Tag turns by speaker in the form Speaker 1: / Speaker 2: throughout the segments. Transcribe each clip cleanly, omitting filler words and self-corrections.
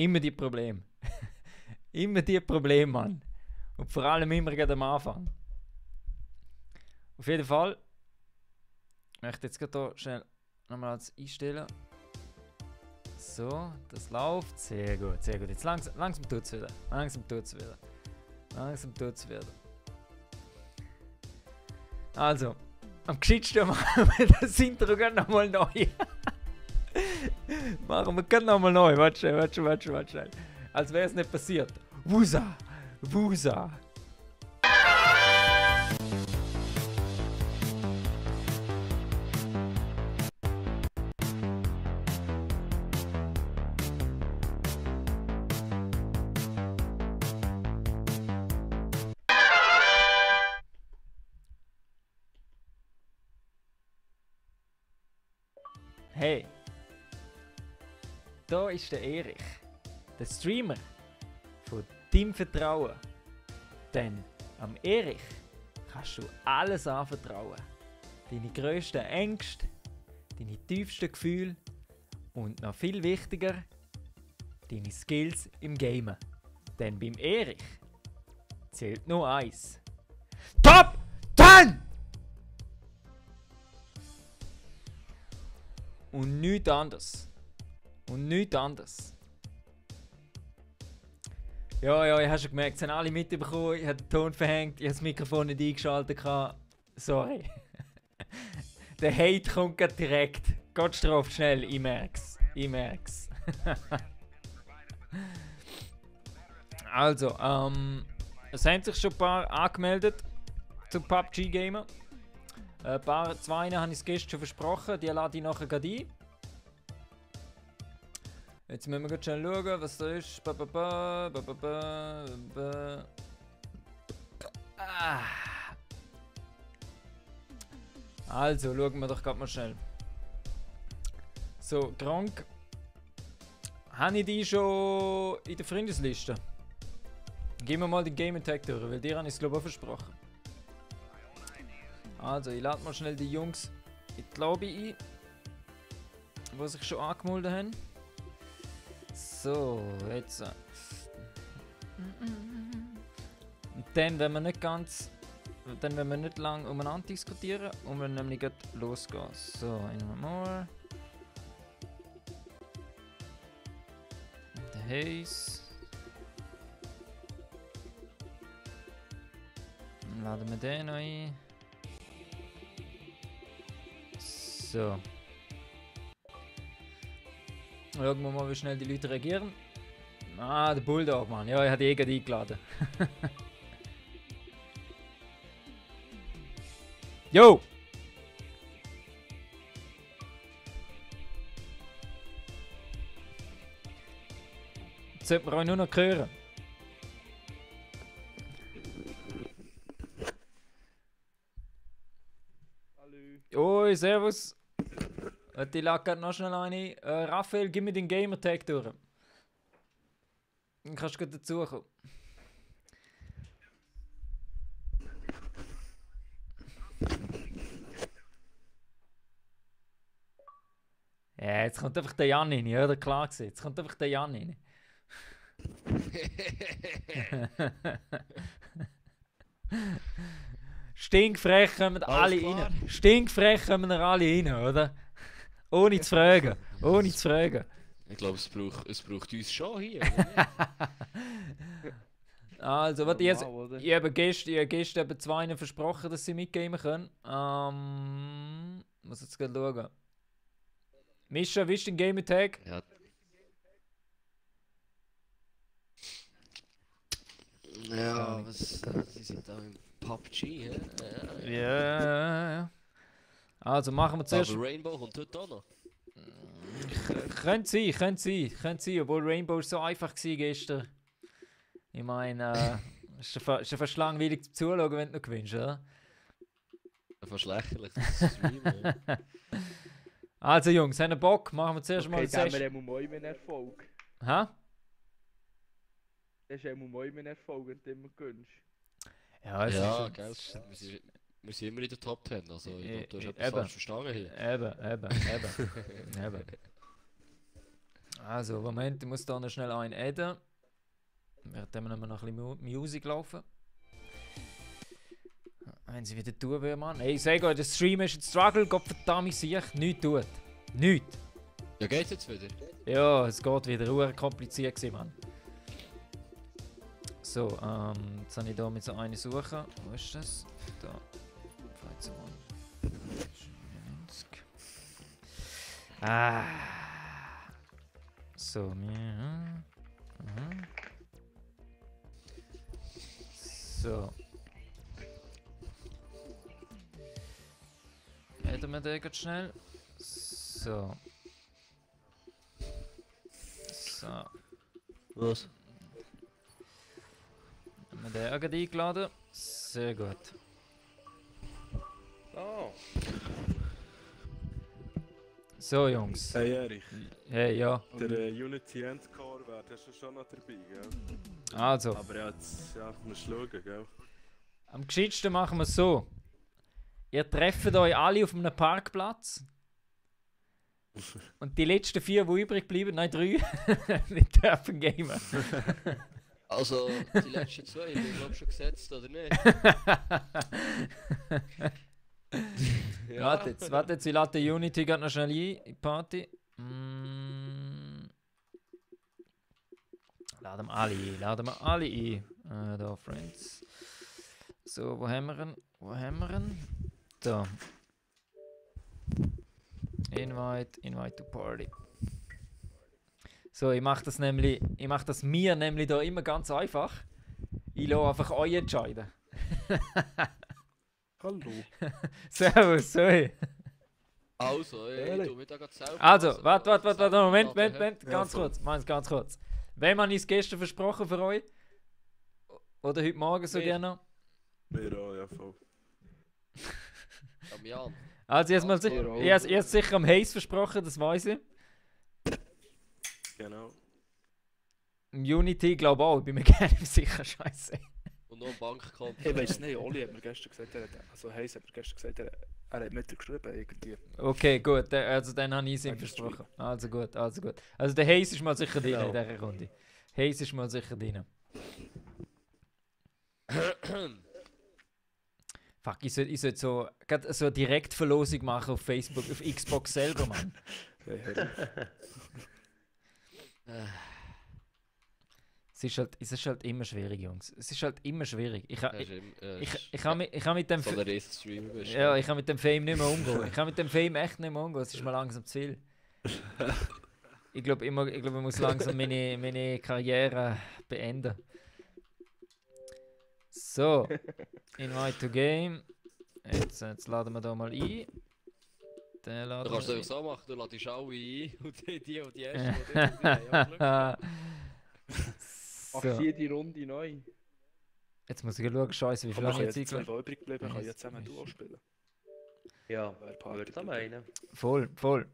Speaker 1: Immer die Probleme. Immer die Probleme, Mann. Und vor allem immer gerade am Anfang. Auf jeden Fall. Ich möchte jetzt gerade hier schnell nochmal alles einstellen. So, das läuft. Sehr gut, sehr gut. Jetzt langsam tut es wieder. Langsam tut es wieder. Langsam tut es wieder. Also, am geschicktesten machen wir das Intro gerade nochmal neu. Machen wir gerade nochmal neu. Warte schnell. Als wäre es nicht passiert. Wusa! Wusa! Hey, da ist der Erich, der Streamer von deinem Vertrauen. Denn am Erich kannst du alles anvertrauen. Deine grössten Ängste, deine tiefsten Gefühle und noch viel wichtiger, deine Skills im Gamen. Denn beim Erich zählt nur eins. Top 10! Und nichts anderes. Und nichts anderes. Ja, ich habe schon gemerkt, es haben alle mitbekommen, ich habe den Ton verhängt, ich habe das Mikrofon nicht eingeschaltet. Sorry. Der Hate kommt gerade direkt. Gott straft schnell, ich merk's. Also, es haben sich schon ein paar angemeldet zum PUBG Gamer. Zwei habe ich es gestern schon versprochen, die lade ich nachher gerade ein. Jetzt müssen wir gerade schnell schauen, was da ist. Also, schauen wir doch gerade mal schnell. So, Gronk. Habe ich die schon in der Freundesliste? Gehen wir mal den Game Tag durch, weil dir habe ich es glaube ich auch versprochen. Also, ich lade mal schnell die Jungs in die Lobby ein, die sich schon angemeldet haben. So, jetzt. Und dann, wenn wir nicht lang umeinander diskutieren und wir nämlich gleich losgehen. So, einmal. Der Haze. Dann laden wir den noch ein. So. Schauen wir mal, wie schnell die Leute reagieren. Ah, der Bulldog, Mann. Ja, ich habe die gerade eingeladen. Jo! Jetzt sollte man euch nur noch hören. Hallo. Oi, servus. Die lag gerade noch schnell eine. Raphael, gib mir den Gamertag durch. Dann kannst du gerade dazukommen. Ja, jetzt kommt einfach der Jan rein, oder? Klar gesehen. Jetzt kommt einfach der Jan rein. Stinkfrech kommen alle rein. Stinkfrech kommen alle rein, oder? Ohne zu fragen. Ohne zu fragen.
Speaker 2: Ich glaube, es braucht uns schon hier.
Speaker 1: Also, was ich habe gestern eben zwei versprochen, dass sie mitgeben können. Muss jetzt gerade schauen. Mischa, wie ist dein Gamertag?
Speaker 2: Ja, sie sind da im PUBG, hä?
Speaker 1: Ja. Also machen wir zuerst.
Speaker 2: Aber Rainbow kommt heute auch noch.
Speaker 1: Könnte sein, obwohl Rainbow so einfach war gestern. Ich meine, ist ja fast langweilig zu zuschauen, wenn du noch gewinnst, oder?
Speaker 2: Fast lächerlich, das Streamen.
Speaker 1: Also Jungs, haben wir Bock? Machen wir zuerst mal eine
Speaker 3: Session. Okay, dann haben wir einen Erfolg.
Speaker 1: Hä?
Speaker 3: Das ist ein Erfolg, wenn du immer gönnst.
Speaker 1: Ja,
Speaker 2: ja, gell. Wir sind immer in der Top 10, also du hast etwas falsch verstanden hier.
Speaker 1: Eben. Also, Moment, ich muss da noch schnell einen adden. Während wir noch ein bisschen Musik laufen. Wenn sie wieder tun will, Mann. Hey, ich sage euch, der Stream ist ein Struggle, Gottverdammt, sich nichts tut. Nichts.
Speaker 2: Ja, geht's jetzt wieder?
Speaker 1: Ja, es geht wieder. Ruhe kompliziert gewesen, Mann. So, jetzt habe ich hier mit so eine suchen. Wo ist das? Da. 13. Ah. So, mir. So. Hätten wir den ganz schnell. So. So.
Speaker 2: Was?
Speaker 1: Haben wir den auch gerade eingeladen? Sehr gut.
Speaker 3: Oh.
Speaker 1: So, Jungs.
Speaker 4: Hey Erich,
Speaker 1: Hey, ja.
Speaker 4: der Unity Endcore wäre das schon noch dabei, gell?
Speaker 1: Also,
Speaker 4: Aber jetzt, ja, musst schauen, gell?
Speaker 1: am gescheitsten machen wir es so. Ihr trefft euch alle auf einem Parkplatz. Und die letzten 4, die übrig bleiben, nein 3, die dürfen gamen.
Speaker 2: Also, die letzten 2, ich glaube schon gesetzt, oder nicht?
Speaker 1: Warte jetzt, ich lade die Unity gerade noch schnell ein in die Party. Laden wir alle ein. Da, Friends. So, wo haben wir ihn? Da. Invite to Party. So, ich mache das mir nämlich da immer ganz einfach. Ich lasse einfach euch entscheiden.
Speaker 4: Hallo.
Speaker 1: Servus, sorry.
Speaker 2: Also, ich tu mir da gerade selber...
Speaker 1: Also, warte, Moment, ganz
Speaker 4: voll.
Speaker 1: kurz, meins ganz kurz. Wem habe ich es gestern versprochen für euch? Oder heute Morgen so
Speaker 3: Mir.
Speaker 1: gerne?
Speaker 4: Wir auch, ja, voll.
Speaker 2: Am Jan.
Speaker 1: Also, jetzt mal ich habe sicher am Haze versprochen, das weiß ich.
Speaker 4: Genau.
Speaker 1: Im Unity glaube ich auch, ich bin mir gerne sicher, scheiße.
Speaker 2: Und noch ein Bankkonto.
Speaker 5: Ich weiß nicht, Oli hat mir gestern gesagt, Heiss hat mir gestern gesagt, er hat mit dir geschrieben irgendwie.
Speaker 1: Okay, gut, also dann habe ich es ihm versprochen. Also gut. Also der Haze ist mal sicher drin in dieser Runde. Haze ist mal sicher drin. Fuck, ich sollte so eine Direktverlosung machen auf Facebook, auf Xbox selber, Mann. Es ist halt immer schwierig, Jungs. Es ist halt immer schwierig. Ich kann mit dem
Speaker 2: Von der Streamer bist.
Speaker 1: ja, ich kann mit dem Fame nicht mehr umgehen. Ich kann mit dem Fame echt nicht mehr umgehen. Es ist mir langsam zu viel. Ich glaube, ich muss langsam meine Karriere beenden. So, Invite to Game. Jetzt laden wir da mal ein. Den
Speaker 2: Du
Speaker 1: laden
Speaker 2: kannst es
Speaker 1: wir
Speaker 2: einfach so machen, du ladest alle ein und die ersten,
Speaker 3: Mach
Speaker 1: So,
Speaker 3: jede Runde neu.
Speaker 1: jetzt muss ich schauen, scheiße, wie viel
Speaker 5: Aber
Speaker 1: habe ich
Speaker 5: jetzt
Speaker 1: jetzt
Speaker 5: zwei,
Speaker 1: eingeladen?
Speaker 5: die übrig geblieben, können ja zusammen Duo spielen.
Speaker 3: Ja,
Speaker 5: Wer Party
Speaker 3: würde ich
Speaker 5: bleibt.
Speaker 3: meinen.
Speaker 1: Voll.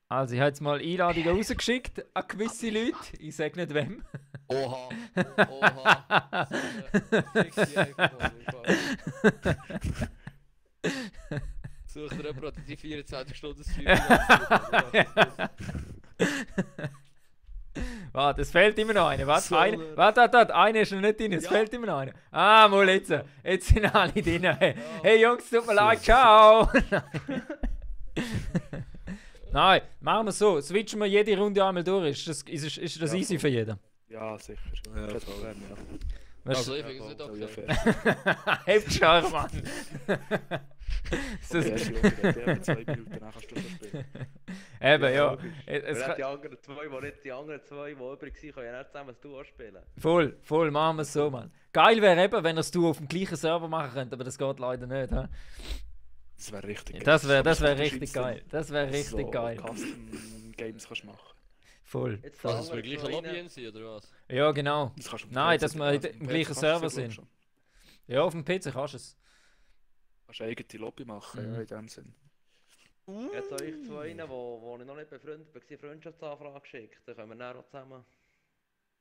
Speaker 1: Also, ich habe jetzt mal Einladungen rausgeschickt an gewisse Leute. Ich sage nicht wem.
Speaker 2: Oha!
Speaker 3: Schick die einfach mal,
Speaker 2: Such dir jemanden, der die 24 Stunden Stream
Speaker 1: Warte, es fehlt immer noch einer. Warte, einer ist noch nicht drin, es fehlt immer noch einer. Ah, mal jetzt sind alle drin. Hey Jungs, tut mir leid, ciao! Nein, machen wir so, switchen wir jede Runde einmal durch. Ist das
Speaker 5: Ja,
Speaker 1: easy für jeden?
Speaker 5: Ja, sicher.
Speaker 4: Ja,
Speaker 5: Kein
Speaker 4: voll.
Speaker 5: Problem, ja.
Speaker 2: Also, ich finde es nicht
Speaker 5: Ja,
Speaker 2: okay.
Speaker 5: fair.
Speaker 1: Heftig, Mann!
Speaker 5: Die erste Runde geht eben 2 Minuten, dann kannst du schon spielen.
Speaker 1: Eben, ja.
Speaker 3: Es die anderen zwei, die anderen zwei, die übrig waren, können ja nicht zusammen ein Duo spielen.
Speaker 1: Voll, machen wir es so, Mann. Geil wäre eben, wenn ihr es auf dem gleichen Server machen könnt, aber das geht leider nicht. He?
Speaker 5: Das wäre richtig geil.
Speaker 1: Das wär
Speaker 5: So
Speaker 1: richtig geil. Das wäre richtig
Speaker 5: so
Speaker 1: geil.
Speaker 5: Custom Games kannst du machen.
Speaker 1: Voll.
Speaker 3: Jetzt
Speaker 2: Dass wir gleich eine Lobby sind, oder was?
Speaker 1: Ja, genau.
Speaker 5: Das kannst du auf dem
Speaker 1: Nein,
Speaker 5: PC
Speaker 1: dass wir
Speaker 5: also
Speaker 1: im
Speaker 5: auf dem
Speaker 1: gleichen
Speaker 5: PC
Speaker 1: Server
Speaker 5: kannst du
Speaker 1: sind.
Speaker 5: schon.
Speaker 1: Ja, auf dem PC kannst du es.
Speaker 5: Kannst du eine eigene Lobby machen,
Speaker 1: Mhm.
Speaker 5: ja, in dem Sinn.
Speaker 3: Jetzt euch zwei, wo ich noch nicht befreundet war, Freundschaftsanfrage geschickt. Dann können wir dann auch zusammen.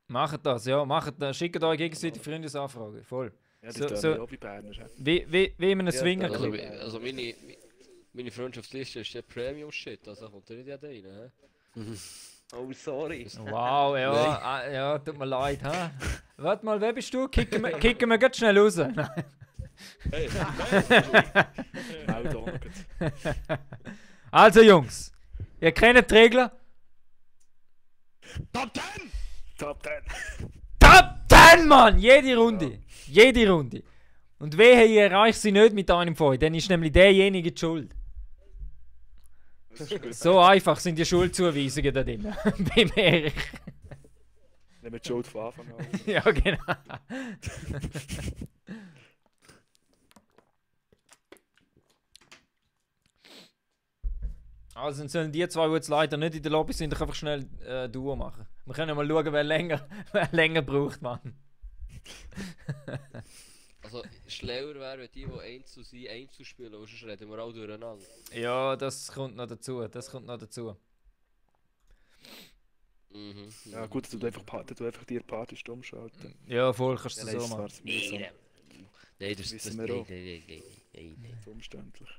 Speaker 1: Macht das, ja. Schickt euch gegenseitig Freundesanfragen. Voll.
Speaker 5: Ja, die
Speaker 1: So-
Speaker 5: tun
Speaker 1: so-
Speaker 5: ja auch wie Berner. Ja.
Speaker 1: Wie in einem
Speaker 3: Ja,
Speaker 1: Swingerclub.
Speaker 2: Also meine Freundschaftsliste ist ja Premium-Shit, also kommt da nicht jeder rein, hä?
Speaker 3: Oh, sorry.
Speaker 1: Wow, ja, ja, tut mir leid, ha? Warte mal, wer bist du? Kicken wir ganz schnell raus. Nein.
Speaker 5: Hey, danke.
Speaker 1: Also Jungs, ihr kennt die Regeln.
Speaker 5: Top 10! Top 10!
Speaker 1: Top 10, Mann! Jede Runde. Jede Runde. Und wehe, ihr erreicht sie nicht mit einem von euch, dann ist nämlich derjenige die schuld. So einfach sind die Schuldzuweisungen da drin. Beim Erich.
Speaker 5: Nehmen die Schuld von Anfang an.
Speaker 1: Ja, genau. Also dann sollen die zwei, die jetzt leider nicht in der Lobby sind, doch einfach schnell Duo machen. Wir können mal schauen, wer länger braucht, Mann.
Speaker 2: Also, schlauer wäre, wenn die Einzel sind, Einzel spielen, und sonst reden wir auch durcheinander.
Speaker 1: Ja, das kommt noch dazu.
Speaker 2: Mhm.
Speaker 5: Ja gut, du einfach die Party stumm schalten.
Speaker 1: Ja, voll, kannst du
Speaker 5: Ja,
Speaker 1: so
Speaker 5: das
Speaker 1: machen.
Speaker 5: war's mühsam.
Speaker 2: Nein, das
Speaker 5: Wissen wir auch.
Speaker 2: Nein.
Speaker 5: Das ist umständlich.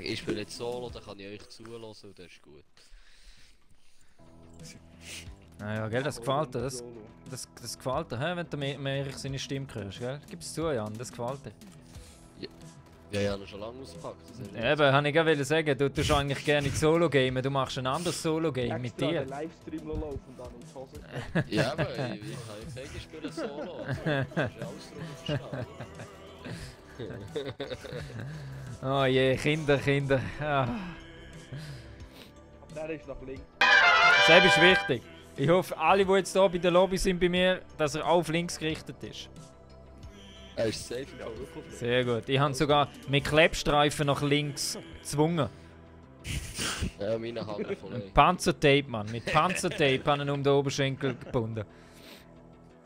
Speaker 2: Ich spiele jetzt Solo, dann kann ich euch zuhören und das ist gut.
Speaker 1: Naja, gell, das gefällt dir. Das gefällt dir, hä? Wenn du mehr seine Stimme hörst, gell? Gib's zu, Jan, das gefällt dir.
Speaker 2: Ja, ich habe ihn schon lange ausgepackt.
Speaker 1: Eben, habe ich gerade sagen, du tust eigentlich gerne Solo-Game, du machst ein anderes Solo-Game mit
Speaker 6: Extra
Speaker 1: dir.
Speaker 6: den Livestream laufen und dann ins Hose.
Speaker 2: Ja, aber ich habe gesagt, ich spiele Solo. Also, das ist ja alles drüber verstanden.
Speaker 1: Oh je, Kinder. Ah.
Speaker 6: Aber der ist nach links.
Speaker 1: Das ist wichtig. Ich hoffe, alle, die jetzt hier bei der Lobby sind bei mir, dass er auf links gerichtet ist.
Speaker 2: Er ist safe im Fall wirklich.
Speaker 1: Sehr gut. Ich habe sogar mit Klebstreifen nach links gezwungen.
Speaker 2: Ja, meine Hand voll.
Speaker 1: Panzertape, Mann. Mit Panzertape habe ich ihn um den Oberschenkel gebunden.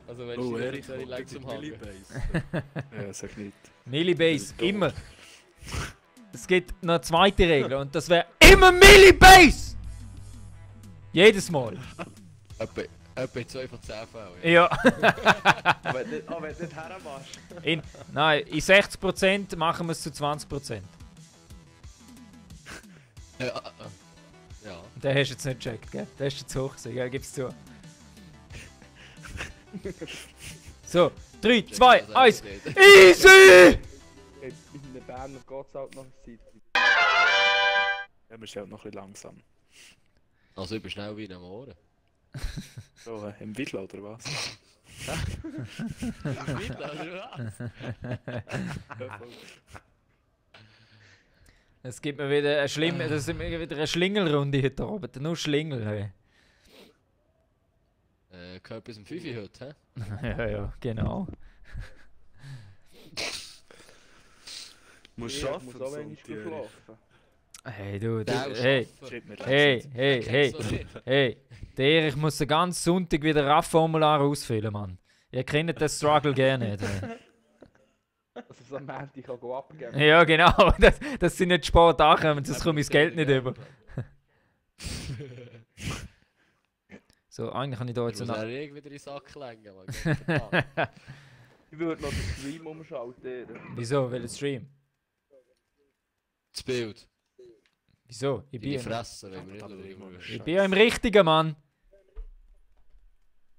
Speaker 2: Also wenn
Speaker 5: Oh,
Speaker 2: ich
Speaker 5: Erik,
Speaker 2: sehr langsam habe.
Speaker 5: Ja, sag nicht.
Speaker 1: Millibase, immer. Es gibt noch eine zweite Regel und das wäre immer Millibase! Jedes Mal.
Speaker 2: Etwa 2 von 10 Fällen.
Speaker 1: Ja.
Speaker 6: Wenn du nicht hermachst.
Speaker 1: Nein, in 60% machen wir es zu 20%.
Speaker 2: Ja.
Speaker 1: Den hast du jetzt nicht gecheckt, gell? Der ist jetzt hoch gewesen, gell? Gib's zu. So, 3, 2, 1. Easy!
Speaker 6: In den Berner geht es halt noch eine Zeit.
Speaker 5: Ja, wir sind halt noch ein bisschen langsam.
Speaker 2: Also ich bin schnell wie am Ohren.
Speaker 5: So, im Wittl oder was?
Speaker 1: Es gibt mir wieder eine das ist mir wieder eine Schlingelrunde heute oben. Nur Schlingel, hey.
Speaker 2: Gehört bis um 5 Uhr heute,
Speaker 1: Ja, ja, genau.
Speaker 4: Muss
Speaker 6: Ich
Speaker 4: schaffen,
Speaker 6: muss auch wenig
Speaker 4: Sonntag.
Speaker 6: schlafen.
Speaker 1: Hey, du,
Speaker 2: Der
Speaker 1: hey,
Speaker 5: Schreibt mir
Speaker 1: hey. Der Erich muss den ganzen Sonntag wieder RAF-Formular ausfüllen, Mann. Ihr kennt den Struggle gerne nicht. Hey.
Speaker 6: Dass es am Montag kann abgeben.
Speaker 1: Ja, genau. Das sind nicht spät ankommen, sonst komme ich das Geld nicht über. So, eigentlich kann ich da jetzt
Speaker 2: Ich muss
Speaker 1: noch...
Speaker 2: dann wieder in den Sack legen, Mann.
Speaker 6: Ich würde noch den Stream umschalten.
Speaker 1: Wieso? Welchen Stream?
Speaker 2: Das Bild.
Speaker 1: Wieso?
Speaker 2: In die Fresse, wenn wir nicht schauen.
Speaker 1: Ich bin ja im Richtigen, Mann.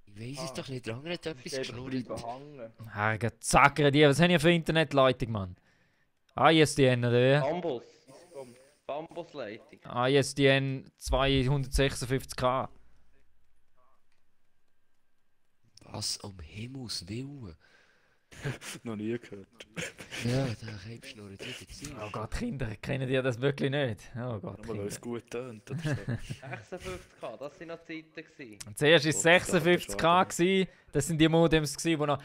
Speaker 2: Ich weiss es doch nicht, der andere hat etwas
Speaker 6: Ich
Speaker 2: geschnurrt.
Speaker 6: bleibe hängen.
Speaker 1: Herrgott, zackere die. Was haben ihr für Internetleitung, Mann? ISDN, oder wie?
Speaker 3: Bambus. Bambusleitung.
Speaker 1: ISDN 256k.
Speaker 2: Was um Himmels Willen?
Speaker 5: Noch nie gehört.
Speaker 2: Ja, der Keimschnurrt wieder zu.
Speaker 1: Oh Gott, Kinder, kennen die das wirklich nicht? Oh Gott,
Speaker 5: Nur weil es
Speaker 1: Kinder.
Speaker 5: gut tönt oder so.
Speaker 3: 56k, das waren noch Zeiten. Gewesen.
Speaker 1: Zuerst war es 56k, gewesen. Das sind die Modems, die noch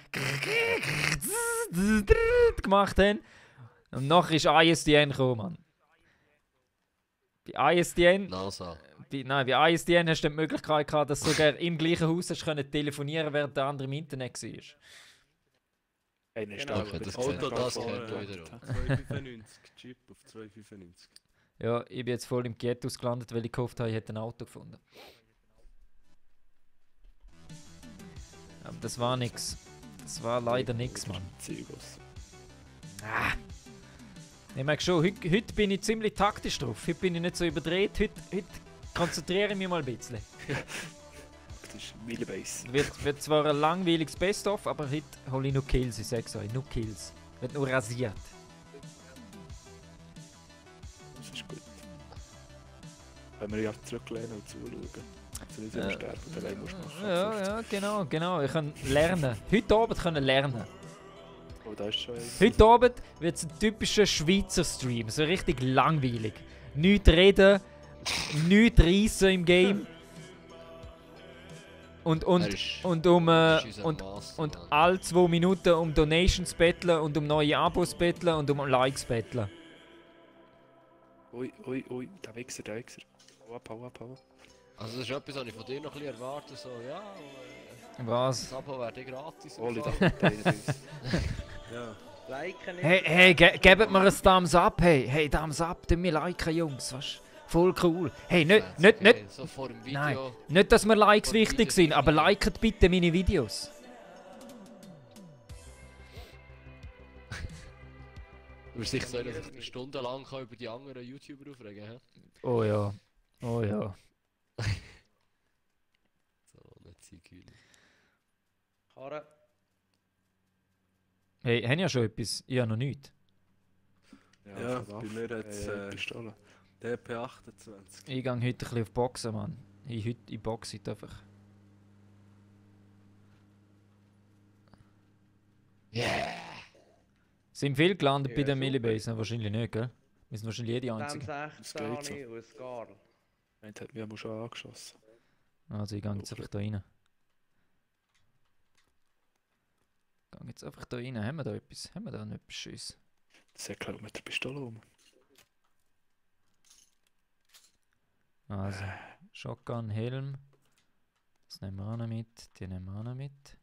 Speaker 1: gemacht haben. Und nachher ist ISDN gekommen, Mann. Bei ISDN...
Speaker 2: NASA.
Speaker 1: Bei ISDN hast du die Möglichkeit gehabt, dass du sogar im gleichen Haus hast können telefonieren, während der andere im Internet war.
Speaker 5: Einer ist
Speaker 6: Genau.
Speaker 5: da.
Speaker 2: Okay, das
Speaker 5: aber-
Speaker 2: kennt
Speaker 4: Auto,
Speaker 2: das
Speaker 4: das
Speaker 2: kennt
Speaker 4: kennt
Speaker 2: wiederum.
Speaker 4: 295, Chip auf 295.
Speaker 1: Ja, ich bin jetzt voll im Ghetto gelandet, weil ich gehofft habe, ich hätte ein Auto gefunden. Aber das war nix. Das war leider nix, Mann.
Speaker 5: Zygos.
Speaker 1: Ich merke schon, heute bin ich ziemlich taktisch drauf. Heute bin ich nicht so überdreht. Heute konzentriere mich mal ein bisschen.
Speaker 5: Das ist Millebase.
Speaker 1: Wird zwar ein langweiliges Best-of, aber heute hole ich nur Kills, ich sag's euch, nur Kills. Wird nur rasiert.
Speaker 5: Das ist gut. Wenn wir ja zurücklehnen und zuschauen. Also nicht immer sterben, dann allein musst du machen.
Speaker 1: Ja, genau. Ich kann lernen. Heute Abend können lernen.
Speaker 5: Oh, da ist schon eins.
Speaker 1: Heute Abend wird es ein typischer Schweizer Stream. So richtig langweilig. Nichts reden, nichts reissen im Game. Und alle 2 Minuten um Donations betteln und um neue Abos betteln und um Likes betteln.
Speaker 5: Ui, der Wichser. Hau ab.
Speaker 2: Also das ist etwas, was ich von dir noch ein bisschen erwarte, so ja,
Speaker 1: Was?
Speaker 2: das Abo wäre gratis.
Speaker 5: Oli,
Speaker 2: und so.
Speaker 5: da ist
Speaker 4: Ja.
Speaker 3: Liken nicht.
Speaker 1: Hey, gebt mir ein Thumbs up, hey, Thumbs up, tun wir liken, Jungs, was? Voll cool. Hey, nicht,
Speaker 2: So vor dem Video.
Speaker 1: nein, nicht, dass mir Likes wichtig sind, aber liket bitte meine Videos.
Speaker 2: Du bist sicher so, dass ich stundenlang über die anderen YouTuber aufregen kann.
Speaker 1: Oh ja.
Speaker 2: So, nicht sein kühl.
Speaker 3: Karre.
Speaker 1: Hey, haben ja schon etwas? Ich habe noch nichts.
Speaker 4: Ja, bei mir jetzt
Speaker 5: Pistole.
Speaker 4: DP28.
Speaker 1: Ich gehe heute ein bisschen auf Boxen, Mann. Ich boxe heute einfach.
Speaker 2: Yeah!
Speaker 1: Sind viele gelandet
Speaker 3: Ja,
Speaker 1: bei der
Speaker 3: super.
Speaker 1: Millibase? Wahrscheinlich nicht, gell? Wir sind wahrscheinlich die Einzigen.
Speaker 3: M16 habe
Speaker 5: so.
Speaker 3: ich und Scar.
Speaker 5: Meint hat mich schon angeschossen.
Speaker 1: Also ich gehe jetzt einfach da rein. Haben wir da etwas? Haben wir da noch etwas Schönes?
Speaker 5: Das hat glaube mit der Pistole um.
Speaker 1: Also, Shotgun, Helm. Das nehmen wir auch noch mit. Die nehmen wir auch noch mit.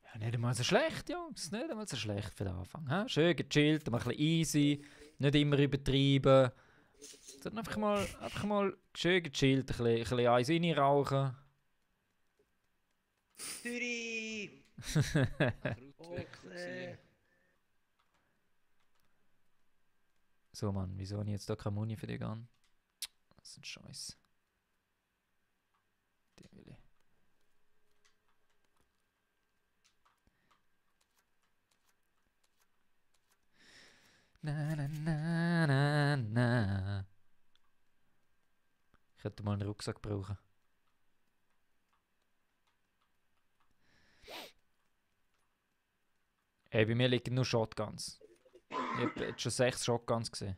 Speaker 1: Ja, nicht einmal so schlecht, Jungs. Nicht einmal so schlecht für den Anfang. Ha? Schön gechillt, mal ein bisschen easy. Nicht immer übertreiben. Dann einfach mal schön gechillt, ein bisschen eins reinrauchen.
Speaker 3: Zürich! Ochse!
Speaker 1: So, Mann, wieso habe ich jetzt da keine Muni für dich an? Das ist ein Scheiß. Die will ich. Na. Ich hätte mal einen Rucksack brauchen. Hey, bei mir liegen nur Shotguns. Ich habe jetzt schon 6 Shotguns gesehen.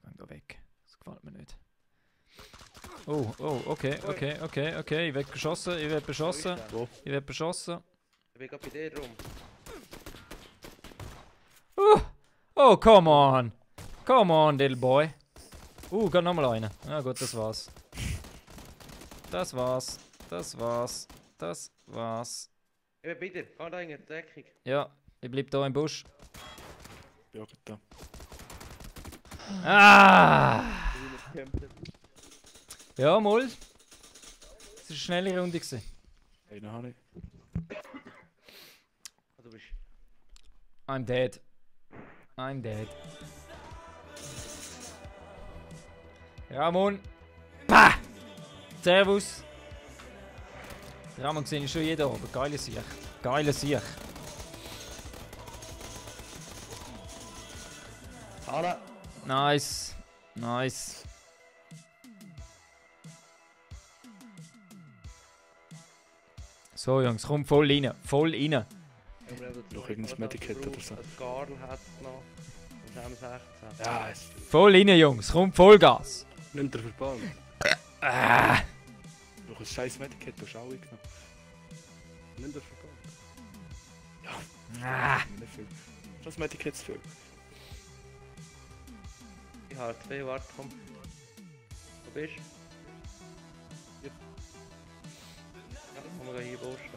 Speaker 1: Geh da weg. Das gefällt mir nicht. Oh, okay. Ich werde beschossen.
Speaker 5: Wo?
Speaker 3: Ich bin gerade bei dir drum.
Speaker 1: Oh, come on. Come on, little boy. Geht nochmal einer. Ja gut, das war's. Das war's.
Speaker 3: Ich bin bei dir. Geh da in die Deckung.
Speaker 1: Ja, ich bleib da im Busch.
Speaker 5: Ja, gut da.
Speaker 1: Ah! Ja, mal. Es war eine schnelle Runde gewesen.
Speaker 5: Einen habe ich.
Speaker 3: Du bist...
Speaker 1: I'm dead. Ramon. Pah! Servus. Ramon sehe ich schon jeden Abend. Geile Sieg.
Speaker 3: Hallo!
Speaker 1: Nice. So Jungs, komm voll rein.
Speaker 5: Noch irgendein Medikit oder so.
Speaker 3: Ein Scar hat es noch. Und M16.
Speaker 5: Ja, es
Speaker 1: Voll rein, Jungs. Komm, Vollgas.
Speaker 4: Nimm den Verband.
Speaker 5: noch ein scheiß Medikit, du hast alle genommen.
Speaker 4: Nimm den Verband.
Speaker 5: Nicht viel. Das Medikit zu viel.
Speaker 3: Ich habe 2, warte, komm. Wo bist du? Ja, komm, wir hier vorstehen.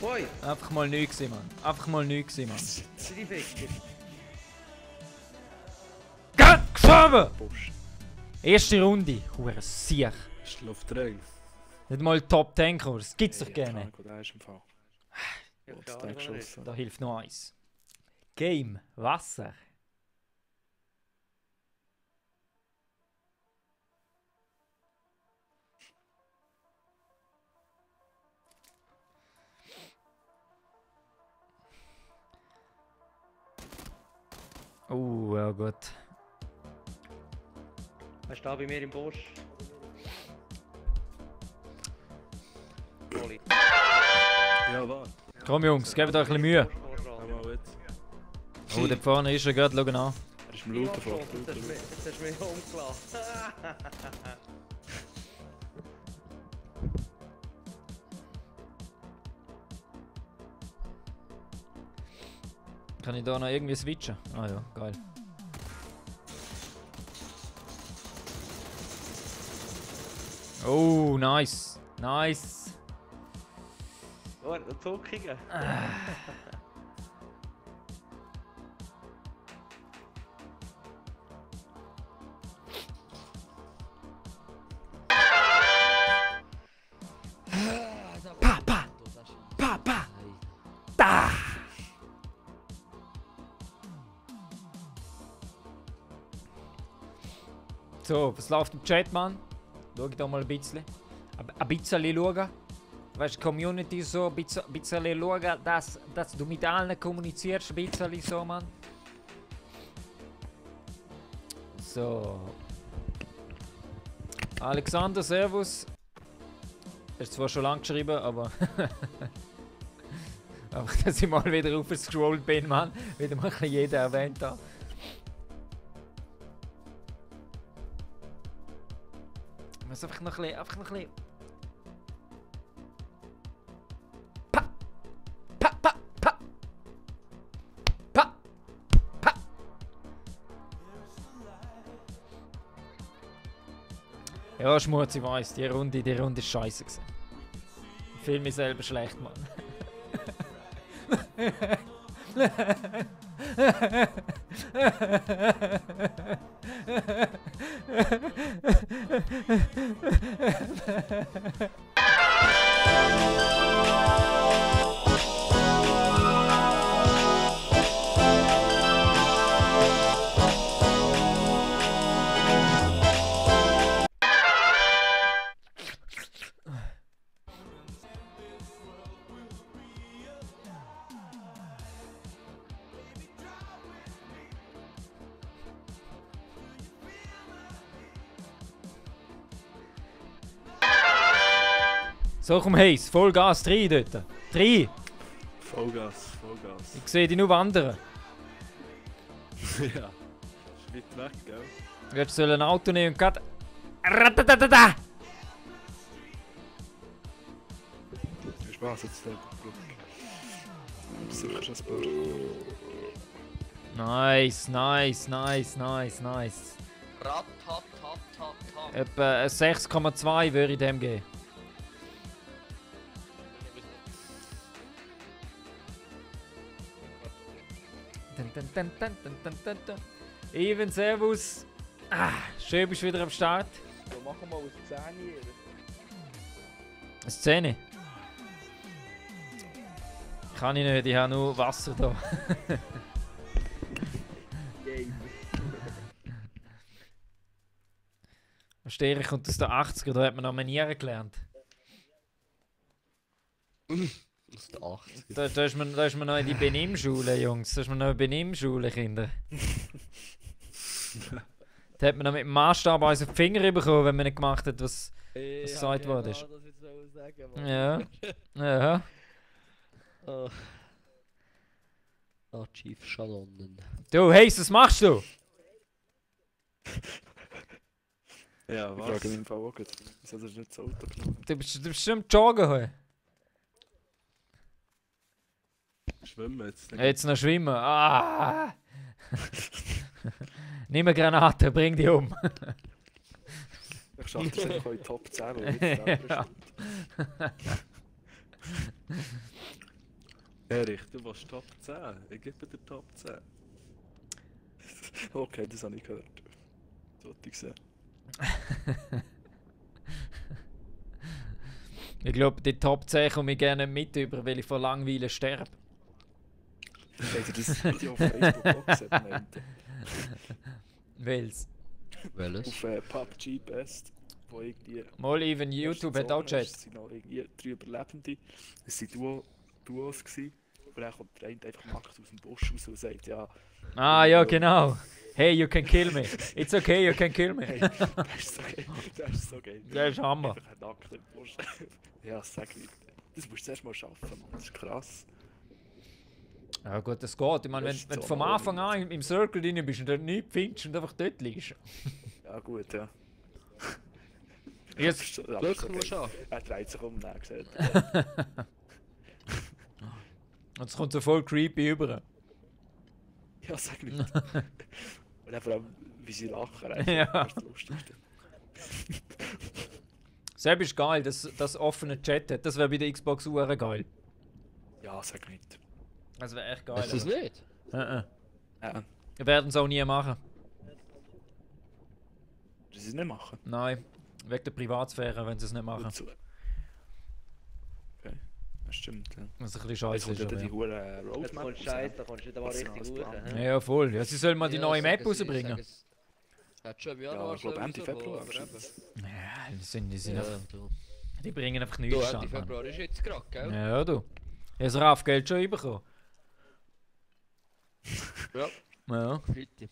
Speaker 3: Oi!
Speaker 1: Einfach mal nichts gewesen, Mann.
Speaker 3: Sind die Ficker?
Speaker 1: Geschoben!
Speaker 5: Busch.
Speaker 1: Erste Runde. Hure Sieg.
Speaker 4: Schlaft rein.
Speaker 1: Nicht mal Top 10 Kurs. Das gibt's doch
Speaker 5: Hey,
Speaker 1: gerne.
Speaker 5: Franco, der ist im Fall.
Speaker 3: Ja,
Speaker 5: Oh,
Speaker 3: keine
Speaker 5: das
Speaker 3: Ahnung,
Speaker 5: Tag
Speaker 3: was er ist.
Speaker 5: geschossen.
Speaker 1: Da hilft noch eins. Game. Wasser. Ja gut.
Speaker 3: Hast du da bei mir im Busch? Oli.
Speaker 4: Ja, warte.
Speaker 1: Komm Jungs, gebt euch ein bisschen Mühe.
Speaker 4: Einmal jetzt.
Speaker 1: Oh, da vorne ist er gerade, schau an.
Speaker 5: Er ist im Looten vor.
Speaker 3: Jetzt hast du mich umgelassen.
Speaker 1: Kann ich da noch irgendwie switchen? Ah ja, geil. Oh, nice. Nice.
Speaker 3: Oh, eine Zuckige.
Speaker 1: Pa, pa, pa, pa. Da. So, was läuft im Chat, Mann? Schau ich da mal ein bisschen. Ein bisschen schauen. Weißt du, Community so ein bisschen schauen, dass du mit allen kommunizierst, ein bisschen so, Mann. So. Alexander, Servus. Hast zwar schon lange geschrieben, aber. Einfach, dass ich mal wieder aufgescrollt bin, Mann. Wieder mal ein bisschen jeder erwähnt hat. Ich muss einfach noch ein bisschen. Pa! Pa! Pa! Pa! Pa! Pa! Ja, Schmutz, ich weiss, die Runde ist scheiße gewesen. Ich fühle mich selber schlecht, Mann. So, komm, Hayes, Vollgas, 3 dort. 3!
Speaker 4: Vollgas, Vollgas.
Speaker 1: Ich sehe dich nur wandern.
Speaker 4: Ja. Ist weit weg, gell?
Speaker 1: Jetzt soll ein Auto nehmen und gerade. Ratatatata!
Speaker 5: Viel Spaß jetzt, der Glück. Sicher schon ein paar.
Speaker 1: Nice, nice, nice, nice, nice.
Speaker 2: Rat, tat, tat, tat, tat.
Speaker 1: Etwa ein 6,2 würde ich dem geben. Dun, dun, dun, dun, dun, dun, dun, dun. Even, servus. Schön bist du wieder am Start.
Speaker 6: So, machen wir aus 10 hier.
Speaker 1: Eine Szene. Kann ich nicht, ich habe nur Wasser da.
Speaker 6: Game.
Speaker 1: Verstehe, ich kommt aus den 80er, da hat man noch Manieren gelernt.
Speaker 2: Aus der 80.
Speaker 1: Da ist man noch in die Benimmschule, Jungs. Da ist man noch in die Benimmschule, Kinder. Da hat man noch mit dem Maßstab uns auf die Finger bekommen, wenn man nicht gemacht hat, was gesagt worden ist.
Speaker 2: Das jetzt so sagen, Mann.
Speaker 1: Ja. Ja.
Speaker 2: Chief Schalonnen.
Speaker 1: Du, Hayes, was machst du?
Speaker 4: Ja,
Speaker 5: Ich
Speaker 4: was?
Speaker 5: frage mich im Fall auch gut. Wieso hast du nicht das Auto genommen?
Speaker 1: Du bist schon am Joggen heute.
Speaker 4: Schwimmen jetzt.
Speaker 1: Jetzt noch schwimmen. Ah! Nimm eine Granate, bring die um.
Speaker 5: Ich schaffe das einfach in die Top 10, weil jetzt
Speaker 1: Ja.
Speaker 4: Erich, du warst Top 10. Ich gebe dir Top 10.
Speaker 5: Okay, das habe ich gehört. Das wollte ich sehen.
Speaker 1: Ich glaube, die Top 10 komme ich gerne mit über, weil ich vor Langweile sterbe.
Speaker 5: Habt ihr das Video auf Facebook auch gesehen?
Speaker 1: Weil's.
Speaker 2: Welches?
Speaker 5: Auf PUBG Best, wo irgendwie...
Speaker 1: Mal even YouTube hat auch Chat.
Speaker 5: Es sind noch irgendwie 3 Überlebende. Es waren Duos gewesen. Und dann kommt der eine einfach nackt aus dem Busch raus und sagt, ja...
Speaker 1: Ah ja, genau. Hey, you can kill me. It's okay, you can kill me.
Speaker 5: Hey, das ist so geil. Das ist so geil.
Speaker 1: Das ist Hammer.
Speaker 5: Einfach ein nackt im Busch. Ja, sag nicht. Das musst du erst mal schaffen, Mann. Das ist krass.
Speaker 1: Ja gut, das geht. Ich meine,
Speaker 5: Das ist
Speaker 1: wenn du
Speaker 5: so
Speaker 1: vom
Speaker 5: normal.
Speaker 1: Anfang an im Circle drin bist und dort nichts findest und einfach dort liegst.
Speaker 5: Ja gut, ja.
Speaker 1: Jetzt,
Speaker 2: Glück musst du haben.
Speaker 5: Er dreht sich um und er sieht.
Speaker 1: und es kommt so voll creepy rüber.
Speaker 5: Ja, sag nicht. Und dann vor allem, wie sie lachen. Einfach.
Speaker 1: Ja.
Speaker 5: Das ist das Lustigste.
Speaker 1: Selbst ist geil, das offene Chat hat. Das wäre bei der Xbox UR geil.
Speaker 5: Ja, sag nicht.
Speaker 1: Das wäre echt geil.
Speaker 2: Ist das
Speaker 1: aber-
Speaker 2: nicht?
Speaker 5: Ja.
Speaker 1: Wir werden es auch nie machen.
Speaker 5: Das sie es nicht machen.
Speaker 1: Nein, wegen der Privatsphäre, wenn sie es nicht machen.
Speaker 5: Gut so. Okay, das stimmt. Ja.
Speaker 1: Was ein bisschen
Speaker 5: Jetzt
Speaker 1: scheiße
Speaker 5: kommt
Speaker 1: ist.
Speaker 5: ja
Speaker 1: Aber
Speaker 5: die
Speaker 1: ja.
Speaker 5: hure
Speaker 3: Jetzt
Speaker 5: Roadmap
Speaker 3: kommt
Speaker 5: raus,
Speaker 3: Scheiß, da kommst du nicht einmal
Speaker 5: Was
Speaker 3: richtig
Speaker 5: alles
Speaker 3: raus.
Speaker 5: Plan.
Speaker 3: hä?
Speaker 1: Ja, voll. Ja, sie sollen mal die neue Map
Speaker 2: sagen sie-
Speaker 1: rausbringen.
Speaker 2: sagen es- Hat schon im
Speaker 5: Ja,
Speaker 2: Januar
Speaker 5: ich glaube Ende
Speaker 2: rausgekommen,
Speaker 5: Februar.
Speaker 2: aber eben.
Speaker 1: Ja, die sind
Speaker 2: Ja,
Speaker 1: einfach,
Speaker 2: du.
Speaker 1: die bringen einfach
Speaker 2: Du,
Speaker 1: nichts
Speaker 2: Ende
Speaker 1: stand, Mann.
Speaker 2: Februar ist jetzt gerade, gell?
Speaker 1: Ja, du. Hast RAF-Geld schon bekommen?
Speaker 2: Ja.
Speaker 1: Ja.
Speaker 2: Bitte.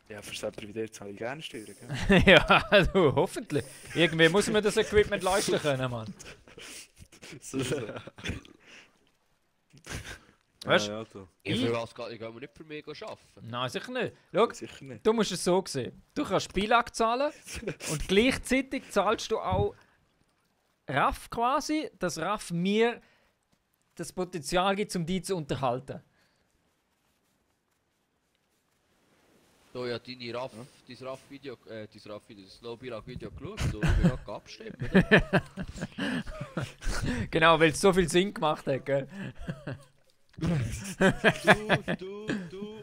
Speaker 5: Ja, für selber wieder zahle ich gerne Steuern. Gell?
Speaker 1: Ja, du, hoffentlich. Irgendwie muss man das Equipment leisten können, Mann.
Speaker 5: So.
Speaker 1: Weißt
Speaker 4: Ja, du.
Speaker 2: Ich will was gar nicht, wir nicht für mich arbeiten.
Speaker 1: Nein, sicher nicht. Schau,
Speaker 5: Sicher nicht.
Speaker 1: du musst es so sehen. Du kannst Spielakt zahlen und gleichzeitig zahlst du auch RAF quasi, dass RAF mir das Potenzial gibt, um die zu unterhalten.
Speaker 2: Du ja dein RAF-Video, das Snowbilag-Video geschaut, du willst gerade abstimmen. oder?
Speaker 1: Genau, weil es so viel Sinn gemacht hat, gell?
Speaker 2: Du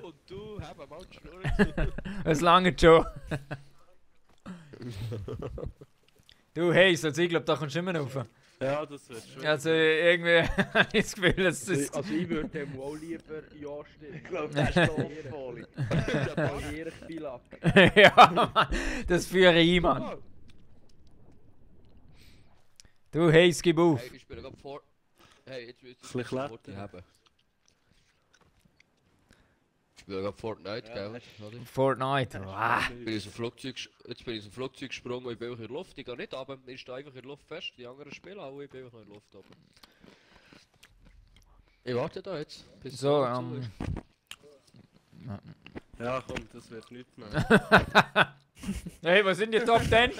Speaker 2: und du, haben mal die Schnurren zu.
Speaker 1: Es lange schon. Du, hey, also ich glaube, da kommst du immer rauf.
Speaker 4: Ja, das wird schön.
Speaker 1: Also irgendwie habe ich das Gefühl, dass das...
Speaker 6: Also ich würde dem auch lieber ja stimmen.
Speaker 3: Ich glaube, das ist Straffolie.
Speaker 6: Alliere Spielak.
Speaker 1: Ja, Mann, das führe ich, Mann. Du, hey, es gib auf.
Speaker 2: Hey, ich spiele gerade vor. Hey, jetzt willst
Speaker 4: Bisschen klettern.
Speaker 2: die haben. Ich spiele gerade Fortnite,
Speaker 3: Ja,
Speaker 2: gell?
Speaker 3: das
Speaker 2: Oder?
Speaker 1: Fortnite. Wow.
Speaker 2: Bin ich aus dem Flugzeug, jetzt bin ich aus dem Flugzeug gesprungen und ich bin einfach in der Luft. Ich gehe nicht runter, ich stehe einfach in der Luft fest. Die anderen spielen auch, ich bin einfach in der Luft oben. Ich warte da jetzt, bis
Speaker 1: So,
Speaker 2: es zu ist.
Speaker 4: Ja, komm, das wird nicht mehr.
Speaker 1: Hey, wo sind die Top 10?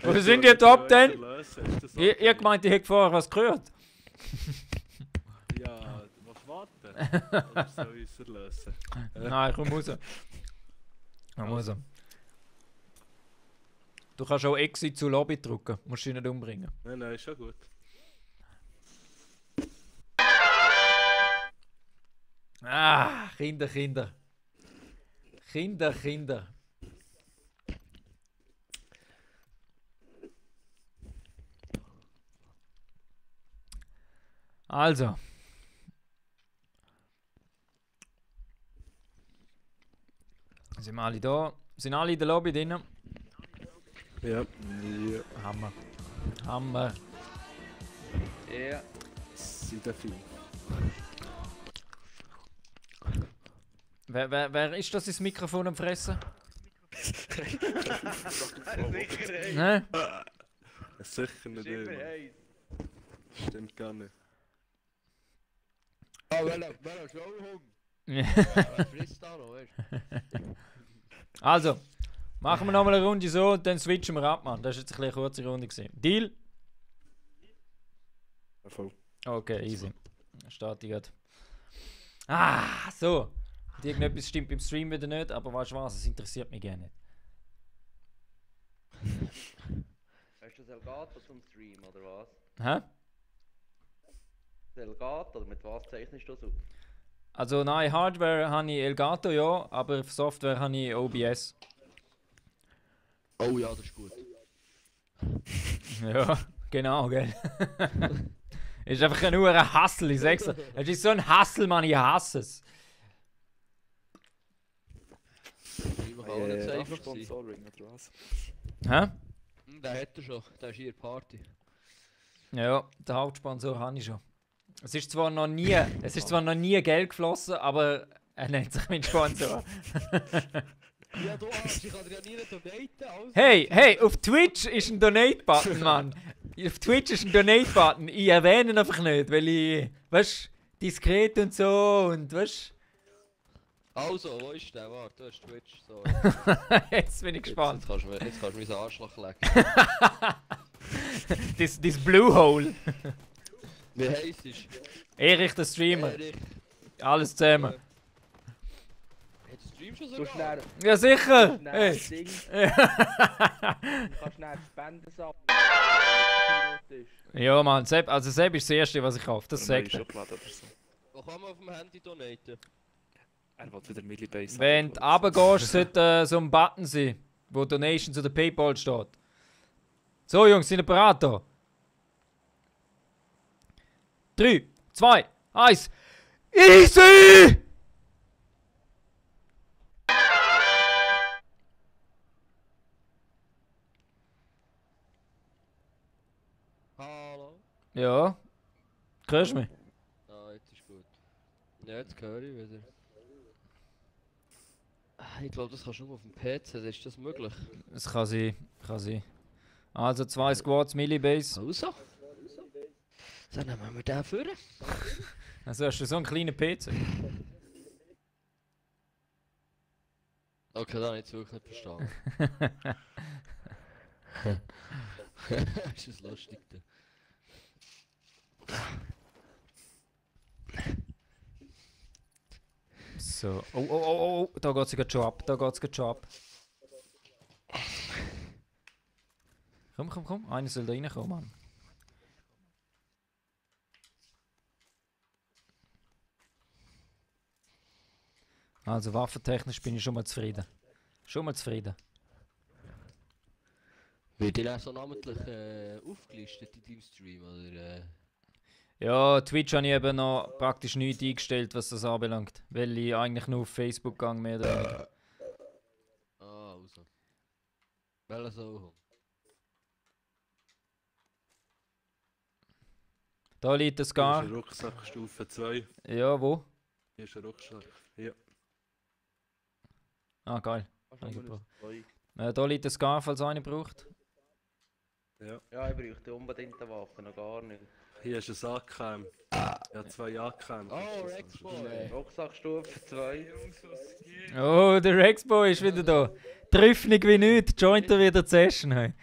Speaker 1: Wo sind die Top 10?
Speaker 4: Lösen,
Speaker 1: Ihr gemeint, ich hätte vorher was gehört.
Speaker 4: Ja, du musst warten. Oder soll ich es lösen?
Speaker 1: Nein, komm raus. Komm raus. Du kannst auch Exit zu Lobby drücken. Musst dich nicht umbringen.
Speaker 4: Nein, nein, ist schon gut.
Speaker 1: Ah, Kinder, Kinder. Kinder, Kinder. Also. Sind wir alle da? Sind alle in der Lobby drin?
Speaker 4: Ja.
Speaker 1: Hammer. Hammer.
Speaker 3: Ja.
Speaker 4: Sind viel.
Speaker 1: Wer ist das ins Mikrofon am Fressen?
Speaker 3: Sicher, hey.
Speaker 1: Ne?
Speaker 4: Sicher nicht
Speaker 3: Immer
Speaker 4: immer.
Speaker 3: heiß.
Speaker 4: Stimmt gar nicht.
Speaker 2: Ah, wer schon Hunger?
Speaker 1: Ja.
Speaker 2: Wer frisst da noch, weißt du?
Speaker 1: Also, machen wir nochmal eine Runde so und dann switchen wir ab, Mann. Das war jetzt ein bisschen eine kurze Runde gewesen. Deal?
Speaker 5: Ja, voll.
Speaker 1: Okay, easy. Starte ich grad. Ah, so. Irgendetwas stimmt beim Stream wieder nicht, aber weißt du was, es interessiert mich gerne nicht.
Speaker 3: Hast du das Elgato zum Stream oder was?
Speaker 1: Hä?
Speaker 3: Das Elgato oder mit was zeichnest du das auf?
Speaker 1: Also nein, Hardware habe ich Elgato, ja, aber für Software habe ich OBS.
Speaker 2: Oh ja, das ist gut.
Speaker 1: Ja. Genau, gell? Ist einfach ein nur ein Hassel, ich sag's dir. Es ist so ein Hassel, Mann, ich hasse es.
Speaker 2: Ich auch nicht so einfach sein.
Speaker 5: Sponsoring oder was?
Speaker 1: Hä?
Speaker 2: Den hat er schon, der ist hier Party.
Speaker 1: Ja, den Hauptsponsor habe ich schon. Es ist zwar noch nie Geld geflossen, aber er nennt sich mein Sponsor.
Speaker 2: Ja, du Arsch, ich kann dir ja nie donaten. Also.
Speaker 1: Hey, auf Twitch ist ein Donate-Button, Mann. Auf Twitch ist ein Donate-Button. Ich erwähne ihn einfach nicht, weil ich, weißt, diskret und so und weißt.
Speaker 2: Also, wo ist der? Warte, du hast Twitch. So.
Speaker 1: Jetzt bin ich gespannt.
Speaker 2: Jetzt kannst du mein Arschloch lecken.
Speaker 1: Das Blue Hole.
Speaker 2: Wie heisst es?
Speaker 1: Erich der Streamer.
Speaker 2: Erich.
Speaker 1: Alles zusammen.
Speaker 2: Hat der Stream schon
Speaker 3: Du
Speaker 2: sogar?
Speaker 3: schnell,
Speaker 1: Ja, sicher.
Speaker 3: schnell
Speaker 1: Hey.
Speaker 3: das Ding. Du kannst schnell Spenden sammeln.
Speaker 1: Ja, Mann, Sepp ist das Erste, was ich kaufe. Das sagt er.
Speaker 5: Schublade oder so.
Speaker 2: Wo kann man auf dem Handy donaten?
Speaker 5: Er will wieder Millibase.
Speaker 1: Wenn du runtergehst, sollte so ein Button sein, wo Donations oder Paypal steht. So, Jungs, sind ihr bereit da? 3, 2, 1. Easy!
Speaker 2: Hallo?
Speaker 1: Ja. Hörst du mich?
Speaker 2: Ah, jetzt ist gut. Ja, jetzt höre ich wieder. Ich glaube, das kannst du nur auf dem PC, ist das möglich?
Speaker 1: Es kann sein. Also 2 Squads, Millibase.
Speaker 2: Also? Dann nehmen wir den vor.
Speaker 1: Also hast du so einen kleinen PC?
Speaker 2: Okay, dann habe ich jetzt wirklich nicht verstanden. Ist das lustig? Da?
Speaker 1: So. Oh, da geht's gerade schon ab. Komm. Einer soll da reinkommen, Mann. Also waffentechnisch bin ich schon mal zufrieden.
Speaker 2: Wird ihr auch so namentlich aufgelistet in deinem Stream? Oder,
Speaker 1: Ja, Twitch habe ich eben noch praktisch nichts eingestellt, was das anbelangt. Weil ich eigentlich nur auf Facebook gehe, mehr oder weniger.
Speaker 2: Ah, also. Welcher so?
Speaker 1: Da liegt das
Speaker 4: Hier ist
Speaker 1: Gar.
Speaker 4: ein Rucksack Stufe 2.
Speaker 1: Ja, wo?
Speaker 4: Hier ist ein Rucksack. Ja.
Speaker 1: Ah, geil.
Speaker 3: Ja,
Speaker 1: Da liegt das Gar, falls einer braucht.
Speaker 4: Ja.
Speaker 3: ich bräuchte unbedingt eine Waffe, noch gar nicht.
Speaker 4: Hier ist ein AKM. Ja, 2 AKM.
Speaker 2: Oh, Rexboy!
Speaker 3: Rucksackstufe 2.
Speaker 1: Oh, der Rexboy ist wieder da. Trüffnig wie nichts, joint er wieder die Session. Hey.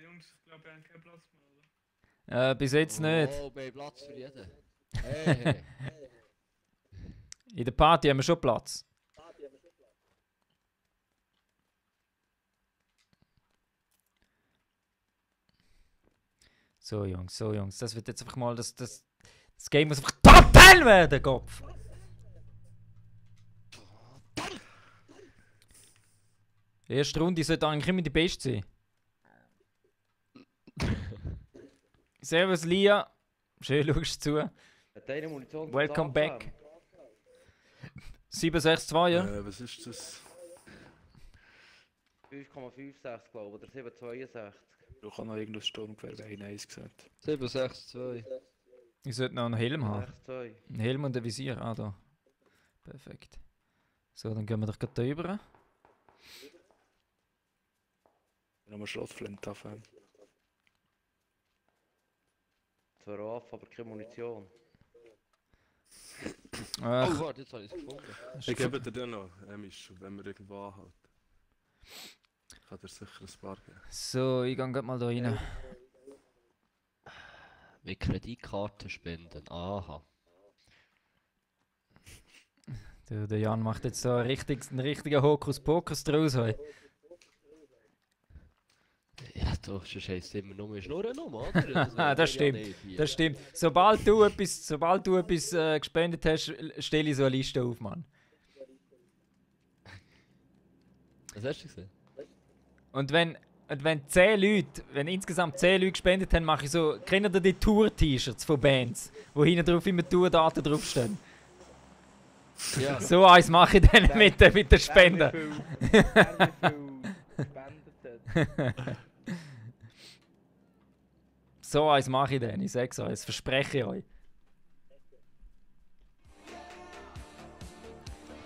Speaker 7: Jungs, ich glaube, wir haben keinen Platz mehr, oder?
Speaker 1: Bis jetzt nicht.
Speaker 2: Oh, wir haben Platz für jeden. Hey.
Speaker 1: In der Party haben wir schon Platz. So Jungs, das wird jetzt einfach mal, das Game muss einfach Top 10 werden, Kopf! Die erste Runde sollte eigentlich immer die beste sein. Servus Lia, schön schaust du zu.
Speaker 3: Hat eine Munition zum
Speaker 1: Welcome
Speaker 3: AKM?
Speaker 1: back. 762, ja?
Speaker 4: Was ist das?
Speaker 3: 5,56 glaube ich, oder 7,62.
Speaker 5: Du kannst noch irgendein Sturmgewehr, wer ich eins gesagt.
Speaker 2: 762.
Speaker 1: Ich sollte noch einen Helm haben.
Speaker 3: 6,2.
Speaker 1: Ein Helm und ein Visier, ah da. Perfekt. So, dann gehen wir doch gerade da rüber.
Speaker 5: Nochmal Schrottflinte anfangen.
Speaker 3: Zwar Waffe, aber keine Munition.
Speaker 1: Ach,
Speaker 2: Oh, warte, jetzt habe ich es gefunden.
Speaker 4: Ich gebe dir den noch, Misch, wenn wir irgendwo anhalten. Ich kann dir sicher ein paar geben.
Speaker 1: so, ich gehe gerade mal da rein.
Speaker 2: Mit Kreditkarten spenden, aha.
Speaker 1: Der Jan macht jetzt da einen richtigen Hokuspokus draus. Hey.
Speaker 2: Ja, du, sonst heisst es immer nur Schnurren um, oder?
Speaker 1: Ah, das stimmt. Das stimmt. Sobald du etwas gespendet hast, stelle ich so eine Liste auf, Mann.
Speaker 2: Was hast du gesehen?
Speaker 1: Und wenn Und wenn 10 Leute, wenn insgesamt 10 Leute gespendet haben, mache ich so, kennt ihr die Tour-T-Shirts von Bands, wo hinten drauf immer Tourdaten draufstehen?
Speaker 2: Ja.
Speaker 1: So eins mache ich dann mit den Spenden.
Speaker 6: Wer wie viel gespendet hat.
Speaker 1: So eins mache ich dann, ich sag's euch, das verspreche ich euch.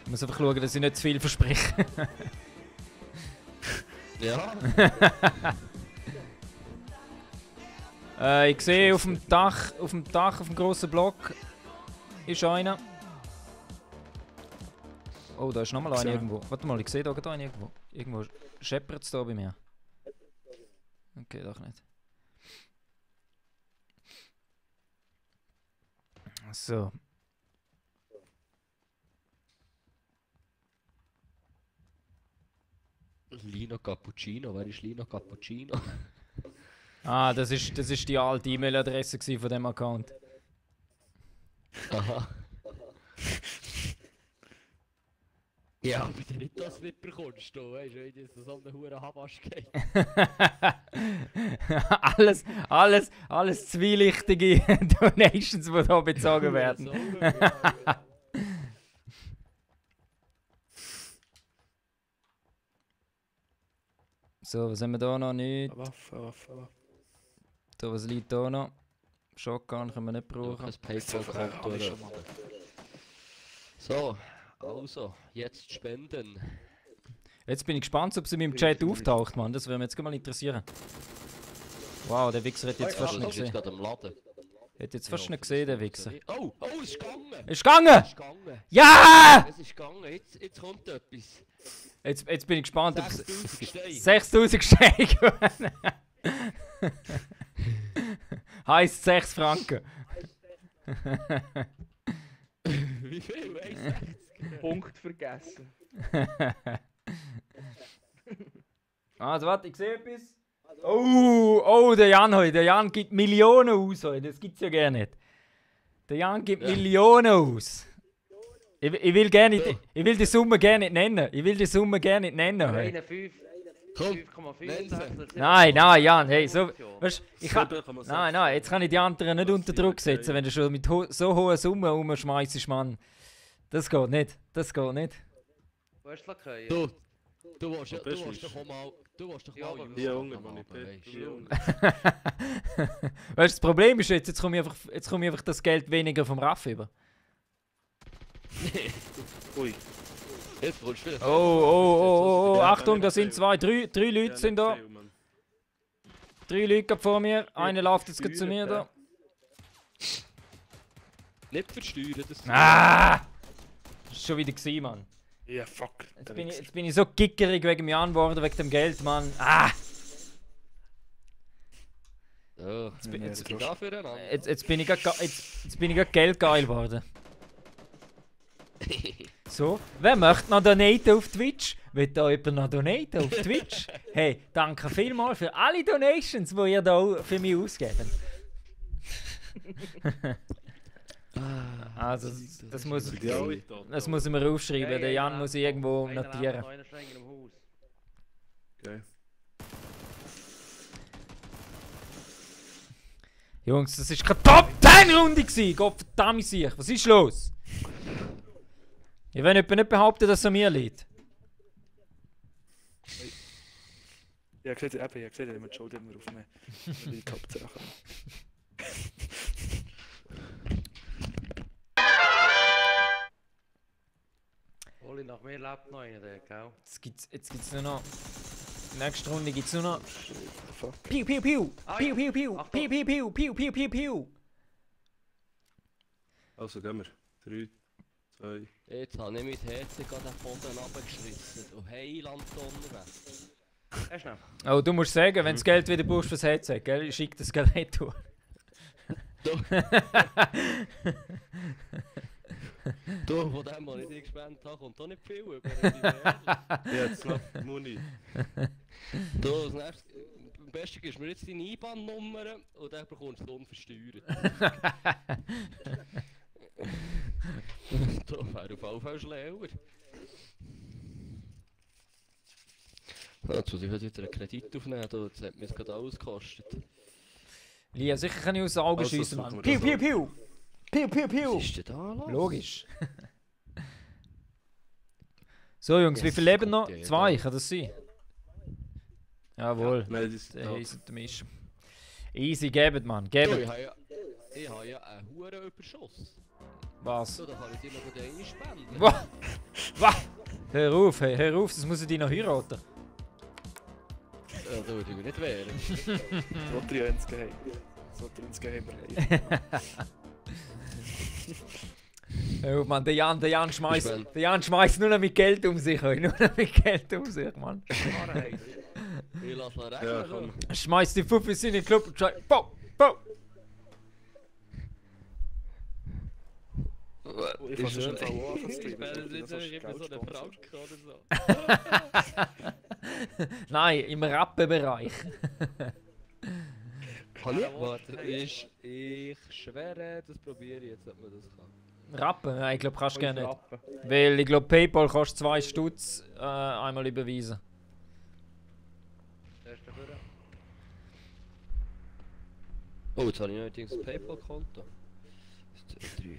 Speaker 1: Ich muss einfach schauen, dass ich nicht zu viel verspreche.
Speaker 2: Ja.
Speaker 1: Ich sehe auf dem Dach, auf dem grossen Block ist einer. Oh, da ist nochmal einer irgendwo. Warte mal, ich sehe da gerade einen irgendwo. Irgendwo scheppert es da bei mir. Okay, doch nicht. So.
Speaker 2: Lino Cappuccino, wer ist Lino Cappuccino?
Speaker 1: Ah, das ist die alte E-Mail-Adresse von dem Account.
Speaker 2: Aha. Ja, bitte nicht das mitbekommst, du weißt, wenn jetzt so eine hure Habasch geht.
Speaker 1: alles zwielichtige Donations, die hier bezogen werden. So, was haben wir da noch? Nicht.
Speaker 5: Waffe.
Speaker 1: Da, was liegt da noch? Shotgun können wir nicht
Speaker 2: Du
Speaker 1: brauchen.
Speaker 2: kannst PayPal-Konto eröffnen. So, also, jetzt spenden.
Speaker 1: Jetzt bin ich gespannt, ob sie in meinem Chat auftaucht, Mann. Das würde mich jetzt mal interessieren. Wow, der Wichser hat jetzt fast
Speaker 2: Also,
Speaker 1: nicht
Speaker 2: das ist
Speaker 1: gesehen.
Speaker 2: gerade am Laden.
Speaker 1: Hat jetzt fast nicht gesehen, der Wichser.
Speaker 2: Oh, es ist gegangen!
Speaker 1: Ist gegangen!
Speaker 2: Es ist gegangen!
Speaker 1: Ja!
Speaker 2: Es ist gegangen, jetzt kommt etwas.
Speaker 1: Jetzt bin ich gespannt, ob
Speaker 2: 6000 Steine.
Speaker 1: 6000 Steine. Heißt 6 Franken.
Speaker 2: Wie viel? 1,60?
Speaker 6: Punkt vergessen.
Speaker 1: Also warte, ich sehe etwas. Oh, der Jan heute. Der Jan gibt Millionen aus heute. Das gibt's ja gar nicht. Der Jan gibt Millionen aus. Ich will die Summe gerne nicht nennen. Heute.
Speaker 3: 5,5.
Speaker 1: Nein, Jan, hey, so. Weißt, nein, jetzt kann ich die anderen nicht unter Druck setzen, wenn du schon mit so hohen Summen rumschmeißt, Mann. Das geht nicht.
Speaker 3: Wo hast du es gehört?
Speaker 2: Du willst doch mal... Du willst doch
Speaker 3: Ja,
Speaker 2: mal...
Speaker 3: aber
Speaker 4: Die Jungen,
Speaker 2: machen,
Speaker 4: Mann, ich
Speaker 2: weisst
Speaker 4: die
Speaker 2: du.
Speaker 4: Jungen.
Speaker 1: Weißt du, das Problem ist jetzt komme ich einfach das Geld weniger vom Raff über.
Speaker 5: Ui.
Speaker 2: Jetzt kommst du wieder...
Speaker 1: Oh, Achtung, da sind drei Leute sind da. 3 Leute gerade vor mir. Einer läuft jetzt gerade zu mir da.
Speaker 2: Nicht versteuern, das...
Speaker 1: Ah! Das ist schon wieder gewesen, Mann.
Speaker 5: Ja, fuck.
Speaker 1: Jetzt bin ich so gickerig wegen Jan geworden, wegen dem Geld, Mann. Ah!
Speaker 2: Ja, jetzt bin ich da füreinander.
Speaker 1: Jetzt bin ich grad geldgeil geworden. So, wer möchte noch donaten auf Twitch? Will da jemand noch donaten auf Twitch? Hey, danke vielmals für alle Donations, die ihr da für mich ausgebt. Also, das muss ich mir aufschreiben. Der Jan muss ich irgendwo notieren.
Speaker 4: Okay.
Speaker 1: Jungs, das ist keine Top-10-Runde gewesen! Gottverdammt sich, was ist los? Ich will nicht behaupten, dass es an mir liegt.
Speaker 5: Ja, ich sehe den mit die Schulter immer auf mich. Die Top-Sachen.
Speaker 3: Oli, nach mir lebt noch einer, der, gell?
Speaker 1: Jetzt gibt's nur noch... Nächste Runde gibt's nur noch...
Speaker 5: Fuck.
Speaker 1: Piu, piu, piu!
Speaker 3: Ah,
Speaker 1: Piu,
Speaker 3: ja.
Speaker 1: piu, piu!
Speaker 3: Achtung.
Speaker 1: Piu, piu, piu! Piu, piu, piu, piu!
Speaker 4: Also gehen wir. 3, 2...
Speaker 2: Jetzt habe ich mit Herzen gerade den Boden runtergeschissen. Du Heiland unterwegs.
Speaker 3: Schnell.
Speaker 1: Oh, du musst sagen, wenn du das Geld wieder brauchst fürs Headset, gell? Ich schick das Gerät durch.
Speaker 2: Du, von dem, was ich dir gespendet habe, kommt doch nicht viel über.
Speaker 4: Jetzt noch Muni.
Speaker 2: Du, das nächste... Am besten gibst du mir jetzt deine IBAN-Nummer und dann bekommst du es unversteuert. Du, wäre auf jeden Fall schlauer. Jetzt muss ich wieder einen Kredit aufnehmen, da. Das hat mir jetzt gerade alles gekostet.
Speaker 1: Lia, sicher kann ich aus den Augen
Speaker 4: Also,
Speaker 1: schiessen,
Speaker 4: suchen
Speaker 1: Mann.
Speaker 4: wir
Speaker 1: Piu,
Speaker 4: das
Speaker 1: piu, piu! Piu, piu, piu!
Speaker 2: Was ist denn da los?
Speaker 1: Logisch. So Jungs, wie
Speaker 2: Yes,
Speaker 1: viele leben noch?
Speaker 2: kommt ja
Speaker 1: 2,
Speaker 2: jeder.
Speaker 1: kann das sein? Jawohl.
Speaker 4: Nein, das
Speaker 1: Der
Speaker 4: ja.
Speaker 1: heisst der Misch. Easy, gebt Mann,
Speaker 2: Du,
Speaker 1: gebt.
Speaker 2: ich habe ja einen hohen Überschuss.
Speaker 1: Was?
Speaker 2: So, da kann ich dir noch den spenden.
Speaker 1: Was? Hör auf, hey, hör auf, das muss ich dich noch heiraten.
Speaker 2: Ja, da würde ich mich nicht wehren.
Speaker 5: Das wollte ich ja ins Geheim. Das wollte ich ins Geheim haben.
Speaker 1: Oh Mann, der Jan
Speaker 2: Ich
Speaker 1: schmeißt nur noch mit Geld um sich, hey. Nur noch mit Geld um sich, Mann.
Speaker 3: Wahrheit.
Speaker 2: Ich lasse mal
Speaker 4: Ja,
Speaker 2: rechnen.
Speaker 4: komm.
Speaker 1: Schmeißt die Fuffis in den Club und schreit, Bau, Bau!
Speaker 5: Ich kann schon Fall auch anfangen zu
Speaker 2: Ich
Speaker 5: streamen.
Speaker 2: spende
Speaker 5: Das
Speaker 2: jetzt
Speaker 5: ist
Speaker 2: immer so einen
Speaker 5: Geldsponsor.
Speaker 2: Franken oder so.
Speaker 1: Nein, im Rappenbereich.
Speaker 2: Warte, ich schwöre, das probiere ich jetzt, ob man das kann.
Speaker 1: Rappen? Nein, ich glaube, kannst du gerne nicht.
Speaker 3: Rappen.
Speaker 1: Weil ich glaube, PayPal kostet 2 Stutz einmal überweisen.
Speaker 3: Der ist dafür.
Speaker 2: Oh, jetzt habe ich neuerdings ein PayPal-Konto. 3.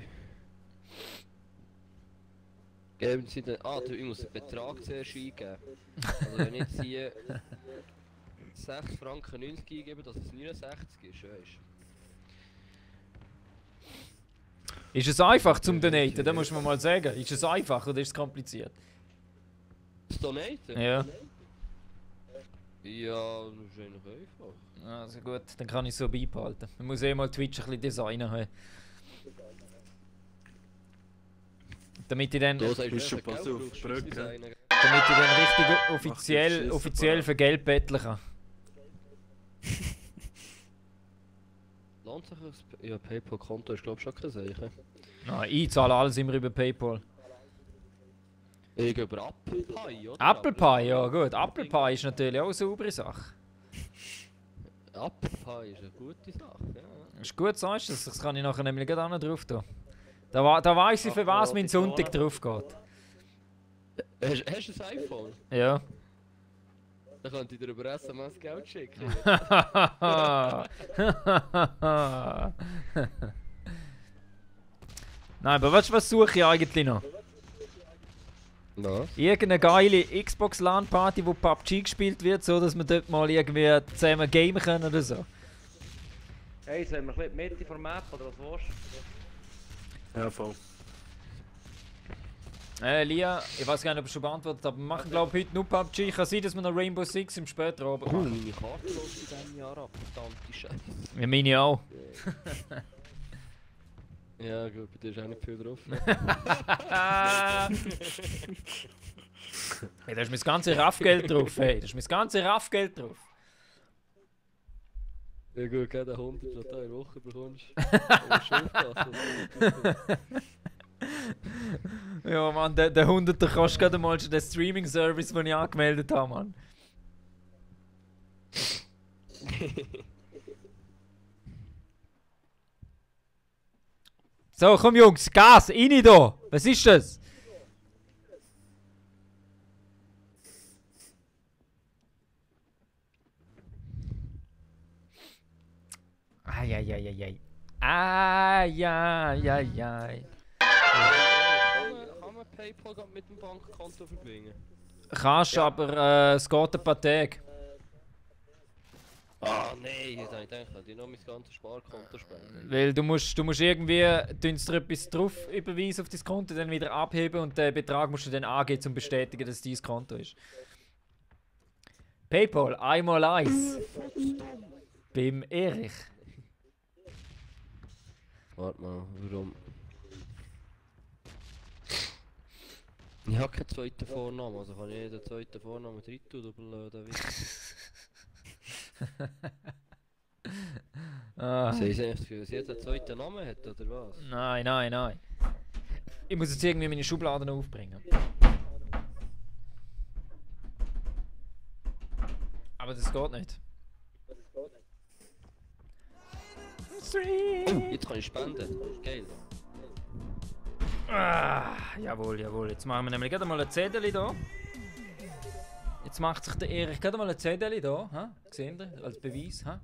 Speaker 2: Geben Sie den. Ah, ich muss den Betrag zuerst eingeben. Also, wenn ich jetzt hier 6 Franken 90 eingebe, dass es 69 ist, weißt
Speaker 1: Ist es einfach zum Donaten? Da muss man mal sagen. Ist es einfach oder ist es kompliziert?
Speaker 2: du? Das Donaten?
Speaker 1: Ja.
Speaker 2: Ja, das ist eigentlich einfach.
Speaker 1: Also gut, dann kann ich es so beibehalten. Man muss eh mal Twitch ein bisschen designen. Hey. Damit ich dann,
Speaker 2: Du sagst,
Speaker 4: Bist
Speaker 2: wenn
Speaker 4: schon pass
Speaker 2: Geld
Speaker 4: auf,
Speaker 2: brauchst,
Speaker 4: Brücke.
Speaker 2: musst du designen.
Speaker 1: damit ich dann richtig
Speaker 4: Mach
Speaker 1: offiziell,
Speaker 4: die
Speaker 1: offiziell
Speaker 4: Scheiße
Speaker 1: für Geld betteln kann.
Speaker 2: Lohnt sich das? Ja, PayPal-Konto ist glaube ich schon keine Sache.
Speaker 1: Nein, ich zahle alles immer über PayPal.
Speaker 2: Ich gehe über Apple Pie, oder?
Speaker 1: Apple Pie, ja gut. Apple Pie ist natürlich auch eine saubere Sache.
Speaker 2: Apple Pie ist eine gute Sache, ja.
Speaker 1: Ist gut, sagst du das. Das kann ich nachher nämlich gerade auch noch drauf tun. Da weiss ich, für was mein Sonntag drauf geht.
Speaker 2: Hast du ein iPhone?
Speaker 1: Ja.
Speaker 2: Dann könnte ich dir über SMS Geld schicken.
Speaker 1: Nein, aber weißt du, was suche ich eigentlich noch?
Speaker 2: Was?
Speaker 1: Irgendeine geile Xbox LAN-Party, wo PUBG gespielt wird, so dass wir dort mal irgendwie zusammen gamen können oder so.
Speaker 3: Hey, sollen wir ein bisschen die Mitte von der Map oder was willst du?
Speaker 4: Ja, voll.
Speaker 1: Lia, ich weiß gar nicht, ob ich schon beantwortet habe, aber wir machen glaube ich heute nur PUBG. Kann sein, dass wir noch Rainbow Six im später Abend machen.
Speaker 2: Meine Karte läuft in diesem Jahr ab, verdammte Scheiße.
Speaker 1: Ja, meine auch.
Speaker 2: Ja gut, bei dir ist auch nicht viel drauf.
Speaker 1: Hey, da ist mein ganzes Raffgeld drauf, hey. Da ist mein ganzes Raffgeld drauf.
Speaker 2: Ja gut, gerade 100, was du in der Woche bekommst. Aber schon aufpassen.
Speaker 1: Ja, Mann, der 100er kostet gerade mal schon den Streaming-Service, den ich angemeldet habe, Mann. So, komm Jungs, Gas, rein da! Was ist das? Eieieiei. Eieieiei.
Speaker 2: Kann man PayPal gerade mit dem Bankkonto verbinden?
Speaker 1: Kannst, aber es geht ein paar Tage.
Speaker 2: Ah nein, jetzt habe ich gedacht, ich noch mein ganzes Sparkonto spenden.
Speaker 1: Weil du musst irgendwie dir etwas drauf überweisen auf dein Konto, dann wieder abheben und den Betrag musst du dann angeben, um zu bestätigen, dass es dein Konto ist. PayPal, einmal eins. Beim Erich.
Speaker 2: Warte mal, warum? Ich habe keinen zweiten Vornamen, also kann ich nicht den zweiten Vornamen rein tun, du blöder Witz.
Speaker 1: Ah.
Speaker 2: Sie haben eigentlich das Gefühl, dass sie jetzt einen zweiten Namen hat, oder was?
Speaker 1: Nein, nein, nein. Ich muss jetzt irgendwie meine Schubladen aufbringen. Aber das geht nicht.
Speaker 2: Oh, jetzt kann ich spenden. Geil.
Speaker 1: Ah, jawohl, jawohl. Jetzt machen wir nämlich gerade mal ein Zettel da. Jetzt macht sich der Erich gerade mal ein Zettel da, ha? Seht ihr? Als Beweis, ha?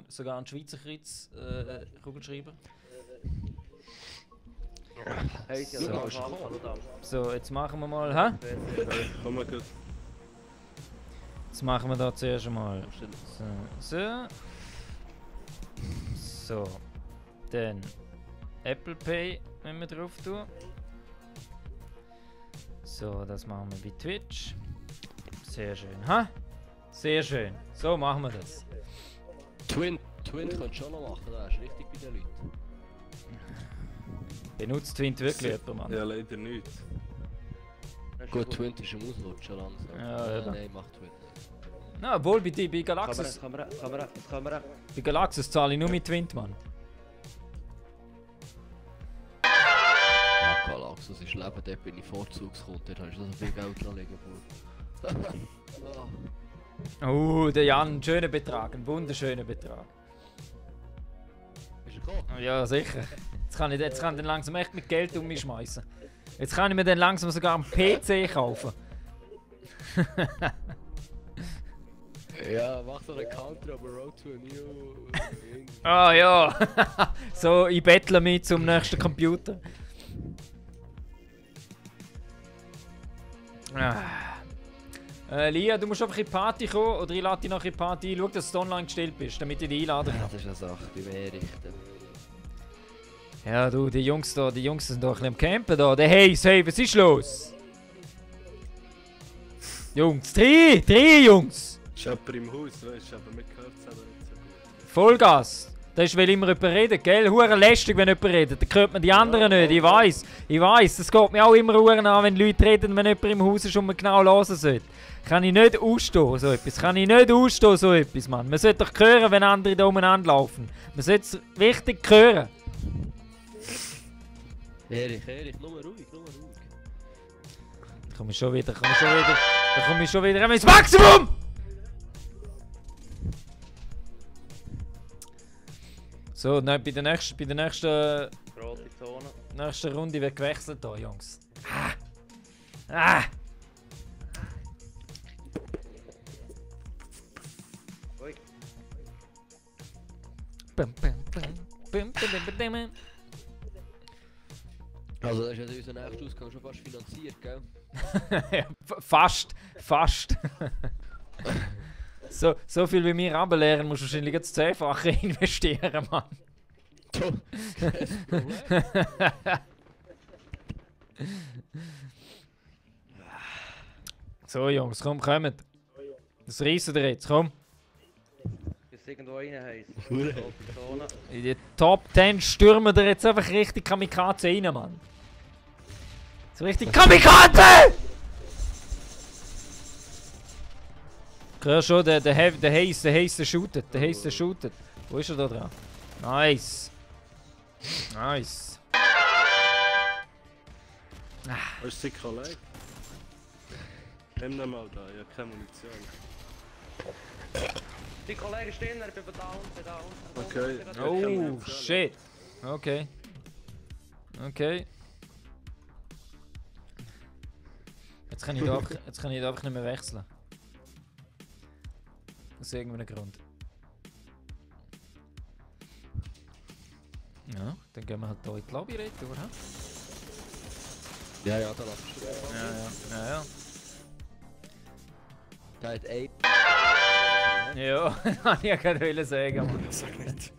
Speaker 1: Sogar ein Schweizer Kreuz Kugelschreiber.
Speaker 3: Hey,
Speaker 2: So.
Speaker 1: So, jetzt machen wir mal, ha?
Speaker 4: Komm mal gut.
Speaker 1: Jetzt machen wir da zuerst einmal. So. So. Dann Apple Pay, wenn wir drauf tun. So, das machen wir bei Twitch. Sehr schön, ha? Sehr schön. So machen wir das.
Speaker 2: Twin könntest du schon noch machen, das ist richtig bei den Leuten.
Speaker 1: Benutzt Twint wirklich jemand, Mann?
Speaker 4: Ja, leider nicht.
Speaker 2: Gut, Twin ist im Auslutschen langsam.
Speaker 1: Ja, eben.
Speaker 2: Nein, macht Twin nicht.
Speaker 1: Na, obwohl bei Galaxus.
Speaker 3: Kamera.
Speaker 1: Bei Galaxus zahle ich nur mit Twint, Mann.
Speaker 2: Ja, Galaxus ist Leben, dort bin ich Vorzugskunde, dort habe ich so viel Geld dran liegen.
Speaker 1: Der Jan, ein schöner Betrag, ein wunderschöner Betrag.
Speaker 2: Ist er gekommen?
Speaker 1: Ja, sicher. Jetzt kann ich dann langsam echt mit Geld um mich schmeißen. Jetzt kann ich mir dann langsam sogar einen PC kaufen.
Speaker 2: Ja, mach so einen Counter, aber Road to a New...
Speaker 1: Ah ja, so ich bettle mich zum nächsten Computer. Lia, du musst einfach in die Party kommen oder ich lade dich nach in die Party ein. Schau, dass du online gestellt bist, damit ich dich einladen kann.
Speaker 2: Das ist eine Sache, bei mir richten.
Speaker 1: Ja du, die Jungs sind doch ein bisschen am Campen da. Der Hayes, hey, was ist los? Jungs, drei Jungs!
Speaker 4: Ist jemand im Haus, weißt du, aber mit gehört es aber nicht so gut.
Speaker 1: Vollgas! Das ist, weil immer jemand redet, gell? Hure lästig, wenn jemand redet. Dann hört man die anderen nicht. Ich weiss. Es geht mir auch immer Huren an, wenn Leute reden, wenn jemand im Haus ist und man genau hören sollte. Kann ich nicht ausstehen, so etwas. Mann. Man sollte doch hören, wenn andere da umeinander laufen. Man sollte es richtig hören.
Speaker 2: Erich, nur ruhig.
Speaker 1: Da komme ich schon wieder. Ins Maximum! So, nein, bei der nächsten
Speaker 3: Rote Zone.
Speaker 1: Runde wird gewechselt hier, Jungs.
Speaker 3: Ui.
Speaker 2: Also das ist ja unser nächster Ausgang schon fast finanziert, gell?
Speaker 1: Ja, fast. So viel wie wir runterlernen, musst du wahrscheinlich das 10-fache investieren, Mann.
Speaker 2: Kein Problem.
Speaker 1: So Jungs, kommt. Das reissen wir jetzt, komm.
Speaker 3: Bis irgendwo rein heisst.
Speaker 2: Hure.
Speaker 3: Rote Zone.
Speaker 1: In die Top 10 stürmen wir jetzt einfach richtig Kamikaze rein, Mann. So richtig Kamikaze! Ich höre schon, der Hayes, der shootet. Wo ist er da dran? Nice.
Speaker 4: Wo ist dein Kollege? Nimm ihn mal da, ich habe keine Munition.
Speaker 3: Die Kollegen stehen da, ich bin da unten.
Speaker 1: Oh, shit. Okay. Jetzt kann ich da einfach nicht mehr wechseln. Aus irgendeinem Grund. Ja, dann gehen wir halt hier in die Lobby retour, oder?
Speaker 2: Ja, da lass ich
Speaker 1: Ja.
Speaker 2: Der hat 8.
Speaker 1: Ja, das wollte ich gerade sagen, Mann.
Speaker 5: Sag nicht.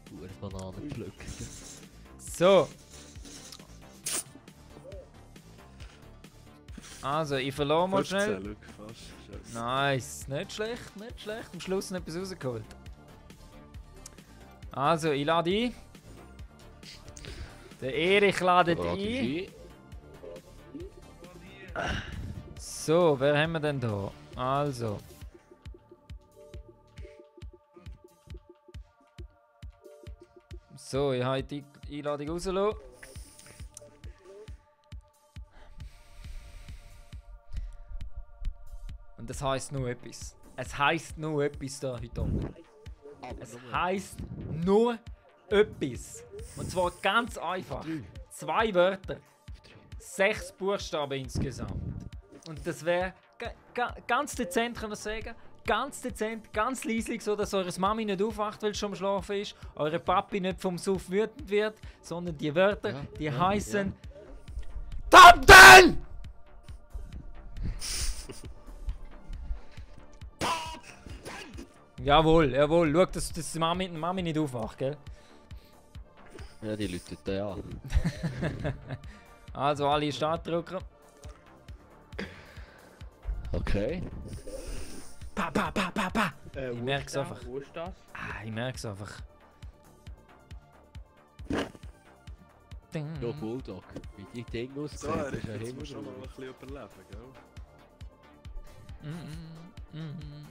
Speaker 2: Pure Bananen pflücken.
Speaker 1: So. Also, ich verlor mal
Speaker 4: 15,
Speaker 1: schnell.
Speaker 4: schau, fast. Scheiße.
Speaker 1: Nice, nicht schlecht. Am Schluss noch etwas rausgeholt. Also, ich lade ein. Der Erich ladet ein. So, wer haben wir denn da? Also. So, ich habe die Einladung rausgelassen. Und das heisst nur etwas. Es heisst nur etwas da heute Abend. Es heisst nur etwas. Und zwar ganz einfach. 2 Wörter. 6 Buchstaben insgesamt. Und das wäre ganz dezent, kann ich sagen. Ganz dezent, ganz leislich, so dass eure Mami nicht aufwacht, weil sie schon am Schlafen ist. Eure Papi nicht vom Suff wütend wird, sondern die Wörter,
Speaker 2: Ja,
Speaker 1: die
Speaker 2: ja,
Speaker 1: heißen Top 10! Jawohl, jawohl. Schau, dass die Mami nicht aufwacht, gell?
Speaker 2: Ja, die Leute da an.
Speaker 1: Also alle Startdrücker.
Speaker 2: Okay.
Speaker 1: Pa, pa, pa, pa, pa. Ich
Speaker 6: wo
Speaker 1: merk's
Speaker 6: ist der?
Speaker 1: einfach.
Speaker 6: Wo ist das?
Speaker 1: Ich merk's einfach.
Speaker 2: Ja, Bulldog. Wie die Dinge aussehen,
Speaker 4: So,
Speaker 2: das ist
Speaker 4: Erik,
Speaker 2: ja
Speaker 4: jetzt
Speaker 2: Himmel.
Speaker 4: musst du noch mal ein bisschen überleben, gell?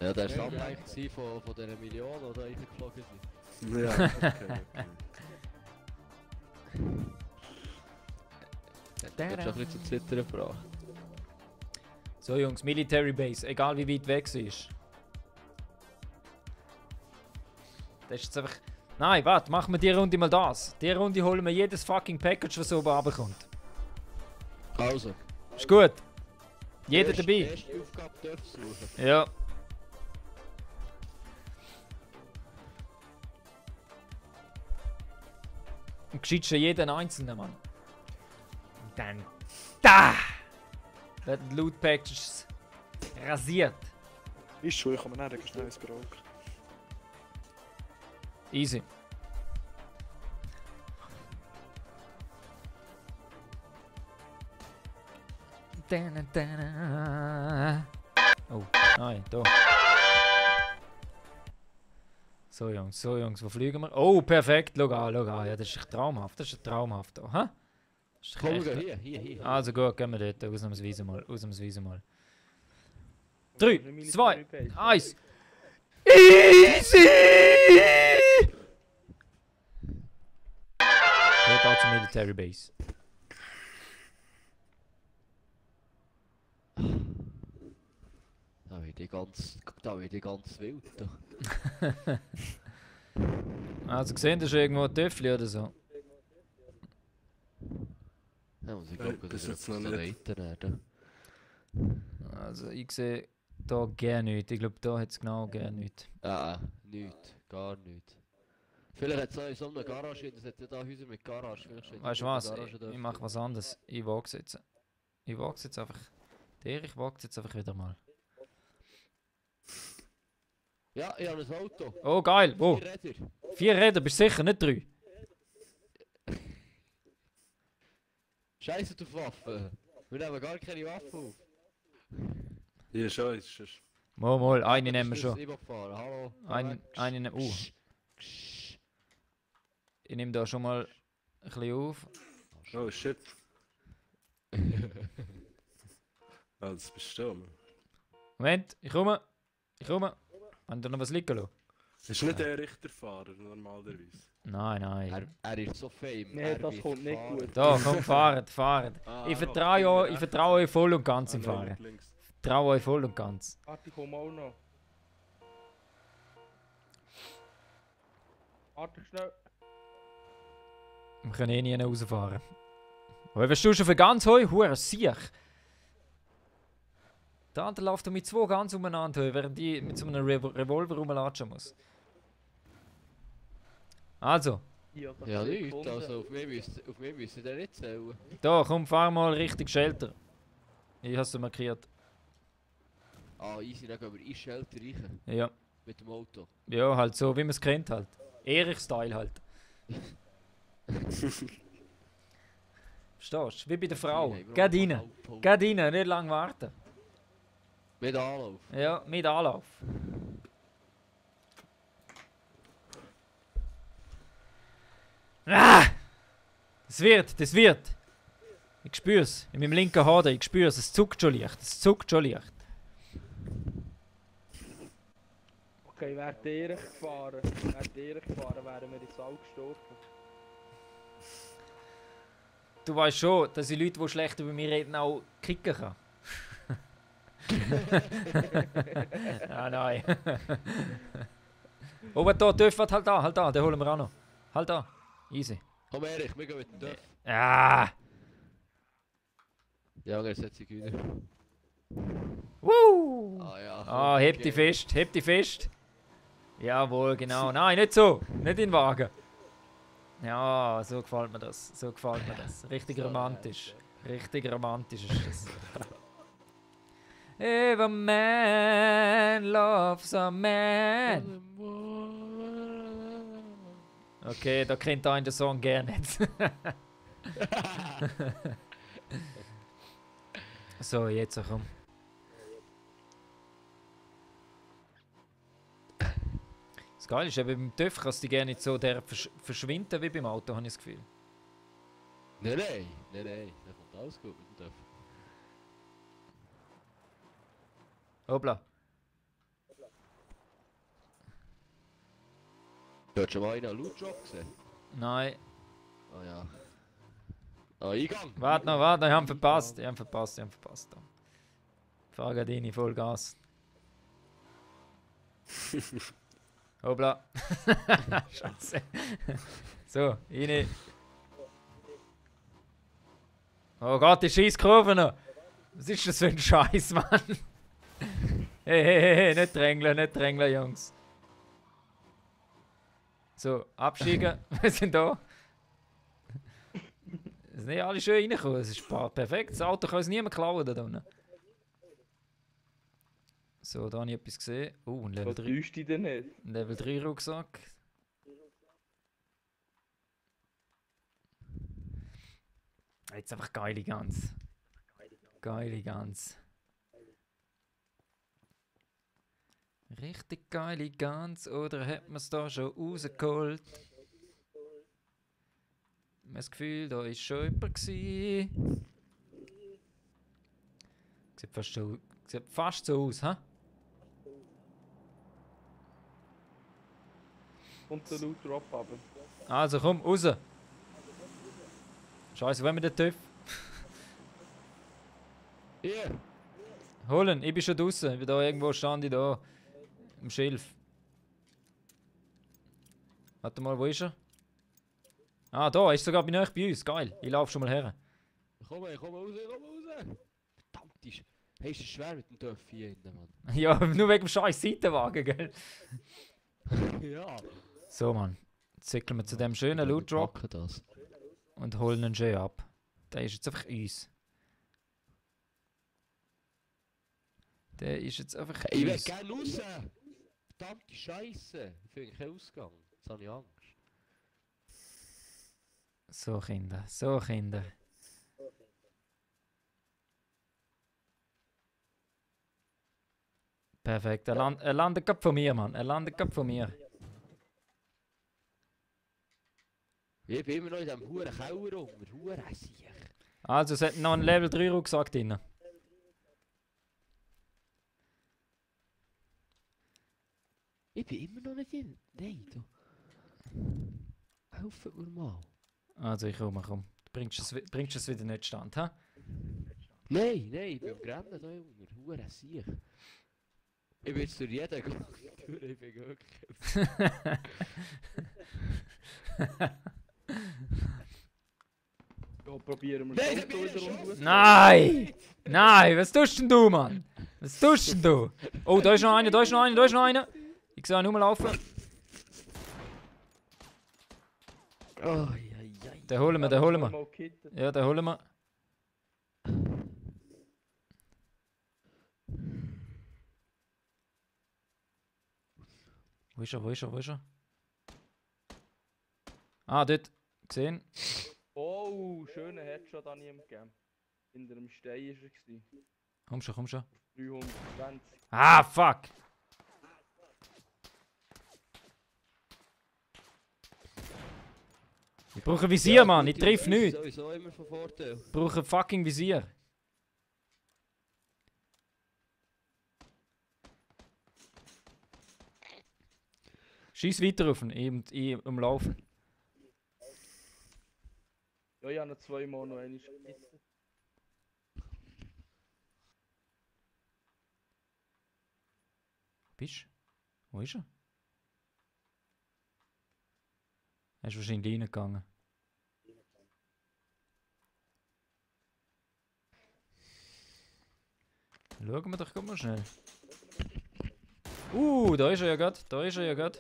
Speaker 2: Ja, der war abhängig von dieser Million, die da reingeflogen sind.
Speaker 4: Ja, okay.
Speaker 2: Das hat schon ein bisschen zum Zittern gebracht.
Speaker 1: So Jungs, Military Base, egal wie weit weg sie ist. Das ist jetzt einfach... Nein, warte, machen wir die Runde mal das. Die Runde holen wir jedes fucking Package, was oben runterkommt.
Speaker 2: Also.
Speaker 1: Ist gut. Jeder dabei.
Speaker 2: Erste Aufgabe darf suchen.
Speaker 1: Ja. Und geschieht schon jeden einzelnen, Mann. Und dann... Da! Werden die Loot Packages rasiert.
Speaker 5: Ist schon, ich komme näher, ich schnell ins Büro.
Speaker 1: Easy. Oh, nein, da. So Jungs, wo fliegen wir? Oh, perfekt, schau an. Ja, das ist traumhaft, das ist traumhaft. Hä? Das ist
Speaker 2: Komm,
Speaker 1: echt-
Speaker 2: hier.
Speaker 1: Also gut, gehen wir dort, ausnahmsweise mal. 3, 2, 1. Easy! Geht auch zur Military Base.
Speaker 2: Da wird die ganz wild. Da.
Speaker 1: Also gesehen, das ist irgendwo ein Töffel oder so.
Speaker 2: Ja, muss ich
Speaker 4: Hey,
Speaker 2: glaube,
Speaker 4: bis
Speaker 2: das
Speaker 4: jetzt
Speaker 2: ist
Speaker 4: noch
Speaker 2: etwas
Speaker 4: nicht.
Speaker 2: leiten.
Speaker 1: Also ich sehe da gar nichts. Ich glaube, da hat es genau gar nichts.
Speaker 2: Nichts. Gar nichts. Vielleicht hat es auch in so einer Garage, das hat ja da Häuser mit Garage.
Speaker 1: Weißt du was? Ich mache was anderes. Ich wage es jetzt. Ich wage es jetzt einfach. Ich wage es jetzt einfach wieder mal.
Speaker 2: Ja, ich habe ein Auto.
Speaker 1: Oh geil, wo?
Speaker 2: 4 Räder.
Speaker 1: 4 Räder, bist du sicher, nicht 3?
Speaker 2: Scheiße auf Waffen. Wir nehmen gar keine Waffen auf.
Speaker 4: Hier schon, ist es.
Speaker 1: Mal, eine nehmen wir
Speaker 2: Ich
Speaker 1: schon.
Speaker 2: fahren. Hallo.
Speaker 1: Eine nehmen wir. Ich nehme da schon mal ein bisschen auf.
Speaker 4: Oh shit. Ah, das bist du. Mann.
Speaker 1: Moment, ich komme. Haben da noch was liegen lassen?
Speaker 4: Ist nicht der Richterfahrer normalerweise?
Speaker 1: Nein.
Speaker 2: Er ist so fame.
Speaker 6: Nee,
Speaker 2: er
Speaker 6: das
Speaker 2: wird
Speaker 6: kommt nicht
Speaker 2: fahren.
Speaker 6: gut.
Speaker 1: Da, komm, fahrt.
Speaker 2: Ah,
Speaker 1: Ich vertraue euch voll und ganz im
Speaker 4: Ah, nein,
Speaker 1: Fahren.
Speaker 4: nicht links.
Speaker 1: Traue euch voll und ganz.
Speaker 6: Warte, ich komme auch noch. Warte schnell.
Speaker 1: Wir können eh nie rausfahren. Aber was tust du für ganz heu? Hure Siech. Der andere läuft mit 2 ganz umeinander, heu, während die mit so einem Revolver rumlatschen muss. Also,
Speaker 6: Ja, das
Speaker 2: Ja,
Speaker 6: hab ich
Speaker 2: nichts.
Speaker 6: gefunden.
Speaker 2: Also auf mich müsst ihr nicht zählen.
Speaker 1: da, komm, fahr mal Richtung Shelter. Ich hab's dir markiert.
Speaker 2: Ah, easy, dann gehen wir in Shelter rein.
Speaker 1: Ja.
Speaker 2: Mit dem Auto.
Speaker 1: Ja, halt so, wie man es kennt halt. Erich-Style halt. Verstehst du? Wie bei der Frau. Geh rein. Geh rein, nicht lang warten.
Speaker 2: Mit Anlauf.
Speaker 1: Ja, mit Anlauf. Ah! Das wird. Ich spür's. In meinem linken Hader, ich spür's. Es zuckt schon leicht.
Speaker 6: Okay, wäre Erich gefahren, wären wir ins All gestorben.
Speaker 1: Du weißt schon, dass ich Leute, die schlecht über mich reden, auch kicken kann. Ah nein. Oben da, Dörf, halt da, den holen wir auch noch. Halt da, easy.
Speaker 2: Komm Erich, wir gehen mit dem Dörf.
Speaker 1: Ah!
Speaker 2: Ja, er setzt sich wieder.
Speaker 1: Ah
Speaker 2: Ja.
Speaker 1: Ah, heb die fest, heb die fest. Jawohl, genau. Nein, nicht so. Nicht in den Wagen. Ja, so gefällt mir das. So gefällt mir das. Richtig
Speaker 2: So
Speaker 1: romantisch. Richtig romantisch ist das. If a man loves a man. Okay, da kennt einen den Song gerne nicht. So, jetzt komm. Das Geile ist, eben beim TÜV kannst du gerne nicht so verschwinden wie beim Auto, habe ich das Gefühl.
Speaker 2: Nein. Da kommt alles gut mit dem Töpf.
Speaker 1: Hoppla.
Speaker 2: Du hast schon mal einen Loot-Drop gesehen?
Speaker 1: Nein.
Speaker 2: Ah ja. Eingang!
Speaker 1: Warte noch, ich habe verpasst. Ich habe verpasst. Fahrgadini, Vollgas. Hoppla. Scheiße. So, rein. Oh Gott, die scheiß Kurve noch. Was ist das für ein Scheiß, Mann? Hey, nicht drängeln, Jungs. So, absteigen. Wir sind da. Es sind nicht alle schön reingekommen. Es ist perfekt. Das Auto kann uns niemand klauen da unten. So, da habe ich etwas gesehen. Oh, ein Level
Speaker 6: Was
Speaker 1: 3.
Speaker 6: täuscht dich denn nicht?
Speaker 1: Ein Level 3 Rucksack. Jetzt einfach geile Gans. Geile Gans. Richtig geile Gans. Oder hat man es da schon rausgeholt? Ich habe das Gefühl, da war schon jemand gewesen. Sieht fast so aus, hä?
Speaker 6: Und der Loot Drop aber.
Speaker 1: Also komm, raus! Scheiße, wenn wir den TÜV
Speaker 2: Hier!
Speaker 1: holen, ich bin schon draußen. Ich bin da irgendwo stand ich da im Schilf. Warte mal, wo ist er? Ah, da, er ist sogar bei uns. Geil, ich laufe schon mal her.
Speaker 2: Komm raus! Verdammt, ist... Hey, ist es schwer mit dem Töpf hier hinten, Mann?
Speaker 1: Ja, nur wegen dem scheiß Seitenwagen, gell?
Speaker 2: Ja!
Speaker 1: So, Mann. Jetzt zickeln wir zu dem schönen Loot Drop
Speaker 2: Packen das.
Speaker 1: und holen ihn schön ab. Der ist jetzt einfach uns. Der ist jetzt einfach
Speaker 2: Ich will
Speaker 1: uns.
Speaker 2: gerne raus! Verdammte Scheiße! Ich finde keinen Ausgang. Jetzt habe ich Angst.
Speaker 1: So, Kinder, so, Kinder. Perfekt, er landet gerade von mir, Mann. Er landet gerade von mir.
Speaker 2: Ich bin immer noch in diesem huren Keller unter. Huren Siech.
Speaker 1: Also, es hat noch einen Level 3 Rucksack drin.
Speaker 2: Ich bin immer noch nicht in. Nein, du. Helfen mir mal.
Speaker 1: Also, ich komm. Du bringst es wieder nicht stand, hä?
Speaker 2: Nein, ich bin am Grennen da unter. Huren Siech. Ich bin jetzt durch jeden Gang durch. Ich bin wirklich.
Speaker 6: Ja, probieren wir
Speaker 2: Nein,
Speaker 6: das Auto wieder umzusetzen.
Speaker 1: Nein! Nein, was tust denn du, Mann? Was tust denn du? Oh, da ist noch einer. Ich sehe ihn nur laufen. Den holen wir.
Speaker 6: Mal gekittet.
Speaker 1: Ja, den holen wir. Wo ist er? Ah, dort. Gesehen.
Speaker 6: Oh, schöner Headshot an ihm gegeben. Hinter dem Stein war er.
Speaker 1: Komm schon.
Speaker 6: 320.
Speaker 1: Ah, fuck! Ich brauche ein Visier, Mann. Ich treffe nichts.
Speaker 2: Sowieso immer von Vorteil.
Speaker 1: Ich brauche ein fucking Visier. Schieß weiter auf ihn. Ich umlaufen.
Speaker 6: Ja, ich habe noch zweimal noch eine gekittet.
Speaker 1: Bist du? Wo ist er? Er ist wahrscheinlich reingegangen. Schauen wir doch mal schnell. Da ist er ja gerade. Da ist er ja gerade.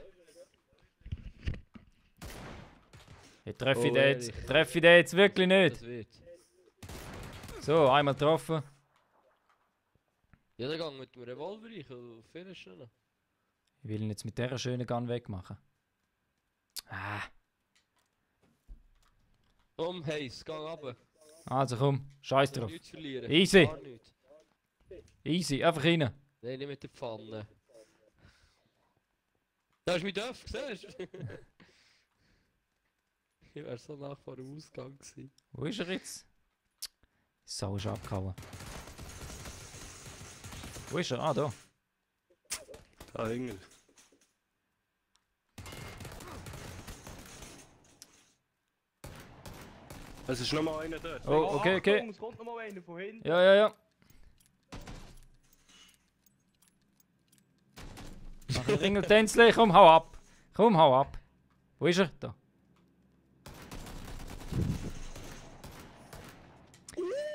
Speaker 1: Ich treffe
Speaker 2: Oh,
Speaker 1: den
Speaker 2: Erich.
Speaker 1: jetzt. Treffe ich den jetzt wirklich nicht.
Speaker 2: Das wird.
Speaker 1: So, einmal getroffen.
Speaker 2: Ja, der Gang mit dem Revolver rein, auf viel schneller.
Speaker 1: Ich will ihn jetzt mit dieser schönen Gun wegmachen. Ah.
Speaker 2: Komm, Heiss, gang runter.
Speaker 1: Also komm, scheiß
Speaker 2: Du hast
Speaker 1: drauf.
Speaker 2: nichts zu verlieren.
Speaker 1: Easy.
Speaker 2: Gar nichts.
Speaker 1: Easy, einfach rein.
Speaker 2: Nein, nicht mit der Pfanne. Da ist mein Dörf, siehst du? Ich wär so nach vor dem Ausgang gewesen.
Speaker 1: Wo ist er jetzt? Sau ist abgehauen. Wo ist er? Ah, da.
Speaker 4: Da Engel. Es ist noch mal einer dort.
Speaker 1: Oh, okay, okay.
Speaker 6: Achtung, es kommt noch mal einer von hinten.
Speaker 1: Ja, ja, ja. Mach ein Ringeltänzle, komm, hau ab. Komm, hau ab. Wo ist er? Da.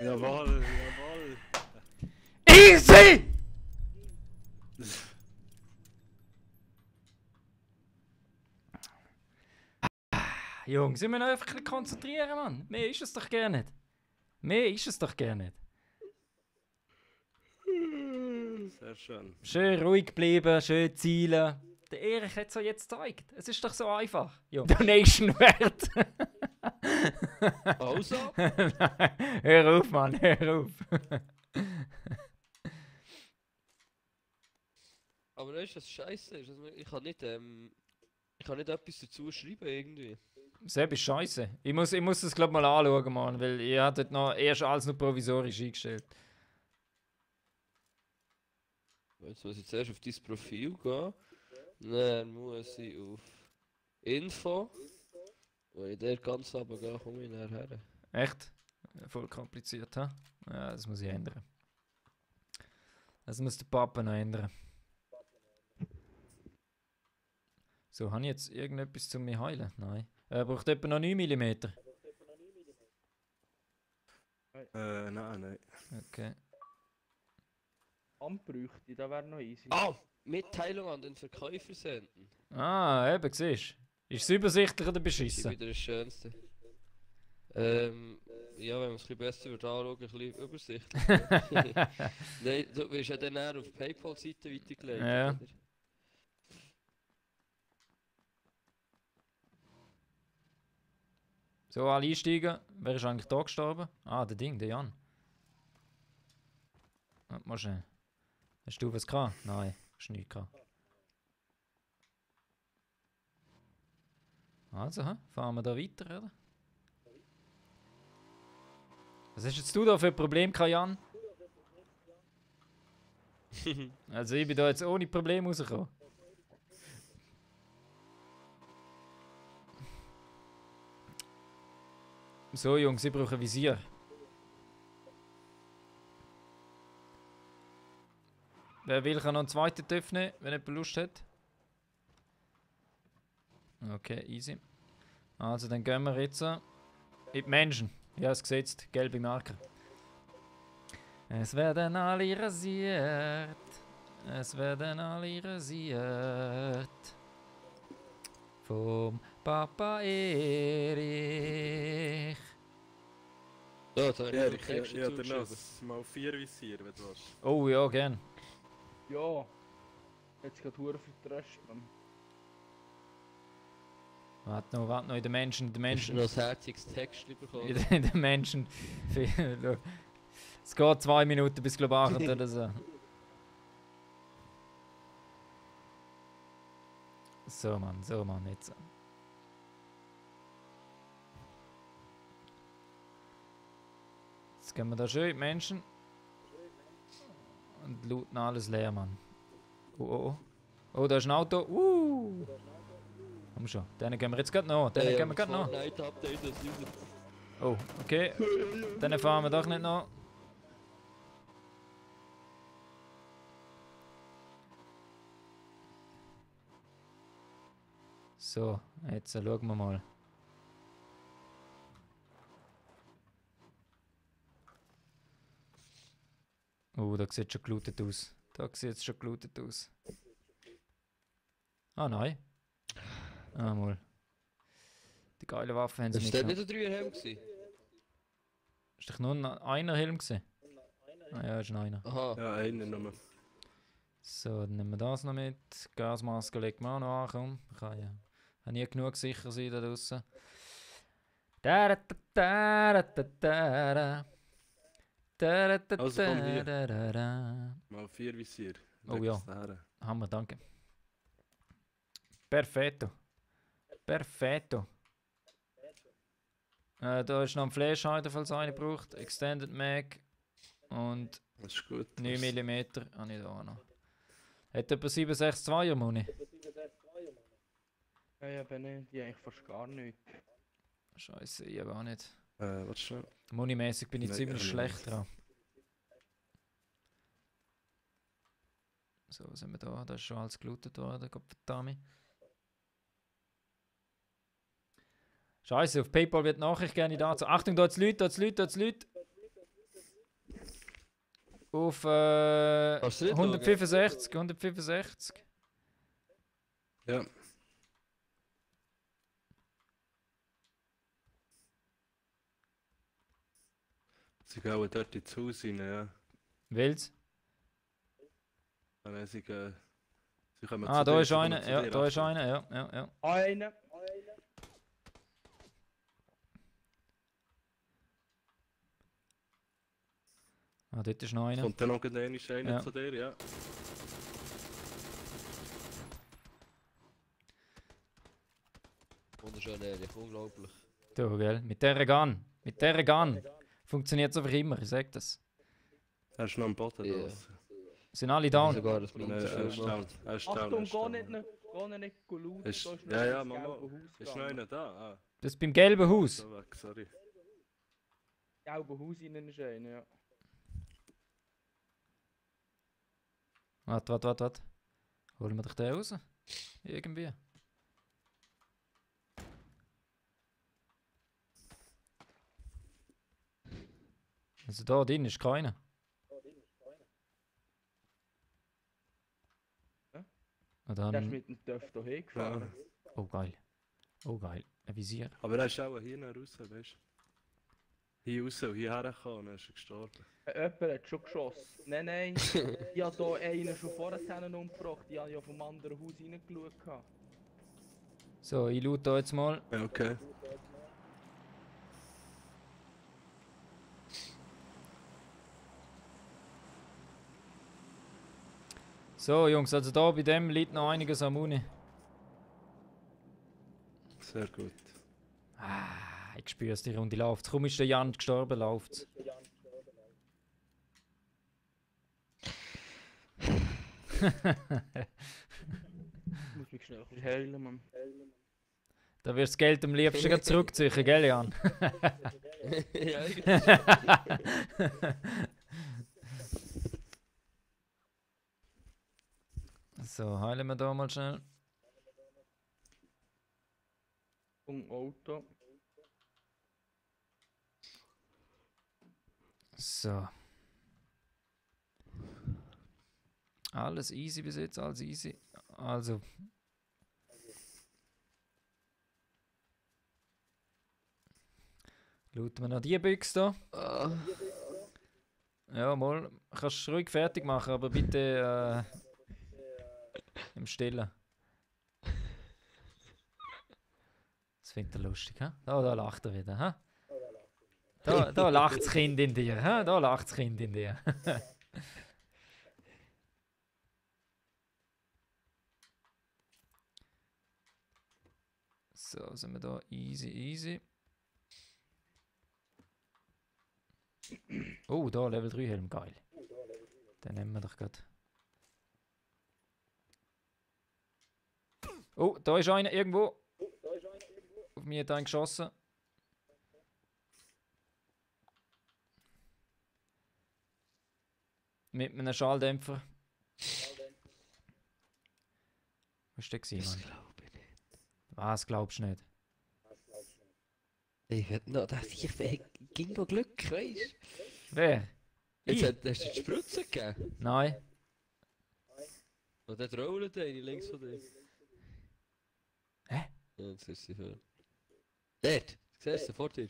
Speaker 4: Jawohl, jawohl.
Speaker 1: Easy! Jungs, wir müssen uns einfach ein bisschen konzentrieren, Mann. Mehr ist es doch gar nicht. Mehr ist es doch gar nicht.
Speaker 4: Sehr schön.
Speaker 1: Schön ruhig bleiben, schön zielen. Der Erich hat es ja jetzt gezeigt. Es ist doch so einfach. Ja. Donation wert.
Speaker 2: Also?
Speaker 1: Nein, hör auf, Mann, hör auf.
Speaker 2: Aber weißt du, was scheiße ist? Also, ich kann nicht etwas dazu schreiben irgendwie.
Speaker 1: Sepp ist scheiße. Ich muss das glaub mal anschauen, Mann, weil ihr hattet noch erst alles nur provisorisch eingestellt.
Speaker 2: Jetzt muss ich zuerst auf dein Profil gehen. Dann muss ich auf Info. Wenn ich dort ganz runter gehe, komme ich nachher.
Speaker 1: Echt? Voll kompliziert, ha? Ja, das muss ich ändern. Das muss der Papa noch ändern. So, habe ich jetzt irgendetwas zum mich heilen? Nein. Braucht etwa noch 9 mm?
Speaker 4: Nein.
Speaker 1: Okay.
Speaker 6: Amt bräuchte, da wäre noch easy.
Speaker 2: Ah! Mitteilung an den Verkäufer senden.
Speaker 1: Ah, eben, siehst du. Ist es übersichtlich oder
Speaker 2: Das ist
Speaker 1: beschissen?
Speaker 2: wieder das Schönste. Ja, wenn man es ein bisschen besser wird anschauen, ein bisschen übersichtlich. Nein, du wirst ja dann eher auf die PayPal-Seite weitergeleitet,
Speaker 1: Ja.
Speaker 2: oder?
Speaker 1: So, alle einsteigen. Wer ist eigentlich da gestorben? Ah, der Jan. Warte mal schnell. Hast du was gehabt? Nein, hast nichts gehabt. Also, fahren wir da weiter, oder? Was hast jetzt du da für ein Problem gehabt, Jan? Also ich bin da jetzt ohne Problem rausgekommen. So Jungs, ich brauche ein Visier. Wer will, kann noch einen zweiten Töpf nehmen, wenn jemand Lust hat. Okay, easy. Also dann gehen wir jetzt in die Menschen. Ja, es gesetzt, gelbe Marker. Es werden alle rasiert. Es werden alle rasiert. Vom Papa Erich.
Speaker 2: Ja, da habe
Speaker 4: Ja,
Speaker 2: ich
Speaker 4: ich
Speaker 2: noch Text
Speaker 4: ja,
Speaker 2: dazu
Speaker 4: dann noch
Speaker 2: geschrieben.
Speaker 4: mal 4 Visier, wenn du willst.
Speaker 1: Oh ja, gern.
Speaker 6: Ja. Jetzt geht Hure vertröstet.
Speaker 1: Warte noch, in den Menschen,
Speaker 2: Hast du noch ein herziges Text bekommen?
Speaker 1: in den Menschen. Es geht 2 Minuten bis global oder so. So Mann, jetzt. Jetzt gehen wir da schön in die Menschen. Und looten alles leer, Mann. Oh. Oh, da ist ein Auto. Komm schon, denen gehen wir jetzt gerade noch. Denen gehen wir gerade noch.
Speaker 2: Fortnite-Update, das ist
Speaker 1: Oh, okay. Dann fahren wir doch nicht noch. So, jetzt schauen wir mal. Oh, da sieht schon gelootet aus. Da sieht es schon gelootet aus. Ah, nein. Ah, mal. Die geile Waffe haben sie
Speaker 2: Ist das
Speaker 1: mitgenommen.
Speaker 2: nicht der 3er-Helm gewesen?
Speaker 1: Ist doch nur einer Helm gewesen? Ah ja, ist noch einer.
Speaker 2: Aha.
Speaker 4: Ja, einer nur.
Speaker 1: So, dann nehmen wir das noch mit. Gasmaske legt man auch noch an, komm. Kann ja. Kann nie genug sicher sein da draussen.
Speaker 4: Also komm hier. Mal 4 Visier.
Speaker 1: Oh
Speaker 4: Leg
Speaker 1: ja.
Speaker 4: das daher.
Speaker 1: Hammer, danke. Perfetto. Perfetto. Da ist noch ein Flashhider, falls einer braucht. Extended Mag. Und
Speaker 4: Das ist gut.
Speaker 1: 9 mm habe ich da auch noch. Hat jemand 762er Muni?
Speaker 6: Ja, bin ich. Die eigentlich fast gar nicht.
Speaker 1: Scheiße, ich aber auch nicht.
Speaker 4: Warte schnell.
Speaker 1: Munimäßig bin ich
Speaker 4: Nein,
Speaker 1: ziemlich
Speaker 4: nicht.
Speaker 1: schlecht dran. So, was haben wir da? Da ist schon alles gelootet worden, Gottverdammt. Scheiße, auf PayPal wird Nachricht gerne dazu. Achtung, da hat's Leute, da hat's Leute, da hat's Leute. Auf
Speaker 2: Kannst du nicht
Speaker 1: 165, 165.
Speaker 4: Ja. Sie gehen dort ins Haus rein, ja.
Speaker 1: Will's?
Speaker 4: Dann sie kommen
Speaker 1: Ah,
Speaker 4: zu
Speaker 1: da
Speaker 4: dir,
Speaker 1: ist
Speaker 4: sie kommen
Speaker 1: einer,
Speaker 4: zu
Speaker 1: ja,
Speaker 4: dir,
Speaker 1: da ist
Speaker 4: Achtung.
Speaker 1: einer, ja, ja, ja.
Speaker 6: Eine.
Speaker 1: Ah, dort ist noch einer.
Speaker 4: Kommt dann noch einer
Speaker 1: Ja.
Speaker 4: zu dir, ja.
Speaker 2: Wunderschön, ehrlich, unglaublich.
Speaker 1: Du, gell? Mit der Gun. Mit der Gun. Funktioniert einfach immer, ich sag das.
Speaker 4: Er ist noch am Boden
Speaker 2: Ja.
Speaker 4: draussen.
Speaker 1: Sind alle down?
Speaker 2: Sogar das
Speaker 4: Nein, er ist
Speaker 2: Mindeste.
Speaker 4: down. Er ist down.
Speaker 6: Achtung,
Speaker 4: er ist
Speaker 6: geh
Speaker 4: down.
Speaker 6: nicht looten.
Speaker 4: Ist-
Speaker 6: da ist noch
Speaker 4: ja, ja,
Speaker 6: das
Speaker 4: Mama.
Speaker 6: gelbe Haus
Speaker 4: Ist noch
Speaker 6: gegangen.
Speaker 4: einer da? Ah,
Speaker 1: Das ist beim gelben Haus.
Speaker 4: so weg, sorry.
Speaker 6: Gelbe Haus innen ist einer, ja.
Speaker 1: Warte. Holen wir dich den raus? Irgendwie. Also da drin ist keiner.
Speaker 6: Ja?
Speaker 1: Und
Speaker 6: Der ist
Speaker 1: dann...
Speaker 6: mit dem Töff hier hingefahren.
Speaker 1: Oh geil. Oh geil. Ein Visier.
Speaker 4: Aber er ist auch hier raus, weißt du? Hier raus und hierher gekommen und dann ist er gestorben.
Speaker 6: Jemand hat schon geschossen. Nein. Ich habe hier einen schon vorher umgebracht. Ich habe ja vom anderen Haus reingeschaut.
Speaker 1: So, ich loot da jetzt mal.
Speaker 4: Ja, okay.
Speaker 1: So Jungs, also da bei dem liegt noch einiges am Muni.
Speaker 4: Sehr gut.
Speaker 1: Ah, ich spüre es, die Runde läuft. Kaum ist der Jan gestorben, läuft's.
Speaker 6: Ich muss mich schnell ein bisschen heilen, Mann.
Speaker 1: Da wirst das Geld am liebsten gleich zurückziehen, gell Jan?
Speaker 2: Ja, eigentlich.
Speaker 1: So, heilen wir da mal schnell.
Speaker 6: Und Auto.
Speaker 1: So. Alles easy bis jetzt, alles easy. Also. Looten wir noch die Büchse da.
Speaker 2: Ah.
Speaker 1: Ja, mal. Kannst du ruhig fertig machen, aber bitte im Stillen. Das findet er lustig, hä? Da lacht er wieder, hä? Da lacht das Kind in dir, hä? Da lacht das Kind in dir. So, sind wir da easy. Oh, da Level 3 Helm, geil. Den nehmen wir doch gerade. Oh, da ist einer irgendwo. Auf mich hat einer geschossen. Mit einem Schalldämpfer. Wo ist der gewesen,
Speaker 2: Das
Speaker 1: Mann?
Speaker 2: glaube ich nicht.
Speaker 1: Was glaubst du nicht?
Speaker 2: Ich hätte noch, das ich ging noch Glück, weißt du?
Speaker 1: Wer?
Speaker 2: Jetzt hast du die Spritze gegeben.
Speaker 1: Nein.
Speaker 2: Und dort rollt eine links von dir.
Speaker 1: Hä?
Speaker 2: Ja, jetzt ist sie für. Dort! Siehst du, vor dir.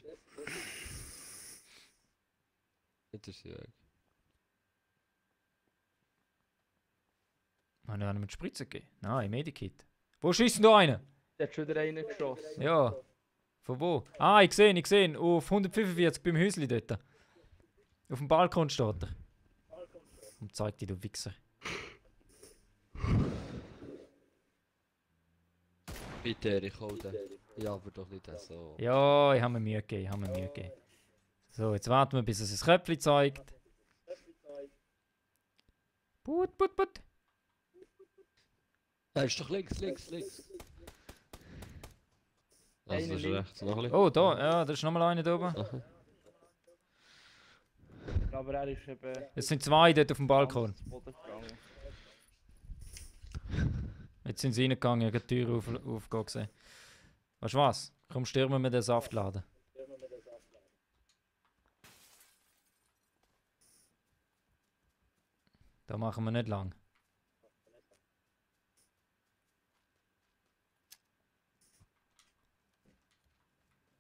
Speaker 2: Jetzt ist sie weg.
Speaker 1: Haben wir mit Spritze gegeben? Nein, Medikit. Wo schießt denn da einer?
Speaker 6: Der hat schon wieder einen geschossen.
Speaker 1: Ja. Von wo? Ah, ich sehe. Auf 145 beim Häusli dort. Auf dem Balkon steht er. Und zeig dir, du Wichser.
Speaker 2: Bitte, ich hol den. Ja, aber doch nicht so.
Speaker 1: Ja, ich habe mir Mühe gegeben. So, jetzt warten wir, bis es ein Köpfchen zeigt. Put.
Speaker 2: Er ist doch links. Also, das ist rechts. Noch ein bisschen.
Speaker 1: Oh, da, ja, da ist nochmal einer da oben.
Speaker 2: Aha.
Speaker 6: Aber er ist eben...
Speaker 1: Es sind zwei dort auf dem Balkon.
Speaker 6: zu Boden gegangen.
Speaker 1: Jetzt sind sie reingegangen, ich habe die Tür aufgehen gesehen. Weißt du was? Komm, stürmen wir den Saftladen. Da machen wir nicht lang.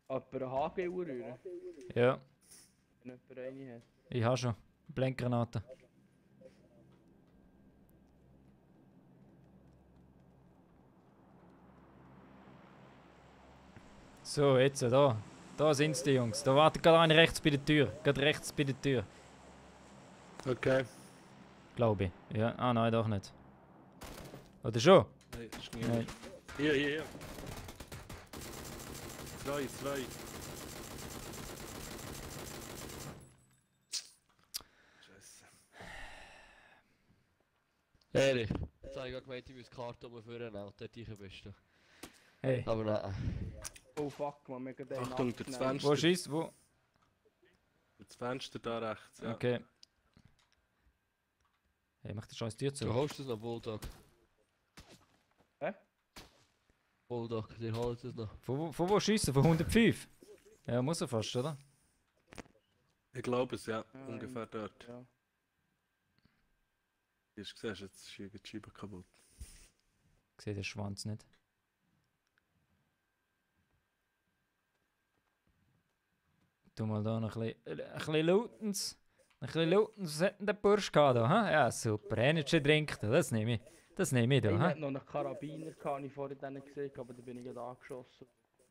Speaker 6: Aber eine HG-Uhr rühren,
Speaker 1: Ja,
Speaker 6: wenn jemand eine hat.
Speaker 1: ich habe schon. Blendgranate. So, jetzt, da. Da sind sie, die Jungs. Da wartet gerade einer rechts bei der Tür. Gerade rechts bei der Tür.
Speaker 4: Okay.
Speaker 1: Glaube ich. Ja, ah nein, doch nicht. Oder schon?
Speaker 4: Nein, das ist
Speaker 1: Nein.
Speaker 4: niemand. Hier. Zwei. Scheiße.
Speaker 2: Erich, jetzt habe ich gerade gemeint, ich muss die Karte umführen und dort rein bist du.
Speaker 1: Hey.
Speaker 2: Aber nein.
Speaker 6: Oh fuck, man, wir gehen den
Speaker 4: Achtung, der
Speaker 6: abschneiden.
Speaker 1: Wo schießt? Wo?
Speaker 4: Das Fenster da rechts. Ja.
Speaker 1: Okay. Hey, mach die scheiß Tür
Speaker 2: Du
Speaker 1: zu.
Speaker 2: holst es noch, Bulldog.
Speaker 6: Hä?
Speaker 2: Bulldog, dir holt es noch.
Speaker 1: Von wo schießen? Von 105? Ja, muss er fast, oder?
Speaker 4: Ich glaube es, ja.
Speaker 6: Ja,
Speaker 4: Ungefähr dort.
Speaker 6: Ja.
Speaker 4: Hast du gesehen, jetzt ist die Scheibe kaputt.
Speaker 1: Ich sehe den Schwanz nicht. Tu mal da noch ein bisschen Lautens. Ein bisschen Lautens hat denn der Bursch gehabt da, hä? Ja, super. Energy trinkt, das nehme ich. Das nehme ich da,
Speaker 6: Ich
Speaker 1: hä?
Speaker 6: hatte noch einen Karabiner, habe ich vorhin dann gesehen, aber da bin ich gerade angeschossen.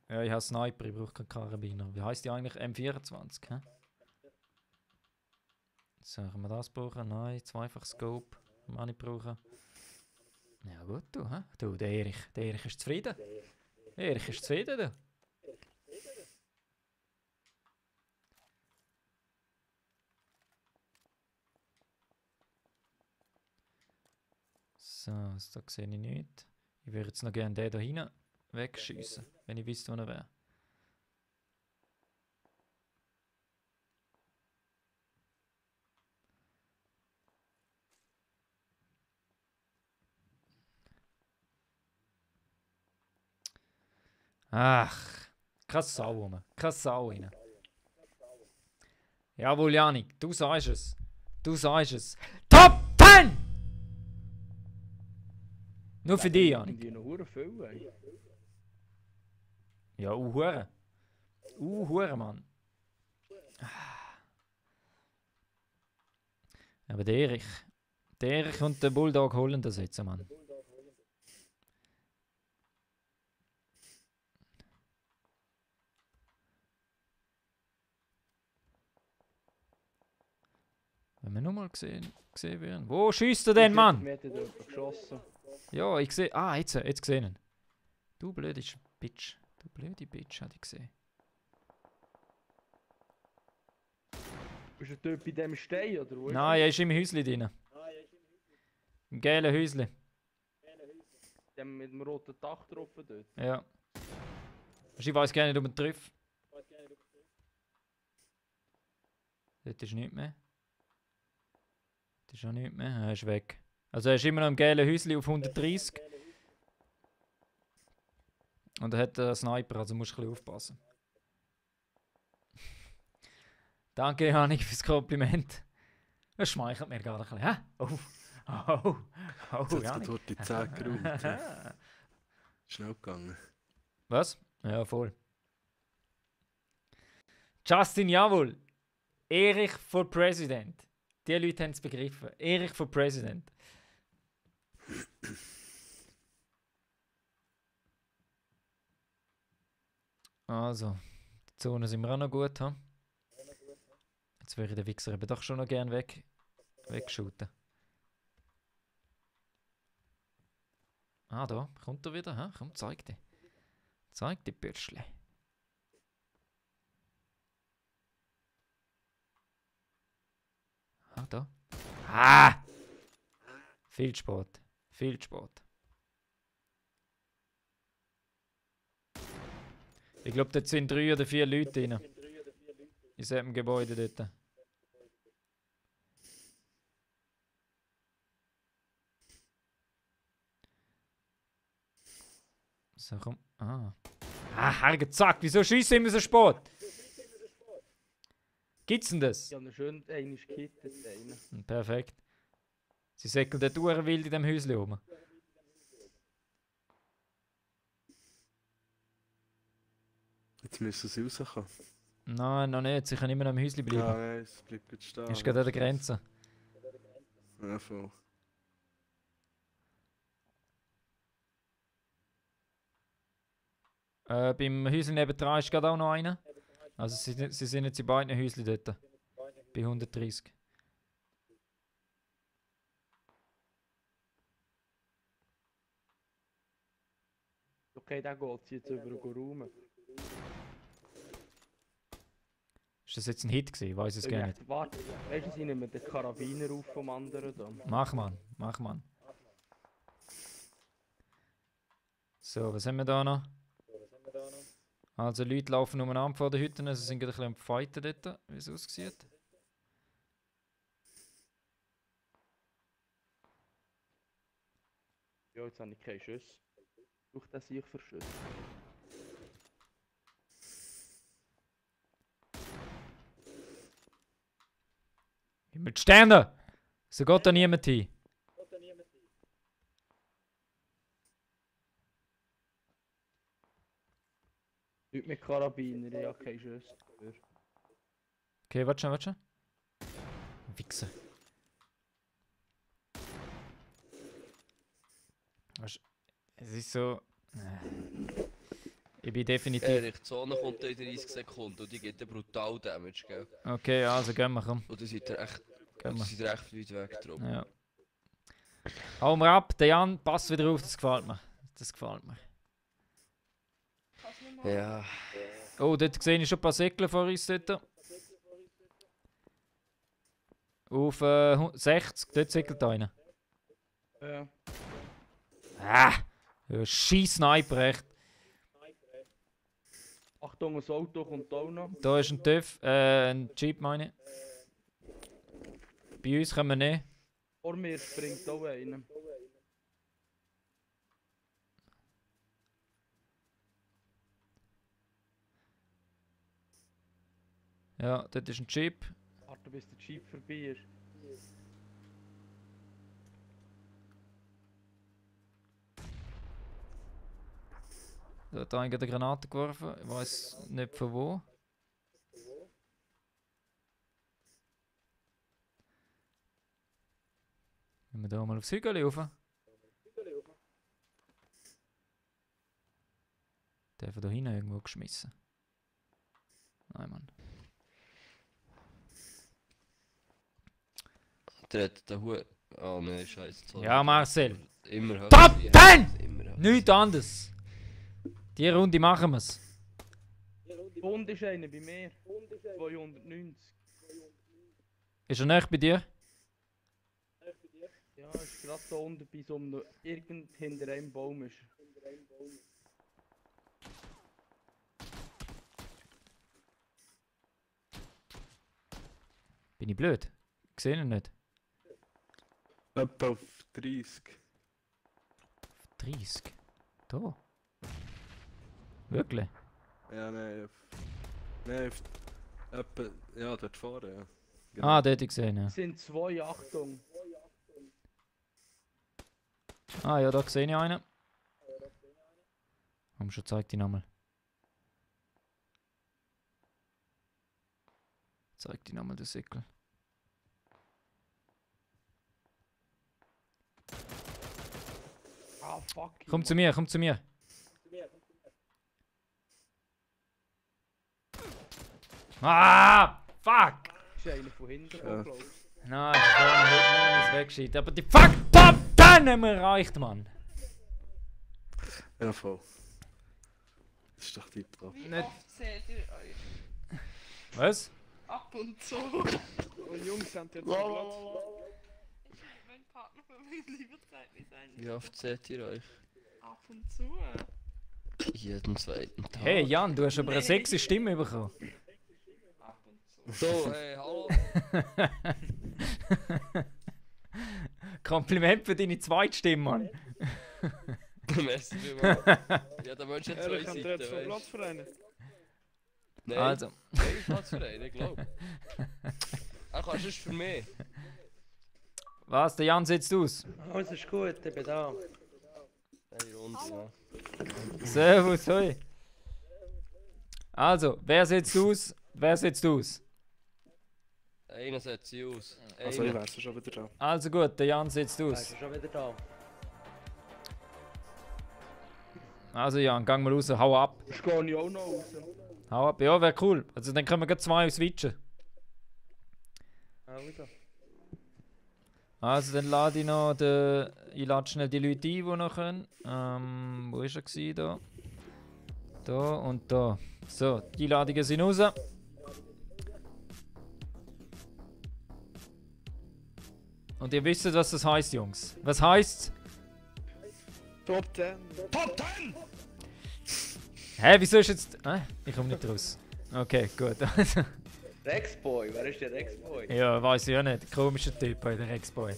Speaker 1: Ja, ich habe Sniper, ich brauche keinen Karabiner. Wie heisst die eigentlich? M24, hä? So, können wir das brauchen? Nein, zweifach Scope. Kann man nicht brauchen. Ja gut, du, hä? Du, der Erich ist zufrieden. Der Erich ist zufrieden, du. So, da sehe ich nicht. Ich würde jetzt noch gerne den da hinten wegschiessen, wenn ich wüsste, wo er wäre. Ach, keine Sau rum. Keine Sau rein. Jawohl, Janik, du sagst es. Du sagst es. Top 10! Nur für dich, Janik.
Speaker 6: Die noch hure viel, ey.
Speaker 1: Ja, Hure. Hure, Mann. Aber der Erich und der Bulldog holen das jetzt, Mann. Wenn wir nochmal gesehen werden. Wo schießt er denn, Mann?
Speaker 6: Mir hat er dort geschossen.
Speaker 1: Ja, ich sehe. Ah, jetzt gesehen ihn. Du blöde Bitch. Du blöde Bitch, hatte ich gesehen.
Speaker 6: Bist du dort bei dem Stein, oder wo?
Speaker 1: Nein, er ist im Häusli drin. Im gelben Häusli.
Speaker 6: Dem mit dem roten Dach drauf dort.
Speaker 1: Ja. Ich weiß gar nicht, ob er trifft. Dort ist nichts mehr. Dort ist auch nichts mehr. Er ist weg. Also er ist immer noch im gelben Häusli auf 130. Und er hat einen Sniper, also musst du ein bisschen aufpassen. Danke, Janik, fürs Kompliment. Das schmeichelt mir gerade ein bisschen. Hä? Oh. Oh. Oh.
Speaker 4: Jetzt hat
Speaker 1: Janik.
Speaker 4: dort die Zähne geräumt. Ja. Schnell gegangen.
Speaker 1: Was? Ja, voll. Justin, jawohl. Erich for President. Die Leute haben es begriffen. Erich for President. Also, die Zone sind wir auch noch gut, ha? Jetzt würde ich den Wichser eben doch schon noch gerne wegshooten. Ah, da, kommt er wieder, ha? Komm, zeig dir. Zeig dir, Bürschle. Ah, da. Ah! Viel Sport. Viel Sport. Ich glaube, dort sind 3 oder 4 Leute drin. In diesem Gebäude dort. So, komm. Ah. Ah, hergezackt. Wieso schießt immer so spät? Gibt's denn das?
Speaker 6: Ja, schön, einer ist gekittet, einer.
Speaker 1: Perfekt. Sie säckeln dort wild in dem Häuschen oben.
Speaker 4: Jetzt müssen sie rauskommen.
Speaker 1: Nein, noch nicht. Sie können immer noch im Häuschen
Speaker 4: Ja,
Speaker 1: bleiben.
Speaker 4: nein, es bleibt jetzt stehen.
Speaker 1: Ist gerade an der Grenze.
Speaker 4: Ja, voll.
Speaker 1: Beim Häuschen nebendran ist gerade auch noch einer. Also sie sind jetzt in beiden Häuschen dort. Bei 130.
Speaker 6: Okay, der geht jetzt über den Raum.
Speaker 1: Ist das jetzt ein Hit gewesen? Weiß es gar nicht.
Speaker 6: Warte, weißt du, sie nehmen den Karabiner auf vom anderen da.
Speaker 1: Mach man, mach man. So, was haben wir da noch? Also Leute laufen umeinander vor den Hütten, sie sind gerade ein bisschen am Fighten dort, wie es aussieht.
Speaker 6: Ja, jetzt habe ich keinen Schuss. Durch das ich verschüsse.
Speaker 1: Gib mir die Sterne! So geht da niemand hin.
Speaker 6: Leute mit Karabiner, ja, keinen Schuss.
Speaker 1: Okay, warte schon, warte schon. Wichser. Weißt, es ist so... Ich bin definitiv...
Speaker 2: Die Zone kommt in 30 Sekunden und die gibt einen brutal Damage, gell?
Speaker 1: Okay, also gehen wir, komm.
Speaker 2: Und dann seid ihr echt,
Speaker 1: Gehen wir.
Speaker 2: seid ihr echt weit weg drum.
Speaker 1: Ja. Hauen wir ab, der Jan, pass wieder auf, das gefällt mir. Das gefällt mir.
Speaker 2: Ja.
Speaker 1: Oh, dort sehe ich schon ein paar Säckle vor uns dort. Auf 60, dort säckelt einer.
Speaker 6: Ja.
Speaker 1: Ah! Ja, scheiß Sniper, echt.
Speaker 6: Achtung, das Auto kommt auch noch.
Speaker 1: Da ist ein TÜV, ein Jeep meine ich. Bei uns können wir nicht.
Speaker 6: Vor mir springt auch einer.
Speaker 1: Ja, dort ist ein Jeep.
Speaker 6: Warte, bis der Jeep vorbei ist.
Speaker 1: Da hat einer eine Granate geworfen. Ich weiß nicht von wo. Gehen wir da mal aufs Hügel rauf. Der von da hinten irgendwo geschmissen. Nein, Mann.
Speaker 2: Der hat den Hut. Oh nein, scheiße.
Speaker 1: Ja, Marcel.
Speaker 2: Immer halt.
Speaker 1: Top 10!
Speaker 2: Immer halt.
Speaker 1: Nichts anderes. Die Runde machen wir's.
Speaker 6: Und ist einer bei mir. 290.
Speaker 1: Ist er nicht bei dir?
Speaker 6: Ja, ist gerade da unten bei so einem, irgend hinter einem Baum ist.
Speaker 1: Bin ich blöd? Ich sehe ihn nicht.
Speaker 4: Etwa auf 30.
Speaker 1: 30. Da. Wirklich?
Speaker 4: Ja, nein, auf... Nein, auf... Etwa... Ja, dort vorne, ja. Genau.
Speaker 1: Ah, dort hab ich gesehen, ja.
Speaker 6: Sind 2, Achtung.
Speaker 1: Ah ja, da sehe ich einen. Komm schon, zeig die nochmal. Zeig die nochmal, du Sickel.
Speaker 6: Ah, fuck.
Speaker 1: Komm zu mir, komm zu mir. Ah, fuck!
Speaker 6: Ist einer von hinten
Speaker 4: Ja.
Speaker 6: glaube ich.
Speaker 1: Nein, ich kann nicht wegschießen. Aber die fuck Top 10 haben wir erreicht, Mann.
Speaker 4: Ja, voll. Das ist doch tipptopp.
Speaker 8: Wie
Speaker 1: Nicht-
Speaker 8: oft seht ihr euch?
Speaker 1: Was?
Speaker 8: Ab und zu.
Speaker 5: Und Jungs sind jetzt am Platz.
Speaker 8: Mein Partner von mir lieber Zeit wie sein.
Speaker 2: Wie oft seht ihr euch?
Speaker 8: Ab und zu.
Speaker 2: Jeden zweiten Tag.
Speaker 1: Hey Jan, du hast aber eine sexy Stimme bekommen.
Speaker 8: Ab und zu.
Speaker 2: So, hey, hallo.
Speaker 1: Kompliment für deine Zweitstimme, Mann.
Speaker 2: Merci vielmals. Ja, der Mensch hat zwei
Speaker 5: Ehrlich, haben wir jetzt
Speaker 2: Seiten,
Speaker 5: noch
Speaker 2: weißt
Speaker 5: Platz für einen?
Speaker 2: Nein,
Speaker 1: Also,
Speaker 2: kein Platz für einen, ich glaube. Er kannst es für mich.
Speaker 1: was? Der Jan sitzt aus.
Speaker 3: Alles ist gut, ich bin da.
Speaker 2: Eine Runde, ja.
Speaker 1: Servus, hoi. Also, wer sitzt aus? Wer sitzt aus?
Speaker 2: Einer setzt sie aus.
Speaker 5: Also ich
Speaker 2: Einer.
Speaker 5: wär's schon wieder da.
Speaker 1: Also gut, der Jan sitzt
Speaker 3: Er
Speaker 1: aus.
Speaker 3: ist schon wieder da.
Speaker 1: Also Jan, gang mal raus, hau ab.
Speaker 6: Ich gehe nicht auch noch raus.
Speaker 1: Hau ab, ja, wäre cool. Also dann können wir gleich zwei switchen.
Speaker 3: Also.
Speaker 1: Also dann lade ich noch den... Ich lade schnell die Leute ein, die noch können. Wo ist er gewesen, da? Da und da. So, die Ladungen sind raus. Und ihr wisst, was das heisst, Jungs. Was heisst's?
Speaker 5: Top 10!
Speaker 1: Hä, wieso ist jetzt... ich komme nicht raus. Okay, gut. Also,
Speaker 3: Rexboy, wer ist der Rexboy?
Speaker 1: ja, weiß ich ja nicht. Komischer Typ, der Ex-Boy.
Speaker 2: Ja,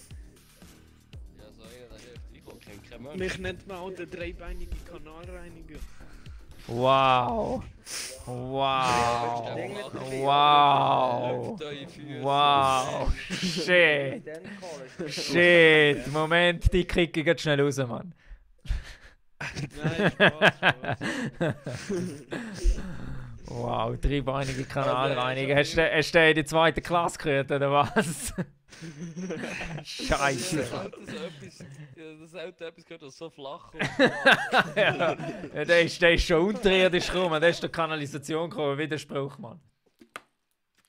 Speaker 2: so einer, der hilft. Ich kenne keinen Mensch.
Speaker 5: Mich nennt man auch der dreibeinige Kanalreiniger.
Speaker 1: Wow. Wow.
Speaker 2: Wow.
Speaker 1: Wow. Wow. Shit.
Speaker 3: Dann College.
Speaker 1: Shit. Moment, die kicke ich jetzt schnell raus, Mann.
Speaker 5: Nein, Spaß.
Speaker 1: Wow, dreibeinige Kanalreiniger. Hast du den in die zweite Klasse gehört, oder was? Scheiße.
Speaker 2: Das ist etwas gehört, das so flach kommt.
Speaker 1: Ja, der ist schon unterirdisch gekommen, der ist der Kanalisation gekommen, Widerspruch, Mann.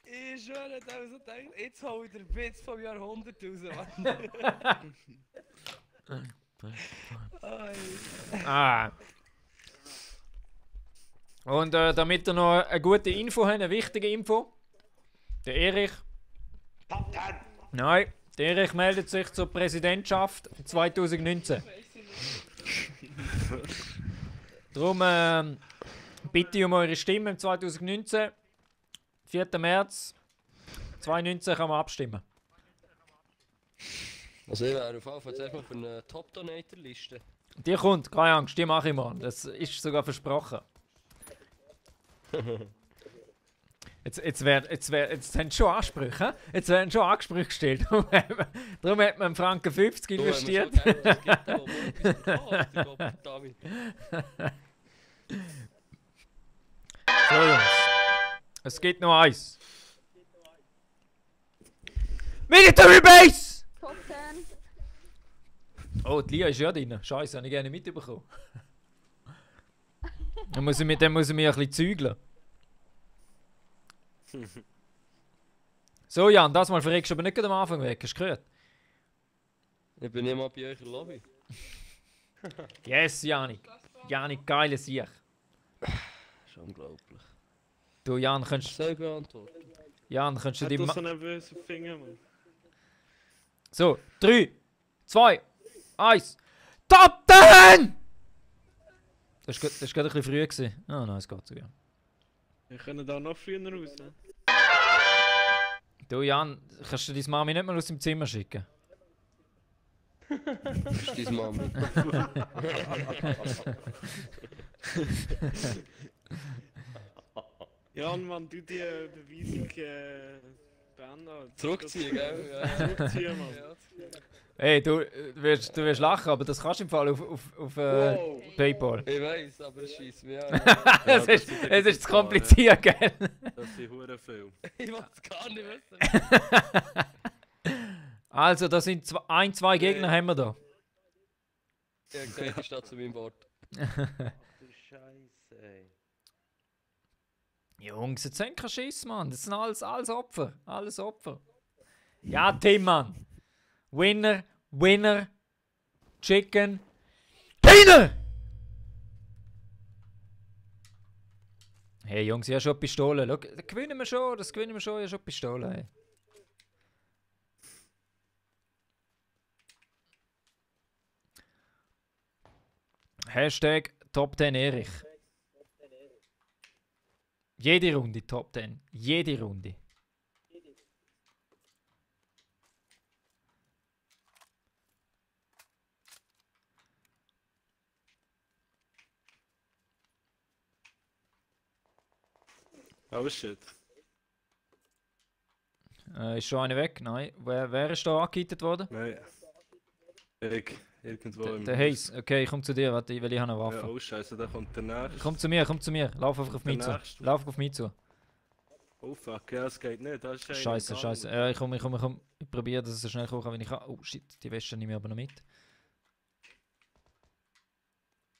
Speaker 2: Ich schwöre, da habe ich so gedacht, jetzt hol ich den Witz vom Jahrhundert raus, Mann.
Speaker 1: Ah. Und damit ihr noch eine gute Info habt, eine wichtige Info. Der Erich. Nein, der Erich meldet sich zur Präsidentschaft 2019. Darum bitte ich um eure Stimme im 2019. 4. März 2019 kann man abstimmen.
Speaker 2: Also ich wäre auf jeden Fall zuerst mal für eine Top-Donator-Liste.
Speaker 1: Die kommt, keine Angst, die mache ich mal. Das ist sogar versprochen. Jetzt haben schon Ansprüche. Jetzt werden schon Ansprüche gestellt. Darum hat man Franken 50 investiert. So Jungs, es gibt noch eins. Military Base!
Speaker 9: Top 10.
Speaker 1: Oh, die Lia ist ja drin. Scheiße, habe ich gerne mitbekommen. Dann muss ich mich ein bisschen zügeln. So Jan, das mal verreckst du aber nicht gerade am Anfang weg, hast du gehört?
Speaker 2: Ich bin nicht mal bei euch in der Lobby.
Speaker 1: Yes, Janik. Janik, geile Sieg.
Speaker 2: Das ist unglaublich.
Speaker 1: Du Jan, könntest
Speaker 2: Soll ich beantworten?
Speaker 1: du
Speaker 5: Hat
Speaker 1: die...
Speaker 5: du so einen bösen Finger, Mann?
Speaker 1: So, 3, 2, 1. Top 10! Das war gerade ein bisschen früh gewesen. Ah nein, es geht sogar.
Speaker 5: Wir können da noch früher raus. Ne?
Speaker 1: Du Jan, kannst du deine Mami nicht mal aus dem Zimmer schicken?
Speaker 2: Das ist deine Mami.
Speaker 5: Ja, Mann, du die Beweisung
Speaker 9: Ben, Alter.
Speaker 2: Zurückziehen, gell? Ja.
Speaker 9: Zurückziehen, Mann.
Speaker 2: Ja.
Speaker 1: Hey, du wirst lachen, aber das kannst du im Fall auf Paypal.
Speaker 2: Ich weiß, aber es schießt mich an.
Speaker 1: Es ist zu kompliziert, gell?
Speaker 4: Das sind hure viel.
Speaker 2: Ich will es gar nicht wissen.
Speaker 1: Also, da sind zwei Gegner haben wir da.
Speaker 2: Ja, gesagt, ich stehe zu meinem Wort.
Speaker 3: Du Scheiße, ey.
Speaker 1: Jungs, jetzt sind keine Schiss, Mann. Das sind alles Opfer. Alles Opfer. Ja, Tim, Mann. Winner. Chicken. Dinner! Hey, Jungs, ich habe schon Pistolen. Schau, das gewinnen wir schon. Ich habe schon Pistolen. Hey. Hashtag Top 10 Erich. Jede Runde Top 10. Jede Runde.
Speaker 4: Oh shit.
Speaker 1: Ist schon einer weg? Nein. Wer ist da angehittet worden?
Speaker 4: Nein. Irgendwo im
Speaker 1: Der Hayes. Okay, ich komme zu dir, warte, weil ich habe eine Waffe.
Speaker 4: Ja, oh Scheiße, da kommt der nächste.
Speaker 1: Komm zu mir. Lauf einfach auf mich zu.
Speaker 4: Nächste.
Speaker 1: Lauf auf mich zu.
Speaker 4: Oh fuck, ja, es geht nicht. Das ist einer
Speaker 1: Scheiße.
Speaker 4: gegangen.
Speaker 1: Ja, ich komme. Ich probiere, dass es so schnell kommen kann, wie ich kann. Oh shit, die Weste nehme ich aber noch mit.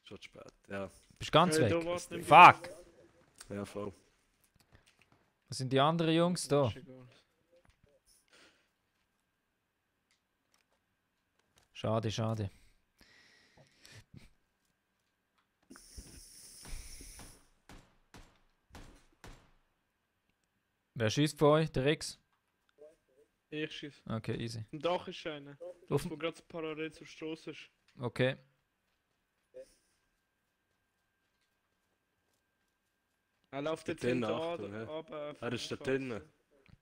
Speaker 4: Schon zu spät, ja.
Speaker 1: Bist ganz
Speaker 9: Hey,
Speaker 1: weg.
Speaker 9: da war's nicht
Speaker 1: Fuck!
Speaker 4: Ja, voll.
Speaker 1: Was sind die anderen Jungs da?
Speaker 9: Ist egal.
Speaker 1: Schade. Wer schießt von euch? Der Rex?
Speaker 9: Ich schieße.
Speaker 1: Okay, easy.
Speaker 9: Im Dach ist einer.
Speaker 1: Auf-
Speaker 9: Das, wo gerade parallel zur Straße ist.
Speaker 1: Okay.
Speaker 9: Er läuft jetzt
Speaker 4: Drinnen,
Speaker 9: hinten an,
Speaker 4: Achtung, ja.
Speaker 9: aber...
Speaker 4: Er ist da drinnen.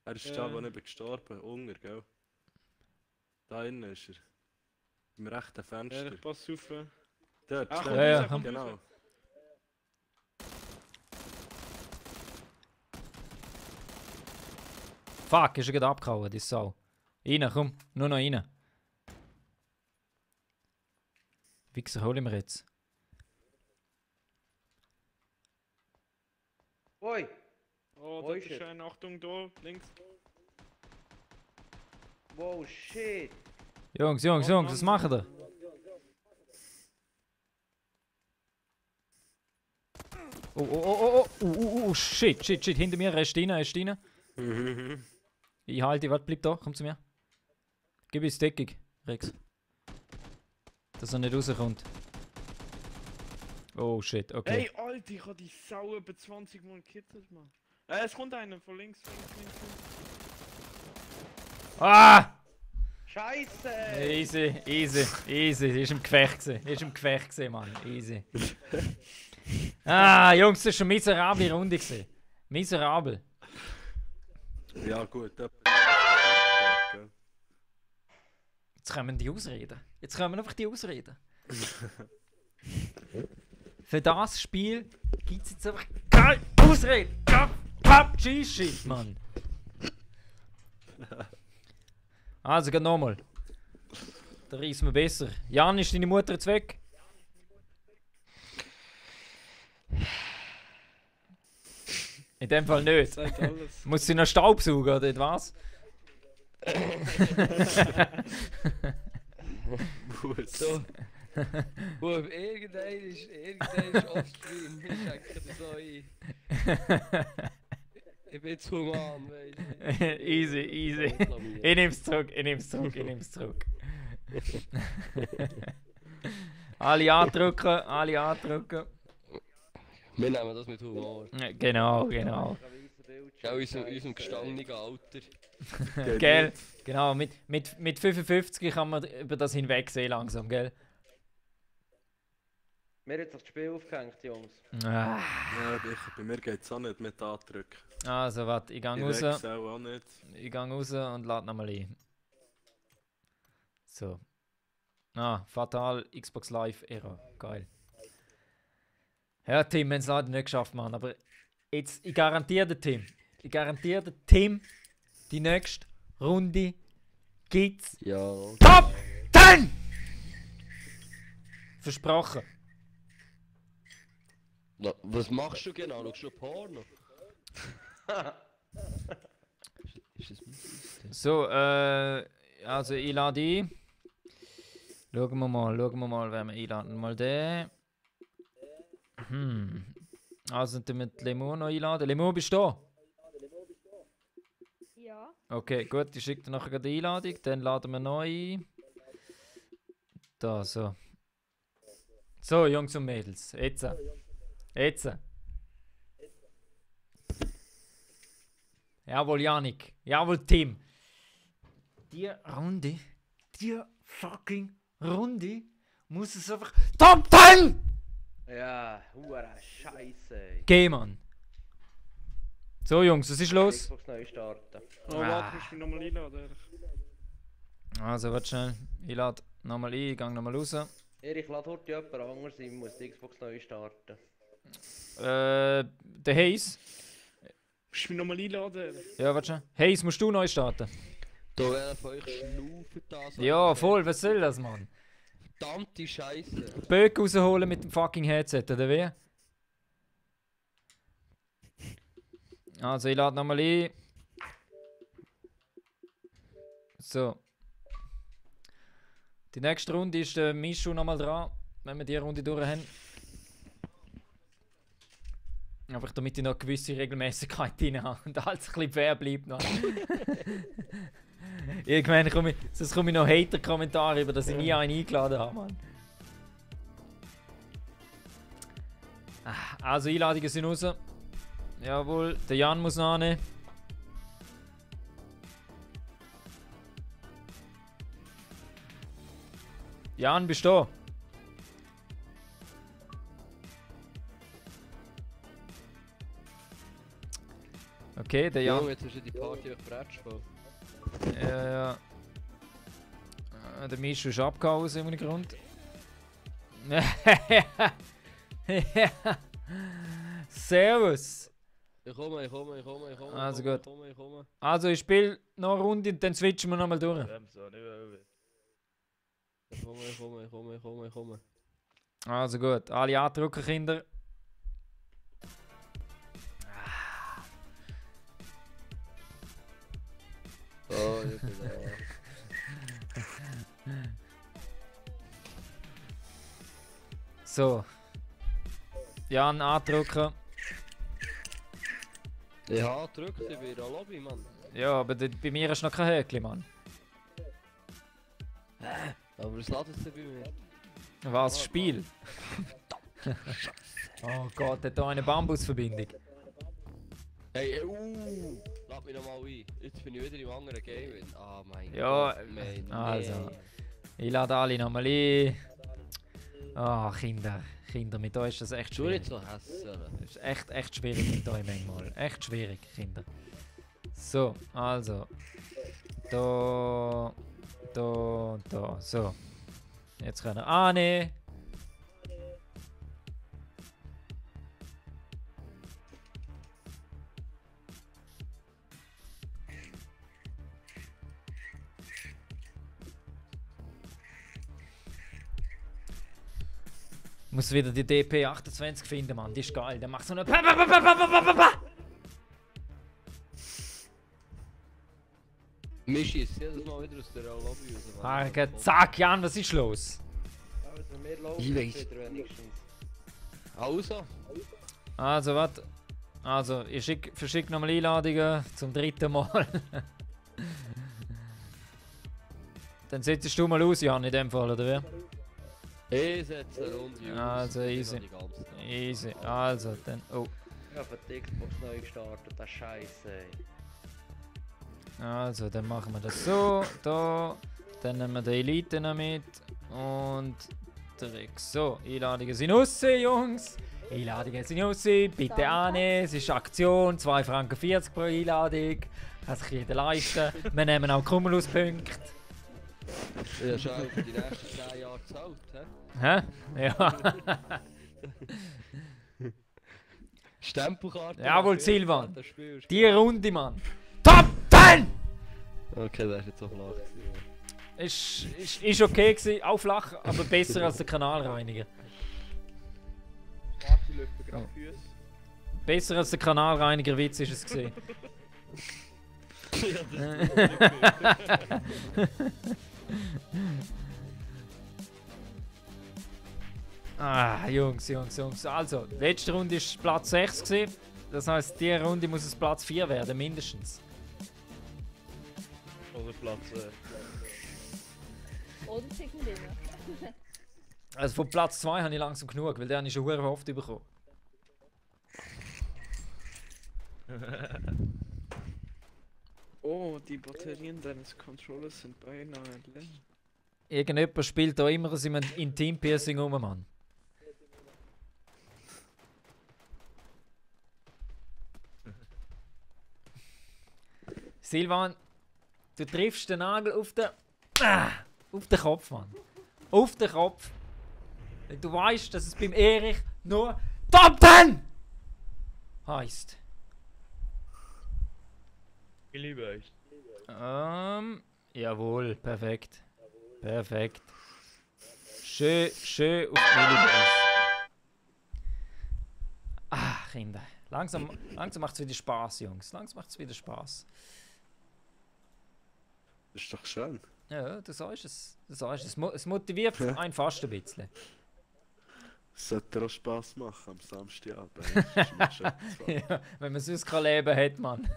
Speaker 4: Er ist da,
Speaker 9: Ja.
Speaker 4: wo ich bin gestorben. Hunger, gell? Da innen ist er. Im rechten
Speaker 9: Ja,
Speaker 4: Fenster.
Speaker 9: ich pass auf.
Speaker 4: Dort,
Speaker 9: Ach,
Speaker 4: dort.
Speaker 1: Ja,
Speaker 9: kommt
Speaker 4: Genau.
Speaker 1: Fuck, ist er gerade abgehauen, die Sau. Rein, komm, nur noch rein. Wichser, hol ihn mir jetzt.
Speaker 3: Oi!
Speaker 9: Oh,
Speaker 3: Wo
Speaker 9: da
Speaker 3: ist
Speaker 9: ist
Speaker 3: er?
Speaker 9: einer. Achtung, da, links.
Speaker 3: Wow, shit!
Speaker 1: Jungs, was machen ihr? Oh, shit, hinter mir, er ist rein. Ich halte, warte, bleib da, komm zu mir. Gib uns Deckung, Rex. Dass er nicht rauskommt. Oh shit, okay.
Speaker 9: Hey, Alter, ich hab die Sau über 20 Mal gekittet, Mann. Es kommt einer von links.
Speaker 1: Ah!
Speaker 3: Scheiße!
Speaker 1: Easy. Ist im Gefecht gewesen, Mann. Easy. Ah, Jungs, das war eine miserable Runde gewesen. Miserabel.
Speaker 4: Ja, gut. Gell?
Speaker 1: Jetzt kommen die Ausreden. Für das Spiel gibt es jetzt einfach keine Ausreden. PUBG-Shit, Mann. Also, geht nochmal. Da reissen wir besser. Jan, ist deine Mutter jetzt weg? In dem Fall nicht.
Speaker 9: Sagt alles.
Speaker 1: Muss sie noch Staubsaugen, oder was?
Speaker 2: So. Irgendein ist offscreen. Ich schenke dir so ein. Ich bin zu human, weißt du.
Speaker 1: Easy. Ich nehm's zurück. Alle andrücken.
Speaker 2: Wir nehmen das mit Humor.
Speaker 1: Genau.
Speaker 2: Ja, unserem gestandenen Alter.
Speaker 1: Gell? Genau, mit 55 kann man über das hinwegsehen langsam, gell?
Speaker 3: Mir hat sich das Spiel aufgehängt, Jungs.
Speaker 1: Ah.
Speaker 4: Ja, bei mir geht es auch nicht mit andrücken.
Speaker 1: Also, warte, ich gehe
Speaker 4: Ich
Speaker 1: raus.
Speaker 4: wechsle auch nicht.
Speaker 1: Ich gehe raus und lade nochmal ein. So. Ah, fatal, Xbox Live Error. Geil. Ja, Tim, wir haben es leider nicht geschafft, Mann. Aber jetzt, ich garantiere den Tim. die nächste Runde gibt's
Speaker 2: Ja.
Speaker 1: Top 10! Versprochen.
Speaker 2: Was machst du genau? Schaust du Porno? Ist das mein
Speaker 1: So, also ich lade ein. Schauen wir mal, wer wir einladen. Mal den. Also dann mit Lemur noch einladen. Lemur, bist du da?
Speaker 8: Ja.
Speaker 1: Okay, gut, ich schicke dir nachher gerade die Einladung. Dann laden wir noch ein. Da, so. So, Jungs und Mädels. Jetzt. Jawohl, Janik. Jawohl, Tim. Die fucking Runde muss es einfach Top 10!
Speaker 3: Ja, hure Scheiße.
Speaker 1: Geh, Mann. So, Jungs, was ist los?
Speaker 3: Xbox neu starten.
Speaker 9: Oh, warte, musst du mich nochmal einladen.
Speaker 1: Also, warte schnell. Ich lade nochmal ein, gang nochmal raus.
Speaker 3: Erich, lade heute jemand anders ein, muss die Xbox neu starten.
Speaker 1: Der Hayes.
Speaker 9: Musst du mich nochmal einladen?
Speaker 1: Ja, warte schnell. Hayes, musst du neu starten?
Speaker 2: Da wäre von euch schnaufen das.
Speaker 1: Ja, voll, was soll das, Mann?
Speaker 2: Verdammte Scheiße.
Speaker 1: Böcke rausholen mit dem fucking Headset, oder wie? Also, ich lade nochmal ein. So. Die nächste Runde ist der Mischu nochmal dran, wenn wir die Runde durch haben. Einfach damit ich noch eine gewisse Regelmäßigkeit drin habe und alles ein bisschen fair bleibt noch. Irgendwann komme ich noch Hater-Kommentare über, dass ich nie einen eingeladen habe, Mann. Also Einladungen sind raus. Jawohl, der Jan muss noch annehmen. Jan, bist du da? Okay, der Jan.
Speaker 2: Jo, jetzt hast du die Party auf Bretsch voll.
Speaker 1: Ja. Der Mischu ist abgehauen aus irgendeinem Grund. Servus!
Speaker 2: Ich komme.
Speaker 1: Also gut.
Speaker 2: Ich komme.
Speaker 1: Also ich spiele noch eine Runde und dann switchen wir nochmal durch.
Speaker 2: Ich komme.
Speaker 1: Also gut, alle andrücken, Kinder.
Speaker 2: Oh, ich bin da.
Speaker 1: So. Jan, andrücken.
Speaker 2: Ich habe gedrückt, ich bin in der Lobby, Mann.
Speaker 1: Ja, aber bei mir ist noch kein Häkchen, Mann.
Speaker 2: Aber was ladet es denn bei mir?
Speaker 1: Was? Spiel? Oh Gott, hat hier eine Bambusverbindung.
Speaker 2: Hey, lad mich nochmal ein. Jetzt bin ich wieder im anderen Game. Ah, mein
Speaker 1: Ja,
Speaker 2: Gott. Mein
Speaker 1: also. Ich lade alle nochmal ein. Ah, Kinder, mit euch ist das echt
Speaker 2: Du nicht
Speaker 1: schwierig.
Speaker 2: so hässlich.
Speaker 1: Das ist echt schwierig mit euch manchmal. Echt schwierig, Kinder. So, also. Da. So. Jetzt können wir annehmen. Muss wieder die DP28 finden, Mann. Die ist geil. Der macht so eine.
Speaker 2: Mir schießt jedes Mal wieder aus der Lobby raus.
Speaker 1: Harge, zack, Jan, was ist los?
Speaker 3: Also, wir laufen
Speaker 2: Ich weiss.
Speaker 3: wieder wenigstens.
Speaker 2: Also?
Speaker 1: Also, warte. Also, ich verschicke nochmal Einladungen zum 3. Mal. Dann setzt du mal aus, Jan, in dem Fall, oder wie?
Speaker 2: Ich setze eine Runde aus.
Speaker 1: Also, easy. Easy. Also, dann. Oh.
Speaker 3: Ich habe die Xbox neu gestartet, das Scheiße.
Speaker 1: Also, dann machen wir das so. Da. Dann nehmen wir die Elite noch mit. Und. Direkt. So, Einladungen sind raus, Jungs. Einladungen sind raus. Bitte annehmen. Es ist Aktion. 2,40 Franken pro Einladung. Kann sich jeder leisten. Wir nehmen auch Cumulus-Punkte.
Speaker 2: Ja, schon für die nächsten 10 Jahre gezahlt,
Speaker 1: hä? Ja.
Speaker 2: Stempelkarte.
Speaker 1: Jawohl, Silvan.
Speaker 2: Das Spiel ist
Speaker 1: Die Runde, Mann. Top 10!
Speaker 2: Okay, der ist jetzt auch flach gewesen.
Speaker 1: Ist okay gewesen, auch flach, aber besser als der Kanalreiniger.
Speaker 6: Warte, löpfen gerade Füße.
Speaker 1: Besser als der Kanalreiniger Witz ist es gesehen. Jungs. Also, letzte Runde war Platz 6 gewesen. Das heisst, diese Runde muss es Platz 4 werden, mindestens.
Speaker 9: Oder Platz.
Speaker 8: Oder Zickendinger.
Speaker 1: Also von Platz 2 habe ich langsam genug, weil der habe ich schon sehr oft bekommen.
Speaker 9: Oh, die Batterien deines Controllers sind beinahe leer.
Speaker 1: Irgendjemand spielt da immer so ein Intim-Piercing um, Mann. Silvan, du triffst den Nagel auf den Kopf, Mann. Auf den Kopf. Du weißt, dass es beim Erich nur Top 10 heisst.
Speaker 9: Ich liebe euch.
Speaker 1: Jawohl, perfekt. Perfekt. Schön auf die Milliboys. Kinder. Langsam macht es wieder Spaß, Jungs. Langsam macht es wieder Spaß.
Speaker 4: Das ist doch schön.
Speaker 1: Ja, du sagst es. Es motiviert einen fast ein bisschen.
Speaker 4: Es sollte dir auch Spass machen am Samstagabend. Das ist immer schön zu fahren.
Speaker 1: Ja, wenn man sonst kein Leben hat, Mann.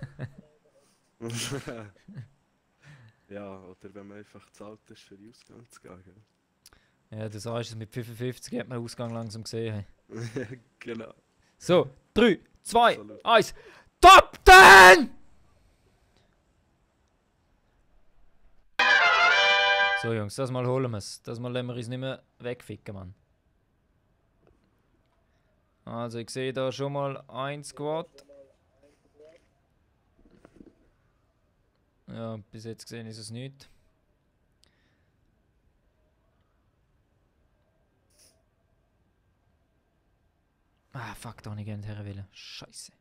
Speaker 4: Ja, oder wenn man einfach zu alt ist, für den Ausgang zu gehen. Gell?
Speaker 1: Ja, du sagst es, mit 55 hat man den Ausgang langsam gesehen.
Speaker 4: Genau.
Speaker 1: So, 3, 2,
Speaker 4: Absolut.
Speaker 1: 1. Top 10! So Jungs, das mal holen wir es. Das mal lassen wir uns nicht mehr wegficken, Mann. Also ich sehe da schon mal ein Squad. Ja, bis jetzt gesehen ist es nicht. Fuck, da habe ich gerne her wollen. Scheiße.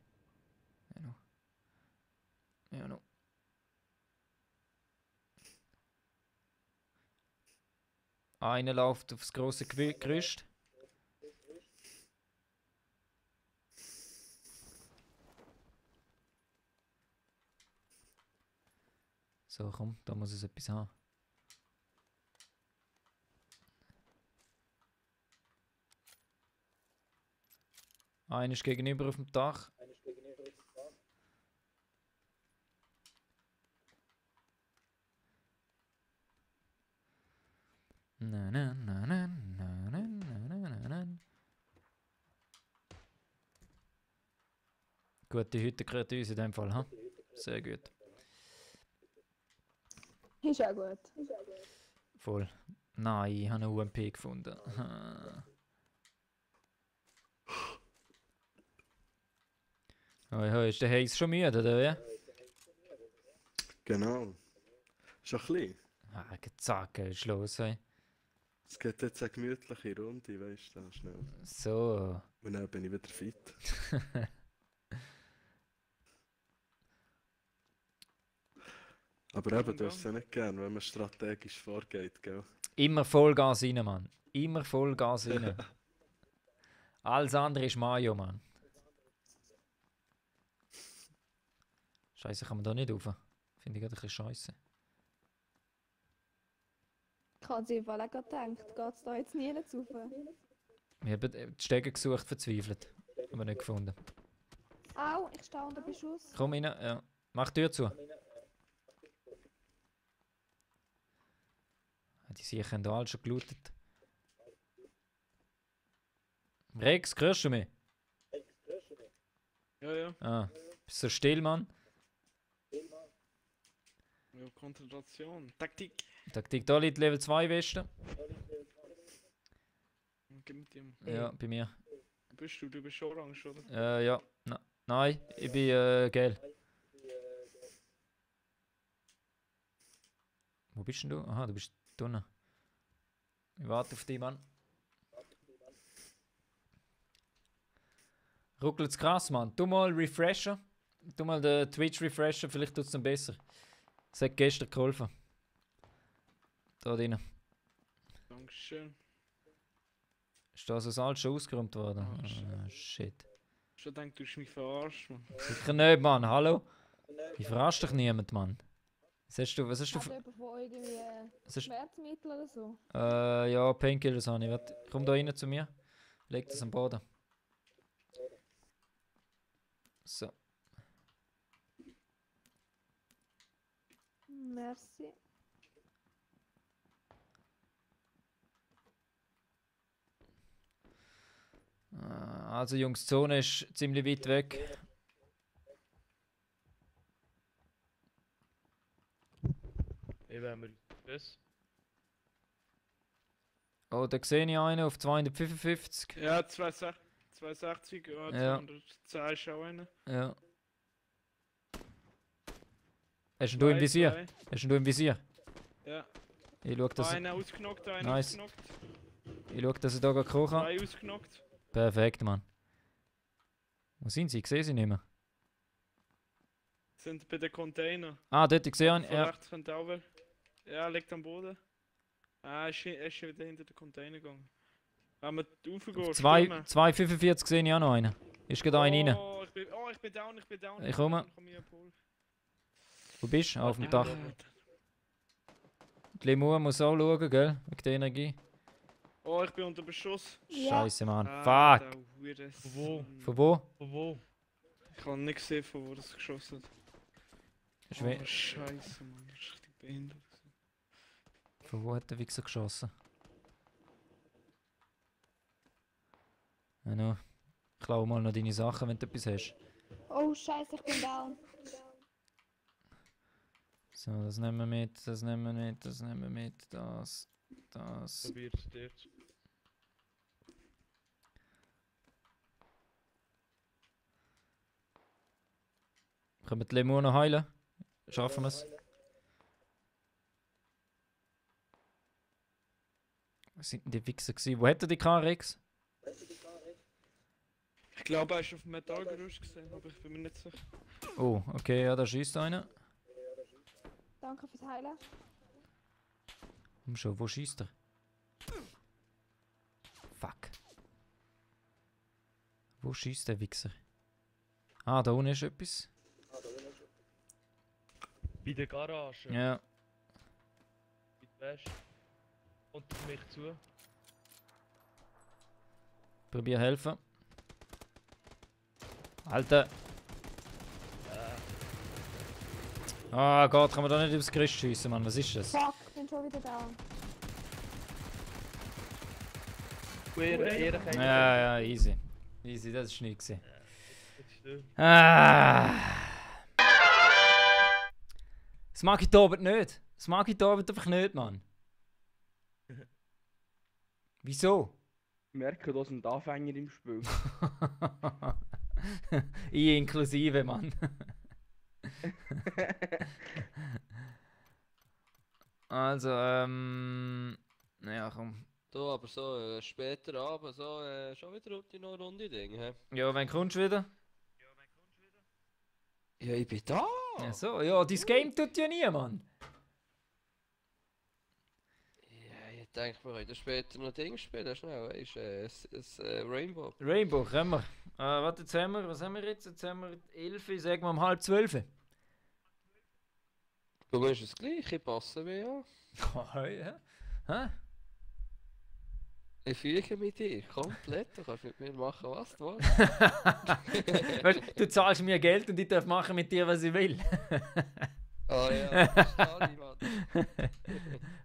Speaker 1: Ja, no. Einer läuft aufs grosse Gerüst. So, komm, da muss es etwas haben. Einer ist gegenüber auf dem Dach. Gute Hütte gehört uns in dem Fall, ha? Sehr gut.
Speaker 8: Ist auch gut.
Speaker 1: Voll. Nein, ich habe eine UMP gefunden. Hoi, ist der Hayes schon müde, oder wie?
Speaker 4: Genau. Schon ein bisschen.
Speaker 1: Zack, ist los, hey.
Speaker 4: Es geht jetzt eine gemütliche Runde, weißt du, schnell.
Speaker 1: So.
Speaker 4: Und dann bin ich wieder fit. Aber eben, du hast es ja nicht gern, wenn man strategisch vorgeht, gell?
Speaker 1: Immer Vollgas rein, Mann. Immer Vollgas rein. Alles andere ist Mayo, Mann. Scheiße, kann man da nicht rauf? Finde ich gerade ein bisschen scheiße.
Speaker 8: Ich habe sie im Fall auch gerade gedacht, geht es da jetzt nie rauf?
Speaker 1: Wir haben die Stege gesucht, verzweifelt. Aber nicht gefunden.
Speaker 8: Au, ich stehe unter Beschuss.
Speaker 1: Komm rein, ja. Mach die Tür zu. Die sicher haben da alle schon gelootet. Rex, hörst du mich?
Speaker 9: Ja.
Speaker 1: Bist so still, Mann?
Speaker 9: Ja, Konzentration. Taktik.
Speaker 1: Taktik, da liegt Level 2 Weste.
Speaker 9: Gib mit dem.
Speaker 1: Ja, bei mir.
Speaker 9: Du bist orange, oder?
Speaker 1: Ja. Nein, ich bin gelb. Wo bist denn du? Aha, du bist drinnen. Ich warte auf dich, Mann. Ruckelt's krass, Mann. Du mal refreshen. Du mal den Twitch refreshen, vielleicht tut's dann besser. Es hat gestern geholfen. Da drin.
Speaker 9: Dankeschön.
Speaker 1: Ist das ein Salz schon ausgeräumt worden?
Speaker 9: Oh, shit.
Speaker 1: Ah, shit.
Speaker 9: Schon denkt, du hast mich verarscht, Mann.
Speaker 1: Sicher nicht, Mann. Hallo? Ich verarscht dich niemand, Mann. Was hast du
Speaker 8: Hat
Speaker 1: für...
Speaker 8: jemand von euch irgendwie
Speaker 1: Was hast,
Speaker 8: Schmerzmittel oder so?
Speaker 1: ja, Painkillers habe ich. Warte, komm da rein zu mir. Leg das am Boden. So.
Speaker 8: Merci.
Speaker 1: Also Jungs, die Zone ist ziemlich weit weg.
Speaker 6: Wie wollen wir das?
Speaker 1: Oh, da sehe ich einen auf 255.
Speaker 9: Ja, 260, ja,
Speaker 1: Ja.
Speaker 9: 210 ist auch einer.
Speaker 1: Ja. Hast du im Visier?
Speaker 9: Zwei.
Speaker 1: Hast du im Visier?
Speaker 9: Ja.
Speaker 1: Ich schau, dass,
Speaker 9: Einer ausgenockt, einer
Speaker 1: Nice.
Speaker 9: ausgenockt.
Speaker 1: ich da gerade kochen kann.
Speaker 9: 2 ausgenockt.
Speaker 1: Perfekt, Mann. Wo sind sie? Ich sehe sie nicht mehr.
Speaker 9: Sind bei den Container.
Speaker 1: Ah, dort, ich sehe einen.
Speaker 9: Von
Speaker 1: Ja.
Speaker 9: rechts könnte auch wer. Ja, liegt am Boden. Ah, er ist schon wieder hinter den Container gegangen. Wenn wir raufgehen,
Speaker 1: 245 sehe ich auch noch einen. Ist gerade einer rein.
Speaker 9: Oh, ich bin down, ich bin down.
Speaker 1: Ich komme.
Speaker 9: Komm hier, Paul.
Speaker 1: Wo bist du? Auf dem Dach.
Speaker 9: Ah,
Speaker 1: Die Lemur muss auch schauen, gell? Wegen der Energie.
Speaker 9: Oh, ich bin unter Beschuss.
Speaker 8: Ja.
Speaker 1: Scheiße, Mann.
Speaker 9: Ah,
Speaker 1: Fuck!
Speaker 9: der weirde
Speaker 6: Wo?
Speaker 9: Son.
Speaker 1: Von wo?
Speaker 6: Von wo?
Speaker 9: Ich kann nicht sehen, von wo das geschossen hat.
Speaker 1: Ist we-
Speaker 9: Oh, Scheiße, Mann. Das ist richtig behindert.
Speaker 1: Von wo hat der Wichser geschossen? Ja, no. Ich klaue mal noch deine Sachen, wenn du etwas hast.
Speaker 8: Oh Scheiße, ich bin down.
Speaker 1: So, das nehmen wir mit, das nehmen wir mit, das nehmen wir mit, das.
Speaker 6: Probiert es dort.
Speaker 1: Können wir die Lemur noch heilen? Schaffen wir es? Was sind denn die Wichser gewesen? Wo hat er die KRX?
Speaker 9: Ich glaube, er ist auf dem Metallgerüst gesehen, aber ich bin mir nicht sicher.
Speaker 1: Oh, okay, ja, da schießt einer.
Speaker 8: Danke fürs Heilen.
Speaker 1: Komm schon, wo schießt er? Fuck. Wo schießt der Wichser? Ah, da unten ist etwas.
Speaker 6: Bei der Garage.
Speaker 1: Ja.
Speaker 6: Bei der Wäsche. Kommt auf mich zu.
Speaker 1: Probier helfen. Alter! Ah Gott, kann man da nicht aufs Gerüst schiessen, Mann? Was ist das?
Speaker 8: Fuck, ich bin schon wieder down.
Speaker 1: Ja, ja, easy. Easy, das ist nichts.
Speaker 6: Das stimmt.
Speaker 1: Ah! Das mag ich da aber nicht. Das mag ich da aber einfach nicht, Mann. Wieso?
Speaker 6: Ich merke, da sind Anfänger im Spiel.
Speaker 1: Ich inklusive, Mann. Also, ja, komm.
Speaker 2: Du, aber so später Abend, so schon wieder noch eine Runde Ding, hä?
Speaker 1: Ja, wann kommst du wieder?
Speaker 2: Ja, ich bin da!
Speaker 1: Ja, so, ja, dein Game tut ja nie, Mann.
Speaker 2: Ja, ich denke, wir können später noch Ding spielen, schnell, weißt du, Rainbow.
Speaker 1: Rainbow, können wir. Warte, jetzt haben wir, was haben wir jetzt? Jetzt haben wir 11, sagen wir um 11:30.
Speaker 2: Du musst das Gleiche passen wie ja.
Speaker 1: Oh, ja. Hä?
Speaker 2: Ich füge mit dir, komplett, du kannst mit mir machen, was du willst.
Speaker 1: Weißt, du zahlst mir Geld und ich darf machen mit dir, was ich will.
Speaker 2: Ah ja, das ist alle, Mann.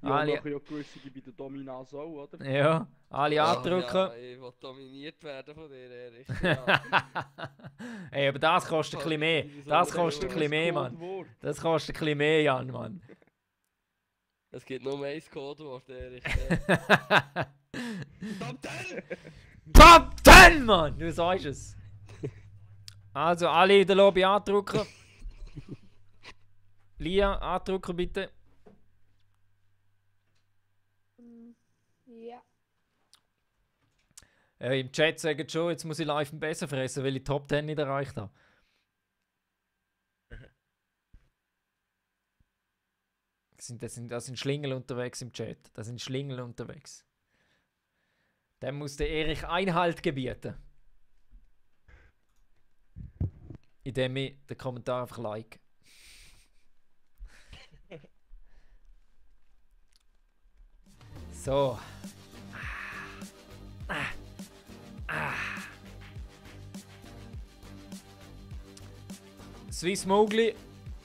Speaker 6: Ja,
Speaker 1: Ali-
Speaker 6: machen ja gewisse bei der Dominanz auch, oder?
Speaker 1: Ja, alle andrücken.
Speaker 2: Ja, ich will dominiert werden von dir, Erich. Ja.
Speaker 1: Ey, aber das kostet ein bisschen mehr. Das kostet ein bisschen mehr, Mann. Das kostet ein bisschen mehr, Jan, Mann.
Speaker 2: Es gibt nur ein Codewort, Erich.
Speaker 9: Top 10!
Speaker 1: Top 10, Mann! Du sagst es. Also, alle in der Lobby andrücken. Lia, andrücken bitte.
Speaker 8: Ja.
Speaker 1: Im Chat sagen schon, jetzt muss ich live ein Besser fressen, weil ich Top 10 nicht erreicht habe. Da sind Schlingel unterwegs im Chat. Da sind Schlingel unterwegs. Dem muss der Erich Einhalt gebieten. Indem ich den Kommentar einfach like. So. Swiss Mowgli,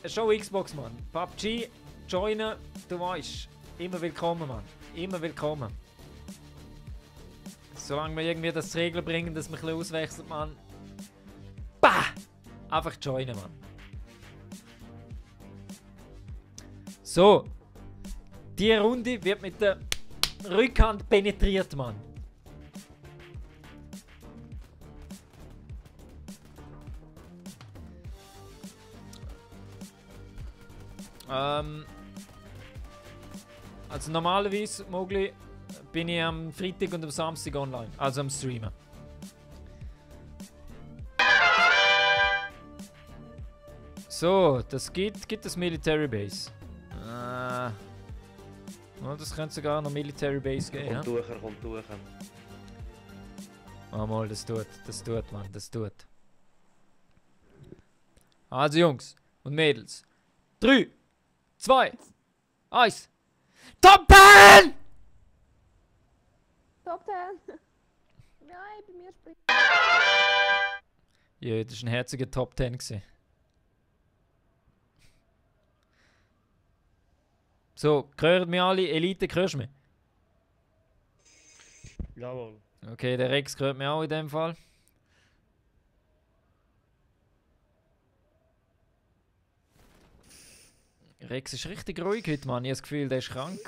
Speaker 1: schon Xbox, Mann. PUBG, joinen, du weißt. Immer willkommen, Mann. Immer willkommen. Solange wir irgendwie das Regel bringen, dass man ein bisschen auswechselt, Mann. Bah! Einfach joinen, Mann. So. Die Runde wird mit der Rückhand penetriert, Mann. Also normalerweise, Mowgli, bin ich am Freitag und am Samstag online, also am Streamen. So, das gibt das Military Base. Oh, das könnte sogar noch Military Base geben.
Speaker 3: Kommt durch.
Speaker 1: Oh mal, das tut, Mann, das tut. Also Jungs und Mädels. 3, 2, 1. Top 10!
Speaker 8: Top 10! Nein, bei mir springt.
Speaker 1: Ja, das war ein herziger Top 10 gewesen. So, hören wir alle? Elite, hörst du mich?
Speaker 10: Jawohl.
Speaker 1: Okay, der Rex hört mich auch in dem Fall. Rex ist richtig ruhig heute, Mann. Ich habe das Gefühl, der ist krank.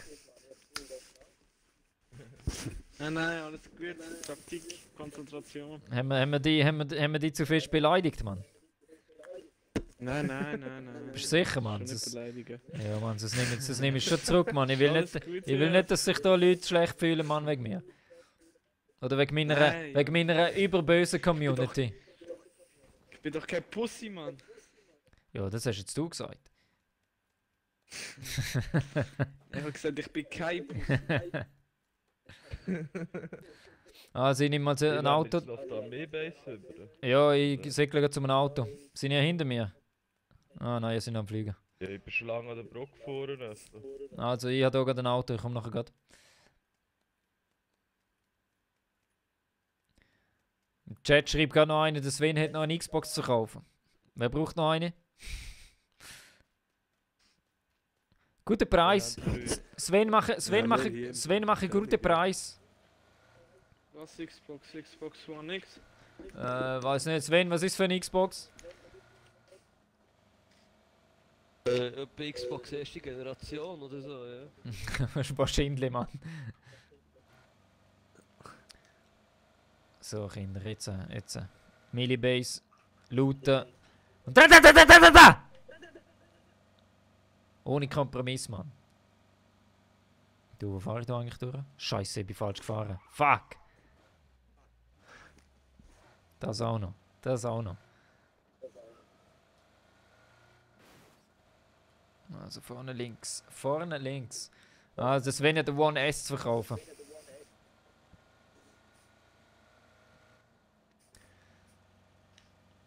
Speaker 9: Nein, alles gut. Taktik, Konzentration.
Speaker 1: Haben wir die zu fest beleidigt, Mann?
Speaker 9: Nein.
Speaker 1: Bist du sicher, Mann?
Speaker 9: Nicht beleidigen.
Speaker 1: Ja, Mann, das nehme ich schon zurück, Mann. Ich will nicht, dass sich da Leute schlecht fühlen, Mann, wegen mir. Oder wegen meiner überbösen Community.
Speaker 9: Ich bin doch kein Pussy, Mann.
Speaker 1: Ja, das hast jetzt du gesagt.
Speaker 9: Ich habe gesagt, ich bin kein Pussy.
Speaker 1: Also ich nehme mal ein Auto. Ja, ich segle zu einem Auto. Sind ja hinter mir? Ah nein, ihr seid am Fliegen.
Speaker 10: Ja, ich bin schon lange an der Brücke gefahren.
Speaker 1: Also ich habe hier gerade ein Auto, ich komme nachher gerade. Im Chat schreibt gerade noch einer, der Sven hat noch eine Xbox zu kaufen. Wer braucht noch eine? Guter Preis. Sven mache guten Preis.
Speaker 9: Was Xbox One X?
Speaker 1: Weiß nicht, Sven, was ist für eine Xbox?
Speaker 2: Etwa Xbox erste Generation oder so, ja.
Speaker 1: Das ist wahrscheinlich, Mann. So, Kinder, jetzt. Millibase, looten. Und da! Ohne Kompromiss, Mann. Du, wo fahre ich da eigentlich durch? Scheiße, ich bin falsch gefahren. Fuck! Das auch noch. Also vorne links. Also das wäre ja der One S zu verkaufen.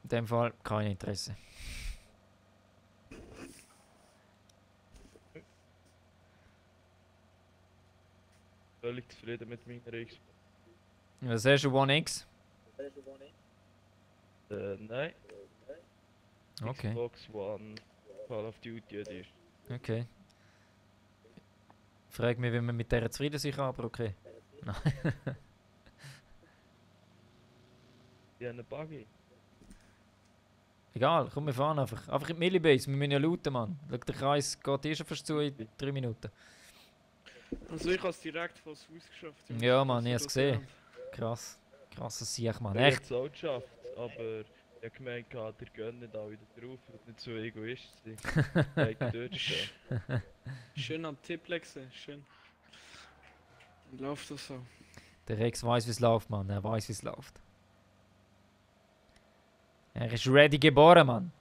Speaker 1: In dem Fall kein Interesse.
Speaker 10: Völlig zufrieden mit meiner Xbox.
Speaker 1: Was hast du, One X?
Speaker 10: Nein.
Speaker 1: Okay.
Speaker 10: Xbox One Call of Duty Edition.
Speaker 1: Okay. Frag mich, wie man mit der zufrieden sein kann, aber okay. Nein.
Speaker 10: Die haben einen Buggy.
Speaker 1: Egal, komm, wir fahren einfach. Einfach in die Millibase, wir müssen ja looten, Mann. Schau, der Kreis geht eh schon fast zu in 3 Minuten.
Speaker 9: Also ich habe es direkt von Swiss geschafft.
Speaker 1: Ja, Mann, ich habe es gesehen. Krass. Krasses Sieg, Mann.
Speaker 10: Ich
Speaker 1: Echt.
Speaker 10: habe es auch geschafft, aber ich habe gemeint, ihr gönnt nicht alle wieder drauf und nicht so egoistisch sein. Durchstehen.
Speaker 9: Schön am Tipp lexen, schön. Und läuft das so.
Speaker 1: Der Rex weiß, wie es läuft, Mann. Er weiß, wie es läuft. Er ist ready geboren, Mann.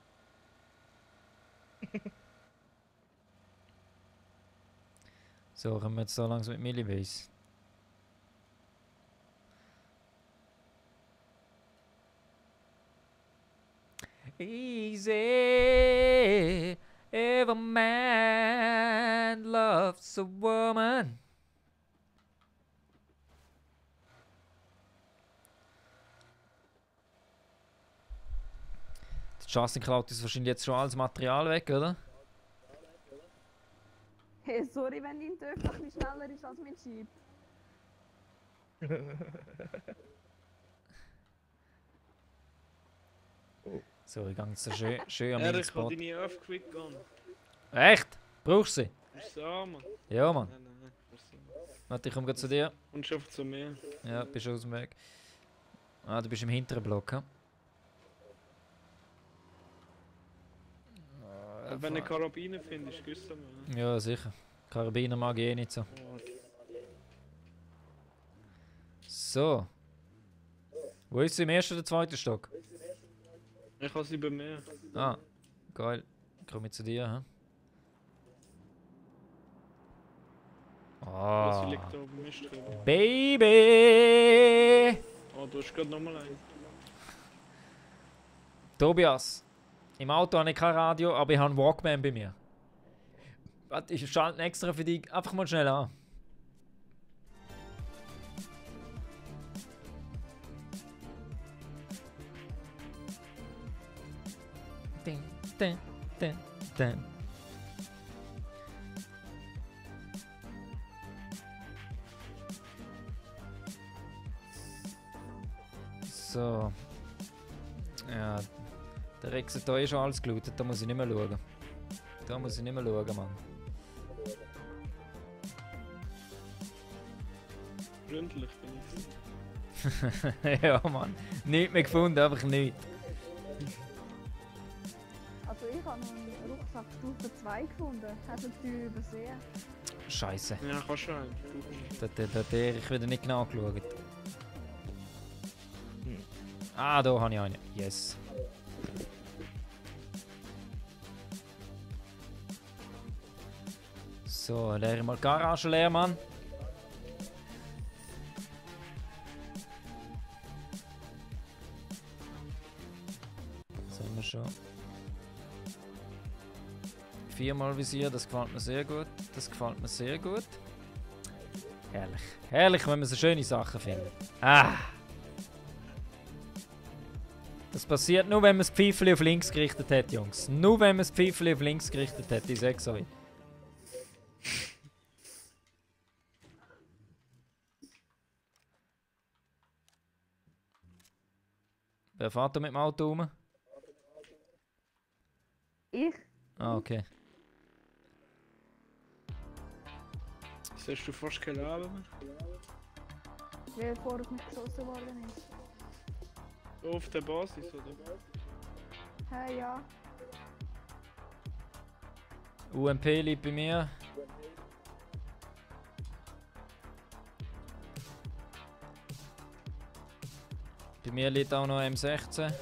Speaker 1: So, kommen wir jetzt so langsam mit Millibase. Easy, every man loves a woman. Justin klaut uns wahrscheinlich jetzt schon alles Material weg, oder?
Speaker 8: Hey, sorry, wenn dein Töpfer ein bisschen schneller ist als mein Jeep.
Speaker 1: So, ich gehe jetzt so schön an meinen
Speaker 9: Erik,
Speaker 1: Spot.
Speaker 9: hat deine Earth Quick Gun.
Speaker 1: Echt? Brauchst du sie?
Speaker 9: Ist so, Mann.
Speaker 1: Ja, Mann.
Speaker 9: Nein. Merci.
Speaker 1: Warte, ich komme gleich zu dir.
Speaker 9: Und schon zu mir.
Speaker 1: Ja, bist aus dem Weg. Ah, du bist im hinteren Block, hä?
Speaker 9: Wenn du eine Karabine findest, küsst du mir.
Speaker 1: Ja, sicher. Karabiner mag ich eh nicht so. So. Wo ist sie, im ersten oder zweiten Stock?
Speaker 9: Ich habe sie bei mir.
Speaker 1: Ah, geil. Komme ich zu dir, hä?
Speaker 9: Sie
Speaker 1: Ah,
Speaker 9: liegt da oben Mist drüber.
Speaker 1: Baby!
Speaker 9: Oh, du hast gerade nochmal einen.
Speaker 1: Tobias, im Auto habe ich kein Radio, aber ich habe einen Walkman bei mir. Warte, ich schalte ihn extra für dich einfach mal schnell an. Ding, ding, ding, ding. So. Ja, der Rex hat da eh schon alles gelootet, da muss ich nicht mehr schauen. Da muss ich nicht mehr schauen, Mann.
Speaker 9: Gründlich bin ich.
Speaker 1: Ja, Mann. Nichts mehr gefunden, einfach nichts.
Speaker 8: Also ich habe einen Rucksack Stufe 2 gefunden. Hast du die übersehen?
Speaker 1: Scheiße.
Speaker 9: Ja, kannst schon einen.
Speaker 1: Da hat Erich wieder nicht genau geschaut. Ah, da habe ich einen. Yes. So, leere mal die Garage leer, Mann. Das haben wir schon. 4-mal Visier, das gefällt mir sehr gut. Das gefällt mir sehr gut. Herrlich. Herrlich, wenn man so schöne Sachen findet. Ah! Das passiert nur, wenn man das Pfeifchen auf links gerichtet hat, Jungs. Nur wenn man das Pfeifchen auf links gerichtet hat, ich sag's euch. Wer fährt da mit dem Auto rum?
Speaker 8: Ich?
Speaker 1: Ah, okay.
Speaker 9: Siehst du fast kein Leben mehr?
Speaker 8: Weil vorher auf mich geschossen worden ist.
Speaker 9: Auf der Basis, oder?
Speaker 8: Hey, ja.
Speaker 1: UMP liegt bei mir. Bei mir liegt auch noch M16.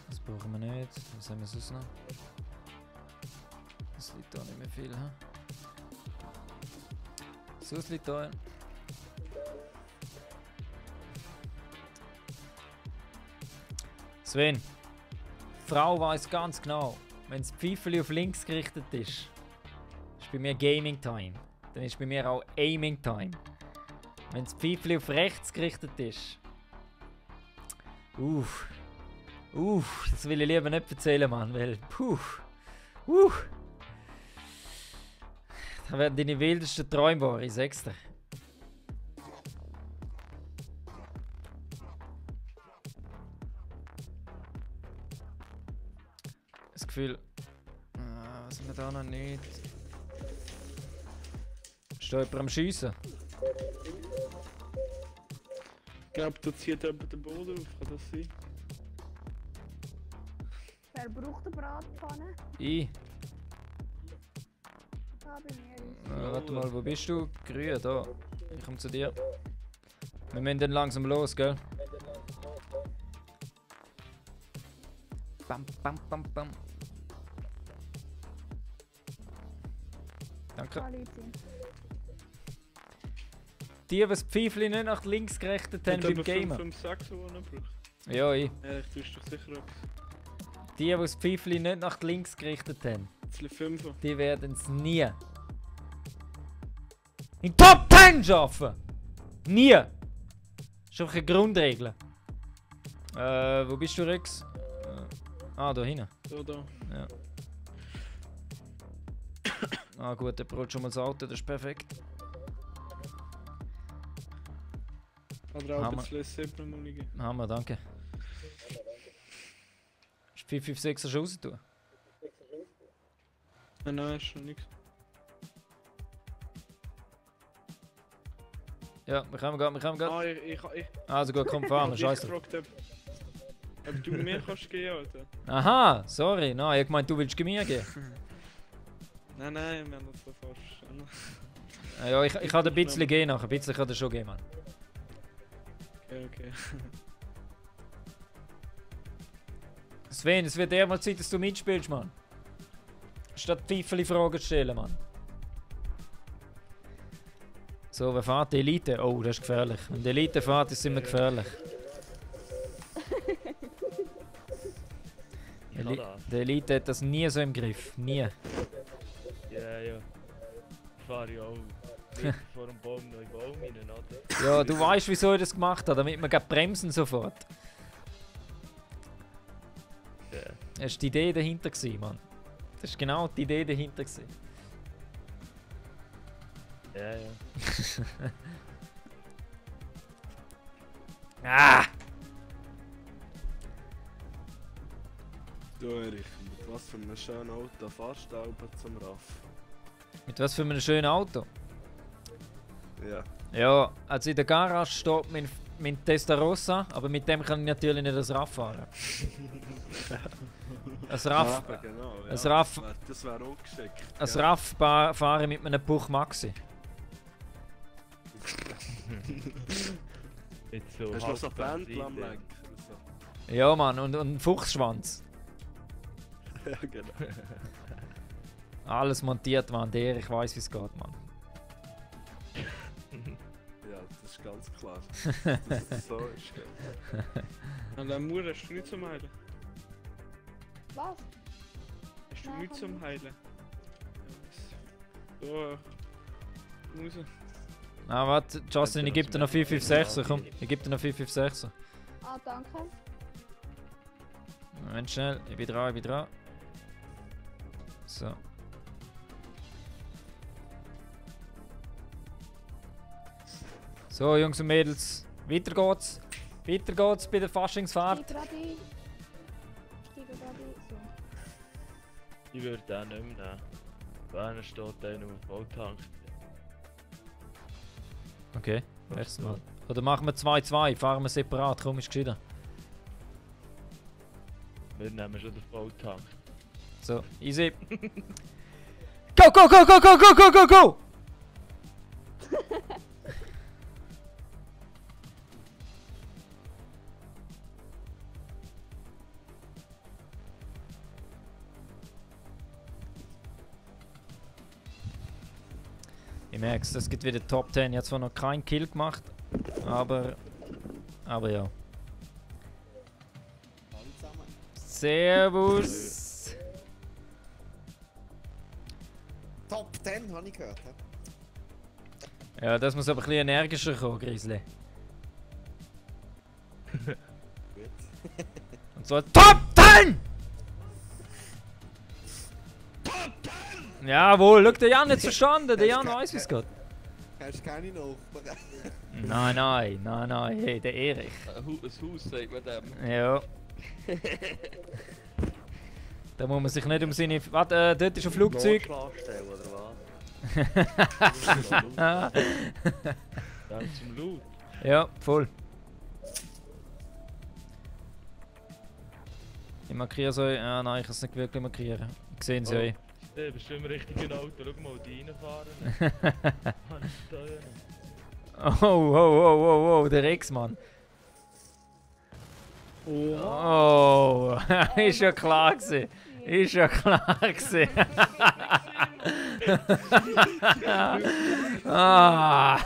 Speaker 1: Das brauchen wir nicht. Was haben wir sonst noch? Es liegt da nicht mehr viel, hä? So, es liegt da. Sven, die Frau weiß ganz genau, wenn das Pfeifeli auf links gerichtet ist bei mir Gaming Time. Dann ist bei mir auch Aiming Time. Wenn das Pfeifeli auf rechts gerichtet ist. Das will ich lieber nicht erzählen, Mann, weil da werden deine wildesten Träume wahr, ich sag's dir. Das Gefühl, was haben wir da noch nicht? Ist da jemand am Schiessen?
Speaker 9: Ich glaube, da zieht jemand den Boden auf, kann das sein?
Speaker 8: Wer braucht eine Bratpfanne?
Speaker 1: Ich?
Speaker 8: Ah, bei mir ist
Speaker 1: Warte mal, wo bist du? Grün, da. Ich komme zu dir. Wir müssen dann langsam los, gell? Bam, bam, bam, bam. Danke. Die das Pfeifli nicht nach links gerichtet haben beim Gamer.
Speaker 9: 5, 6, die er braucht.
Speaker 1: Ja, ich.
Speaker 9: Ja, ich tust doch sicher etwas.
Speaker 1: Die das Pfeifli nicht nach links gerichtet haben,
Speaker 9: Jetzt 5.
Speaker 1: die werden es nie in Top 10 schaffen! Nie! Das ist einfach eine Grundregel. Wo bist du, Rex? Da hinten.
Speaker 9: Da.
Speaker 1: Ja. Gut, der braucht schon mal das Auto, das ist perfekt.
Speaker 9: Oder auch ein bisschen 7 Mullige.
Speaker 1: Hammer, danke. Ist 556er schon raus tun?
Speaker 9: Nein, ist schon nichts.
Speaker 1: Ja, wir kommen gerade.
Speaker 9: Ich
Speaker 1: Also gut, komm, fahren wir,
Speaker 9: ich
Speaker 1: scheiße.
Speaker 9: gefragt, ob du mir kannst geben, Alter.
Speaker 1: Aha, sorry, nein, ich meinte, du willst mir geben.
Speaker 9: Nein, wir haben das so falsch verstanden.
Speaker 1: Ja, ich kann ein bisschen gehen nachher, ein bisschen kann er schon gehen, Mann.
Speaker 9: Okay.
Speaker 1: Sven, es wird eher mal Zeit, dass du mitspielst, Mann. Statt Pfeifeli-Fragen zu stellen, Mann. So, wer fährt? Die Elite? Oh, das ist gefährlich. Wenn die Elite fährt, ist es immer gefährlich. Die Elite hat das nie so im Griff. Nie.
Speaker 10: Ja. Fahre ich auch vor dem Baum noch in den Baum rein, oder?
Speaker 1: Ja, du weißt, wieso ich das gemacht habe, damit wir bremsen sofort.
Speaker 10: Ja.
Speaker 1: Das war die Idee dahinter, Mann. Das war genau die Idee dahinter.
Speaker 10: Ja.
Speaker 1: Ah!
Speaker 4: Du Erich, mit was für einem schönen Auto fährst du Alben zum Raff?
Speaker 1: Mit was für einem schönen Auto?
Speaker 4: Ja.
Speaker 1: Ja, also in der Garage steht mein Testarossa, aber mit dem kann ich natürlich nicht das Raff fahren. Das Raff.
Speaker 4: Ja, genau, ja.
Speaker 1: Das Raff.
Speaker 4: Das wäre auch geschickt.
Speaker 1: Das Raff fahre ich mit einem Puch Maxi.
Speaker 10: Jetzt so
Speaker 4: Hast du noch so
Speaker 10: halb
Speaker 4: Bändel am
Speaker 10: Benzin,
Speaker 1: Lenker? Ja, Mann, und einen Fuchsschwanz.
Speaker 4: Ja, genau.
Speaker 1: Alles montiert, Mann. Ich weiß, wie es geht, Mann.
Speaker 4: Ja, das ist ganz klar. Dass das so ist.
Speaker 9: Und dann Mauer hast du nichts zum Heilen.
Speaker 8: Was?
Speaker 9: Hast du
Speaker 8: Nein,
Speaker 9: nichts
Speaker 8: kann
Speaker 9: zum
Speaker 8: ich
Speaker 9: Heilen? So, raus.
Speaker 1: Ah, warte, Justin, ich gebe dir noch 556, komm. Ich gebe dir noch 556.
Speaker 8: Ah, danke.
Speaker 1: Moment schnell, ich bin dran. So. So, Jungs und Mädels, weiter geht's. Weiter geht's bei der Faschingsfahrt.
Speaker 8: Steig gerade ein. So.
Speaker 10: Ich würde den nicht mehr nehmen. Wenn steht der noch Volltank.
Speaker 1: Okay, nächstes Mal. Oder machen wir 2-2, fahren wir separat, komm, ist gescheiter.
Speaker 10: Wir nehmen schon den Volltank.
Speaker 1: So, easy. Go, go, go, go, go, go, go, go, go! Ich merke es, das gibt wieder Top 10. Ich habe zwar noch keinen Kill gemacht, aber ja. Servus!
Speaker 11: Top 10 habe ich gehört.
Speaker 1: Ja, das muss aber ein bisschen energischer kommen, Grizzly.
Speaker 11: Gut.
Speaker 1: Und zwar Top 10! Jawohl, schau, der Jan hat es verstanden, der Jan weiss, wie es geht.
Speaker 11: Hast du keine Nachbarn?
Speaker 1: Nein, hey, der Erich.
Speaker 2: Ein Haus sagt man dem.
Speaker 1: Ja. Da muss man sich nicht um seine... Warte, dort ist ein Flugzeug.
Speaker 2: Notschlafstelle oder
Speaker 1: Ah.
Speaker 10: Dann zum Loot.
Speaker 1: Ja, voll. Ich markiere so... Ah nein, ich kann es nicht wirklich markieren. Ich sehe es ja eh.
Speaker 10: Du bist im richtigen Auto, schau mal, die reinfahren.
Speaker 1: Oh, der Ex-Mann. Oh, ist ja klar gewesen. Ist ja klar gewesen. Ah.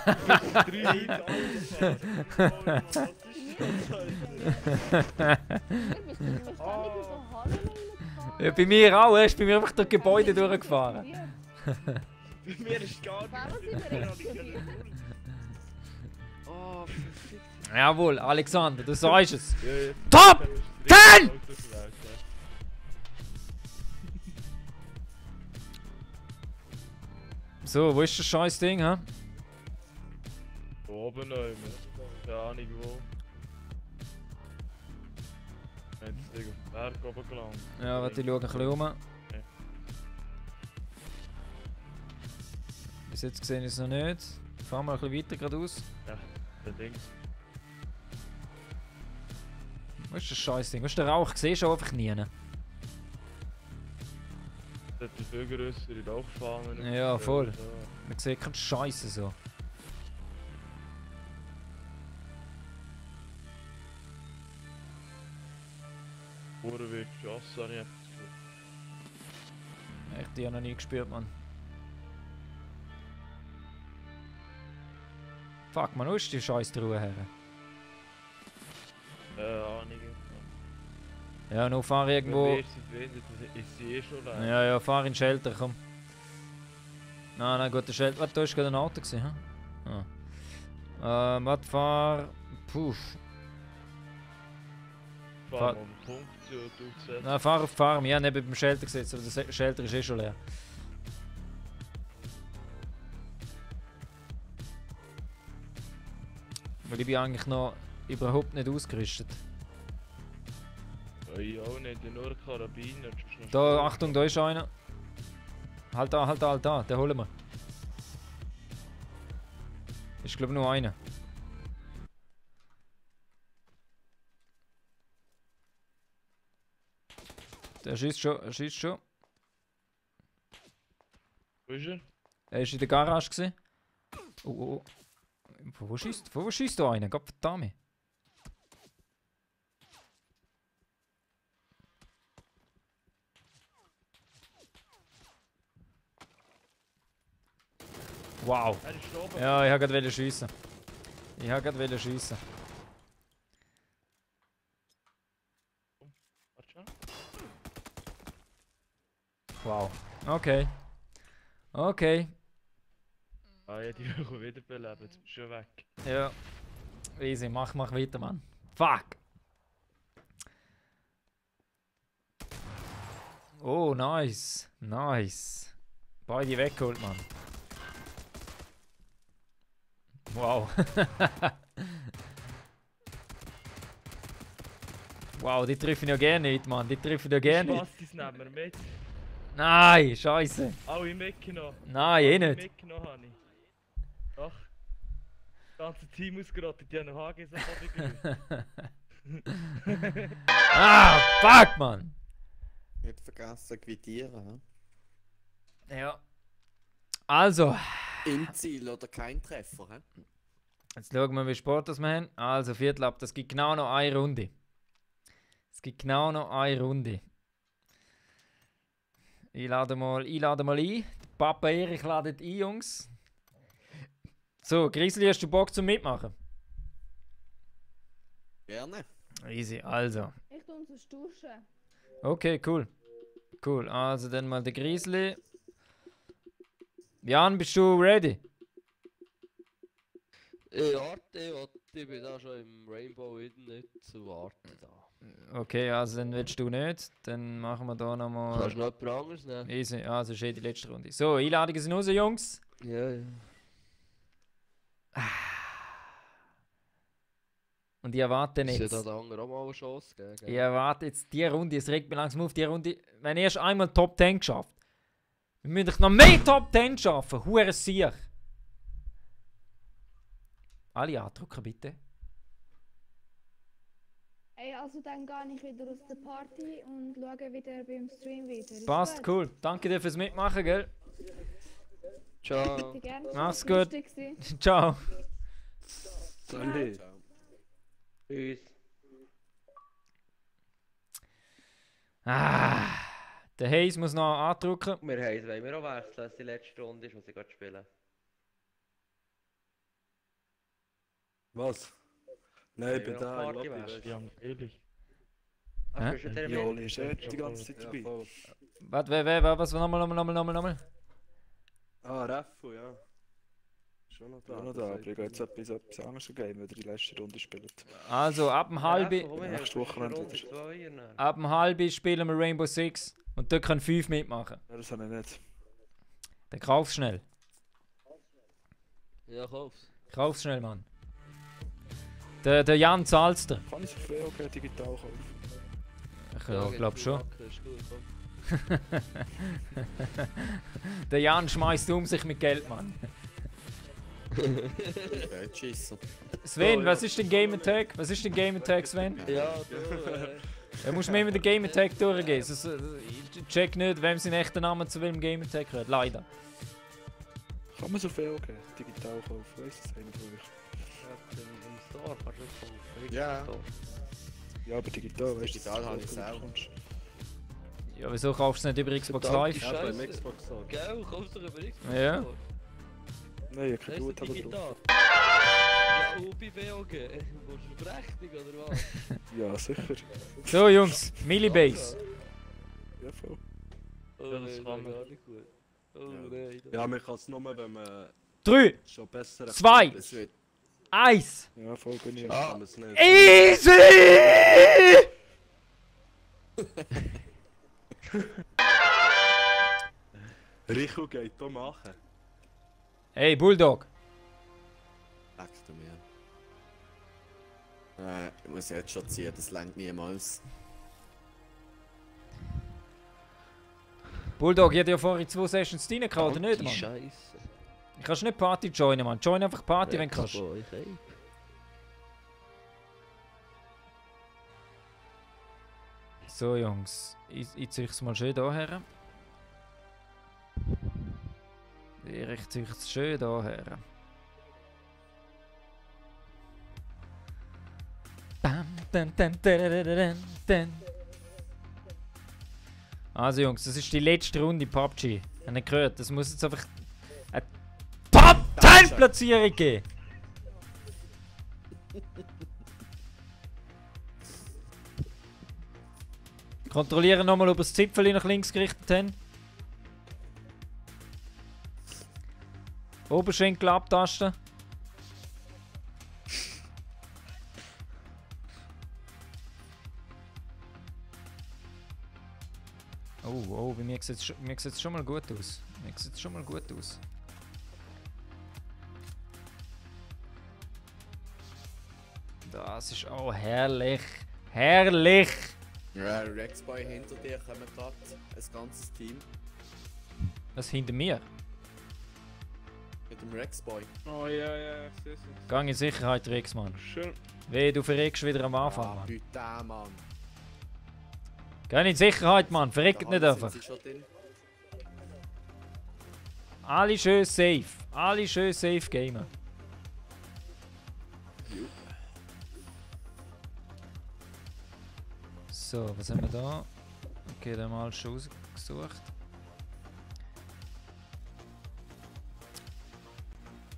Speaker 1: Ja, bei mir auch, er ist bei mir einfach durch Gebäude durchgefahren.
Speaker 9: Bei mir ist gar nichts. Oh, verfickt.
Speaker 1: Jawohl, Alexander, du sagst es.
Speaker 10: Ja,
Speaker 1: Top 10! So, wo ist das scheiß Ding, hä?
Speaker 10: Oben noch immer. Keine Ahnung wo. Jetzt auf den Berg oben gelangt.
Speaker 1: Ja, warte, ich schaue ein bisschen rum. Bis jetzt gesehen ist es noch nicht. Fahren wir ein bisschen weiter geradeaus.
Speaker 10: Ja, der Ding.
Speaker 1: Wo ist das scheiß Ding? Wo ist der Rauch? Siehst du einfach nie.
Speaker 10: Das hat die viel grössere Rauchfahnen.
Speaker 1: Ja, voll. Man sieht keinen Scheiße so.
Speaker 10: Vorher wird geschossen, habe ich etwas gehört.
Speaker 1: Echt, die habe ich noch nie gespürt, Mann. Fuck, man, wo ist die scheiß Truhe her?
Speaker 10: Ahnung.
Speaker 1: Ja, nur fahr irgendwo.
Speaker 10: Wenn wir sind, ist sie eh schon leer.
Speaker 1: Ja, fahr in den Shelter, komm. Nein, gut, der Shelter. Warte, da ist gerade ein Auto gewesen, hm? Ah. Warte, fahr. Puh.
Speaker 10: Fahr mal auf den Punkt zu durchsetzen.
Speaker 1: Nein, fahr auf die Farm. Ja, neben dem Shelter gesetzt, aber der Shelter ist eh schon leer. Weil ich bin eigentlich noch überhaupt nicht ausgerüstet.
Speaker 10: Ja, ich auch nicht, nur eine Karabiner.
Speaker 1: Da, Achtung, da ist einer. Halt da, den holen wir. Ist glaube nur einer. Der schießt schon,
Speaker 10: Wo ist er?
Speaker 1: Er ist in der Garage gewesen. Oh. Von wo schießt da einer? Gott verdammt. Wow. Ja, ich habe gerade schiessen. Wow. Okay.
Speaker 10: Ah ja, die will ich wiederbeleben, jetzt bist du schon weg.
Speaker 1: Ja. Easy, mach weiter, Mann. Fuck! Oh, nice. Beide weggeholt, Mann. Wow. Wow, die treffen ja gerne nicht, Mann. Die treffen ja gerne nicht.
Speaker 10: Was, die nehmen wir mit?
Speaker 1: Nein, scheiße.
Speaker 10: Alle mitgenommen.
Speaker 1: Nein, eh nicht.
Speaker 10: Mitgenommen habe ich. Doch. Das ganze Team ausgerottet, die haben noch HGs
Speaker 1: Ah, fuck, Mann.
Speaker 11: Nicht vergessen quittieren, hä?
Speaker 1: Ja. Also.
Speaker 11: Im Ziel oder kein Treffer, hä?
Speaker 1: Jetzt schauen wir, wie Sport das wir haben. Also, Viertel ab. Das gibt genau noch eine Runde. Ich lade mal ein. Papa Erich ladet ein, Jungs. So, Grizzly, hast du Bock zum Mitmachen?
Speaker 11: Gerne.
Speaker 1: Easy, also.
Speaker 8: Ich tue uns duschen.
Speaker 1: Okay, cool. Also dann mal der Grizzly. Jan, bist du ready?
Speaker 2: Ich bin da schon im Rainbow nicht zu warten da.
Speaker 1: Okay, also dann willst du nicht. Dann machen wir da nochmal.
Speaker 2: Kannst du noch etwas anderes nehmen?
Speaker 1: Easy, also ist die letzte Runde. So, Einladungen sind raus, Jungs.
Speaker 2: Ja.
Speaker 1: Und ich erwarte nicht.
Speaker 2: Ist ja da andere auch mal eine Chance geben?
Speaker 1: Ich erwarte jetzt die Runde, es regt mich langsam auf, die Runde. Wenn ihr erst einmal Top 10 geschafft. Wir müssen doch noch mehr Top 10 schaffen. Hure Sieg. Alle andrücken, bitte.
Speaker 8: Ey, also dann gehe ich wieder aus der Party und schaue wieder beim Stream wieder. Ist
Speaker 1: Passt,
Speaker 8: gut?
Speaker 1: cool. Danke dir fürs Mitmachen, gell?
Speaker 2: Ciao.
Speaker 8: Bitte gerne.
Speaker 1: Mach's gut.
Speaker 8: Lustig gewesen.
Speaker 1: Ciao.
Speaker 4: Salut.
Speaker 3: Tschüss.
Speaker 1: Der Hayes muss noch andrücken.
Speaker 3: Wir haben es, wollen wir auch wechseln, dass die letzte Runde ist, was ich gerade spiele.
Speaker 4: Was? Nein, ich
Speaker 3: Wollen
Speaker 4: bin
Speaker 3: wir noch
Speaker 4: da,
Speaker 3: Party
Speaker 4: Lobby,
Speaker 3: wechseln?
Speaker 10: Ja, ehrlich.
Speaker 3: Ach, bist du der
Speaker 5: Ja,
Speaker 3: mit?
Speaker 5: Oli ist die ganze Zeit dabei.
Speaker 4: voll.
Speaker 1: Was? Nochmal.
Speaker 4: Ah, Reffu, ja. Schon noch da.
Speaker 5: Ja, noch da, aber ich gehe jetzt etwas anderes geben, wenn ihr die letzte Runde spielt.
Speaker 1: Also, ab dem halben
Speaker 5: nächste Wochenende
Speaker 1: spielen wir Rainbow Six. Und dort können 5 mitmachen.
Speaker 5: Ja, das habe ich nicht.
Speaker 1: Dann kauf's schnell.
Speaker 2: Ja, kauf's.
Speaker 1: Kauf's schnell, Mann. Der Jan zahlt's dir.
Speaker 5: Kann ich so viel auch digital kaufen?
Speaker 1: Ich glaub schon.
Speaker 2: Ist gut, komm.
Speaker 1: Der Jan schmeißt um sich mit Geld, Mann.
Speaker 11: Geldschisser.
Speaker 1: Sven, was ist denn Game Attack? Was ist denn Game Attack, Sven?
Speaker 2: Ja,
Speaker 1: Da musst du mir immer den Game Attack durchgehen. Ich check nicht, wem sein echter Name zu welchem Game Attack gehört. Leider.
Speaker 5: Kann man so viel auch digital kaufen? Weißt du das einer von euch?
Speaker 3: Im Store kannst du das kaufen.
Speaker 11: Ja.
Speaker 3: Im Store.
Speaker 5: Ja, aber digital, weißt du,
Speaker 11: Digital habe ich es auch.
Speaker 1: Ja, wieso kaufst du nicht über Xbox Live?
Speaker 2: Scheiße.
Speaker 4: Ja, beim Xbox auch.
Speaker 2: Gell, kommst du über Xbox?
Speaker 1: Ja.
Speaker 5: Nein, ich
Speaker 2: Das
Speaker 5: habe
Speaker 2: ist
Speaker 5: gut aber
Speaker 2: digital.
Speaker 5: drauf.
Speaker 2: Ja, und bei BOG. Willst du berechtigen oder was?
Speaker 5: Ja, sicher.
Speaker 1: So, Jungs, Millibase.
Speaker 5: Ja, voll.
Speaker 2: Oh
Speaker 10: Ja, das
Speaker 2: nein,
Speaker 10: kann man.
Speaker 2: gar nicht gut. Oh nein.
Speaker 4: Ja, man kann es nur, wenn man
Speaker 1: 3,
Speaker 4: schon besser
Speaker 1: 2,
Speaker 11: Es wird
Speaker 1: 1.
Speaker 5: Ja, voll bin ich.
Speaker 4: kann man es nicht.
Speaker 1: Easy!
Speaker 4: Rico geht hier machen.
Speaker 1: Hey, Bulldog.
Speaker 11: Leck du mir. Ich muss jetzt schon ziehen, das lenkt niemals.
Speaker 1: Bulldog, ich hatte ja vorhin 2 Sessions rein gehabt, oder nicht, Mann?
Speaker 2: Scheiße.
Speaker 1: Du kannst nicht Party joinen, Mann. Join einfach Party, wenn du kannst. So, Jungs. Ich ziehe es mal schön hierher. Ich ziehe es schön hierher. Bam, dan, dan, dan, dan. Also Jungs, das ist die letzte Runde PUBG. Habt ihr gehört? Das muss jetzt einfach eine Top-10-Platzierung geben. Kontrollieren nochmal, ob wir das Zipfel nach links gerichtet haben. Oberschenkel abtasten. Oh, bei mir sieht es schon mal gut aus. Das ist auch herrlich. Herrlich!
Speaker 11: Ja, Rexboy hinter dir kommen gerade ein ganzes Team.
Speaker 1: Was hinter mir?
Speaker 11: Mit dem Rexboy.
Speaker 9: Oh ja, ich sehe es.
Speaker 1: Gang in Sicherheit, Rex, Mann.
Speaker 9: Schön.
Speaker 1: Weh, du verreckst wieder am Anfang,
Speaker 11: Ah,
Speaker 1: Mann.
Speaker 11: bitte, Mann.
Speaker 1: Geh in Sicherheit, Mann. Verreckt
Speaker 11: Da
Speaker 1: nicht
Speaker 11: sind
Speaker 1: einfach.
Speaker 11: sie schon drin.
Speaker 1: Alle schön safe. Alle schön safe gamen. So, was haben wir da? Okay, dann mal schon ausgesucht.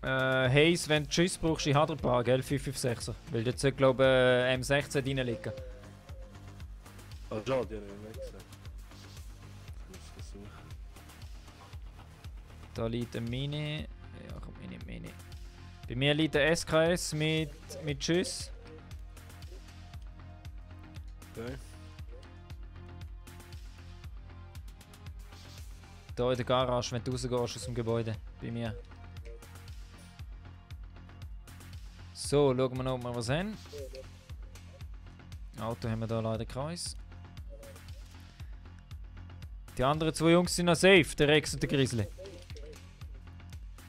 Speaker 1: Hayes, wenn du Schuss brauchst, ich habe ein paar, gell? 556er. Weil dort sollte, glaube ich, M16 reinliegen.
Speaker 4: Ah, ja, die haben wir weggesehen. Ich muss es suchen.
Speaker 1: Da liegt ein Mini. Ja, komm, Mini. Bei mir liegt der SKS mit Schuss.
Speaker 4: Okay.
Speaker 1: Da in der Garage, wenn du rausgehst aus dem Gebäude. Bei mir. So, schauen wir noch, ob wir was haben. Auto haben wir da leider keins. Die anderen 2 Jungs sind noch safe, der Rex und der Grizzly.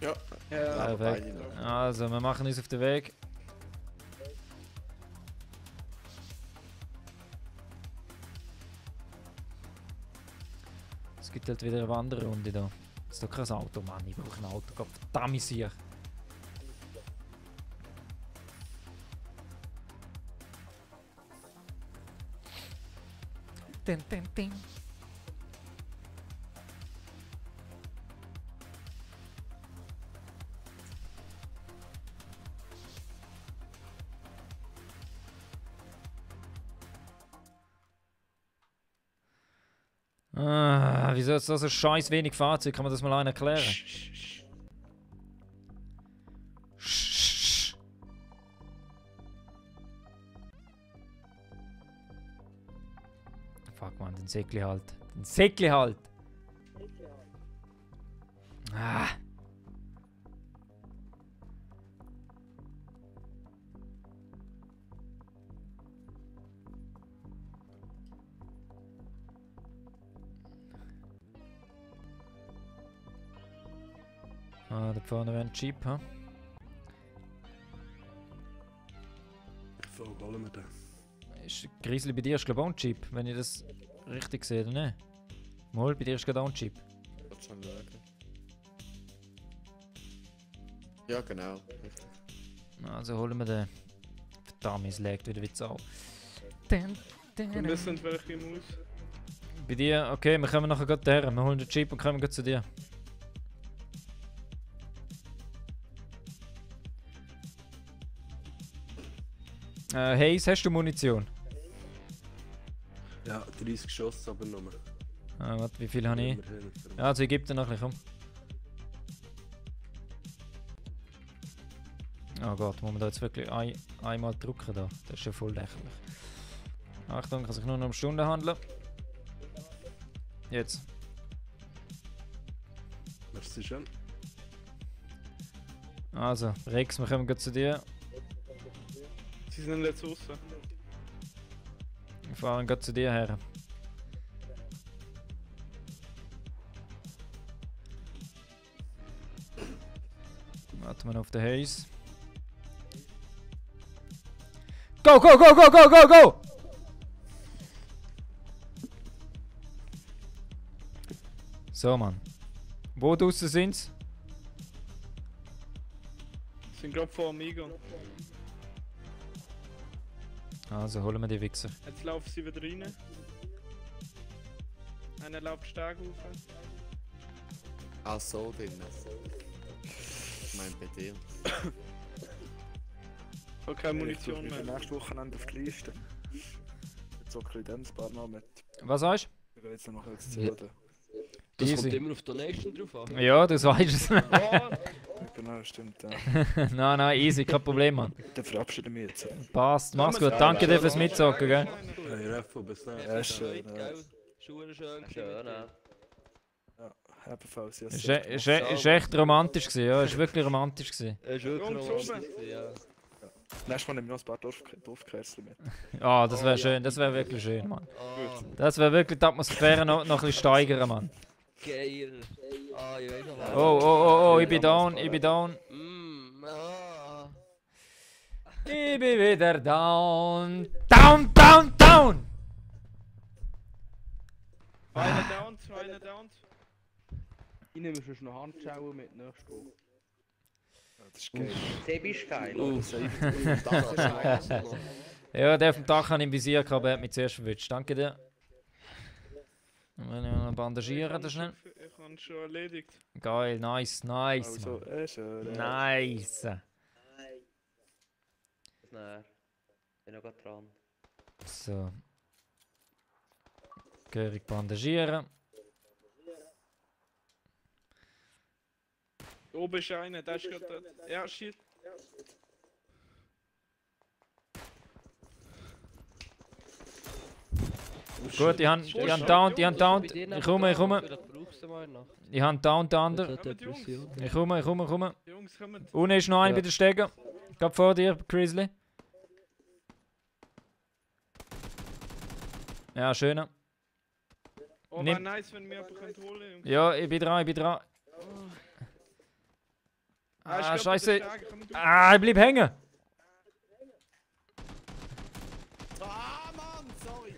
Speaker 11: Ja,
Speaker 9: Ja,
Speaker 1: Perfekt. Also, wir machen uns auf den Weg. Es gibt halt wieder eine Wanderrunde da. Das ist doch kein Auto, Mann. Ich brauche ein Auto. Gott verdammt sicher. Din, din, din. Wieso ist das so scheiß wenig Fahrzeug? Kann man das mal einer erklären? Fuck man, den Säckli halt. Den Säckli halt! Ah! Ah, da vorne wäre ein Jeep, ha?
Speaker 4: So, holen wir den.
Speaker 1: Ist Grizzly bei dir ist glaube ich auch ein Jeep, wenn ich das richtig sehe, oder nicht? Mal, bei dir ist gerade auch ein Jeep.
Speaker 11: Kannst schon schauen. Ja, genau. Richtig.
Speaker 1: Also holen wir den. Verdammt, es legt wieder wie Sau.
Speaker 9: Und das sind welche im Haus.
Speaker 1: Bei dir, okay, wir kommen nachher gerade her. Wir holen den Jeep und kommen gerade zu dir. Hayes, hast du Munition?
Speaker 4: Ja, 30 Schuss, aber nur.
Speaker 1: Warte, wie viel habe ich? Ja, also ich gebe dir noch ein bisschen, komm. Oh Gott, muss man da jetzt wirklich einmal drücken da? Das ist ja voll lächerlich. Achtung, kann sich nur noch um Stunden handeln. Jetzt.
Speaker 4: Merci schön.
Speaker 1: Also, Rex, wir kommen gerade zu dir.
Speaker 9: Sie sind jetzt draußen.
Speaker 1: Wir fahren gerade zu dir her. Warten wir auf den Haze. Go, go, go, go, go, go, go! So, Mann. Wo draussen sind's?
Speaker 9: Sind gerade vor Amigo.
Speaker 1: Also holen wir die Wichser.
Speaker 9: Jetzt laufen sie wieder rein. Einer läuft stark auf.
Speaker 11: Ah, so drin. Ich meine bei dir.
Speaker 9: Ich keine Munition
Speaker 5: Ich
Speaker 9: mehr.
Speaker 5: bin nächste Wochenende auf die Liste. Jetzt zocke ich dann ein paar Mal mit.
Speaker 1: Was sagst
Speaker 5: Ich will jetzt noch etwas zählen.
Speaker 2: Das
Speaker 1: Easy.
Speaker 2: kommt immer auf Donation drauf an.
Speaker 1: du? Ja, das weißt es.
Speaker 5: Genau, stimmt. Ja.
Speaker 1: Nein, nein, easy, kein Problem, Mann.
Speaker 5: Dann verabschiede ich mich jetzt.
Speaker 1: Passt, mach's gut. Danke dir fürs Mitzocken, gell?
Speaker 4: Hey, Refo, bis dann.
Speaker 5: Ja, ist schön. Ja.
Speaker 2: Schuhe schön.
Speaker 3: Schön, ja.
Speaker 5: Ja, ebenfalls. Ja,
Speaker 1: Ist echt romantisch gewesen, ja. Ist wirklich romantisch gewesen.
Speaker 2: Es ist wirklich
Speaker 9: Jungs,
Speaker 2: romantisch, ja.
Speaker 5: Nächstes Mal nehme ich noch ein paar Dorfkästchen mit.
Speaker 1: Ah, das wäre schön, das wäre wirklich schön, Mann.
Speaker 2: Ah,
Speaker 1: Das wäre wirklich die Atmosphäre noch ein bisschen steigern, Mann.
Speaker 2: geil. Ah, ich weiß noch
Speaker 1: Oh, oh, oh, ich bin down, ich bin down.
Speaker 2: Ah.
Speaker 1: Ich bin wieder down. Down, down, down!
Speaker 9: Einer down, einer down.
Speaker 6: Ich nehme schon noch Handschuhe mit nächste Woche.
Speaker 5: Das ist geil.
Speaker 3: Sebi ist geil.
Speaker 11: Das ist
Speaker 1: Ja, der auf dem Dach hat im Visier gehabt, aber er hat mich zuerst verwünscht. Danke dir. Wenn wir noch bandagieren, das schnell.
Speaker 9: Ich habe schon erledigt.
Speaker 1: Geil, nice, nice.
Speaker 5: Also,
Speaker 1: Mann.
Speaker 5: schön.
Speaker 1: Nice.
Speaker 3: Nein, bin noch gerade dran.
Speaker 1: So. Gehörig bandagieren.
Speaker 9: Oben ist einer, der ist gerade dort. Ja, shit.
Speaker 1: Gut, ich han down. Ich komme. Ich han down, der andere. Ich komme.
Speaker 9: Jungs, kommen.
Speaker 1: Unten ist noch ein bei der Stege. Gerade vor dir, Grizzly. Ja, schön.
Speaker 9: Oh,
Speaker 1: Nimm-
Speaker 9: war nice, wenn wir jemanden holen, Jungs.
Speaker 1: Ja, ich bin dran.
Speaker 9: Ah, ist
Speaker 1: Ah,
Speaker 9: gerade
Speaker 1: scheiße.
Speaker 9: bei der Stege, komm du.
Speaker 1: Ah, ich bleib hängen.
Speaker 11: Ah, Mann, sorry!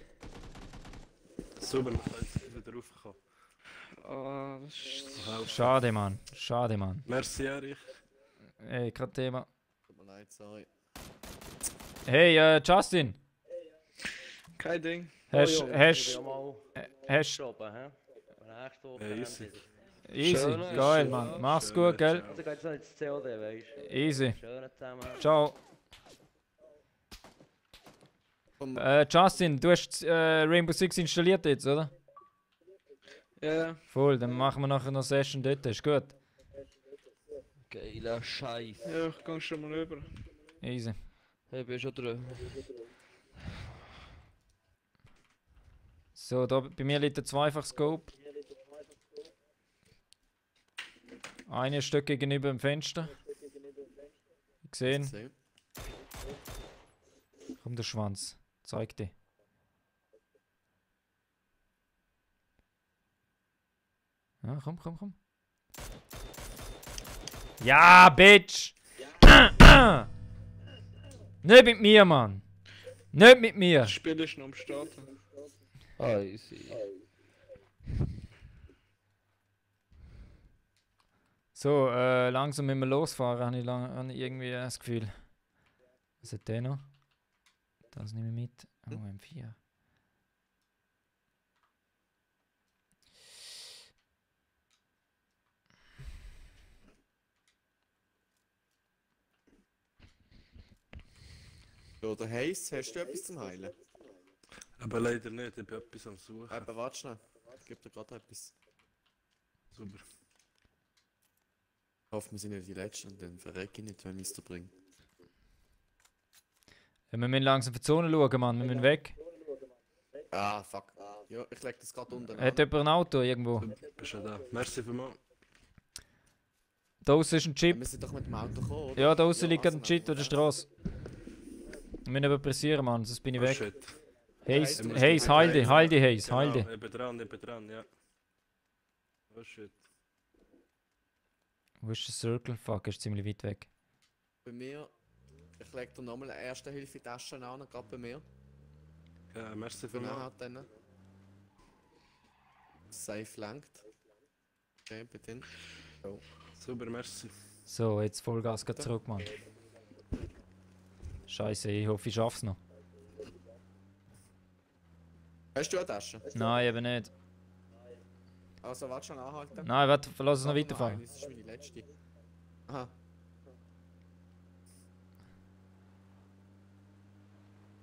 Speaker 4: Super, jetzt ist wieder raufgekommen.
Speaker 9: Ah, das ist...
Speaker 1: Schade, Mann. Schade, Mann.
Speaker 4: Merci, Erich.
Speaker 1: Ey, kein Thema.
Speaker 11: Tut mir leid, sorry.
Speaker 1: Hey, Justin.
Speaker 9: Kein Ding.
Speaker 1: Hast
Speaker 3: Nächste Woche
Speaker 4: easy.
Speaker 1: Easy, geil, Mann. Mach's gut, gell?
Speaker 3: Also geht's noch ins COD, weißt du?
Speaker 1: Easy.
Speaker 3: Schön zusammen.
Speaker 1: Ciao. Justin, du hast Rainbow Six installiert jetzt, oder?
Speaker 9: Ja.
Speaker 1: Voll, dann machen wir nachher noch eine Session dort, ist gut.
Speaker 2: Geiler Scheiß.
Speaker 9: Ja, ich geh schon mal rüber.
Speaker 1: Easy.
Speaker 2: Ich bin schon drin.
Speaker 1: So, da bei mir liegt ein Zweifach-Scope. Ein Stück gegenüber dem Fenster. Gesehen? Komm, der Schwanz. Zeig dich. Ja, komm. Ja, Bitch! Nicht mit mir, Mann! Nicht mit mir!
Speaker 9: Das Spiel ist noch am Starten.
Speaker 2: Ah, easy.
Speaker 1: So, langsam müssen wir losfahren, habe ich irgendwie das Gefühl. Was hat der noch? Das nehme ich mit. Oh, M4.
Speaker 11: Ja, der Heiss, hast du etwas zum Heilen?
Speaker 4: Aber leider nicht, ich bin etwas am Suchen.
Speaker 11: Aber warte schnell, ich gebe dir gerade etwas.
Speaker 4: Super.
Speaker 11: Ich hoffe, wir sind nicht die Letzten und dann verrecke ich nicht, wenn ich es dir bringe.
Speaker 1: Ja, wir müssen langsam für die Zone schauen, Mann. Wir müssen weg.
Speaker 11: Ah, fuck. Ja, ich leg das gerade unten
Speaker 1: Hat jemand ein Auto irgendwo?
Speaker 4: Bist du da? Merci vielmals.
Speaker 1: Da außen ist ein Chip.
Speaker 11: Wir sind doch mit dem Auto gekommen, oder?
Speaker 1: Ja, da außen liegt ein Chip an der Straße. Wir müssen aber pressieren, Mann, sonst bin ich weg.
Speaker 4: Shit.
Speaker 1: Hayes, heil dich, Hayes, heil dich.
Speaker 4: Genau, ich bin dran, ja. Oh shit.
Speaker 1: Wo ist der Circle? Fuck, er ist ziemlich weit weg.
Speaker 11: Bei mir, ich leg dir nochmal eine Erste-Hilfe-Tasche an, gerade bei mir.
Speaker 4: Ja, merci
Speaker 11: Genau,
Speaker 4: vielmals.
Speaker 11: dann. Safe langt. Okay, bitte. So.
Speaker 4: Super, merci.
Speaker 1: So, jetzt Vollgas geht zurück, Mann. Scheiße, ich hoffe, ich schaff's noch.
Speaker 11: Hast du eine Tasche?
Speaker 1: Nein, eben nicht.
Speaker 11: Also, warte schon anhalten.
Speaker 1: Nein, warte, lass uns noch
Speaker 11: Warte
Speaker 1: weiterfahren.
Speaker 11: Das ist meine letzte. Aha.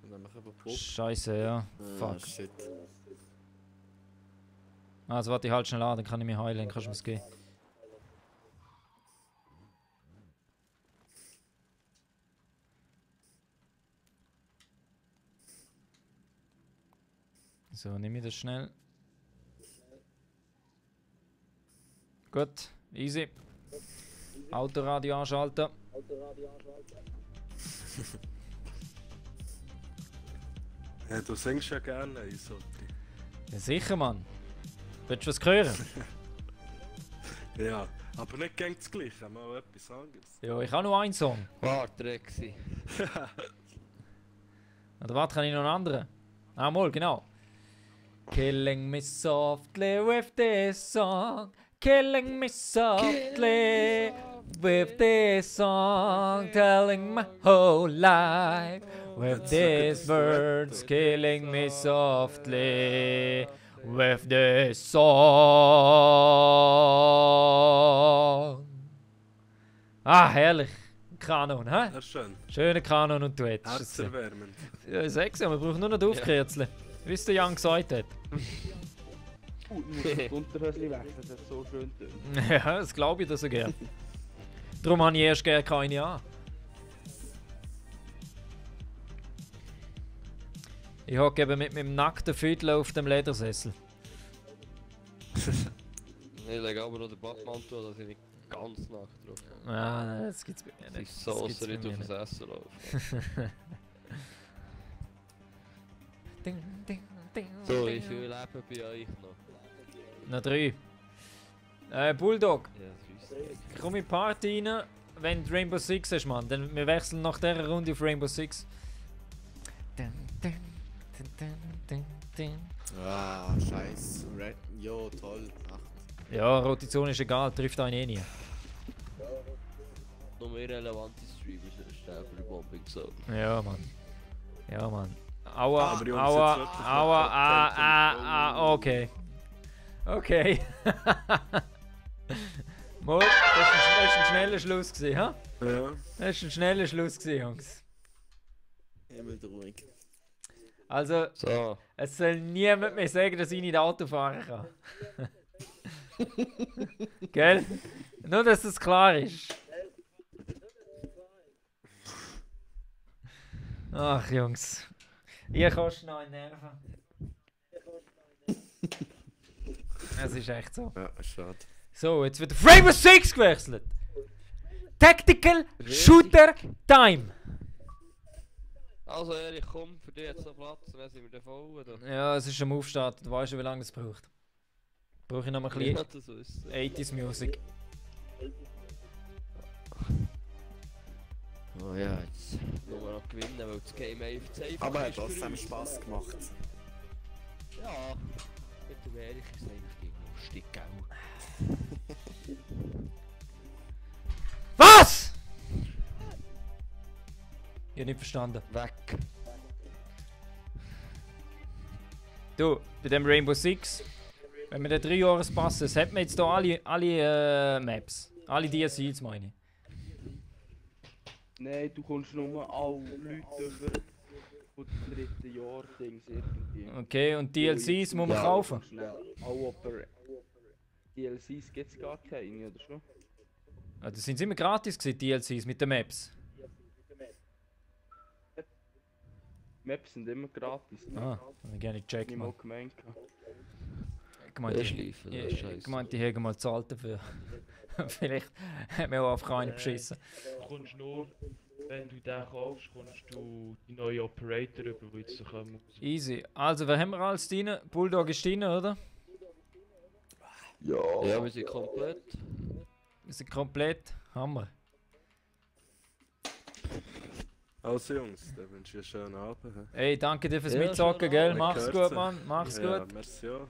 Speaker 11: Und dann machen wir Pop.
Speaker 1: Scheiße, ja. Fuck.
Speaker 11: Shit.
Speaker 1: Also warte, ich halt schnell an, dann kann ich mich heilen, dann kannst du mir's geben. So, nehme ich das schnell. Gut, easy. Autoradio anschalten.
Speaker 4: Ja, du singst ja gerne, Isolti.
Speaker 1: Ja, sicher, Mann. Willst du was hören?
Speaker 4: Ja, aber nicht gegen das Gleiche, mal etwas anderes.
Speaker 1: Ja, ich habe nur einen Song.
Speaker 2: Warte, Rexi.
Speaker 1: Oder warte, kann ich noch einen anderen? Ah, mal, genau. Killing me softly with this song. Killing me softly with this song. Telling my whole life with these words. Killing me softly with this song. Ah, herrlich. Kanon, hä?
Speaker 4: Ja, schön.
Speaker 1: Schöner Kanon und Duett.
Speaker 4: Herzerwärmend.
Speaker 1: Ja, sexy, wir brauchen nur noch die Aufkürzeln. Wie es der Jan gesagt hat.
Speaker 6: Du musst das Unterhöschen wechseln, das ist so schön tönt.
Speaker 1: Ja, das glaube ich dir so gern. Darum habe ich erst gerne keine an. Ich hocke eben mit meinem nackten Viertel auf dem Ledersessel.
Speaker 2: Ich lege aber noch den Badmantel, dass ich nicht ganz nackt drauf bin.
Speaker 1: Ah, das gibt's bei mir nicht.
Speaker 2: Die Sauce nicht auf das Essen laufen. So, wie viel leben bei euch noch?
Speaker 1: Noch 3. Bulldog,
Speaker 2: Ja, das ist
Speaker 1: komm in die Party rein, wenn du Rainbow Six hast, Mann. Dann wir wechseln nach dieser Runde auf Rainbow Six.
Speaker 11: Ah, scheiße. Jo, toll. Ach.
Speaker 1: Ja, rote Zone ist egal, trifft einen eh nie.
Speaker 2: noch mehr relevante Streamer sterben bei Bombing Zone.
Speaker 1: Ja, Mann. Ja, Mann. aua,
Speaker 4: Aber Jungs,
Speaker 1: aua,
Speaker 4: jetzt wirklich
Speaker 1: aua, okay. Okay. Mal, das ist ein schneller Schluss gewesen, ha?
Speaker 4: Ja.
Speaker 1: Das ist ein schneller Schluss gewesen, Jungs.
Speaker 11: Immer ruhig.
Speaker 1: Also,
Speaker 2: So.
Speaker 1: es soll niemand mehr sagen, dass ich nicht Auto fahren kann. Gell? Nur, dass das klar ist. Ach, Jungs. Ihr kostet noch in Nerven. Es ist echt so.
Speaker 4: Ja, schade.
Speaker 1: So, jetzt wird auf Rainbow Six gewechselt. Tactical Shooter Time.
Speaker 2: Also Erich, komm, für dich jetzt noch Platz, dann sind wir da voll, oder?
Speaker 1: Ja, es ist am Aufstart. Du weißt schon, wie lange es braucht. Brauche ich noch mal ein bisschen
Speaker 2: Ja, das ist
Speaker 1: 80s Music.
Speaker 2: Oh ja, jetzt nur noch gewinnen, weil das Game einfach zu einfach
Speaker 11: Aber hat
Speaker 2: ist für
Speaker 11: trotzdem
Speaker 2: uns.
Speaker 11: Spass gemacht.
Speaker 2: Ja, mit dem Erich ist es eigentlich lustig, gell?
Speaker 1: Was? Ich hab nicht verstanden.
Speaker 2: Weg.
Speaker 1: Du, bei dem Rainbow Six, wenn wir den 3-Jahres-Pass, das hat man jetzt hier alle Maps. Alle DLCs meine ich.
Speaker 6: Nein, du kommst nur alle Leute über von dem dritten Jahr Dings irgendwie.
Speaker 1: Okay, und DLCs muss man kaufen?
Speaker 6: Schnell. DLCs gibt's gar keine, oder schon?
Speaker 1: Ah, das sind immer gratis gewesen, DLCs mit den Maps.
Speaker 6: Maps sind immer gratis. Ne?
Speaker 1: Ah, hab ich gerne gecheckt,
Speaker 6: Ich
Speaker 1: Mann.
Speaker 6: mal gemeint.
Speaker 1: Ich meinte, ich meinte, ich hätte mal gezahlt dafür. Vielleicht hat mir auch einfach einen beschissen.
Speaker 10: Du kommst nur, wenn du den kaufst, kommst du die neuen Operator über, die jetzt kommen.
Speaker 1: Easy. Also, wer haben wir alles drin? Bulldog ist drin, oder?
Speaker 2: Ja, wir sind komplett.
Speaker 1: Wir sind komplett. Hammer.
Speaker 4: Also Jungs, dann wünsche ich einen schönen Abend.
Speaker 1: Ey, danke dir fürs
Speaker 2: Ja,
Speaker 1: Mitzocken,
Speaker 2: schönen
Speaker 1: gell?
Speaker 2: Abend.
Speaker 1: Mach's
Speaker 4: Hört
Speaker 1: gut,
Speaker 4: sich.
Speaker 1: Mann. Mach's
Speaker 4: Ja,
Speaker 1: gut.
Speaker 4: merci auch.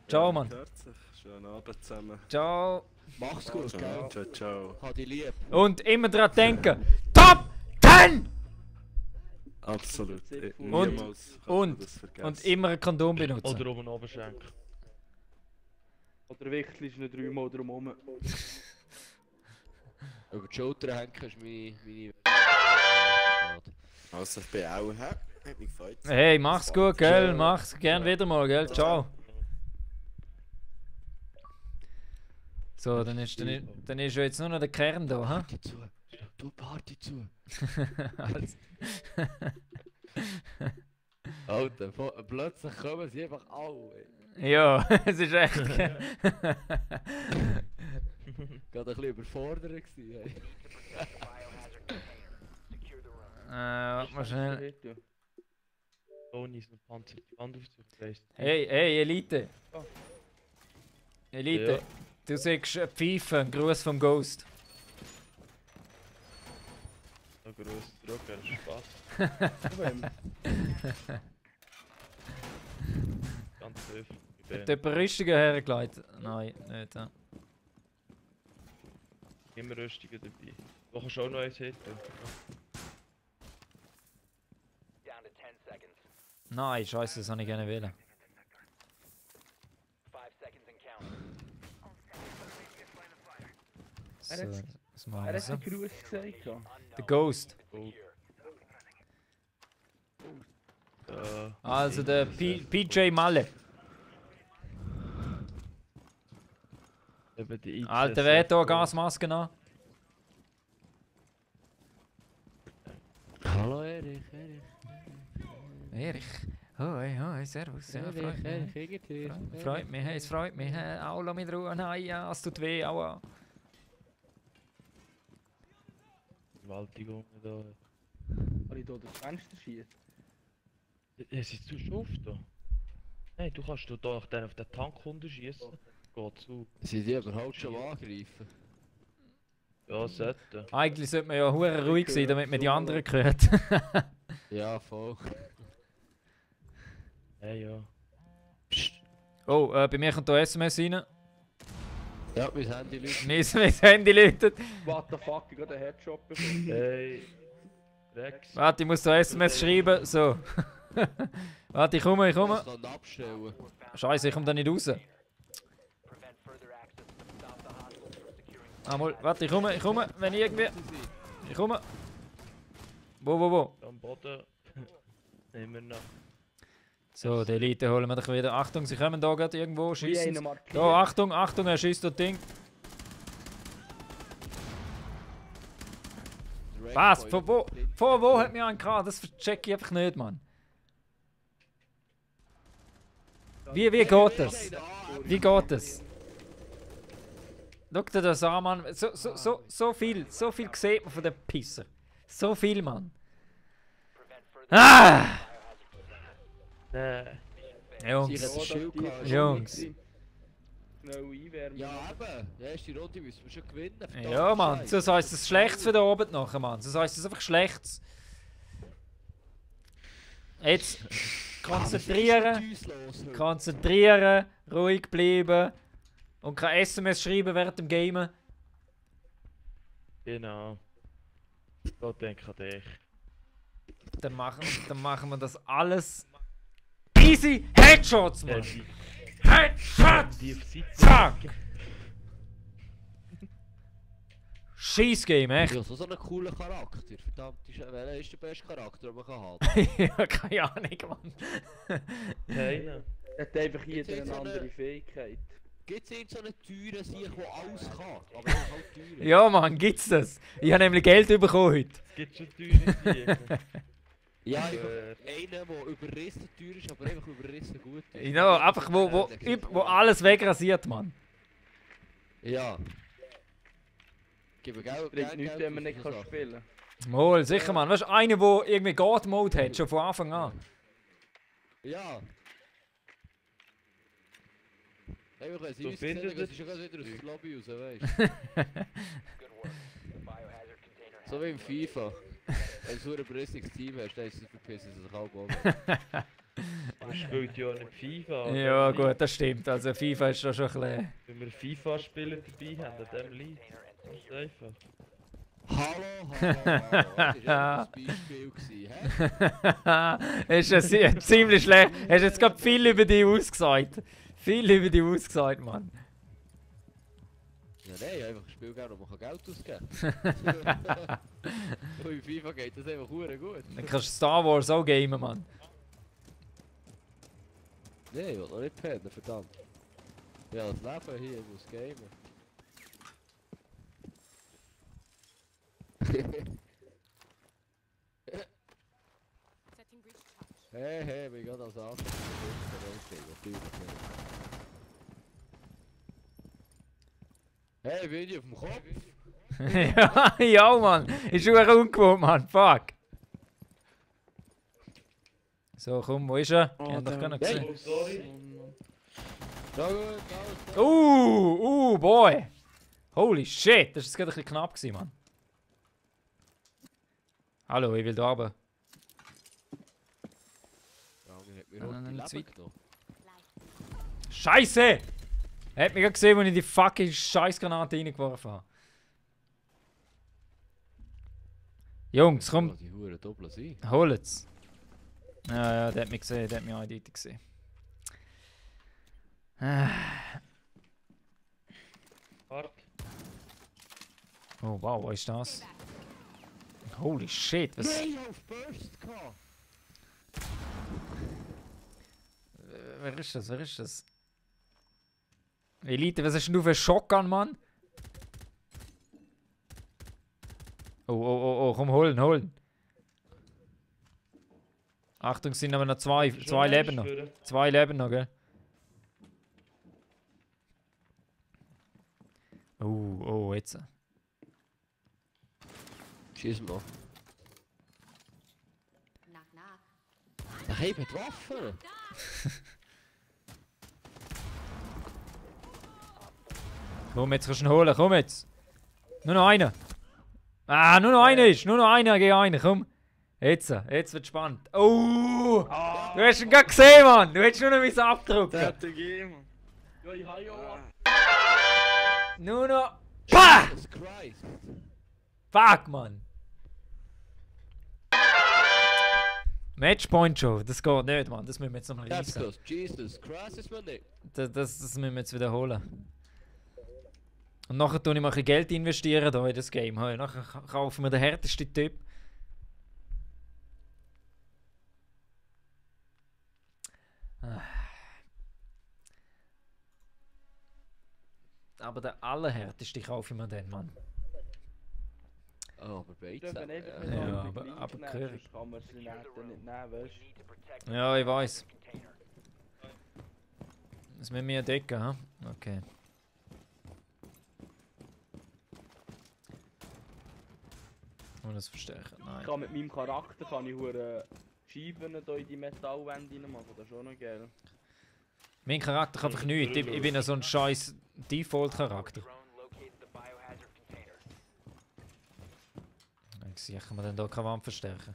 Speaker 1: Ciao,
Speaker 4: Ja,
Speaker 1: Mann.
Speaker 4: hört sich. Schönen Abend zusammen.
Speaker 1: Ciao.
Speaker 2: Mach's gut, gell?
Speaker 4: Ciao, ciao.
Speaker 2: Hat dich lieb.
Speaker 1: Und immer dran denken. Top 10!
Speaker 4: Absolut.
Speaker 1: Und-
Speaker 4: Niemals kann man das vergessen.
Speaker 1: Und immer ein Kondom benutzen.
Speaker 10: Oder oben oben schenken.
Speaker 6: Oder wickelst du nicht 3-mal drumherum.
Speaker 2: Über die Schulter hängen ist meine...
Speaker 11: Also ich bin auch happy. Hat mich gefreut.
Speaker 1: Hey, mach's gut, gell?
Speaker 2: Ciao.
Speaker 1: Mach's gern wieder mal, gell? Ciao. So, dann ist ja jetzt nur noch der Kern da, ha?
Speaker 2: Party zu. Du Party zu.
Speaker 1: Also-
Speaker 2: Alter, plötzlich kommen sie einfach alle.
Speaker 1: Ja, es ist echt.
Speaker 2: Gerade ein bisschen überfordert gewesen. Hey.
Speaker 1: Warte mal schnell.
Speaker 10: Tony ist ein Panzer, die Wand aufzuführen.
Speaker 1: Hey, Elite.
Speaker 6: Oh.
Speaker 1: Elite,
Speaker 10: Ja.
Speaker 1: du sagst Pfeife, ein Gruß vom Ghost.
Speaker 10: Noch grösser Druck, Spaß. Ganz höflich.
Speaker 1: Hat jemand Rüstungen hergelegt? Nein, nicht. Ja.
Speaker 10: Immer Rüstungen dabei. Du kannst auch noch eins hitten.
Speaker 1: Nein, scheiße, das habe ich gerne wählen. So, was machen
Speaker 6: Er
Speaker 1: wir
Speaker 6: hat
Speaker 1: so?
Speaker 6: einen Gruß gesagt. Ja.
Speaker 1: Der Ghost. Also der PJ Malle.
Speaker 10: Eben die
Speaker 1: Alter, wer hat da Gasmaske an?
Speaker 2: Hallo Erich.
Speaker 1: Erich. Hoi, servus. Ja, freut mich, hey, es freut mich. Auch lass mich in Ruhe. Nein, ja, es tut weh, aua.
Speaker 10: Verwaltung da.
Speaker 6: Kann ich hier das Fenster schießen?
Speaker 10: Es ist zu schuf da. Nein, du kannst da auf den Tank schießen. Geht zu.
Speaker 2: Sind die überhaupt schon angreifen?
Speaker 10: Ja, sollte.
Speaker 1: Eigentlich sollte man ja hure ruhig sein, damit man die anderen hört.
Speaker 2: Ja, voll.
Speaker 10: Hey, ja.
Speaker 1: Oh, bei mir kommt da SMS rein.
Speaker 2: Ja, mein Handy läutet.
Speaker 1: Mein Handy läutet.
Speaker 6: What the fuck, ich habe einen Headshot bekommen.
Speaker 10: Hey. Rex.
Speaker 1: Warte, ich muss da SMS schreiben. So. Warte, ich komme.
Speaker 2: Ich kann abstellen.
Speaker 1: Scheiße, ich komme da nicht raus. Mal, warte, ich komme. Wenn ich irgendwie... Ich komme. Wo?
Speaker 10: Am Boden. Nehmen wir noch.
Speaker 1: So, die Elite holen wir doch wieder. Achtung, sie kommen da gerade irgendwo. Schießen.
Speaker 6: einen markiert.
Speaker 1: Da, Achtung, er schießt das Ding. Was? Von wo hat mir einen gehabt? Das check ich einfach nicht, Mann. Wie geht das? Wie geht das? Schau dir das an, Mann. So viel sieht man von den Pisser. So viel, Mann. Ah! Jungs.
Speaker 6: Schnell einwärmen.
Speaker 2: Ja, eben. Die erste Runde müssen wir schon gewinnen.
Speaker 1: Ja, Mann. Sonst heisst es Schlechtes für da oben nachher, Mann. Sonst heisst es einfach Schlechtes. Jetzt konzentrieren, ruhig bleiben und kein SMS schreiben während dem Gamen.
Speaker 10: Genau. Da denke ich an dich.
Speaker 1: Dann machen wir das alles. Easy Headshots, Mann! Headshots! Zack! Scheiß-Game, echt?
Speaker 2: Ja, so einen coolen Charakter. Verdammt, welcher ist der beste Charakter, den man haben
Speaker 1: Ja, keine Ahnung, Mann.
Speaker 10: Keiner.
Speaker 6: Er hat einfach jeder eine andere Fähigkeit.
Speaker 2: Gibt es irgendeine teure Sieg, die alles kann? Aber er ist halt teuer.
Speaker 1: Ja, Mann, gibt's das? Ich habe nämlich Geld bekommen heute.
Speaker 10: Es gibt schon teure Siege.
Speaker 2: Ja, einer, der überrissen teuer ist, aber einfach überrissen gut ist.
Speaker 1: Ja, einfach wo alles wegrasiert, Mann.
Speaker 2: Ja. Gib Geld.
Speaker 6: Bringt nichts, wenn man nicht spielen kann.
Speaker 1: Mal, sicher, Mann. Weißt du, einer, der irgendwie God-Mode hat, schon von Anfang an.
Speaker 2: Ja. Hey, wir können sie
Speaker 10: Du
Speaker 2: uns sehen,
Speaker 10: findest
Speaker 2: das ist schon wieder aus der Lobby raus, weißt du? So wie im FIFA. Wenn du so ein überrissenes Team hast, dann verpissen sie sich auch mal.
Speaker 10: Man spielt ja nicht FIFA. oder?
Speaker 1: Ja, gut, das stimmt. Also FIFA ist da schon ein bisschen...
Speaker 10: Wenn wir FIFA-Spieler dabei haben, an dem Lied. Ganz einfach.
Speaker 2: Hallo. Das war ja ein Beispiel gewesen, hä?
Speaker 1: Ist ja ziemlich schlecht. Hast jetzt gerade viel über dich ausgesagt. Mann.
Speaker 2: Ja, nein, einfach ein Spiel geben, wo man Geld ausgeben kann. So in FIFA geht das einfach gut.
Speaker 1: Dann kannst du Star Wars auch gamen, Mann.
Speaker 2: Nein, ich will noch nicht pennen, verdammt. Ja, das Leben hier, ich muss gamen. Hey, wir gehen als Anfang natürlich nicht. Hey, bin ich auf dem Kopf?
Speaker 1: Ja, Mann. Ist schon ungewohnt, Mann. Fuck. So, komm, wo ist er? Ich hab doch gar nicht gesehen.
Speaker 10: Oh, sorry.
Speaker 1: Boy. Holy shit, das war gerade ein bisschen knapp gewesen, Mann. Hallo, ich will da runter. Scheiße! Er hat mich gerade gesehen, als ich die fucking Scheißgranate reingeworfen habe. Jungs, komm. Holt's. Ja, der hat mich gesehen, der hat mich eindeutig gesehen. Oh wow, was ist das? Holy shit, was... Wer ist das? Elite, was hast denn du für einen Shotgun, Mann? Oh, komm, holen. Achtung, es sind aber noch zwei Leben noch. 2 Leben noch, gell? Oh, jetzt.
Speaker 2: Schieß mal. Hey, mit Waffen!
Speaker 1: Komm, jetzt kannst du ihn holen, komm jetzt! Nur noch einer! Ah, nur noch einer gegen einen, komm! Jetzt wird spannend. Oh! Du hast ihn gerade gesehen, Mann! Du hättest nur noch was abdrücken!
Speaker 9: Der hat gegeben.
Speaker 6: Ja, ich habe ja.
Speaker 1: Nur noch... Pah! Fuck, Mann! Matchpoint schon, das geht nicht, Mann. Das müssen wir jetzt nochmal
Speaker 2: That's
Speaker 1: reissen.
Speaker 2: close. Jesus Christ, ist man nicht.
Speaker 1: Das müssen wir jetzt wiederholen. Und nachher tue ich mal ein bisschen Geld investieren da in das Game. Hey, nachher kaufen wir den härtesten Typ. Aber der allerhärteste kaufe ich mir dann, Mann.
Speaker 2: Oh, aber beide
Speaker 6: Wenn einfach
Speaker 2: zusammen.
Speaker 6: nicht
Speaker 1: Ja,
Speaker 6: alle
Speaker 1: aber-
Speaker 6: gleich
Speaker 1: aber
Speaker 6: nehmen,
Speaker 1: gehörig.
Speaker 6: sonst kann man sie nicht nehmen, weißt du?
Speaker 1: Ja, ich weiß. Das müssen wir decken, ha? Okay. Und das verstärken. Nein.
Speaker 6: Ich kann mit meinem Charakter kann ich hure Scheiben hier in die Metallwände reinmachen, das ist auch noch geil.
Speaker 1: Mein Charakter kann einfach nichts. Ich bin ja so ein scheiß Default-Charakter. Sicher kann man dann hier keine Wand verstärken.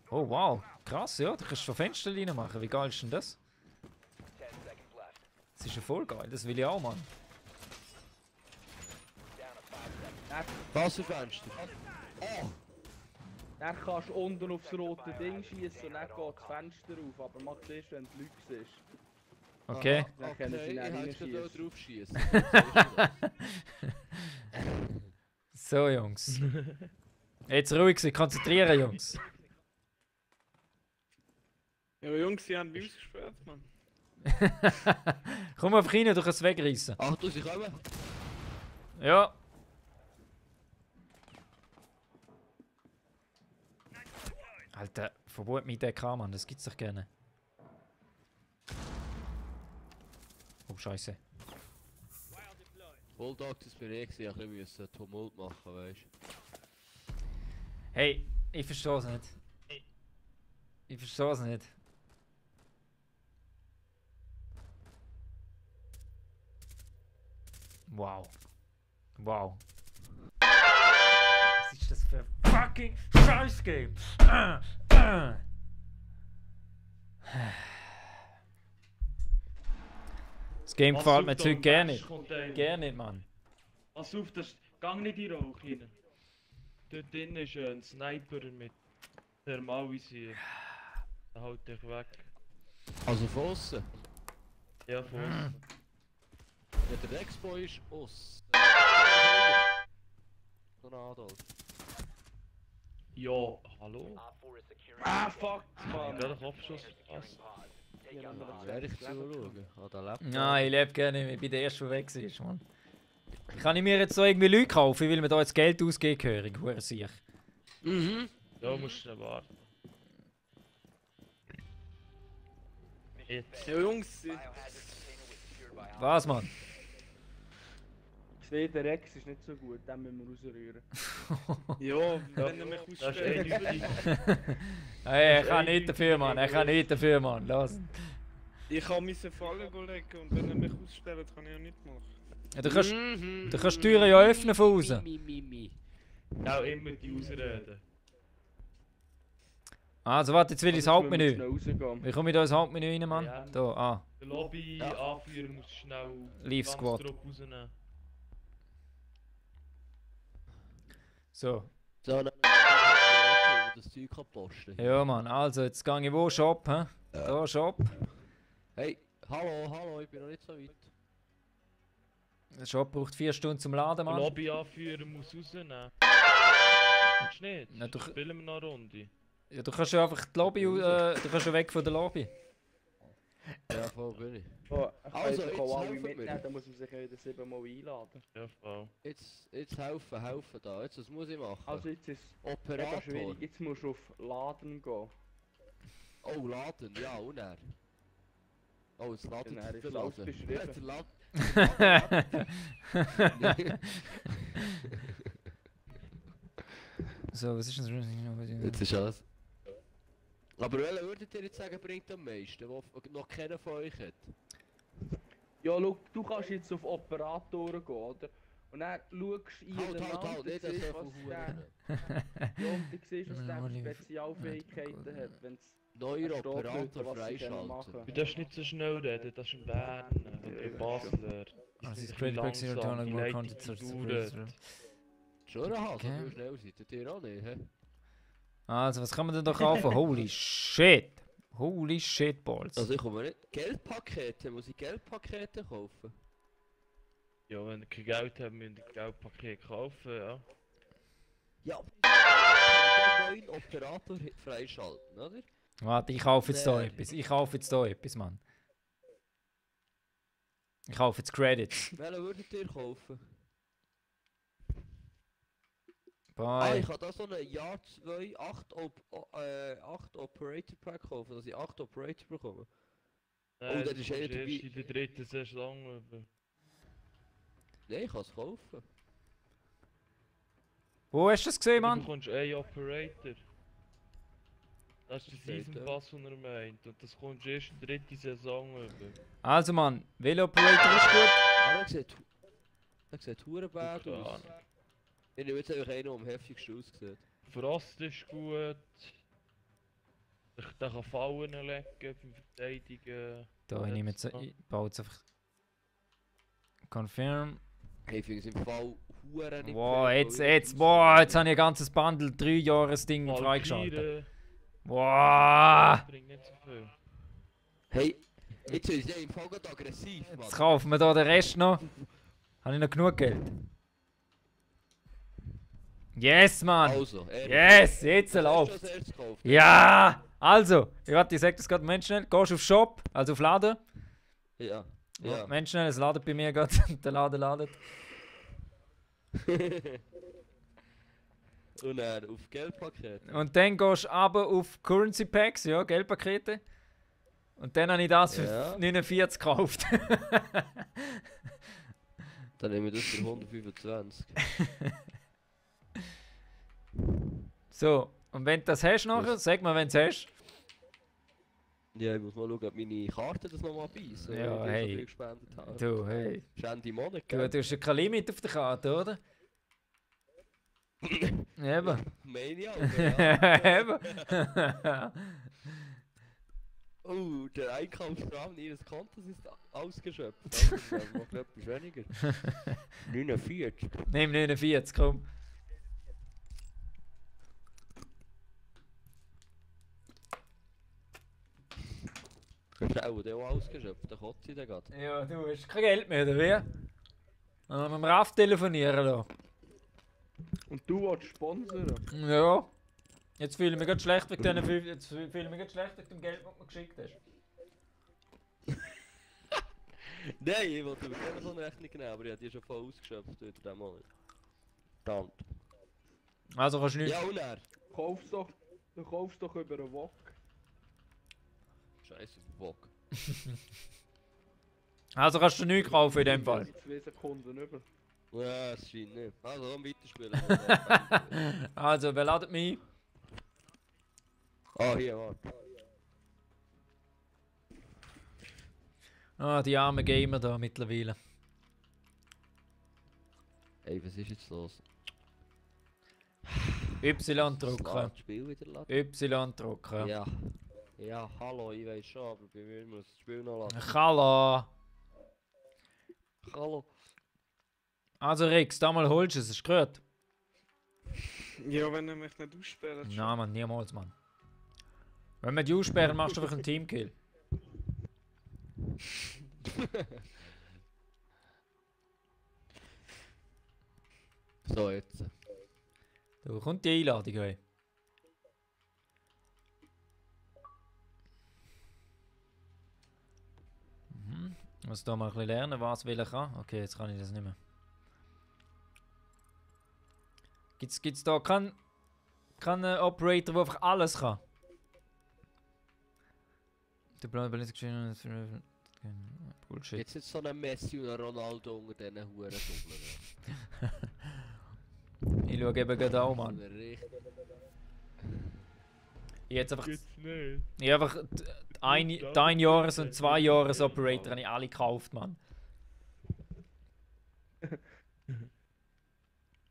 Speaker 1: Oh wow, krass, ja, du kannst schon Fenster reinmachen. Wie geil ist denn das? Das ist ja voll geil, das will ich auch, Mann.
Speaker 2: Wasserfenster. Oh!
Speaker 6: Dann kannst du unten aufs rote Ding schießen und dann geht das Fenster auf, aber mach es erst, wenn du Leute siehst.
Speaker 1: Okay.
Speaker 6: Dann können sie
Speaker 2: ich
Speaker 6: dann
Speaker 2: hätte gerade
Speaker 6: reinschießen.
Speaker 2: drauf schießen.
Speaker 1: So, Jungs. Jetzt ruhig sein, konzentrieren, Jungs.
Speaker 9: Ja, aber Jungs, die haben bei uns gesperrt, Mann.
Speaker 1: Komm einfach rein, du kannst es wegreißen.
Speaker 2: Achtung, sie kommen.
Speaker 1: Ja. Alter, Verbot mit der DK, Mann, das gibt's doch gerne. Oh, Scheiße.
Speaker 2: Bulldog, das bin ich, ich musste Tumult machen, weißt du.
Speaker 1: Hey, ich verstehe es nicht. Ich verstehe es nicht. Wow. Wow. Was ist das für ein fucking Scheiß-Game? Das Game
Speaker 10: Pass
Speaker 1: gefällt
Speaker 10: auf,
Speaker 1: mir jetzt
Speaker 10: da
Speaker 1: heute
Speaker 10: im
Speaker 1: gerne nicht.
Speaker 10: Waschcontainer.
Speaker 1: Gerne nicht, Mann.
Speaker 10: Pass auf, gang nicht in den Rauch rein. Dort drin ist ein Sniper mit Thermalvisier. Der haut dich weg.
Speaker 2: Also von aussen?
Speaker 10: Ja, von aussen.
Speaker 2: Ja, der Expo ist aus. So ein Adolf.
Speaker 10: Ja, hallo?
Speaker 6: Ah, fuck, Mann!
Speaker 10: Gerade Kopfschuss verpasst.
Speaker 2: Werde ich zuschauen? An der Laptop.
Speaker 1: Nein, ich lebe gerne nicht mehr. Ich bin der Erste, der weg ist, Mann. Kann ich mir jetzt so irgendwie Leute kaufen? Ich will mir da jetzt Geld ausgeben, gehörig, hure sicher.
Speaker 2: Mhm.
Speaker 10: Da musst du warten. Jetzt.
Speaker 9: Ja, Jungs,
Speaker 1: Was, Mann?
Speaker 6: Das Weder Rex ist nicht so gut, den müssen wir rausrühren.
Speaker 9: ja, wenn er mich
Speaker 10: Das ist
Speaker 9: ausstellt.
Speaker 1: Hey, er kann nicht dafür, Mann. Er kann nicht dafür, Mann. Lass.
Speaker 9: Ich kann meine Fallen legen und wenn er mich ausstellt, kann ich ja nicht machen.
Speaker 1: Ja, du kannst die Türen ja öffnen von außen.
Speaker 10: Auch immer die Ausreden.
Speaker 1: Also warte, jetzt will ich ins Hauptmenü.
Speaker 6: Schnell rausgehen.
Speaker 1: Wie komme ich da ins Hauptmenü rein, Mann?
Speaker 10: Ja.
Speaker 1: Da, ah.
Speaker 10: Der Lobby-Anführer muss schnell
Speaker 1: Leave Squad.
Speaker 10: Trupp rausnehmen.
Speaker 1: So.
Speaker 2: So, dann das Zeug kann posten.
Speaker 1: Ja, Mann. Also, jetzt gehe ich wo? Shop, hä? Da, Shop.
Speaker 2: Hey, hallo, ich bin noch nicht so weit.
Speaker 1: Der Shop braucht 4 Stunden zum Laden,
Speaker 10: Der
Speaker 1: Mann.
Speaker 10: Lobby-Anführer muss rausnehmen. Willst du nicht?
Speaker 1: Ja, du-
Speaker 10: Spielen wir noch eine Runde.
Speaker 1: Ja, du kannst ja einfach die Lobby, du kannst ja weg von der Lobby.
Speaker 2: Ja, voll bin ich.
Speaker 6: Oh,
Speaker 2: Also,
Speaker 6: ich
Speaker 2: jetzt
Speaker 6: kann alle
Speaker 2: helfen
Speaker 6: mitnehmen,
Speaker 2: wir.
Speaker 6: dann muss man sich wieder 7-mal einladen.
Speaker 10: Ja, voll.
Speaker 2: Jetzt helfen da. Jetzt, was muss ich machen?
Speaker 6: Also jetzt ist es mega
Speaker 2: Operator.
Speaker 6: schwierig, jetzt musst du auf Laden gehen.
Speaker 2: Oh, laden, ja, und er. Oh, jetzt laden
Speaker 6: Und er ist
Speaker 2: der
Speaker 6: alles
Speaker 2: Laden.
Speaker 6: beschrieben.
Speaker 2: Der Laden.
Speaker 1: So, was ist denn
Speaker 2: Jetzt ist alles. Aber welchen würdet ihr jetzt sagen, bringt am meisten, wo noch keiner von euch hat?
Speaker 6: Ja, schau, du kannst jetzt auf Operatoren gehen, oder? Und dann schaust du in den Namen,
Speaker 2: nicht
Speaker 6: dann
Speaker 2: so
Speaker 6: siehst,
Speaker 2: von
Speaker 6: was
Speaker 2: Huren.
Speaker 6: der... Ja, und du siehst, was der für
Speaker 1: Oliver.
Speaker 6: Spezialfähigkeiten hat, wenn
Speaker 2: Neuer
Speaker 6: steht
Speaker 2: Operator
Speaker 6: drunter, was sie können
Speaker 2: freischalten.
Speaker 6: machen.
Speaker 10: Du darfst nicht so schnell reden, das ist ein Berner oder ein Basler.
Speaker 1: Also,
Speaker 10: Die
Speaker 1: das
Speaker 10: sind
Speaker 1: Credit Back Zero
Speaker 10: langsam,
Speaker 1: Turn
Speaker 10: die
Speaker 1: and More
Speaker 10: leiten
Speaker 1: Content
Speaker 10: die
Speaker 1: Search
Speaker 10: Figuren.
Speaker 2: Schon ein Hase,
Speaker 1: Okay.
Speaker 2: wie schnell seid ihr auch nicht, hä?
Speaker 1: Also, was kann man denn da kaufen? Holy shit! Holy shit balls!
Speaker 2: Also ich komme nicht... Geldpakete, muss ich Geldpakete kaufen?
Speaker 10: Ja, wenn ihr kein Geld habt, müsst ihr ein Geldpaket kaufen, ja.
Speaker 2: Ja, aber den neuen Operator freischalten, oder?
Speaker 1: Warte, ich kaufe jetzt da etwas. Ich kaufe jetzt da etwas, Mann. Ich kaufe jetzt Credits.
Speaker 2: Welchen würdet ihr kaufen?
Speaker 1: Bye.
Speaker 2: Ich habe da so ein Jahr 2 8 Operator Pack kaufen, dass ich 8 Operator bekomme.
Speaker 10: Nein,
Speaker 2: das ist
Speaker 10: erst
Speaker 2: dabei.
Speaker 10: in der dritten Saison.
Speaker 2: Nein, ich kann es kaufen.
Speaker 1: Wo hast du das gesehen,
Speaker 10: Du
Speaker 1: Mann?
Speaker 10: bekommst einen Operator. Das ist der
Speaker 2: Sagt
Speaker 10: Season
Speaker 2: er.
Speaker 10: Pass, den er meint. Und das kommst du erst in der dritten Saison über.
Speaker 1: Also, Mann, welcher Operator ist gut?
Speaker 2: Aber er sieht hure bad
Speaker 10: Keine
Speaker 2: aus.
Speaker 10: Ahnung.
Speaker 2: Ich nehme jetzt einfach einen, der am heftigsten aussieht.
Speaker 10: Frost ist gut. Der kann Fallen legen beim Verteidigen.
Speaker 1: Da, ich nehme jetzt. Ich baue jetzt einfach. Confirm.
Speaker 2: Hey, ich finde es im Fall hure nicht
Speaker 1: Wow,
Speaker 2: fair,
Speaker 1: jetzt
Speaker 2: weil ich
Speaker 1: habe ich ein ganzes Bundle 3 Jahres Ding freigeschaltet.
Speaker 10: Valkyrie
Speaker 1: Wow!
Speaker 10: bringt nicht so viel.
Speaker 2: Hey, jetzt ist er im Fall gerade aggressiv, Mann.
Speaker 1: Jetzt kaufen wir da den Rest noch. Habe ich noch genug Geld? Yes, Mann!
Speaker 2: Also,
Speaker 1: Yes, jetzt läuft. Ja! Also, ich sag das gerade, Mensch schnell. Gehst auf Shop, also auf Laden.
Speaker 2: Ja.
Speaker 1: Ja.
Speaker 2: Ja.
Speaker 1: Mensch schnell, es ladet bei mir gerade. Der Laden ladet.
Speaker 2: Und dann auf Geldpaket.
Speaker 1: Und dann gehst du aber auf Currency Packs, ja, Geldpakete. Und dann habe ich das für
Speaker 2: Ja.
Speaker 1: 49 gekauft.
Speaker 2: Dann nehmen wir das für 125.
Speaker 1: So, und wenn du das hast nachher, sag mal, wenn du es hast.
Speaker 2: Ja, ich muss mal schauen, ob meine Karte das nochmal beißen.
Speaker 1: Ja,
Speaker 2: weil ich
Speaker 1: hey.
Speaker 2: so viel gespendet habe.
Speaker 1: Du, hey.
Speaker 2: Ist Ende Monat,
Speaker 1: Du
Speaker 2: gell?
Speaker 1: hast ja kein Limit auf der Karte, oder? Eben.
Speaker 2: Meine ich auch, ja.
Speaker 1: Eben.
Speaker 2: Oh, der Einkaufsrahmen ihres Kontos ist ausgeschöpft. Also, dann macht etwas weniger. 49.
Speaker 1: Nimm 49, komm.
Speaker 2: Das ist auch der auch ausgeschöpft, der kotzt der gerade.
Speaker 1: Ja, du hast kein Geld mehr, oder wie? Dann müssen wir Raff telefonieren da.
Speaker 6: Und du willst sponsern?
Speaker 1: Ja. Jetzt fühle ich mich gerade schlecht wegen diesen 5. Jetzt fühle ich mich gerade schlecht wegen dem Geld, das du mir geschickt hast.
Speaker 2: Nein, ich wollte mir keine so eine Rechnung nehmen, aber ich habe die schon voll ausgeschöpft heute diesen Monat. Verdammt.
Speaker 1: Also kannst du nicht.
Speaker 2: Ja, und er?
Speaker 6: Du kaufst doch über einen Wok.
Speaker 2: Scheiße, Bock.
Speaker 1: Also kannst du nichts kaufen in dem Fall.
Speaker 6: 2 Sekunden über.
Speaker 2: Ja, es scheint nicht. Also, dann weiterspielen.
Speaker 1: Also, wer ladet mich ein?
Speaker 2: Ah, hier, warte.
Speaker 1: Ah, die armen Gamer da mittlerweile.
Speaker 2: Ey, was ist jetzt los?
Speaker 1: Y drucken.
Speaker 2: Das Spiel wieder laden?
Speaker 1: Y drucken.
Speaker 2: Ja. Ja, hallo, ich weiß schon, aber bei mir muss das Spiel noch laden.
Speaker 1: Hallo.
Speaker 2: Hallo.
Speaker 1: Also Rex, da mal holst du es, hast du gehört?
Speaker 9: Ja, wenn er mich nicht aussperrt.
Speaker 1: Nein, Mann, niemals, Mann. Wenn wir dich aussperren, machst du einfach einen Teamkill.
Speaker 2: So, jetzt.
Speaker 1: Da kommt die Einladung, hey. Ich muss da mal ein bisschen lernen, was will ich kann. Okay, jetzt kann ich das nicht mehr. Gibt's da keinen Operator, der einfach alles kann? Der Balance geschehen. Bullshit.
Speaker 2: Jetzt ist so ein Messi und ein Ronaldo unter diesen Huren
Speaker 1: Ich schaue eben gerade auch, Mann. Ich jetzt einfach.
Speaker 10: Gibt's nicht.
Speaker 1: Ich habe einfach ein Jahres- und 2 Jahres Operator habe ich alle gekauft, Mann.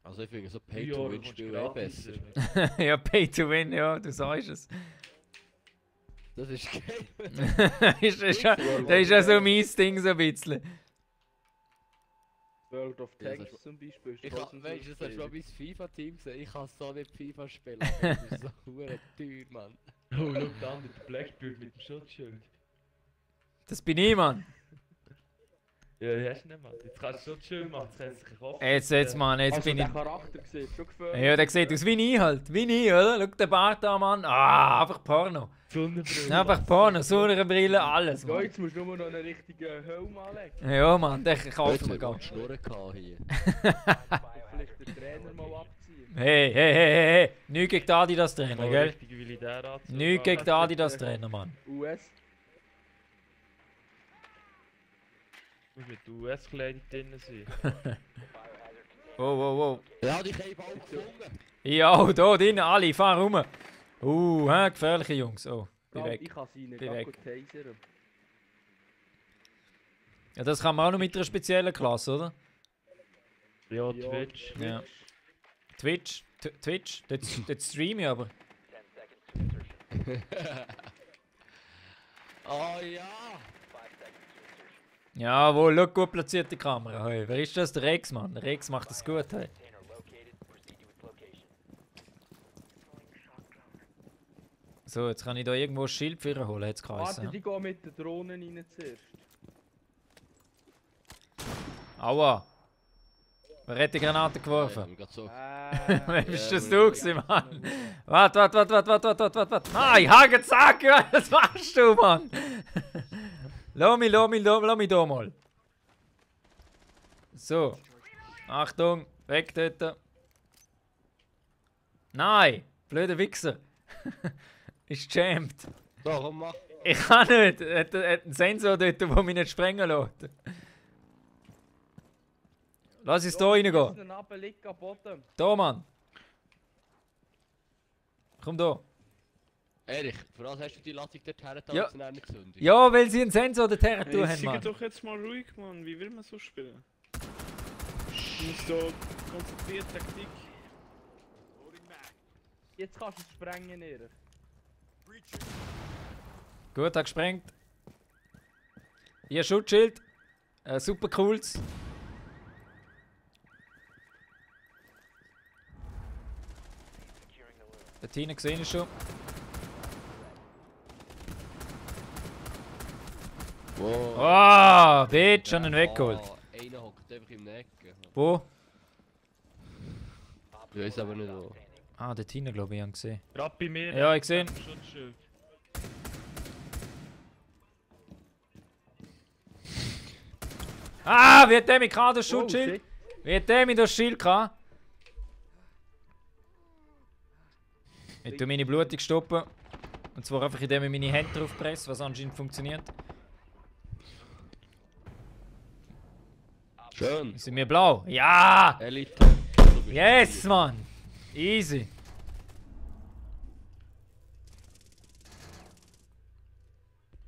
Speaker 2: Also ich finde so Pay-to-Win-Spiel auch besser.
Speaker 1: Ja, Pay to Win, ja, du sagst es.
Speaker 2: Das ist geil.
Speaker 1: Das ist ja so mein Ding so ein bisschen.
Speaker 6: World of
Speaker 2: Ja,
Speaker 6: Tanks zum Beispiel. ist
Speaker 2: Ich
Speaker 6: voll
Speaker 2: hab,
Speaker 6: zum
Speaker 2: weißt du, das hast du mal
Speaker 6: Durchspielen.
Speaker 2: mein FIFA-Team gesehen. Ich kann so nicht FIFA spielen. Das ist so hure teuer, Mann.
Speaker 10: Oh, schau da an, der Blackbeard mit dem Schutzschild.
Speaker 1: Das bin ich, Mann.
Speaker 10: Ja, hast du nicht, Mann. Jetzt kannst du Schutzschild machen, jetzt kannst du dich Kopf.
Speaker 1: Jetzt, Mann, jetzt
Speaker 6: Also
Speaker 1: bin
Speaker 6: der
Speaker 1: ich...
Speaker 6: Charakter sieht schon gefällt.
Speaker 1: Ja, der sieht aus wie ich halt. Wie ich, oder? Schau den Bart an, Mann. Ah, einfach Porno.
Speaker 10: Sonnenbrille.
Speaker 1: Einfach Porno, Sonnenbrille, alles,
Speaker 6: Ja,
Speaker 1: Mann.
Speaker 6: jetzt musst du nur noch einen richtigen Helm anlegen.
Speaker 1: Ja, Mann, den kaufen
Speaker 2: Jetzt
Speaker 1: wir
Speaker 2: wird
Speaker 1: gar.
Speaker 2: noch Schnurren gehabt hier.
Speaker 6: Vielleicht den Trainer mal abziehen.
Speaker 1: Hey, hey, hey, hey, hey. Nichts gegen den Adidas-Trainer,
Speaker 10: Mal
Speaker 1: gell?
Speaker 10: richtig Militäranzug.
Speaker 1: Nichts gegen den Adidas-Trainer, Mann.
Speaker 6: US.
Speaker 10: Muss mit US-Kleidung drin sein.
Speaker 1: Wow, wow, wow.
Speaker 2: Ja, die habe ich auch gefunden.
Speaker 1: Ja, da drinnen, alle, fahr rum. Hä, gefährliche Jungs. Oh, bin
Speaker 6: Ich
Speaker 1: weg.
Speaker 6: kann sie nicht
Speaker 1: Bin weg.
Speaker 6: tasern.
Speaker 1: Ja, das kann man auch noch mit einer speziellen Klasse, oder?
Speaker 10: Ja, Twitch.
Speaker 1: Ja. Twitch? Twitch? Dort streame ich aber.
Speaker 2: Oh ja!
Speaker 1: Jawohl, schau, gut platzierte Kamera. Hey, wer ist das? Der Rex, Mann. Der Rex macht das gut. Hey. So, jetzt kann ich da irgendwo ein Schild für ihn holen, hat's
Speaker 6: Warte,
Speaker 1: geheißen.
Speaker 6: die gehen mit den Drohnen rein zuerst.
Speaker 1: Aua! Wer hat die Granate geworfen?
Speaker 2: Ja, so.
Speaker 1: Wer bist das du gewesen, Mann? Warte. Nein, ich habe gesagt, was machst du, Mann? Lass mich da mal. So. Achtung, weg dort. Nein, blöder Wichser. Ist gejammt.
Speaker 2: So, komm, mach.
Speaker 1: Ich kann nicht. Er hat einen Sensor dort, der mich nicht sprengen lässt. Lass es da reingehen.
Speaker 6: Liegt am Boden.
Speaker 1: Da, Mann. Komm da.
Speaker 2: Erich, für was hast du die Ladung dort her
Speaker 1: Ja.
Speaker 2: und nicht gezündet?
Speaker 1: Ja, weil sie einen Sensor dort her tun
Speaker 9: Hey,
Speaker 1: haben,
Speaker 9: sei
Speaker 1: Mann.
Speaker 9: doch jetzt mal ruhig, Mann. Wie will man so spielen? Du musst so konzentriert Taktik.
Speaker 6: Jetzt kannst du es sprengen, Erich.
Speaker 1: Gut, hat gesprengt. Hier Schutzschild. Super cooles. Der Tina gesehen ist schon.
Speaker 2: Wow.
Speaker 1: Ah, Bitch, schon einen weggeholt.
Speaker 2: Einer hockt einfach im Necken.
Speaker 1: Wo?
Speaker 2: Ich weiß aber nicht wo.
Speaker 1: Ah, der Tina, glaube ich, habe gesehen.
Speaker 10: Gerade bei mir.
Speaker 1: Ja, ich gesehen.
Speaker 10: Schutzschild.
Speaker 1: Ah, wie hat der mich gehabt, das
Speaker 6: Oh,
Speaker 1: Schutzschild?
Speaker 6: shit.
Speaker 1: Wie hat der mich das Schild gehabt? Ich tue meine Blutung stoppen. Und zwar einfach, indem ich meine Hände drauf presse, was anscheinend funktioniert.
Speaker 2: Schön.
Speaker 1: Sind wir blau? Ja!
Speaker 2: Elite.
Speaker 1: Yes, Mann! Easy.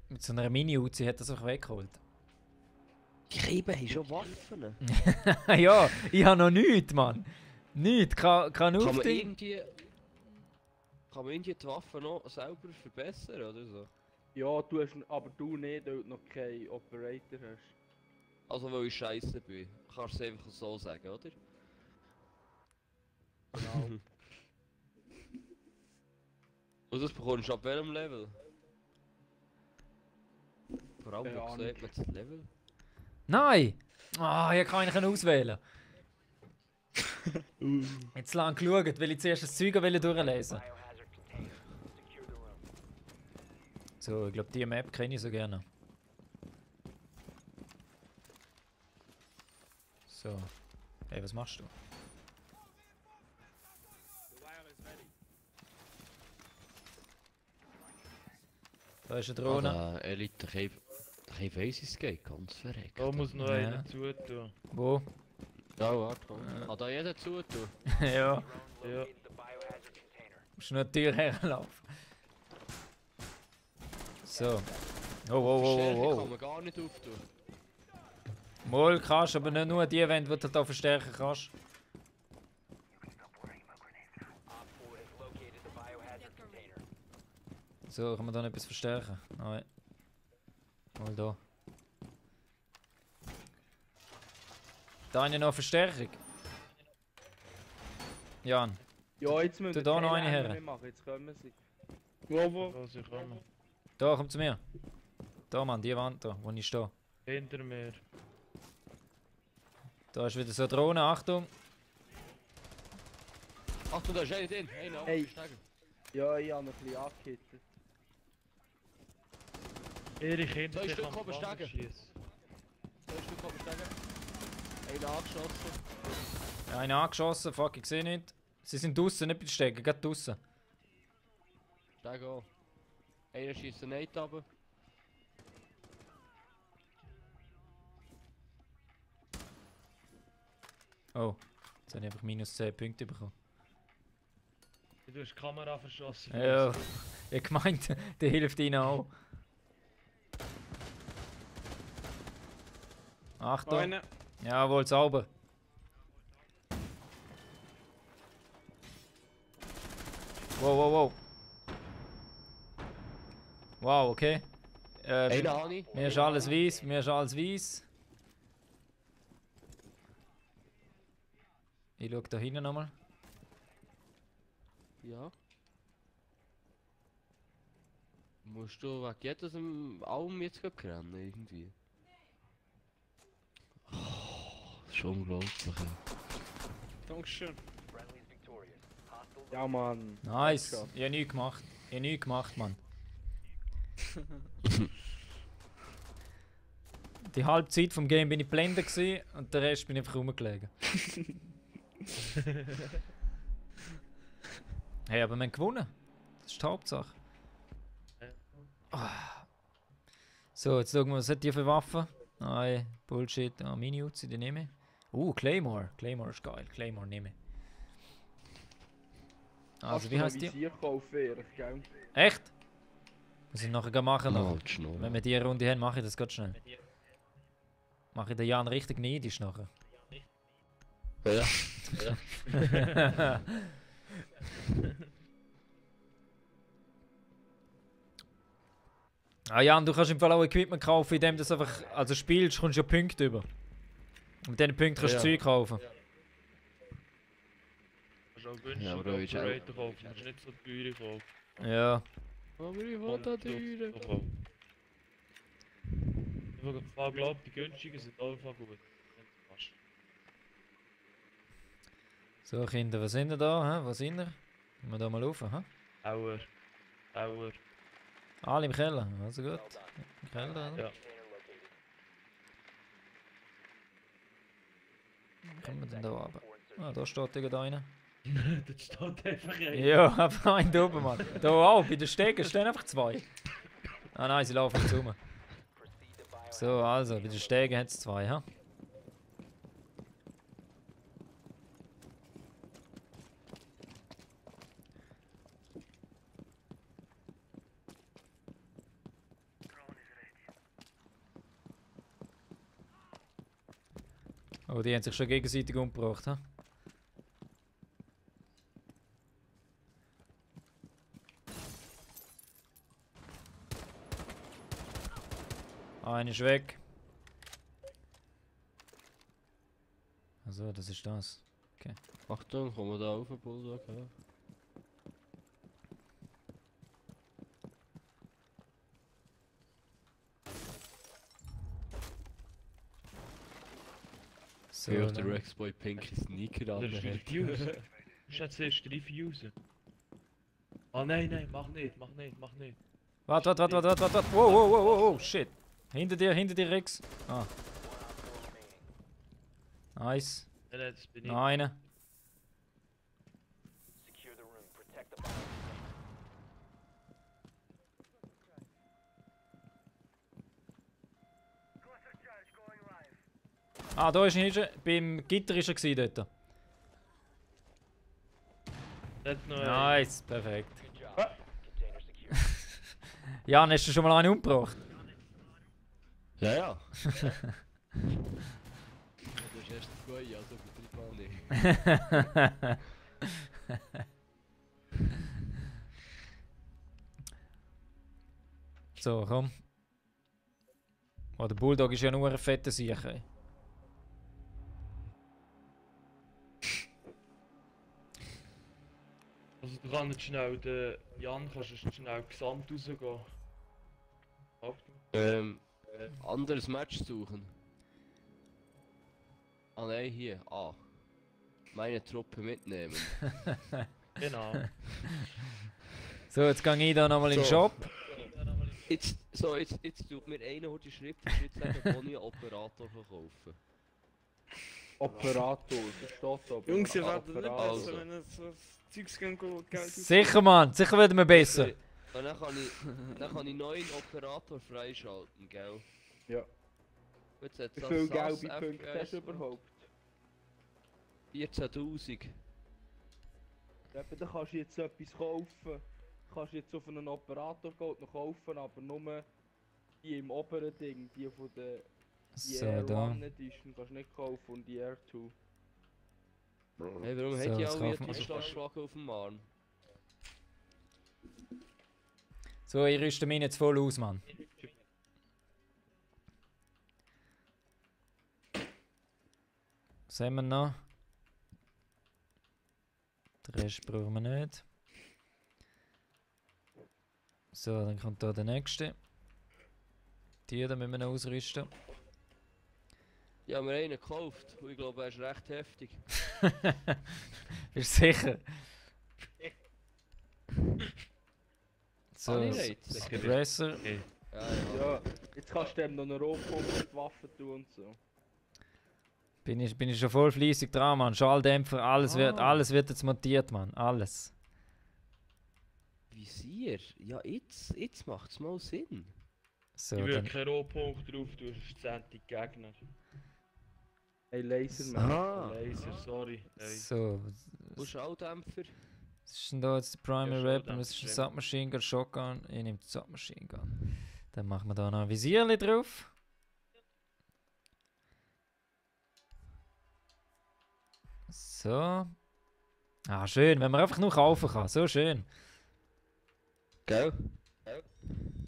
Speaker 1: Mit so einer Mini-Uzi hat er sich weggeholt.
Speaker 2: Die Reiben haben schon Waffen.
Speaker 1: Ja, ich habe noch nichts, Mann. Nichts, kann
Speaker 2: Kann man
Speaker 1: aufdingen.
Speaker 2: irgendwie die Waffen noch selber verbessern oder so?
Speaker 6: Ja, du hast, aber du nicht, weil du noch keinen Operator hast.
Speaker 2: Also weil ich scheiße bin. Kannst du es einfach so sagen, oder?
Speaker 6: Genau.
Speaker 2: Und das bekommst du ab welchem Level? Vor allem,
Speaker 6: Keine
Speaker 2: wo
Speaker 6: Ahnung.
Speaker 2: sieht man das Level?
Speaker 1: Nein! Ah, ich kann ihn auswählen. Jetzt lang geschaut, weil ich zuerst das Zeug durchlesen. So, ich glaube, die Map kenne ich so gerne. So. Hey, was machst du? Da ist eine Drohne.
Speaker 2: Ah, Elite, ich weiss, es geht ganz verreckt.
Speaker 10: Da muss noch
Speaker 1: Ja.
Speaker 10: einer zutun.
Speaker 1: Wo?
Speaker 2: Ja, warte, komm. Kann da jeder zutun?
Speaker 1: Ja.
Speaker 10: Ja.
Speaker 1: Musst nur die Tür herlaufen. So. Oh.
Speaker 2: Verstärken kann man gar nicht auftun.
Speaker 1: Mal kannst, aber nicht nur die Wände, die du da verstärken kannst. So, kann man da noch etwas verstärken? Nein. Mal da. Da eine noch Verstärkung. Jan.
Speaker 6: Ja, jetzt müssen
Speaker 1: Tu da noch eine her.
Speaker 6: mehr machen, jetzt kommen sie.
Speaker 9: Wo sie kommen?
Speaker 1: Da, komm zu mir. Da, Mann, die Wand da, wo ich stehe.
Speaker 9: Hinter mir.
Speaker 1: Da ist wieder so eine Drohne, Achtung.
Speaker 2: Achtung, da ist einer drin. Einer,
Speaker 6: Hey.
Speaker 2: Steiger.
Speaker 6: Ja, ich habe ihn ein bisschen angehittet.
Speaker 9: Erich hinter
Speaker 2: 2
Speaker 9: dich
Speaker 2: Stück
Speaker 9: am
Speaker 2: oben
Speaker 9: Flanken
Speaker 2: steigen.
Speaker 9: schießen.
Speaker 2: 2 Stück oben steigen. Einer angeschossen.
Speaker 1: Ja, einen angeschossen, fuck, ich sehe nicht. Sie sind draußen, nicht bei den Stegen, gerade draußen.
Speaker 2: Steig an. Einer schießt einen Nate runter.
Speaker 1: Oh, jetzt habe ich einfach minus 10 Punkte bekommen.
Speaker 9: Du hast die Kamera verschossen.
Speaker 1: Ja, ich gemeint, der hilft ihnen auch. Achtung.
Speaker 9: Eine.
Speaker 1: Jawohl, sauber. Wow, wow, wow. Wow, okay.
Speaker 2: Einer habe ich.
Speaker 1: Mir ist alles weiß, mir ist alles weiß. Ich schau da hinten nochmal.
Speaker 2: Ja. Musst du weg jetzt aus dem Alm jetzt rennen irgendwie? Oh, das ist unglaublich.
Speaker 9: Dankeschön.
Speaker 6: Ja, Mann.
Speaker 1: Nice.
Speaker 6: Geschafft.
Speaker 1: Ich habe nichts gemacht. Ich habe nichts gemacht, Mann. Die halbe Zeit vom Game bin ich blendet gewesen und der Rest bin ich einfach rumgelegen. Hey, aber wir haben gewonnen. Das ist die Hauptsache. Ah. So, jetzt schauen wir, was hat die für Waffen? Nein, Bullshit. Ah, Mini-Uzi, die nehme ich. Claymore. Claymore ist geil. Claymore nehme ich. Also, wie heißt die?
Speaker 6: Ich kaufe ehrlich, gell?
Speaker 1: Echt? Was ich nachher machen noch?
Speaker 2: Halt schnell.
Speaker 1: Wenn wir die Runde haben, mache ich das ganz schnell. Mache ich den Jan richtig neidisch nachher.
Speaker 2: Ja. Ja.
Speaker 1: Ah Jan, du kannst im Fall auch Equipment kaufen, indem du das einfach, also spielst, kommst du ja Punkte über. Und mit diesen Punkten kannst du Zeug kaufen.
Speaker 9: Das ist auch günstig,
Speaker 2: Ja, aber da ist auch-
Speaker 9: Operator kaufen, das ist nicht so teuer kaufen.
Speaker 1: Ja.
Speaker 2: Aber ich will da teuer.
Speaker 9: Ich glaube, die günstigen sind einfach gut.
Speaker 1: So Kinder, was sind ihr da? Hä? Was sind ihr? Gehen wir da mal rauf, hä?
Speaker 9: Auer.
Speaker 1: Alle im Keller, also gut. Im Keller, oder?
Speaker 9: Ja.
Speaker 1: Wie kommen wir denn da runter? Ah, da steht irgendeiner.
Speaker 9: Das steht einfach ein.
Speaker 1: Ja, einfach einen da oben, Mann. Da auch, bei den Stegen stehen einfach 2. Ah nein, sie laufen jetzt rum. So, also, bei den Stegen hat es 2, hä? Oh, die haben sich schon gegenseitig umgebracht, hä? Einer ist weg. Also, das ist das. Okay.
Speaker 2: Achtung, kommen wir da auf, Bulldog? Ja.
Speaker 1: So,
Speaker 2: Ja, der
Speaker 1: dann-
Speaker 2: Rexboy Pink Sneaker an.
Speaker 9: Das ist wieder Fuse. Ich hätte zuerst 3 Fuse. Ah nein, mach nicht.
Speaker 1: Warte. Wow, shit. Hinter dir, Rex. Ah. Nice.
Speaker 9: Nein, das bin ich.
Speaker 1: Noch einer. Ah, da ist er. Beim Gitter ist er gewesen dort.
Speaker 9: Nicht noch
Speaker 1: Nice, perfekt. Jan, hast du schon mal einen umgebracht?
Speaker 2: Ja, ja. Du hast erst 2, also für 3 Mal nicht.
Speaker 1: So, komm. Oh, der Bulldog ist ja nur ein fetter Sicher.
Speaker 10: Also du kannst schnell den Jan kannst du schnell gesamt rausgehen.
Speaker 2: Anderes Match suchen. Ah nein, hier. Ah. Meine Truppe mitnehmen.
Speaker 10: Genau.
Speaker 1: So, jetzt gehe ich da nochmal in den Shop.
Speaker 2: Jetzt tut mir einer heute Schritt für Schritt sagen, wo ich einen Operator verkaufen.
Speaker 6: Operator, das steht da.
Speaker 9: Jungs, ihr werdet nicht
Speaker 6: Operator.
Speaker 9: besser, wenn ihr so Zeugs Geld
Speaker 1: Sicher, Mann. Sicher werden wir besser.
Speaker 2: Und dann kann ich neuen Operator freischalten, gell?
Speaker 6: Ja.
Speaker 2: Jetzt hat
Speaker 6: Wie
Speaker 2: das
Speaker 6: viele
Speaker 2: SAS
Speaker 6: gelbe Punkte hast du überhaupt?
Speaker 2: 14.000.
Speaker 6: Ja, dann kannst du jetzt etwas kaufen. Du kannst jetzt auf einen Operator gehen und noch kaufen, aber nur die im oberen Ding, die von der
Speaker 1: So,
Speaker 6: Air
Speaker 1: da.
Speaker 6: 1 Edition kannst du nicht kaufen und die Air 2.
Speaker 2: Hey, warum
Speaker 1: So,
Speaker 2: hat die
Speaker 1: jetzt
Speaker 2: auch
Speaker 1: kaufen
Speaker 2: wieder
Speaker 1: wir-
Speaker 2: die Schlagschwacke auf dem Arm?
Speaker 1: So, ich rüste mich jetzt voll aus, Mann. Was haben wir noch? Den Rest brauchen wir nicht. So, dann kommt da der nächste. Die da müssen wir noch ausrüsten.
Speaker 2: Ich habe mir einen gekauft und ich glaube, er ist recht heftig.
Speaker 1: Bist du sicher? So,
Speaker 2: Habe ich jetzt?
Speaker 1: Suppressor.
Speaker 6: Ja, jetzt kannst du dem noch eine Rohpumpe mit Waffen tun und so.
Speaker 1: Bin ich schon voll fleissig dran, Mann. Schalldämpfer, alles wird jetzt montiert, Mann. Alles.
Speaker 2: Visier? Ja, jetzt macht es mal Sinn.
Speaker 1: So,
Speaker 10: Ich will
Speaker 1: dann.
Speaker 10: keinen Rohpunkt drauf, du hast 10 Gegner.
Speaker 6: Hey, Laserman.
Speaker 2: Ah.
Speaker 10: Laser, sorry. Hey.
Speaker 1: So.
Speaker 2: Wo Schalldämpfer?
Speaker 1: Was ist denn da jetzt der Primary
Speaker 10: Ja,
Speaker 1: Weapon? Was ist ein
Speaker 10: Schalldämpfer,
Speaker 1: Submachine Gun, Shotgun? Ich nehme die Submachine Gun. Dann machen wir da noch ein Visierli drauf. So. Ah, schön, wenn man einfach nur kaufen kann. So schön.
Speaker 2: Gell?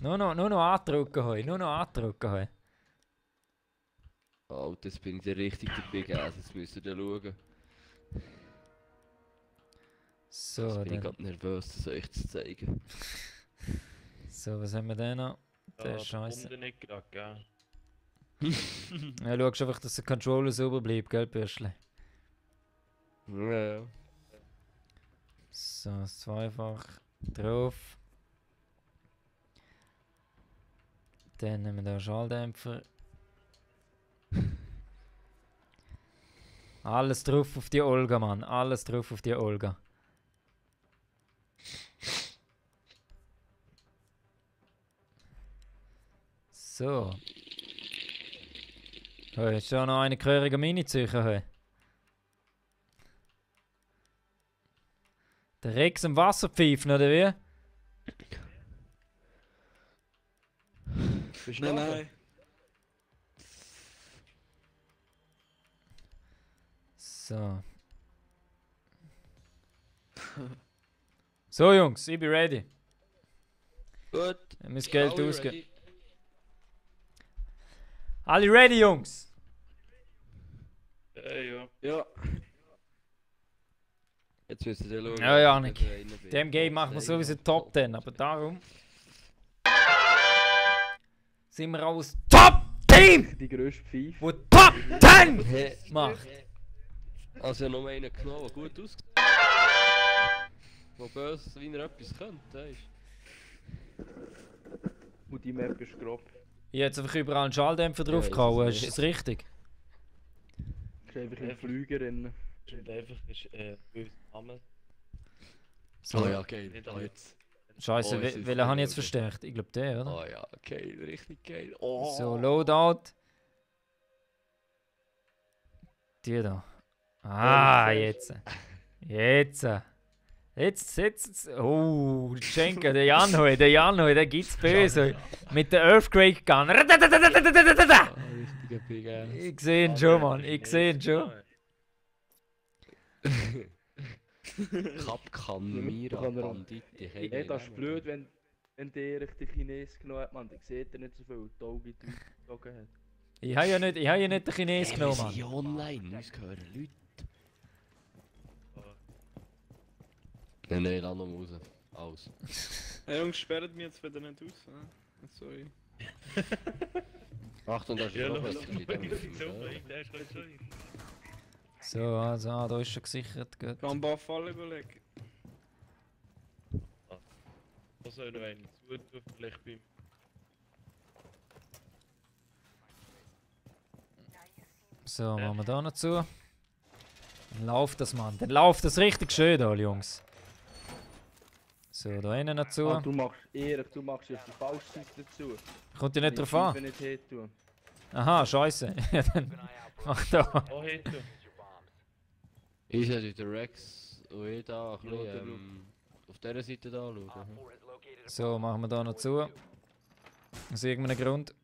Speaker 1: Nur noch andrücken heu. Nur noch andrücken heu.
Speaker 2: Oh, das bin ich der richtig dabei gewesen. Jetzt müsst ihr da schauen.
Speaker 1: So,
Speaker 2: Jetzt bin ich
Speaker 1: dann.
Speaker 2: gerade nervös, das euch zu zeigen.
Speaker 1: So, was haben wir denn noch? Der ist scheiße.
Speaker 10: Kommt nicht gerade, gell?
Speaker 1: Ja, schaust einfach, dass der Controller sauber bleibt, gell, Bürschli?
Speaker 2: Ja.
Speaker 1: So, das zweifach drauf. Dann nehmen wir da Schalldämpfer. Alles drauf auf die Olga, Mann. Alles drauf auf die Olga. So. Hey, ist ja noch eine gehörige Mini-Zücher, hey. Der Rex im Wasserpfeifen, oder wie?
Speaker 4: Nein.
Speaker 1: So. So, Jungs, ich bin ready.
Speaker 2: Gut.
Speaker 1: Wir müssen Geld
Speaker 2: Alle
Speaker 1: ausgeben.
Speaker 2: ready?
Speaker 1: Alle ready, Jungs?
Speaker 10: Ja.
Speaker 4: Ja.
Speaker 2: Jetzt müsst ihr schauen.
Speaker 1: Ja, Janik.
Speaker 2: ob ihr rein bin.
Speaker 1: Dem Game machen wir sowieso Top 10, aber darum sind wir auch ein Top-Team,
Speaker 6: Die grösste Pfeife.
Speaker 1: wo Top 10
Speaker 2: Hey,
Speaker 1: macht.
Speaker 2: also noch einen genommen, der gut aussieht. Wo böse, wie er etwas könnte, weisst
Speaker 6: Und die Map ist grob.
Speaker 1: Ich habe jetzt einfach überall einen Schalldämpfer draufgehauen,
Speaker 2: ist
Speaker 1: ist
Speaker 2: es
Speaker 1: das richtig?
Speaker 6: Ich bin einfach im Flüger drin.
Speaker 10: Und einfach ist böse Name.
Speaker 1: So.
Speaker 4: Oh ja, geil.
Speaker 10: Nicht
Speaker 4: Ah,
Speaker 10: alle.
Speaker 4: jetzt.
Speaker 1: Scheiße,
Speaker 4: Oh, es ist
Speaker 1: welchen habe ich jetzt
Speaker 4: geil.
Speaker 1: verstärkt? Ich glaube der, oder?
Speaker 4: Oh ja, geil. Richtig geil. Oh.
Speaker 1: So, Loadout. Die da. Ah, jetzt. Jetzt. Jetzt. Oh, Schenker, der Janhoi, der gibt's böse. Mit der Earthquake Gun.
Speaker 4: Richtiger Big Ass.
Speaker 1: Ich sehe ihn schon, Mann. Ich sehe ihn schon.
Speaker 2: Kapkan,
Speaker 6: Ja,
Speaker 2: Mira,
Speaker 6: kann er-
Speaker 2: Banditi, hey.
Speaker 6: Hey, das ist blöd, wenn der richtig Chines genommen hat, man. Der sieht ja nicht so viel, die Augen gezogen hat.
Speaker 1: Ich habe ja nicht den Chines genommen,
Speaker 2: Wir sind
Speaker 1: Mann.
Speaker 2: ja online, uns gehören Leute. Nein, lass noch mal raus. Alles.
Speaker 9: Hey Jungs, sperrt mich jetzt wieder nicht aus. Ne? Sorry.
Speaker 2: Achtung, da ist
Speaker 10: Ja,
Speaker 2: noch
Speaker 10: lass
Speaker 2: was.
Speaker 10: mal der ist halt schon.
Speaker 1: So, also, da ist schon gesichert. Gut.
Speaker 9: Kann ein paar Fallen überlegen.
Speaker 10: Was soll noch einen zutun, vielleicht beim...
Speaker 1: So, machen wir da noch zu. Dann läuft das, Mann. Dann läuft das richtig schön da, Jungs. So, da hinten noch zu.
Speaker 6: Ah, du machst Erik, du machst jetzt die falsche Seite dazu.
Speaker 1: Kommt ja nicht drauf an.
Speaker 6: Nicht hin tun.
Speaker 1: Aha, scheiße. Ja, dann mach da.
Speaker 10: Oh, hinten.
Speaker 2: Ich sollte den Rex und ich da ein bisschen auf dieser Seite da schauen.
Speaker 1: So, machen wir da noch zu. Aus irgendeinem Grund.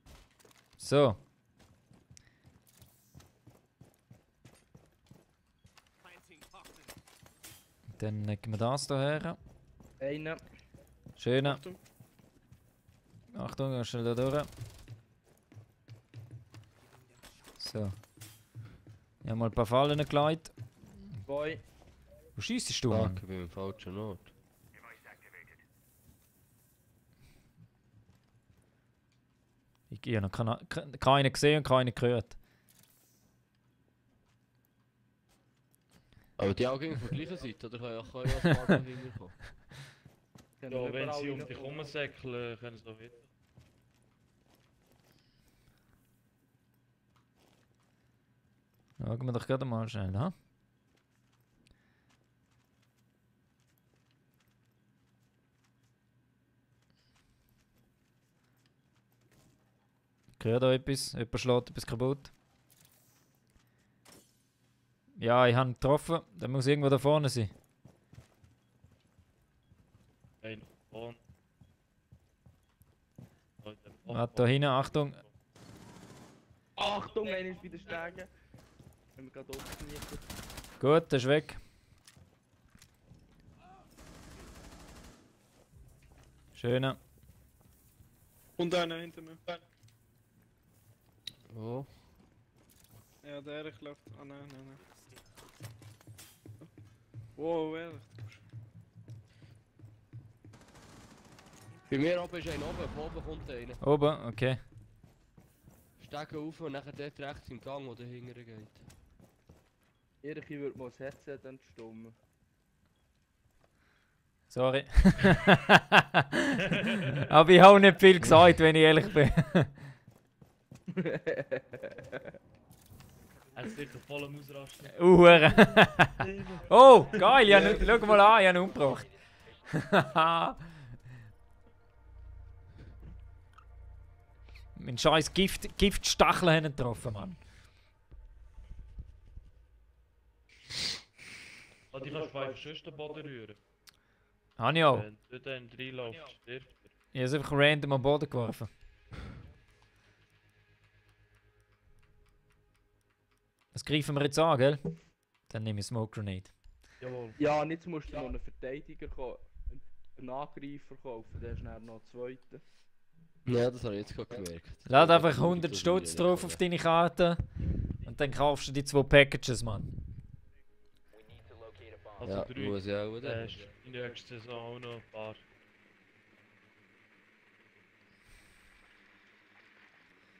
Speaker 1: So. Dann legen wir das hier her.
Speaker 6: Einen.
Speaker 1: Schön. Achtung, schnell da durch. So. Ich habe mal ein paar Fallen gelegt.
Speaker 6: 2.
Speaker 1: Wo schießt du,
Speaker 2: Fuck,
Speaker 1: Mann?
Speaker 2: ich bin im falschen Ort.
Speaker 1: Ich habe noch keinen gesehen und keinen gehört.
Speaker 2: Aber die Augen von der gleichen Seite, oder kann ich auch ein paar Mal hinkommen?
Speaker 10: Ja, wenn sie um dich rumsäckeln, können sie auch weiter.
Speaker 1: Schauen wir doch gerade mal schnell, ha? Ich höre da etwas, jemand schlägt etwas kaputt. Ja, ich habe ihn getroffen, der muss irgendwo da vorne sein.
Speaker 10: Ein und.
Speaker 1: Warte, da hinten, Achtung.
Speaker 6: Achtung, einer ist wieder steigen. Wenn wir gerade oben liegen.
Speaker 1: Gut, der ist weg. Schöner.
Speaker 9: Und einer hinter mir.
Speaker 2: Oh.
Speaker 9: Ja, der Erich läuft. Ah nein, nein, nein. Wow, Erich.
Speaker 2: Bei mir oben ist einer oben, von oben kommt einer.
Speaker 1: Oben, okay.
Speaker 2: Steigen auf und nachher dort rechts im Gang, wo der hinterher geht.
Speaker 6: Erik, ich würde mal das Headset entstummen.
Speaker 1: Sorry. Aber ich habe nicht viel gesagt, wenn ich ehrlich bin.
Speaker 10: Er ist sicher voll am Ausrasten.
Speaker 1: Oh, geil, ja, schau mal an, ich habe ihn umgebracht. Mein scheiß Giftstachel haben ihn getroffen, Mann.
Speaker 10: Oh, die kannst du einfach schon den Boden rühren.
Speaker 1: Habe ich auch.
Speaker 10: Wenn du dann reinlaufst, stirbt er.
Speaker 1: Ich habe es einfach random am Boden geworfen. Was greifen wir jetzt an, gell? Dann nehme ich Smoke Grenade.
Speaker 10: Jawohl.
Speaker 6: Ja, und jetzt musst du noch einen Verteidiger kaufen. Einen Angreifer kaufen, der ist dann noch ein zweiter.
Speaker 2: Ja, das habe ich jetzt gerade gemerkt.
Speaker 1: Lad einfach 100 Stutz drauf auf deine Karte. Und dann kaufst du die 2 Packages, Mann.
Speaker 10: Also
Speaker 2: Ja,
Speaker 10: 3.
Speaker 2: muss ich auch, oder?
Speaker 10: Ist in der nächsten Saison auch noch ein paar.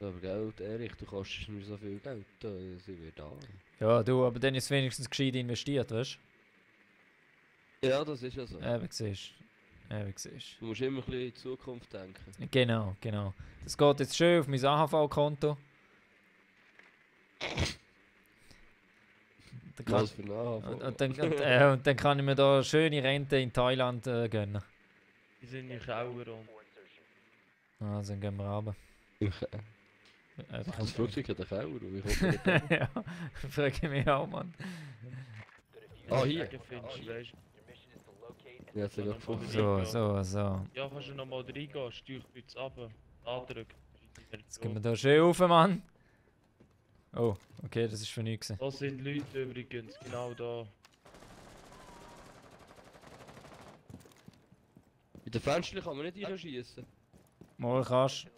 Speaker 2: Aber Geld, Erich, du kostest mir so viel Geld, da sind wir da.
Speaker 1: Ja, du, aber dann ist es wenigstens gescheit investiert, weißt
Speaker 2: Ja, das ist ja so.
Speaker 1: du? Eben, siehst du. Eben, siehst
Speaker 2: Du musst immer ein bisschen in die Zukunft denken.
Speaker 1: du. Genau, genau. Das geht jetzt schön auf mein AHV-Konto.
Speaker 2: Was für ein AHV?
Speaker 1: Und dann kann ich mir da eine schöne Rente in Thailand gönnen.
Speaker 10: Die sind in Kauer und.
Speaker 1: Also dann gehen wir runter.
Speaker 2: Das Flugzeug hat einen Keller, wie kommt man da?
Speaker 1: Ja, frage ich mich auch, Mann.
Speaker 2: Ah, hier.
Speaker 10: Findest, weißt du?
Speaker 2: Ja, jetzt gerade gefunden.
Speaker 1: So.
Speaker 10: Ja, kannst du nochmal reingehen, Steuerkreuz runter, andrücken.
Speaker 1: Jetzt gehen wir da schön rauf, Mann. Oh, okay, das ist für nichts.
Speaker 10: Das sind Leute übrigens, genau da.
Speaker 2: In den Fenstern kann man nicht reinschießen.
Speaker 1: Mal kannst.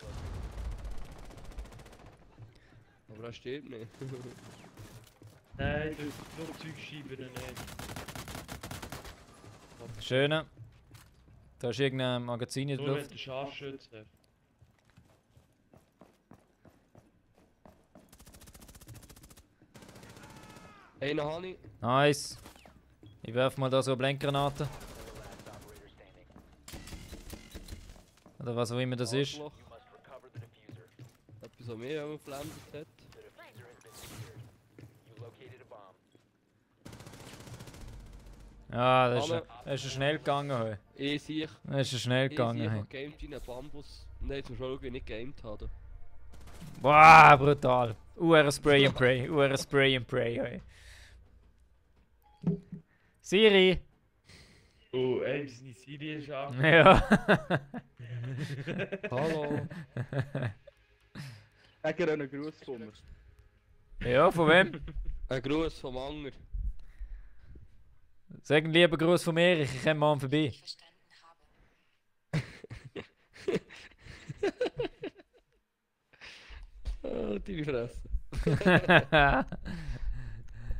Speaker 2: Aber er stirbt nicht.
Speaker 10: Nein, die Flugzeugscheiben nicht.
Speaker 1: Schöne. Da ist irgendein Magazin in der
Speaker 10: Nur
Speaker 1: Luft.
Speaker 10: wenn der Scharfschütze.
Speaker 2: Einen habe ich.
Speaker 1: Nice. Ich werf mal da so eine Blendgranate. Oder was auch immer das ist.
Speaker 2: Arschloch. Etwas, was mir auch geflammt hat.
Speaker 1: Ja, das ist schnell gegangen. Hey.
Speaker 2: Ich sehe.
Speaker 1: Das ist schnell gegangen.
Speaker 2: Ich
Speaker 1: Hey.
Speaker 2: habe gamed in einen Bambus. Nein, jetzt musst du schauen, wie ich nicht gamed habe.
Speaker 1: Wow, brutal. Spray and Pray. Spray and Pray. Hey. Siri!
Speaker 10: Oh, ey, seine Siri ist auch.
Speaker 1: Ja.
Speaker 2: Hallo.
Speaker 6: Ich habe einen Gruß von mir.
Speaker 1: Ja, von wem?
Speaker 2: Ein Gruß vom Anger.
Speaker 1: Sag einen lieben Gruß von Erich, ich komme morgen vorbei.
Speaker 2: Oh, deine Fresse.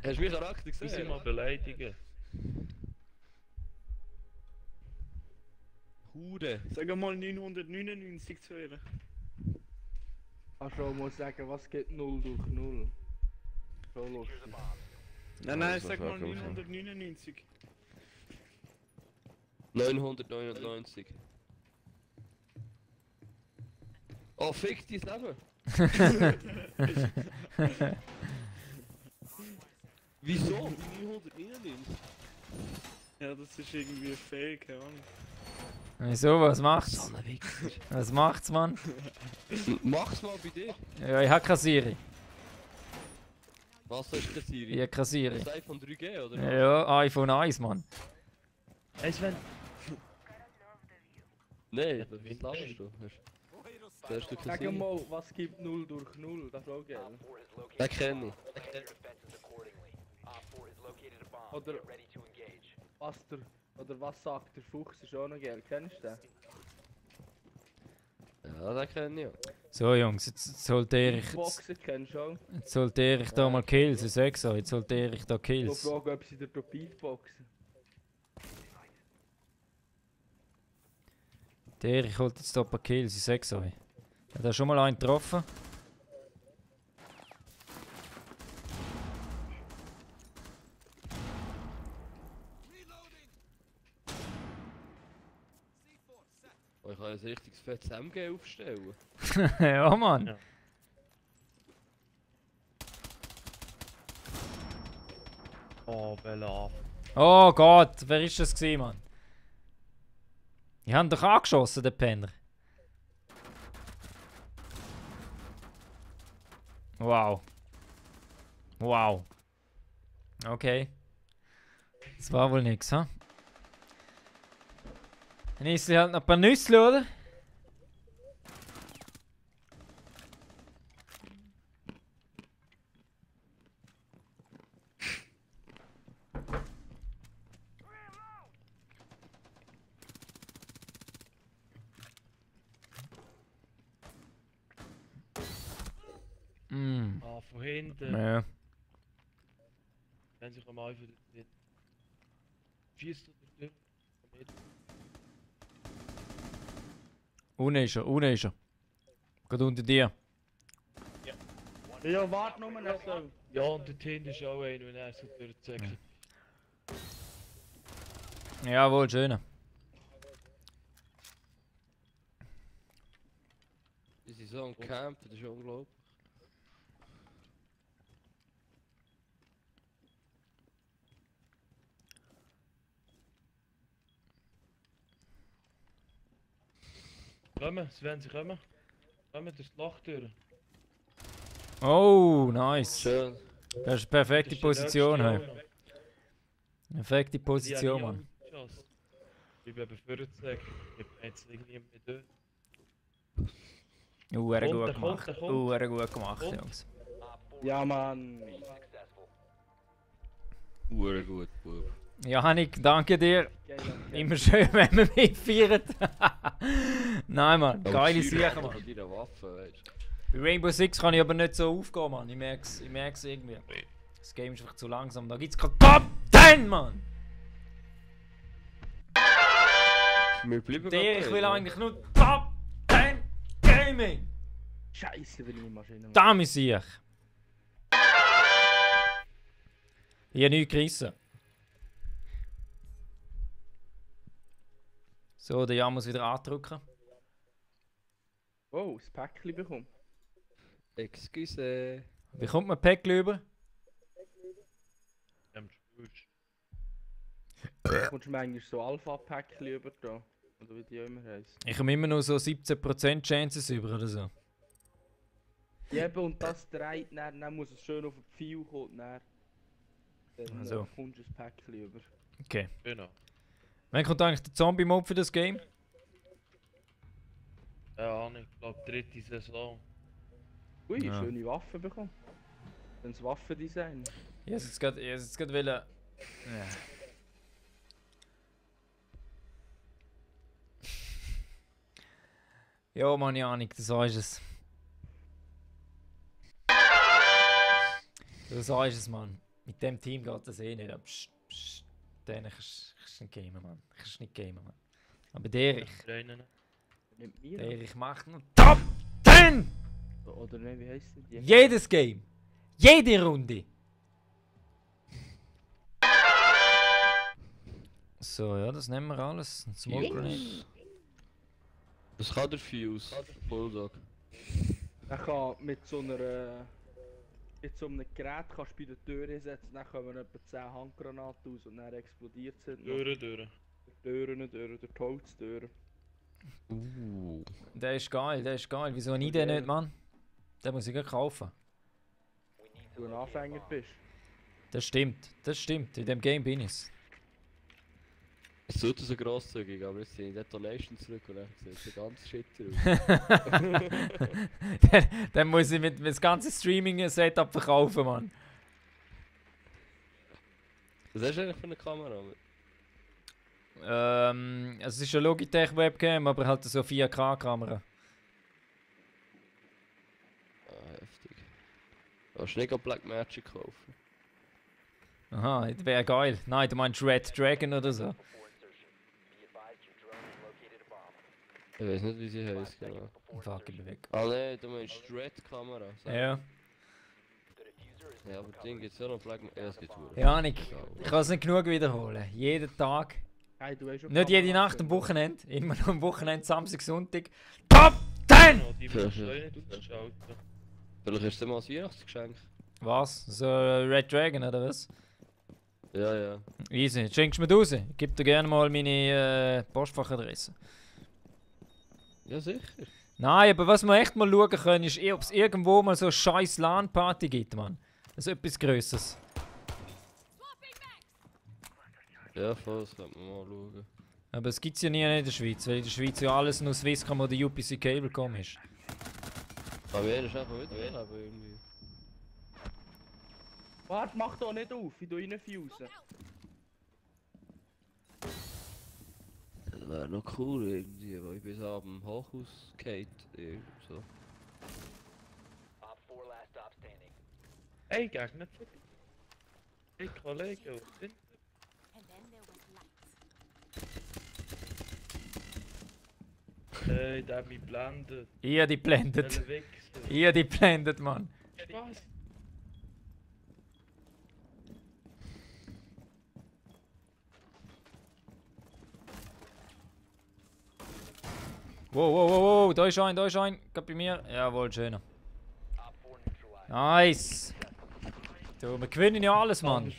Speaker 2: Hast du meinen Charakter
Speaker 10: Wir sind
Speaker 2: gesehen?
Speaker 10: mal beleidigen.
Speaker 2: Hure.
Speaker 9: Sag mal 999 zu ihr.
Speaker 6: Kannst du auch mal sagen, was geht 0 durch 0? Schon lustig.
Speaker 9: Nein, sag mal 999.
Speaker 2: 999. Oh, fick dein Leben. Wieso? 999?
Speaker 9: Ja, das ist irgendwie fake, keine Ahnung.
Speaker 1: Wieso, was macht's?
Speaker 2: So ein Wichser.
Speaker 1: Was macht's, Mann?
Speaker 2: Mach's mal bei dir.
Speaker 1: Ja, ich hab keine Siri.
Speaker 2: Was ist das Siri?
Speaker 1: Ich hab keine Siri.
Speaker 2: Das iPhone 3G oder?
Speaker 1: Ja, iPhone 1, Mann.
Speaker 10: Hey Sven.
Speaker 2: Nein, was laberst du? Hast du keine
Speaker 6: Sag
Speaker 2: Siri?
Speaker 6: mal, was gibt 0 durch 0? Das ist auch geil.
Speaker 2: Den kenne ich.
Speaker 6: Oder was sagt der Fuchs, ist auch noch geil. Kennst du den?
Speaker 2: Ja, den kenne ich auch.
Speaker 1: So, Jungs, jetzt sollte Erich.
Speaker 6: Boxen kennst du auch?
Speaker 1: Jetzt sollte Erich da mal Kills, ich sag's euch, jetzt sollte Erich da
Speaker 6: Ich
Speaker 1: Kills.
Speaker 6: frage, ob sie dir Beatboxen.
Speaker 1: Der Erich holt jetzt da ein paar Kills, ich sag's euch. Hat er schon mal einen getroffen?
Speaker 2: Oh, ich kann ein richtiges fettes MG aufstellen.
Speaker 1: Ja, Mann.
Speaker 10: Ja. Oh, Bella.
Speaker 1: Oh Gott, wer ist das gewesen, Mann? Die haben doch angeschossen, der Penner. Wow. Wow. Okay. Das war wohl nix, ha? Dann isst halt noch ein paar Nüsse, oder? Mm.
Speaker 10: Ah, von hinten.
Speaker 1: Ja.
Speaker 10: Wenn sich am Anfang nicht. Schießt du durch.
Speaker 1: Unten ist er, unten ist er. Geht unter dir.
Speaker 6: Ja, warte nur noch so.
Speaker 10: Ja, und dort hinten ist auch einer, wenn er so durchzieht.
Speaker 1: Jawohl, schön.
Speaker 2: Die sind so am Campen, das ist unglaublich.
Speaker 10: Kommen, Sven, sie kommen. Kommen durch das Loch durch.
Speaker 1: Oh, nice.
Speaker 2: Schön.
Speaker 1: Das ist eine perfekte
Speaker 10: Das ist der
Speaker 1: Position,
Speaker 10: letzte
Speaker 1: hey.
Speaker 10: Jahr.
Speaker 1: Perfekte Position,
Speaker 10: Die haben
Speaker 1: Mann.
Speaker 10: nie geschossen. Ich bin eben vorher gesagt, ich bin jetzt irgendwie nicht durch.
Speaker 1: Uere
Speaker 10: Kommt,
Speaker 1: gut
Speaker 10: der kommt,
Speaker 1: gemacht.
Speaker 10: der kommt.
Speaker 1: Uere gut gemacht,
Speaker 10: Kommt.
Speaker 1: Jungs.
Speaker 6: Ja, Mann.
Speaker 2: Hure gut, Bub.
Speaker 1: Ja, Hannik, danke dir.
Speaker 6: Geil.
Speaker 1: Immer schön, wenn man mitfeiert. Nein, Mann. Geile Sache,
Speaker 2: Von
Speaker 1: Mann.
Speaker 2: deiner Waffe, weißt du.
Speaker 1: Bei Rainbow Six kann ich aber nicht so aufgehen, Mann. Ich merk's irgendwie. Das Game ist einfach zu langsam. Da gibt's kein Top 10, Mann.
Speaker 2: Wir bleiben
Speaker 1: Der, ich will eigentlich nur Top 10 Gaming!
Speaker 6: Scheiße, bin ich in Maschine.
Speaker 1: Da muss ich! Ich habe nichts gerissen. So, der Jan muss wieder andrücken.
Speaker 6: Oh, das Päckchen bekommen.
Speaker 2: Excuse.
Speaker 1: Wie kommt man Päckchen über?
Speaker 6: Kommst du manchmal so Alpha-Päckchen über da? Oder wie die immer heißen?
Speaker 1: Ich komme immer nur so 17% Chances über oder so.
Speaker 6: Ja, eben, und das dreht, dann muss es schön auf den Pfeil kommen, dann
Speaker 1: Also.
Speaker 6: kommst du das Päckchen über.
Speaker 1: Okay.
Speaker 10: Genau.
Speaker 1: Wann kommt eigentlich der Zombie-Mode für das Game?
Speaker 10: Ja, ich glaube 3. Saison.
Speaker 6: Ui,
Speaker 1: Ja.
Speaker 6: schöne Waffen bekommen. Dann das Waffendesign.
Speaker 1: Ich hätte jetzt gerade wollen... Ja. Ja, Mann, Janik, das ist es. Das ist es, Mann. Mit dem Team geht das eh nicht. Psst, psst. Den kannst du nicht gamen, Mann. Kannst nicht gamen, Mann. Aber der ich macht noch Top 10!
Speaker 6: Oder ne, wie heisst die?
Speaker 1: Jedes Game! Jede Runde! So, ja, das nehmen wir alles. Ein Smoke Grenade.
Speaker 2: Das kann der Fuse. Bulldog.
Speaker 6: Er kann mit so einem Gerät kannst du bei der Tür setzen, dann kommen etwa 10 Handgranaten aus und dann explodiert es.
Speaker 10: Türen.
Speaker 6: Türen, der Holztüren.
Speaker 1: Der ist geil, der ist geil. Wieso nie den nicht, Mann? Den muss ich gleich kaufen.
Speaker 6: Du ein Anfänger bist.
Speaker 1: Das stimmt. In dem Game bin ich's.
Speaker 2: Es tut so grosszügig, aber jetzt sind die Detonation zurück und dann sieht es ganz shit aus.
Speaker 1: Dann muss ich mit das ganze Streaming-Setup verkaufen, Mann.
Speaker 2: Was hast du eigentlich für eine Kamera?
Speaker 1: Also es ist eine Logitech-Webcam, aber halt so 4K-Kamera.
Speaker 2: Ah, heftig. Willst du nicht auch Blackmagic kaufen?
Speaker 1: Aha, das wäre geil. Nein, du meinst Red Dragon oder so.
Speaker 2: Ich weiß nicht, wie sie heißt, genau.
Speaker 1: Fuck, ich bin weg.
Speaker 2: Ah ne, du meinst Red-Kamera.
Speaker 1: Ja.
Speaker 2: Ja, aber Ding gibt's ja noch Blackmagic. Ja, es gibt
Speaker 1: Janik, ich kann es nicht genug wiederholen. Jeden Tag.
Speaker 6: Hey, du hast schon
Speaker 1: Nicht jede Nacht am Wochenende. Immer noch am Wochenende, Samstag, Sonntag. Top 10!
Speaker 10: Die musst du nicht ausschalten.
Speaker 2: Vielleicht ist das mal ein Weihnachtsgeschenk.
Speaker 1: Was? So Red Dragon oder was?
Speaker 2: Ja, ja.
Speaker 1: Easy. Schenkst du mir raus? Ich gebe dir gerne mal meine Postfachadresse.
Speaker 2: Ja, sicher.
Speaker 1: Nein, aber was wir echt mal schauen können, ist, ob es irgendwo mal so eine scheiß LAN-Party gibt, Mann. Also etwas Größeres.
Speaker 2: Ja, voll, das könnte man mal schauen.
Speaker 1: Aber es gibt es ja nie in der Schweiz, weil in der Schweiz ja alles nur Swisscom oder UPC Cablecom ist.
Speaker 2: Aber er ist einfach wieder WLAN irgendwie.
Speaker 6: Warte, mach doch nicht auf, ich tu reinfusen.
Speaker 2: Das wäre noch cool irgendwie, weil ich bis abends Hochhaus geht. So.
Speaker 10: Hey, Gegner. Hey, Kollege, wo sind der hat mich blendet.
Speaker 1: Ihr die blendet.
Speaker 10: Wichser.
Speaker 1: Ihr die blendet, Mann.
Speaker 10: Was?
Speaker 1: Wow, da ist ein, Geht bei mir. Jawohl, schöner. Nice. Du, wir gewinnen ja alles, Mann.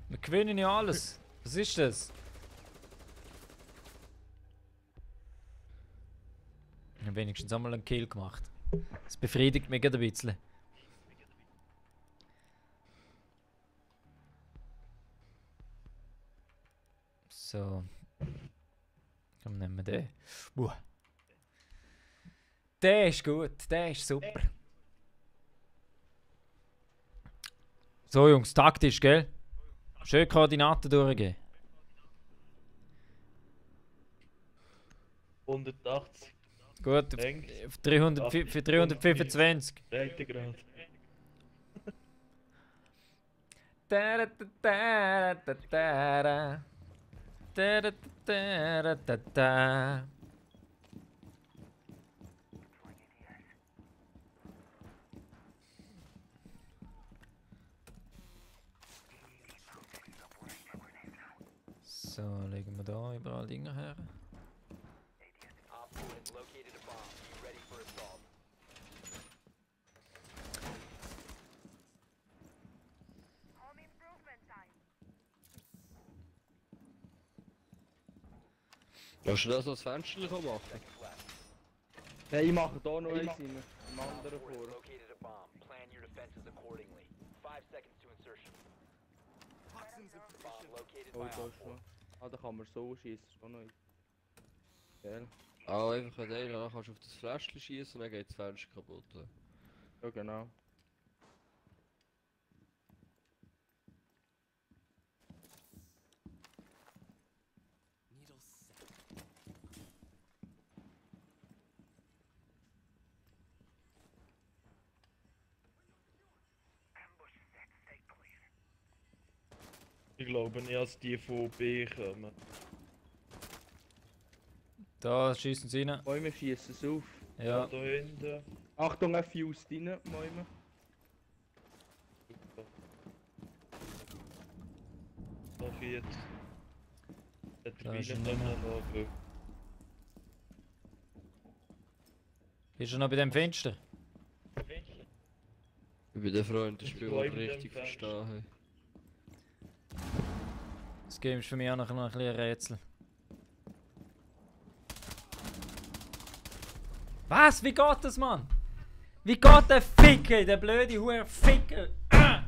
Speaker 1: Wir gewinnen ja alles. Was ist das? Ich habe wenigstens einmal einen Kill gemacht. Das befriedigt mich gerade ein bisschen. So. Komm, nehmen wir den. Der ist gut, der ist super. So Jungs, taktisch, gell? Schön Koordinaten durchgehen.
Speaker 10: 180.
Speaker 1: Gut, für 325.
Speaker 10: Breitegrad.
Speaker 1: Da da da da da da da da Da, da, da. So, legen wir da überall Dinger her.
Speaker 2: Kannst du das als Fenster machen?
Speaker 6: Nein, ich mache hier noch eins im anderen vor. Oh, da ist noch. Ah, da kann man so schießen, schon noch. Geil.
Speaker 2: Ah, einfach an den, dann kannst du auf das Fläschchen schießen und dann geht das Fenster kaputt.
Speaker 6: Ja, genau.
Speaker 10: Ich glaube nicht, dass die von B kommen.
Speaker 1: Da schießen sie rein.
Speaker 6: Bäume schießen es auf.
Speaker 1: Ja.
Speaker 10: Da hinten.
Speaker 6: Achtung, ein Fuse rein, Bäume.
Speaker 10: Da viert. Der
Speaker 1: Da ist
Speaker 10: Turbine
Speaker 1: er nicht mehr.
Speaker 10: noch.
Speaker 1: Ist er noch bei dem Fenster?
Speaker 2: Ich bin der Freund, das Spiel, das ich
Speaker 10: bleib in dem
Speaker 2: richtig
Speaker 10: Fenster.
Speaker 2: verstanden habe.
Speaker 1: Das Game ist für mich auch noch ein bisschen ein Rätsel. Was? Wie geht das, Mann? Wie geht der Ficker, der blöde Huer Ficker? Das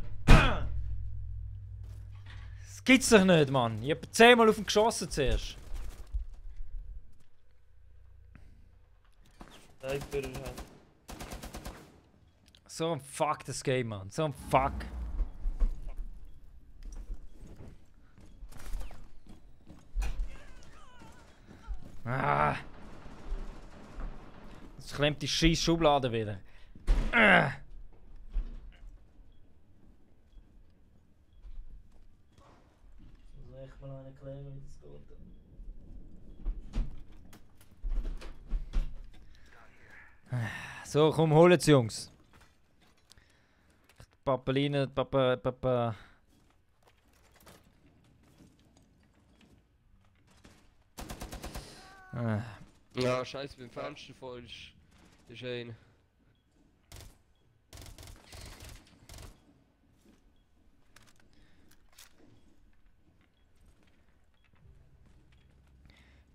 Speaker 1: gibt's doch nicht, Mann. Ich hab 10-mal auf ihn geschossen zuerst.
Speaker 10: Sniper hat.
Speaker 1: So ein Fuck das Game, Mann. So ein Fuck. Ah. Jetzt klemmt die scheiß Schublade wieder. Ah. muss echt mal einen erklären, wie das geht. So, komm, holen's, Jungs. Papeline, Papa.
Speaker 2: Ja, scheiße, beim Fenster voll ist einer.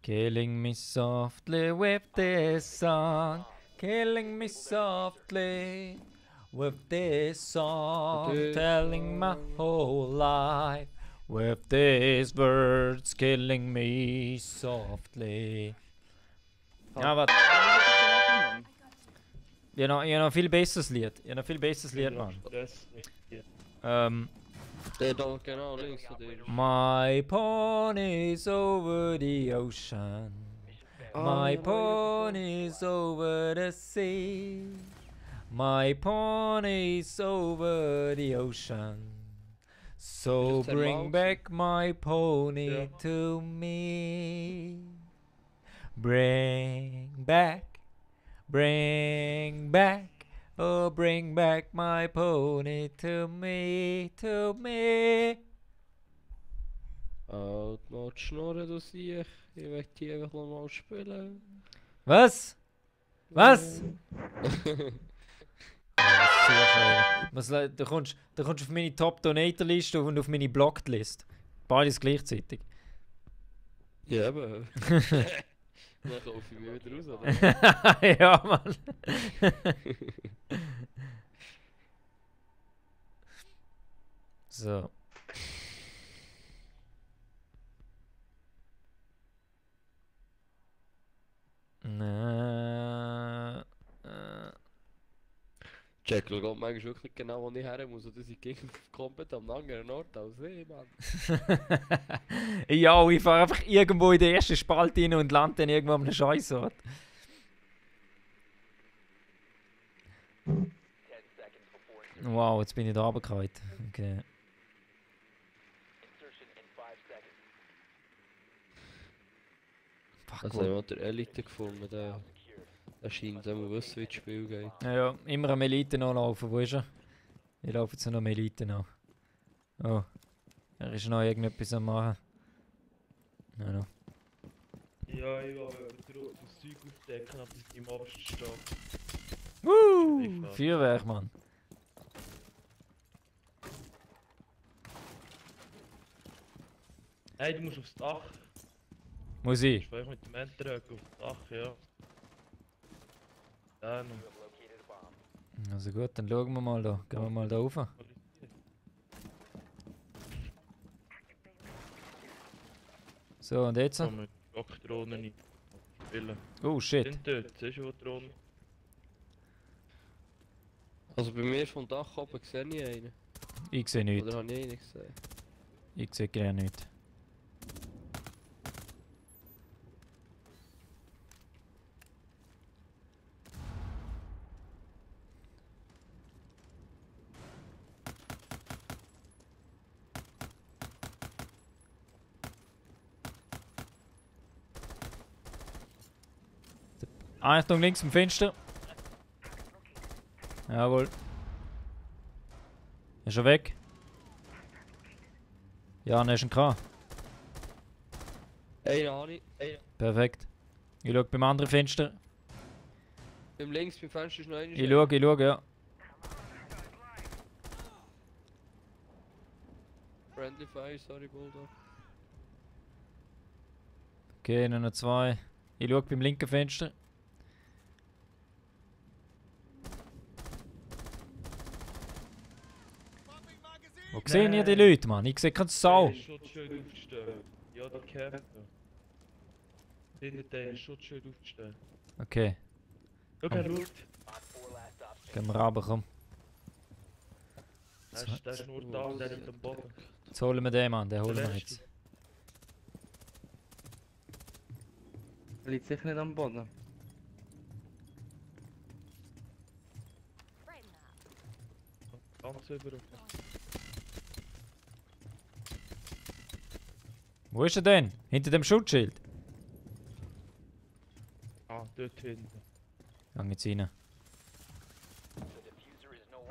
Speaker 1: Killing me softly with this song. Killing me softly with this song. Telling my whole life with these words. Killing me softly. Ja, warte. Ich habe noch viel besseres Lied. Ich habe noch viel besseres Lied, Mann.
Speaker 2: Der da genau links von dir.
Speaker 1: My pony's over the ocean. My pony's over the sea. My pony's over the ocean. So
Speaker 2: Just 10
Speaker 1: bring
Speaker 2: miles.
Speaker 1: back my pony to me. Bring back, oh bring back my pony to me,
Speaker 2: Halt mal die Schnurren, du Siech. Ich möchte die einfach noch mal spielen.
Speaker 1: Was? Was? Du kommst auf meine Top-Donator-Liste und auf meine Blocked-Liste. Beides gleichzeitig.
Speaker 2: Ja, aber. Dann kaufe ich mich wieder raus, oder?
Speaker 1: Ja, Mann. So.
Speaker 2: Jekyll geht manchmal wirklich genau, wo ich her muss. Und das ist komplett am anderen Ort als ich, Mann.
Speaker 1: Ja, ich fahre einfach irgendwo in den ersten Spalt rein und lande dann irgendwo an einem Scheißort. Wow, jetzt bin ich da runtergefallen. Okay. Ach
Speaker 2: Also
Speaker 1: gut.
Speaker 2: ich habe der Elite gefunden, der scheint immer wissen, wie das Spiel geht.
Speaker 1: Ja, immer am Elite nachlaufen. Wo ist er? Ich laufe jetzt noch am Elite nach. Oh. Er ist noch irgendetwas am machen. Ja, no.
Speaker 10: Ja, ich will das Zeug aufdecken, aber es im obersten Stock.
Speaker 1: Feuerwerk, Mann.
Speaker 10: Hey, du musst aufs Dach.
Speaker 1: Muss
Speaker 10: Du
Speaker 1: ich?
Speaker 10: musst mit dem Enterhaken aufs Dach, ja. Dann.
Speaker 1: Also gut, dann schauen wir mal da. Gehen wir mal da rauf. So, und jetzt?
Speaker 10: Kann man Drohnen nicht spielen.
Speaker 1: Oh shit.
Speaker 10: Sind dort, siehst du wo Drohnen?
Speaker 2: Also bei mir vom Dach oben sehe ich einen.
Speaker 1: Ich sehe nichts.
Speaker 2: Oder habe ich einen gesehen?
Speaker 1: Ich sehe gerne nichts. Achtung, links im Fenster. Jawohl. Ist er weg? Ja, er ist ein K.
Speaker 2: Einen habe ich.
Speaker 1: Perfekt. Ich schaue beim anderen Fenster.
Speaker 2: Beim links, beim Fenster ist noch einer.
Speaker 1: Ich schaue, ja.
Speaker 2: Friendly Fire, sorry Bulldog.
Speaker 1: Okay, noch zwei. Ich schaue beim linken Fenster. Wo sehen ihr die Leute, Mann? Ich sehe keine Sau.
Speaker 10: Schutzschild aufstellen. Ja, da kämpft er. Hinter dir Schutzschild aufstellen.
Speaker 1: Okay.
Speaker 10: Schau, er schaut.
Speaker 1: Gehen wir runter, komm.
Speaker 10: Der ist nur da, der liegt am Boden.
Speaker 1: Jetzt holen wir den, Mann. Den holen wir
Speaker 10: Der
Speaker 1: jetzt.
Speaker 6: Er liegt sicher nicht am Boden.
Speaker 10: Ganz über.
Speaker 1: Wo ist er denn? Hinter dem Schutzschild.
Speaker 10: Ah, dort hinten.
Speaker 1: Gang jetzt rein.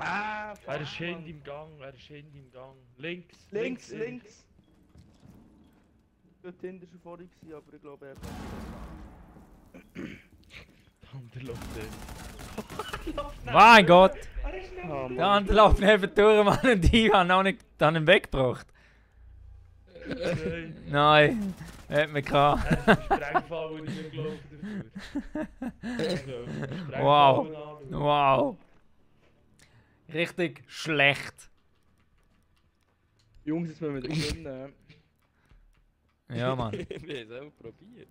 Speaker 10: Ah, er ist hinten im Gang, er ist hinten im Gang. Links,
Speaker 6: Links! Dort hinten war er vorhin, aber ich glaube, er hat
Speaker 10: Der läuft dort.
Speaker 1: Mein Gott!
Speaker 6: Oh,
Speaker 1: Der andere läuft neben durch, Mann, und ich habe noch nicht dann ihn weggebracht. Nein, er hat mich gehabt.
Speaker 10: Sprengfall, wo ich nicht gelaufen dafür.
Speaker 1: Wow. Wow. Richtig schlecht.
Speaker 6: Jungs, jetzt müssen wir wieder gewinnen.
Speaker 1: Ja, Mann.
Speaker 2: Wir haben es auch probiert.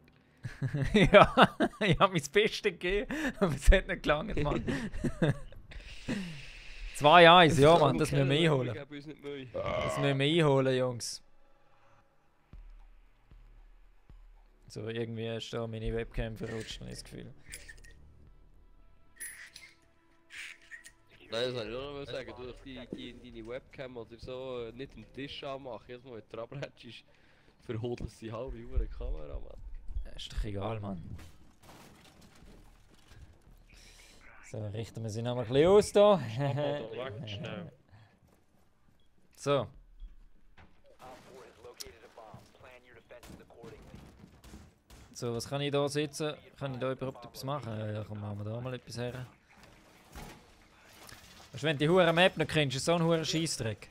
Speaker 1: Ja, ich habe mein Bestes gegeben, aber es hat nicht gelangt, Mann. 2-1, ja, Mann, das müssen wir einholen.
Speaker 2: Ich uns nicht Mühe.
Speaker 1: Das müssen wir einholen, Jungs. So, irgendwie ist da meine Webcam verrutscht, habe ich das Gefühl.
Speaker 2: Nein, das wollte ich auch noch sagen. Du darfst deine Webcam oder so nicht am Tisch anmachen. Jedes Mal, wenn du abrätschst, verhodelst die halbe Uhr eine Kamera, Mann.
Speaker 1: Ist doch egal, Mann. So, richten wir sie noch mal ein bisschen aus da.
Speaker 10: Weg, schnell.
Speaker 1: So. So, was kann ich da sitzen? Kann ich da überhaupt etwas machen? Ja, komm, machen wir da mal etwas her. Weißt du, wenn du die hure Map nicht kennst, ist so ein hure Scheissdreck.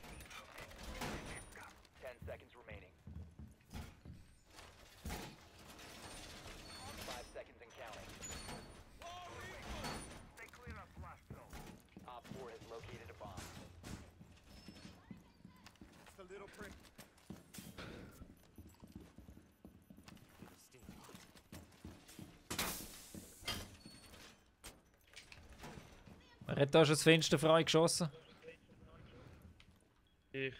Speaker 1: Wer hat da schon das Fenster frei geschossen?
Speaker 10: Ich.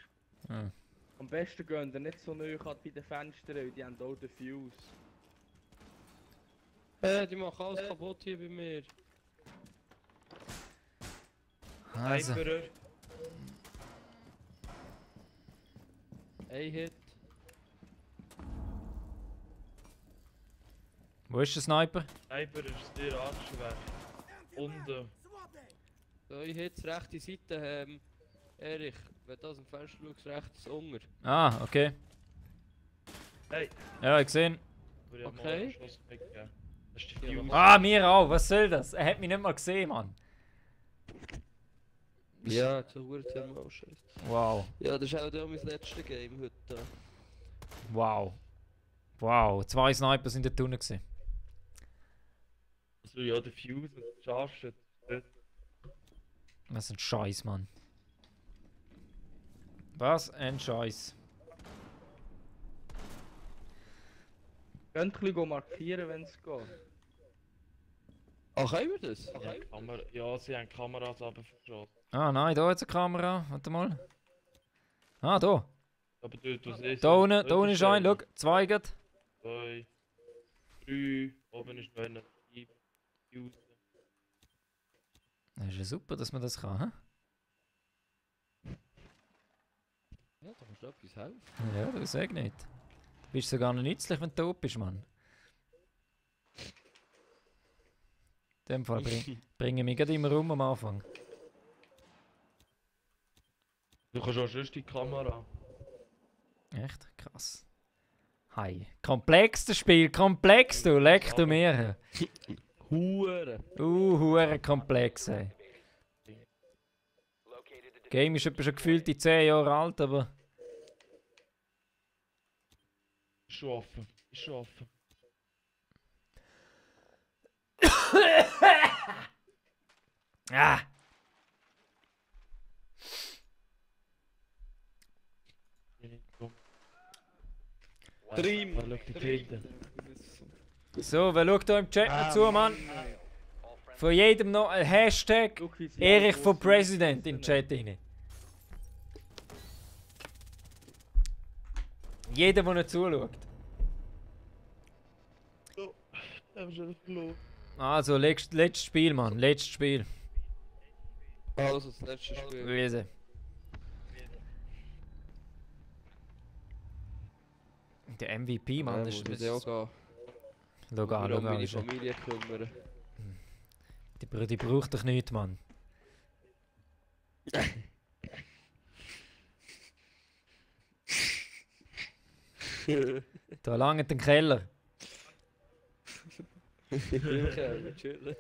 Speaker 1: Ah.
Speaker 6: Am besten gehen ihr nicht so nahe bei den Fenstern, weil die haben auch den Fuse.
Speaker 2: Die machen alles kaputt hier bei mir.
Speaker 1: Also.
Speaker 10: Sniperer.
Speaker 2: Ein Hit.
Speaker 1: Wo ist der Sniper?
Speaker 10: Sniper ist sehr arschschwer. Unten.
Speaker 2: So, ich hätte rechte Seite, Erich, wenn du aus dem Fenster schaust, rechts unter.
Speaker 1: Ah, okay.
Speaker 10: Hey.
Speaker 1: Ja, ich gesehen.
Speaker 10: Aber ich hab mal
Speaker 2: Okay.
Speaker 10: einen Schuss weggegeben. Das ist die Fuse.
Speaker 1: Ah, mir auch. Was soll das? Er hat mich nicht mal gesehen, Mann.
Speaker 2: Ja, zu Huren mal scheiße.
Speaker 1: Wow.
Speaker 2: Ja, das ist auch mein letztes Game heute.
Speaker 1: Wow. Wow. 2 Sniper sind dort unten gewesen.
Speaker 10: Also ja, der Fuse, das Scharfste.
Speaker 1: Was ein Scheiß, Mann. Was ein Scheiß.
Speaker 6: Könnt ein bisschen markieren, wenn es geht.
Speaker 2: Ach, haben wir das?
Speaker 10: Ja, sie haben Kameras abgeschossen.
Speaker 1: Ah, nein, da hat eine Kamera. Warte mal. Ah, da.
Speaker 10: Aber du siehst...
Speaker 1: Da unten ist ein. Schau, 2 geht.
Speaker 10: 2, 3, oben ist noch einer. Fuse.
Speaker 1: Das ist ja super, dass man das kann, hä?
Speaker 2: Ja, da musst du etwas helfen.
Speaker 1: Ja, das sag nicht. Du bist sogar noch nützlich, wenn du tot bist, Mann. In dem Fall bringe ich mich gerade immer um am Anfang.
Speaker 10: Du kannst auch sonst die Kamera.
Speaker 1: Echt? Krass. Hi. Komplex das Spiel, komplex du, leck du mir.
Speaker 2: Hure.
Speaker 1: Hure komplex, ey. Game ist etwa schon gefühlt die 10 Jahre alt, aber...
Speaker 10: Ist schon offen. Ist schon offen.
Speaker 1: Ah!
Speaker 10: Dream! Schau die hinten.
Speaker 1: So, wer schaut da im Chat noch zu, Mann? Von jedem noch ein Hashtag Erich von President im Chat rein. Jeder, der nicht zuschaut. Also, letztes Spiel, Mann. Letztes Spiel.
Speaker 2: Also, das letzte Spiel.
Speaker 1: Lese. Der MVP, Mann. Das ist
Speaker 2: auch gehen.
Speaker 1: Schau an, schau an.
Speaker 2: Meine Familie kümmern.
Speaker 1: Die braucht doch nichts, Mann. Da langt den Keller.
Speaker 2: Keller, chillen.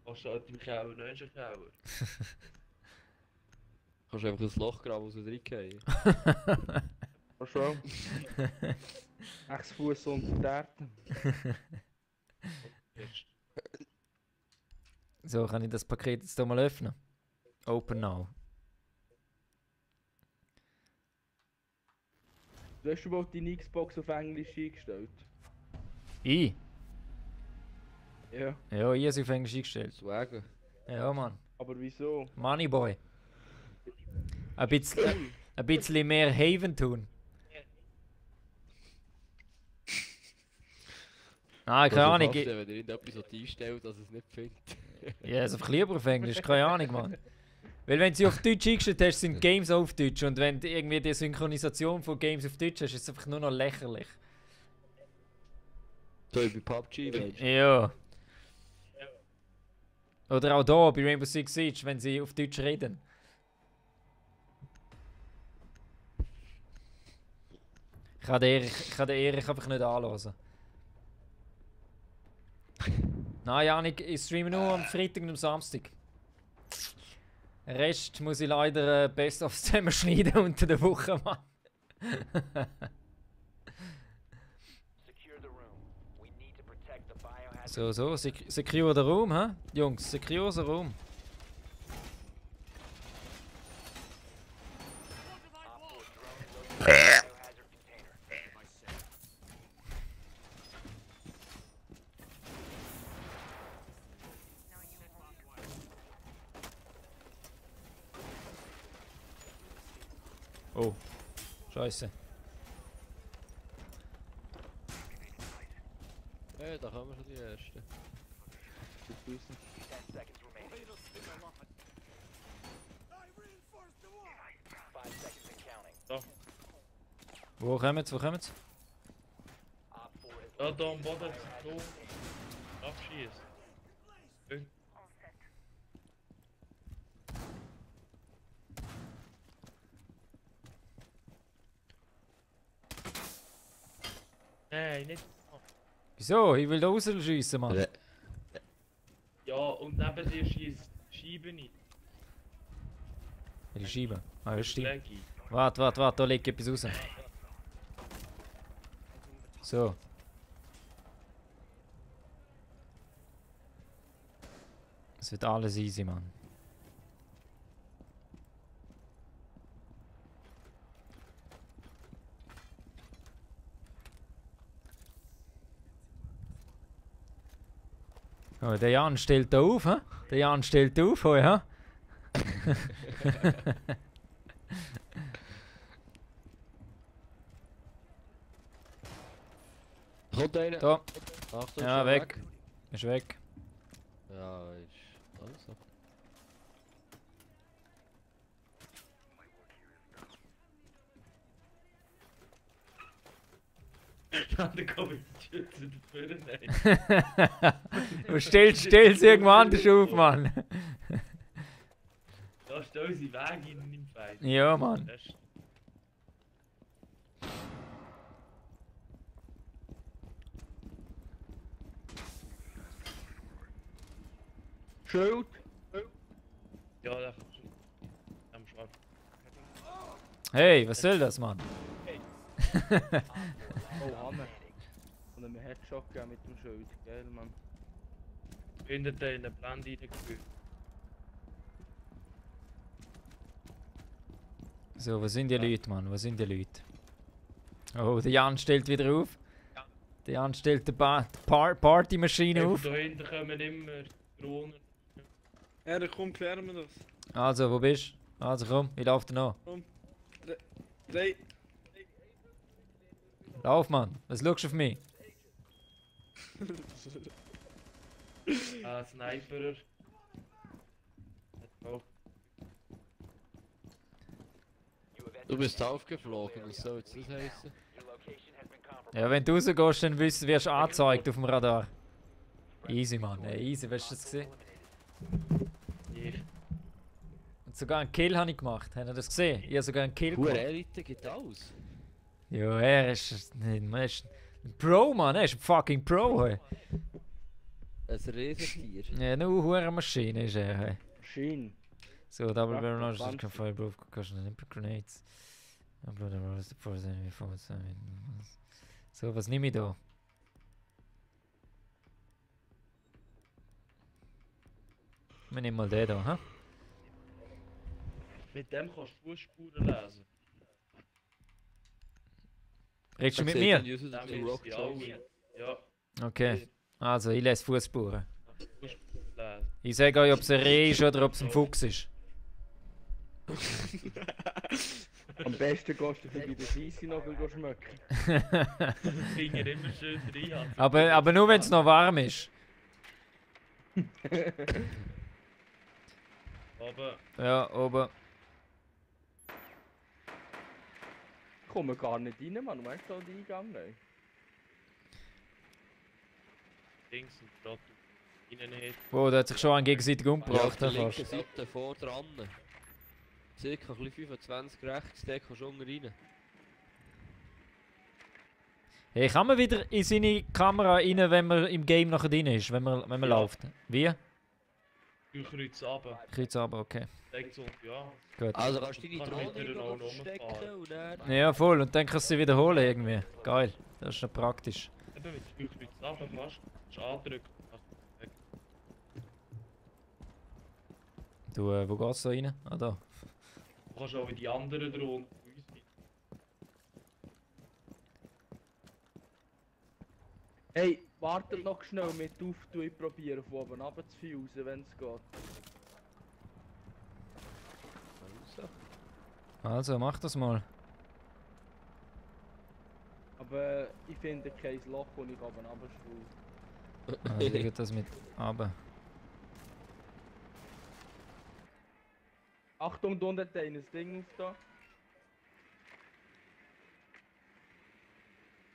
Speaker 10: Was steht im Keller? Nein, ist ein Keller.
Speaker 2: Kannst du einfach ein Loch graben, wo sie reingehen.
Speaker 6: Kannst du auch. 6 Fuß unter der Erde.
Speaker 1: So, kann ich das Paket jetzt hier mal öffnen? Open now.
Speaker 6: Du hast überhaupt deine Xbox auf Englisch eingestellt?
Speaker 1: Ich?
Speaker 6: Ja.
Speaker 1: Ja, ich habe sie auf Englisch eingestellt.
Speaker 2: Swagger.
Speaker 1: Ja, Mann.
Speaker 6: Aber wieso?
Speaker 1: Moneyboy. Ein bisschen mehr Haven tun. Ah, keine Ahnung.
Speaker 2: Wenn ihr irgendetwas so einstellt, dass es nicht findet.
Speaker 1: Ja, also einfach lieber auf Englisch, keine Ahnung, Mann. Weil wenn du sie auf Deutsch eingestellt hast, sind Games auf Deutsch. Und wenn du irgendwie die Synchronisation von Games auf Deutsch hast, ist es einfach nur noch lächerlich.
Speaker 2: So wie bei PUBG, meinst du?
Speaker 1: Ja. Oder auch da bei Rainbow Six Siege, wenn sie auf Deutsch reden. Ich kann den Erich einfach nicht anhören. Nein, Janik, ich streame nur am Freitag und am Samstag. Den Rest muss ich leider Best-of zusammenschneiden unter der Woche, Mann. So, secure the room, hä? Jungs, secure the room. Oh, Scheiße.
Speaker 2: Ja, da haben wir schon die erste.
Speaker 1: So. Wo kommen sie?
Speaker 10: Ja, da am Boden ist ein Tor. Abschießen. Nein, nicht.
Speaker 1: Wieso? Ich will da rausschiessen, Mann.
Speaker 10: Ja, und neben dir schießt Scheibe nicht.
Speaker 1: Die Scheibe. Ah, ja, stimmt.
Speaker 10: Leggy.
Speaker 1: Warte, da legt etwas raus. So. Es wird alles easy, Mann. Oh, der Jan stellt da auf, hä? Der Jan stellt auf, hoi, hä?
Speaker 2: Kommt einer?
Speaker 1: Da.
Speaker 2: Achtung,
Speaker 1: Ja,
Speaker 2: schon
Speaker 1: weg. Ist weg.
Speaker 2: Ja, ist. Also.
Speaker 10: Dann komme ich die Schütze dafür nein.
Speaker 1: Du stellst irgendwo anders auf, Mann.
Speaker 10: Da stellen sie Weg in den Feind.
Speaker 1: Ja, Mann.
Speaker 10: Das-
Speaker 6: Schild.
Speaker 10: Ja, da kannst du. Am Schwarz.
Speaker 1: Hey, was soll das, Mann?
Speaker 6: Oh, Hammer. Und einen Headshot gegeben mit dem Schild. Geil, Mann.
Speaker 10: Hinter dir in den Blend reingeführt.
Speaker 1: So, was sind die Leute, Mann? Was sind die Leute? Oh, der Jan stellt wieder auf. Der Jan stellt die Partymaschine auf.
Speaker 10: Da hinten kommen immer Drohnen.
Speaker 9: Ja, dann komm, klären wir das.
Speaker 1: Also, wo bist du? Also komm, ich lauf dir nach.
Speaker 9: Komm. 3.
Speaker 1: Lauf, Mann. Was schaust du auf mich?
Speaker 10: Sniper. Oh.
Speaker 2: Du bist aufgeflogen, was soll jetzt das heißen?
Speaker 1: Ja, wenn du rausgehst, dann wirst du angezeigt auf dem Radar. Easy, Mann. Easy, hast du das gesehen?
Speaker 10: Ich.
Speaker 1: Und sogar einen Kill habe ich gemacht. Habt ihr das gesehen? Ich habe sogar einen Kill
Speaker 2: Hure
Speaker 1: gemacht.
Speaker 2: Elite geht aus.
Speaker 1: Ja, er ist ein Pro, Mann. Er ist ein fucking Pro, hey.
Speaker 2: Ein Riesentier.
Speaker 1: Ja, nur hure Maschine ist er, hey.
Speaker 6: Maschine.
Speaker 1: So, double
Speaker 6: Ja,
Speaker 1: barrel launcher that
Speaker 6: advanced.
Speaker 1: can fire both concussion and impact grenades. Upload and roll the force enemy forward. So, was nehme ich da? Wir nehmen mal den da, hä?
Speaker 10: Mit dem kannst du Fußspuren lesen.
Speaker 1: Redest du mit
Speaker 2: Dann
Speaker 1: mir?
Speaker 2: usen sie
Speaker 10: Dann
Speaker 2: den
Speaker 10: wirst
Speaker 2: Rock
Speaker 10: du alle.
Speaker 2: Jones.
Speaker 10: Ja,
Speaker 1: Okay. Also, ich lese Fußspuren.
Speaker 10: Fußspuren lesen.
Speaker 1: Ich sage euch, ob es ein Reh ist oder ob es ein Fuchs ist.
Speaker 6: Am besten gehst du bei den Scheissnagel schmecken.
Speaker 10: Finger immer schön rein.
Speaker 1: aber nur wenn es noch warm ist.
Speaker 10: Aber
Speaker 1: Ja, oben.
Speaker 6: Ich komme gar nicht rein, Mann. Weißt du, da den Eingang? Nein.
Speaker 10: Dings und gerade innen hat.
Speaker 1: Wo, der hat sich schon an gegenseitig
Speaker 2: Ja, auf
Speaker 1: umgebracht.
Speaker 2: der
Speaker 1: hä,
Speaker 2: linken
Speaker 1: fast.
Speaker 2: Seite vor dran. Circa ein bisschen 25 rechts, der kannst du unten rein.
Speaker 1: Hey, kann man wieder in seine Kamera rein, wenn man im Game nachher drin ist, wenn man
Speaker 10: Ja.
Speaker 1: läuft? Wie?
Speaker 10: Du kreuzt runter.
Speaker 1: Kreuz aber, okay.
Speaker 10: Legt so, ja.
Speaker 1: Gut.
Speaker 2: Also kannst du deine
Speaker 10: Kann
Speaker 2: Drohne
Speaker 10: mit der
Speaker 2: irgendwo
Speaker 10: auch noch
Speaker 2: verstecken
Speaker 10: rumfahren.
Speaker 2: und dann...
Speaker 1: Ja, voll. Und dann kannst du sie wiederholen irgendwie. Geil. Das ist noch praktisch.
Speaker 10: Eben, wenn du kreuzt runter kannst du andrücken. Weg.
Speaker 1: Du, wo geht's da rein? Ah, da.
Speaker 10: Du kannst auch in die anderen Drohnen.
Speaker 6: Hey, wartet noch schnell mit Auftun. Ich probiere von oben runter zu fusen, wenn es geht.
Speaker 1: Also, mach das mal.
Speaker 6: Aber ich finde kein Loch, wo ich oben runterspule.
Speaker 1: Also, wie geht das mit runter?
Speaker 6: Achtung, da unten hat einer das Ding auf da.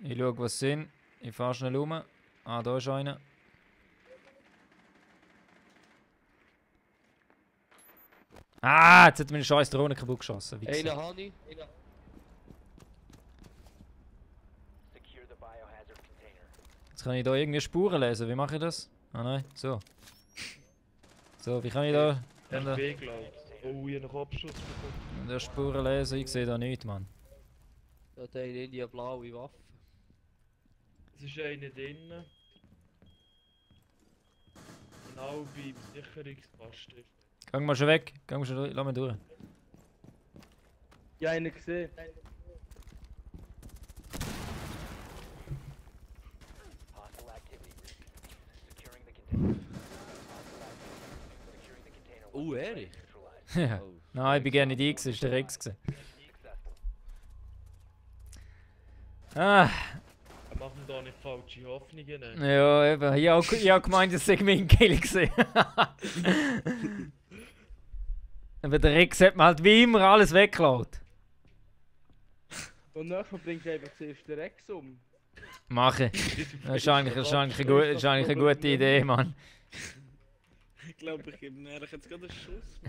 Speaker 1: Ich schau, was sind. Ich fahr schnell rum. Ah, da ist einer. Ah, jetzt hat meine scheiß Drohne kaputt geschossen.
Speaker 2: Einer Hani.
Speaker 1: Jetzt kann ich da irgendwie Spuren lesen. Wie mache ich das? Ah nein, so. So, wie kann ich da...
Speaker 10: RB glaubt. Oh, ich habe noch Abschuss bekommen.
Speaker 1: Der Spuren lesen? Ich sehe da nichts, Mann.
Speaker 2: Da hat einer in die blaue Waffe.
Speaker 10: Es ist einer drinnen. Genau beim Sicherungsposten.
Speaker 1: Gang mal schon weg. Gang mal schon durch. Lass mich durch.
Speaker 6: Ja, einen gesehen.
Speaker 2: Erich?
Speaker 1: Ja.
Speaker 2: Oh.
Speaker 1: Nein, ich bin gerne nicht ich, es war der Rex. Ah,
Speaker 10: Wir machen da nicht falsche Hoffnungen.
Speaker 1: ja, eben. Ich habe gemeint, das sei mein Kill gewesen. Aber der Rex hat mir halt wie immer alles weggeklaut.
Speaker 6: Und nachher bringst du einfach zuerst den Rex um.
Speaker 1: Machen. Das ist eigentlich eine gute Idee, Mann.
Speaker 9: Ich glaube, ich gebe mir jetzt gerade einen Schuss.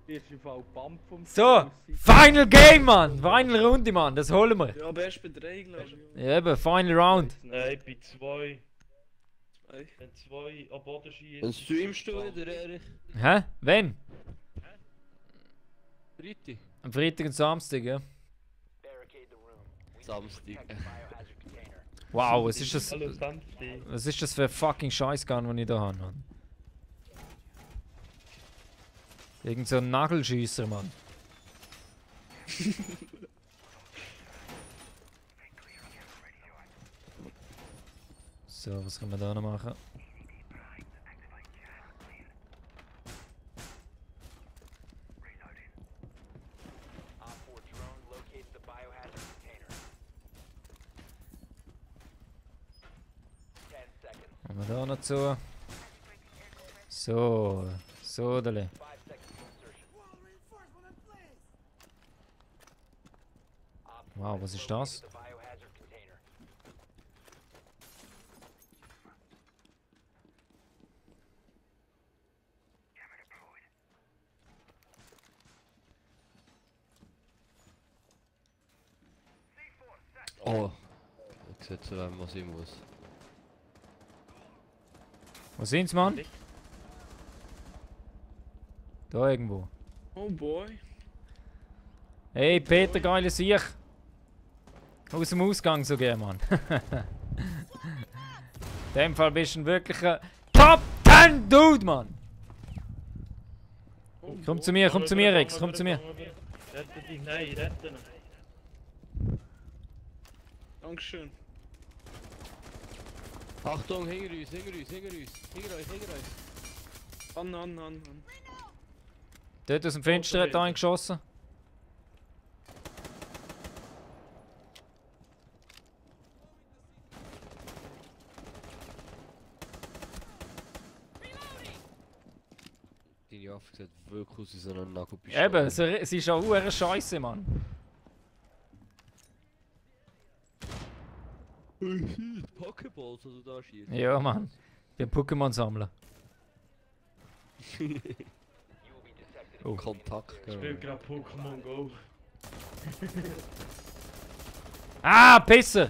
Speaker 6: Erst im Fall Pump vom
Speaker 1: So, Final Game, Mann! Final Runde, Mann, das holen wir.
Speaker 9: Ja, aber erst bei 3, glaube ich.
Speaker 1: Ja, eben, Final Round.
Speaker 10: Nein, bei 2.
Speaker 9: 2.
Speaker 10: Wenn 2 am Boden schießt.
Speaker 2: Dann streamst du wieder, Erich.
Speaker 1: Hä? Wann?
Speaker 2: Freitag.
Speaker 1: Am Freitag und Samstag, ja.
Speaker 2: Samstag.
Speaker 1: Wow, was ist das?
Speaker 10: Hallo Samstag.
Speaker 1: Was ist das für ein fucking Scheißgun, den ich da habe, Mann? Irgend so ein Nagelschießer, Mann. So, was können wir da noch machen? Haben wir da noch zu? So, Sodele. Wow, was ist das?
Speaker 2: Oh. Ich sehe zu wem, was ich muss.
Speaker 1: Wo sind's, Mann? Da irgendwo.
Speaker 9: Oh boy.
Speaker 1: Hey, Peter, geile Sieg! Aus dem Ausgang so gehen, Mann. In dem Fall bist du ein wirklicher Top 10 Dude, Mann! Komm zu mir, Rex, komm zu mir.
Speaker 10: Rette dich, nein, rette ihn.
Speaker 9: Dankeschön.
Speaker 2: Achtung, hinter uns. Hinter euch.
Speaker 9: An.
Speaker 1: Dort aus dem Fenster hat einer geschossen.
Speaker 2: Deine Waffe sieht wirklich aus wie so eine Nagelpistole.
Speaker 1: Eben, sie ist auch eine Scheiße, Mann.
Speaker 2: Pokeballs, die du da schießt.
Speaker 1: Ja, Mann. Ich bin Pokémon sammeln.
Speaker 2: Oh. Kontakt.
Speaker 10: Ich spiele gerade Pokémon Go.
Speaker 1: Ah, Pisser!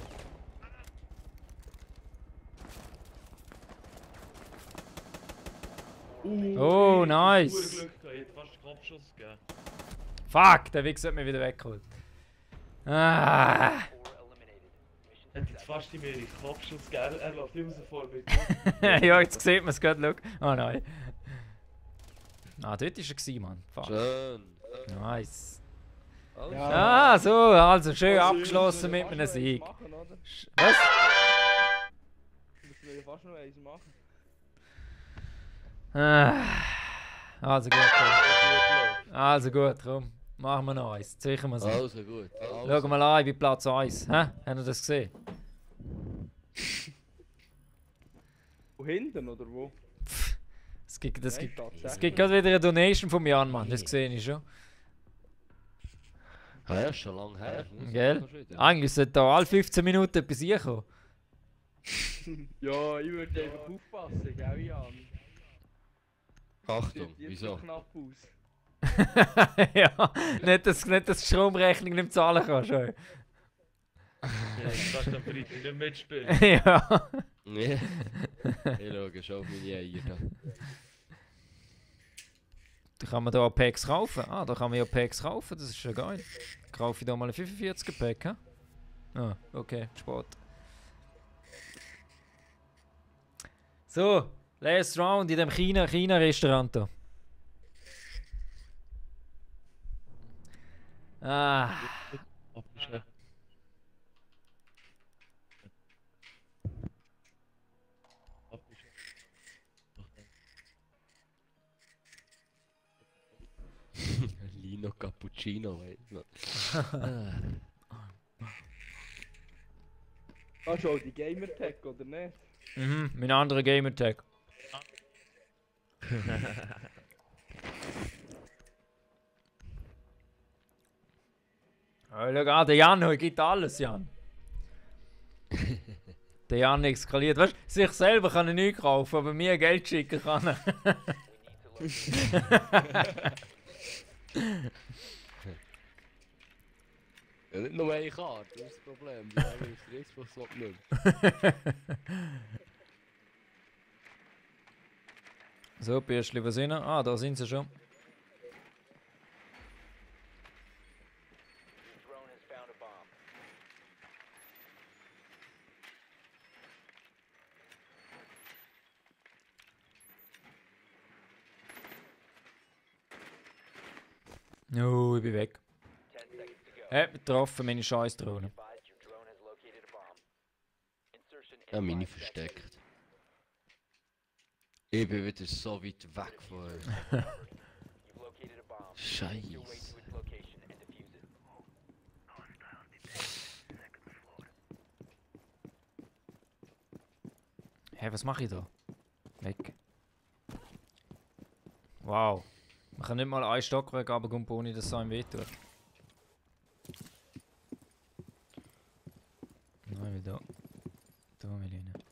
Speaker 1: Oh, nice!
Speaker 10: Glück gehabt, ich hätte fast einen Kopfschuss gegeben.
Speaker 1: Fuck, der Wichser hat mich wieder weggeholt. Ah!
Speaker 10: Hätte jetzt fast in mir einen Kopfschuss gegeben, er läuft immer so vor mir.
Speaker 1: Ja, jetzt sieht man es gerade, look. Oh nein. Ah, dort war er gewesen, Mann. Fuck.
Speaker 2: Schön.
Speaker 1: Nice.
Speaker 6: Ja.
Speaker 1: Ah, so, also schön abgeschlossen mit einem Sieg.
Speaker 6: Machen, oder?
Speaker 1: Was?
Speaker 6: Müssen wir ja fast noch eins machen.
Speaker 1: Ah, also gut, komm. Also gut, komm. Machen wir noch eins. Sichern wir es.
Speaker 2: Also gut.
Speaker 1: Schauen wir mal an, wie Platz 1. Hä? Habt ihr das gesehen?
Speaker 6: Wo hinten oder wo?
Speaker 1: Es gibt
Speaker 6: Tatsächlich.
Speaker 1: gerade wieder eine Donation von mir an, Mann. Das sehe ich schon.
Speaker 2: Ah ja, ist schon lange her.
Speaker 1: Gell? Eigentlich sollte da alle 15 Minuten etwas reinkommen.
Speaker 6: Ja, ich würde einfach aufpassen, gell, Jan?
Speaker 2: Achtung,
Speaker 6: Sieht jetzt
Speaker 2: wieso?
Speaker 6: so knapp aus.
Speaker 1: Ja, nicht, dass du die Stromrechnung nicht zahlen kannst. Ey.
Speaker 10: Ja, du kannst am Freitag nicht mitspielen.
Speaker 1: Ja.
Speaker 2: Nee. Ich schaue schon auf meine Eier da.
Speaker 1: Da kann man da Packs kaufen. Ah, da kann man ja Packs kaufen, das ist schon geil. Kaufe ich da mal ein 45er Pack, hä? Ah, okay, Sport. So, last round in dem China-Restaurant da. Ah.
Speaker 2: Lino Cappuccino, weißt du.
Speaker 6: Hast du auch die Gamer-Tag, oder nicht?
Speaker 1: Mhm, mein anderer Gamer-Tag. Oh, schau an, der Jan, heute gibt alles, Jan. Der Jan eskaliert. Weißt du, sich selber kann er nichts kaufen, aber mir Geld schicken kann er.
Speaker 2: Ja, nicht nur eine Karte, das ist das Problem. Die haben auf der Xbox nicht.
Speaker 1: So, Bürschli, was sind Ah, da sind sie schon. No, ich bin weg. Betroffen, meine Scheiß-Drohne.
Speaker 2: Ja, meine versteckt. Ich bin wieder so weit weg von euch. Scheiße.
Speaker 1: Hä, was mache ich da? Weg. Wow. Man kann nicht mal einen Stockwerk runtergehen, ohne dass es einem wehtut. Nein, wie da. Da will ich nicht.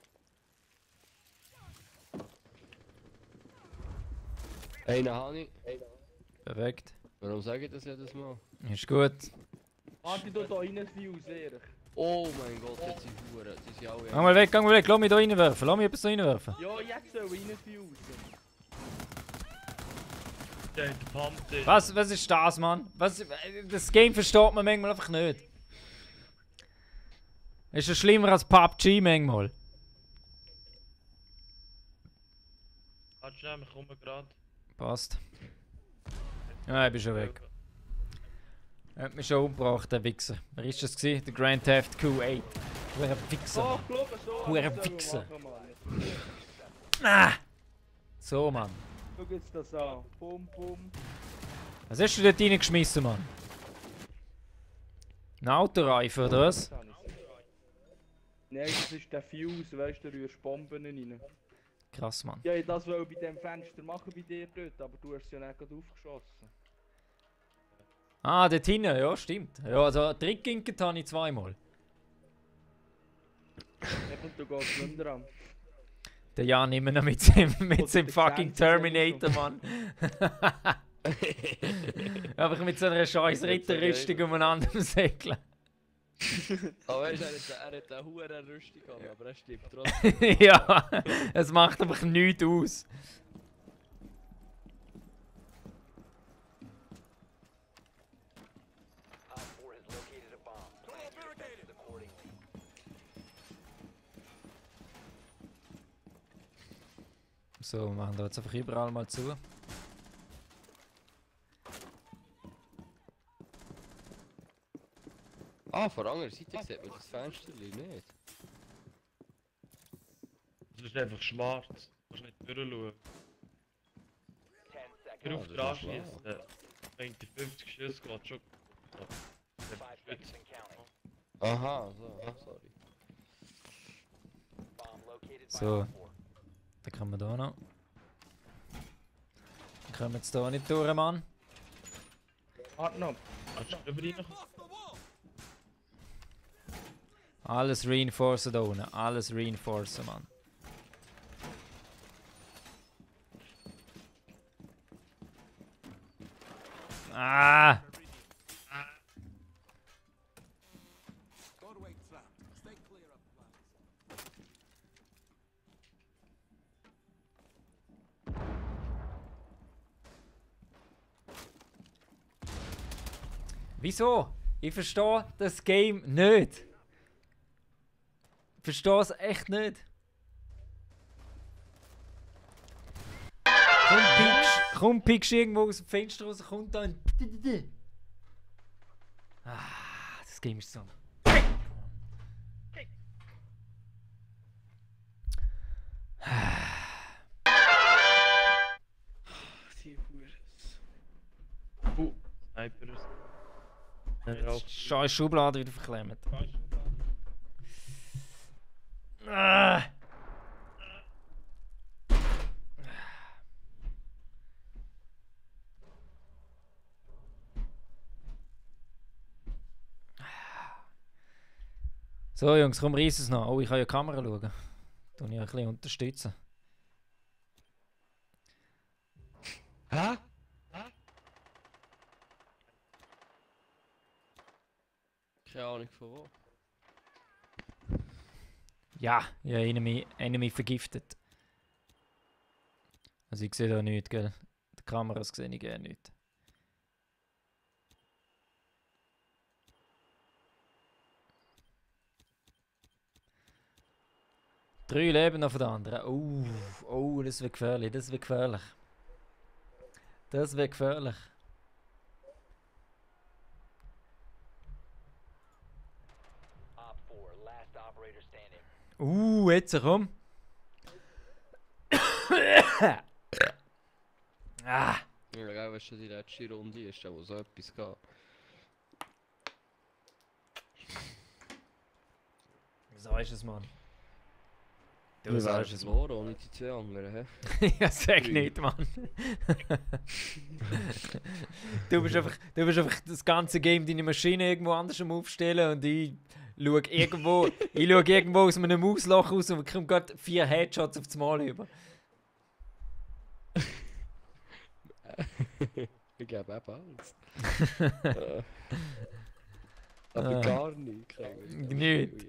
Speaker 2: Einen habe ich.
Speaker 1: Perfekt.
Speaker 2: Warum sage ich das jedes Mal?
Speaker 1: Ist gut.
Speaker 6: Warte, du da rein, Fuse, Erich.
Speaker 2: Oh mein Gott, jetzt sind Huren. Die sind alle...
Speaker 1: Geh mal weg, lass mich da reinwerfen. Lass mich etwas da reinwerfen.
Speaker 6: Ja, jetzt soll rein, Fuse.
Speaker 10: Der Pump ist.
Speaker 1: Was ist das, Mann? Das Game versteht man manchmal einfach nicht. Ist es schlimmer als PUBG manchmal?
Speaker 10: Warte schnell, wir kommen gerade.
Speaker 1: Passt. Ja, ich bin schon weg. Er hat mich schon umgebracht, der Wichser. Wer ist das gewesen? Der Grand Theft Q8. Wer Wichser. Wer Wichser. Ah! So, Mann.
Speaker 6: Schau jetzt das an. Bum, bum.
Speaker 1: Was hast du dort reingeschmissen, Mann? Ein Autoreifen, oder was?
Speaker 6: Nein, das ist der Fuse, weißt du, da rührst Bomben rein.
Speaker 1: Krass, Mann.
Speaker 6: Ja, das wollte ich bei dem Fenster machen bei dir dort, aber du hast es ja nicht gerade aufgeschossen.
Speaker 1: Ah, dort hinten, ja, stimmt. Ja, also Trickginket habe ich zweimal.
Speaker 6: Eben, du gehst nicht mehr dran.
Speaker 1: Der Jan immer noch mit seinem fucking Terminator, Mann. Einfach mit so einer scheiß Ritterrüstung umeinander säckeln.
Speaker 2: Aber weißt du, er hat eine hohe Rüstung an, aber er stirbt trotzdem.
Speaker 1: Ja, es macht einfach nichts aus. So, wir machen da jetzt einfach überall mal zu.
Speaker 2: Ah, von der anderen Seite sieht man das Fenster nicht.
Speaker 10: Das ist einfach schwarz. Du kannst nicht durchschauen. Hör auf dran schießen. Wenn die 50 Schüsse geht schon.
Speaker 2: Aha, so, sorry.
Speaker 1: So. Dann können wir da noch. Dann kommen wir jetzt da nicht durch, Mann.
Speaker 6: Warte noch.
Speaker 1: Alles reinforcen da unten. Alles reinforcen, Mann. Ah! Wieso? Ich verstehe das Game nicht. Ich verstehe es echt nicht. Komm, pickst irgendwo aus dem Fenster raus, kommt da ein... Ah, das Game ist so...
Speaker 10: Snipers.
Speaker 1: Scheiß Schublade wieder verklemmt. Ah. So Jungs, komm, reiss es noch. Oh, ich kann ja die Kamera schauen. Tue ich ein bisschen unterstützen.
Speaker 2: Hä? Keine Ahnung von wo.
Speaker 1: Ja, ja, Enemy vergiftet. Also ich sehe da nichts, gell? Die Kameras sehe ich gerne nicht. Drei Leben noch von den anderen. Oh, das wird gefährlich, das wird gefährlich. Das wird gefährlich. Jetzt komm. Ah.
Speaker 2: Ja, weißt du, die letzte Runde ist da, wo so etwas geht.
Speaker 1: So ist es, Mann. Du
Speaker 2: Wir
Speaker 1: sagst es,
Speaker 2: verloren ohne die zwei anderen,
Speaker 1: hä? Ja, sag nicht, Mann. du bist einfach das ganze Game deine Maschine irgendwo anders am Aufstellen und ich schaue irgendwo aus einem Mausloch raus und komme gerade 4 Headshots auf das Mal über.
Speaker 2: Ich gebe eben alles. Aber gar nichts.
Speaker 1: Nicht.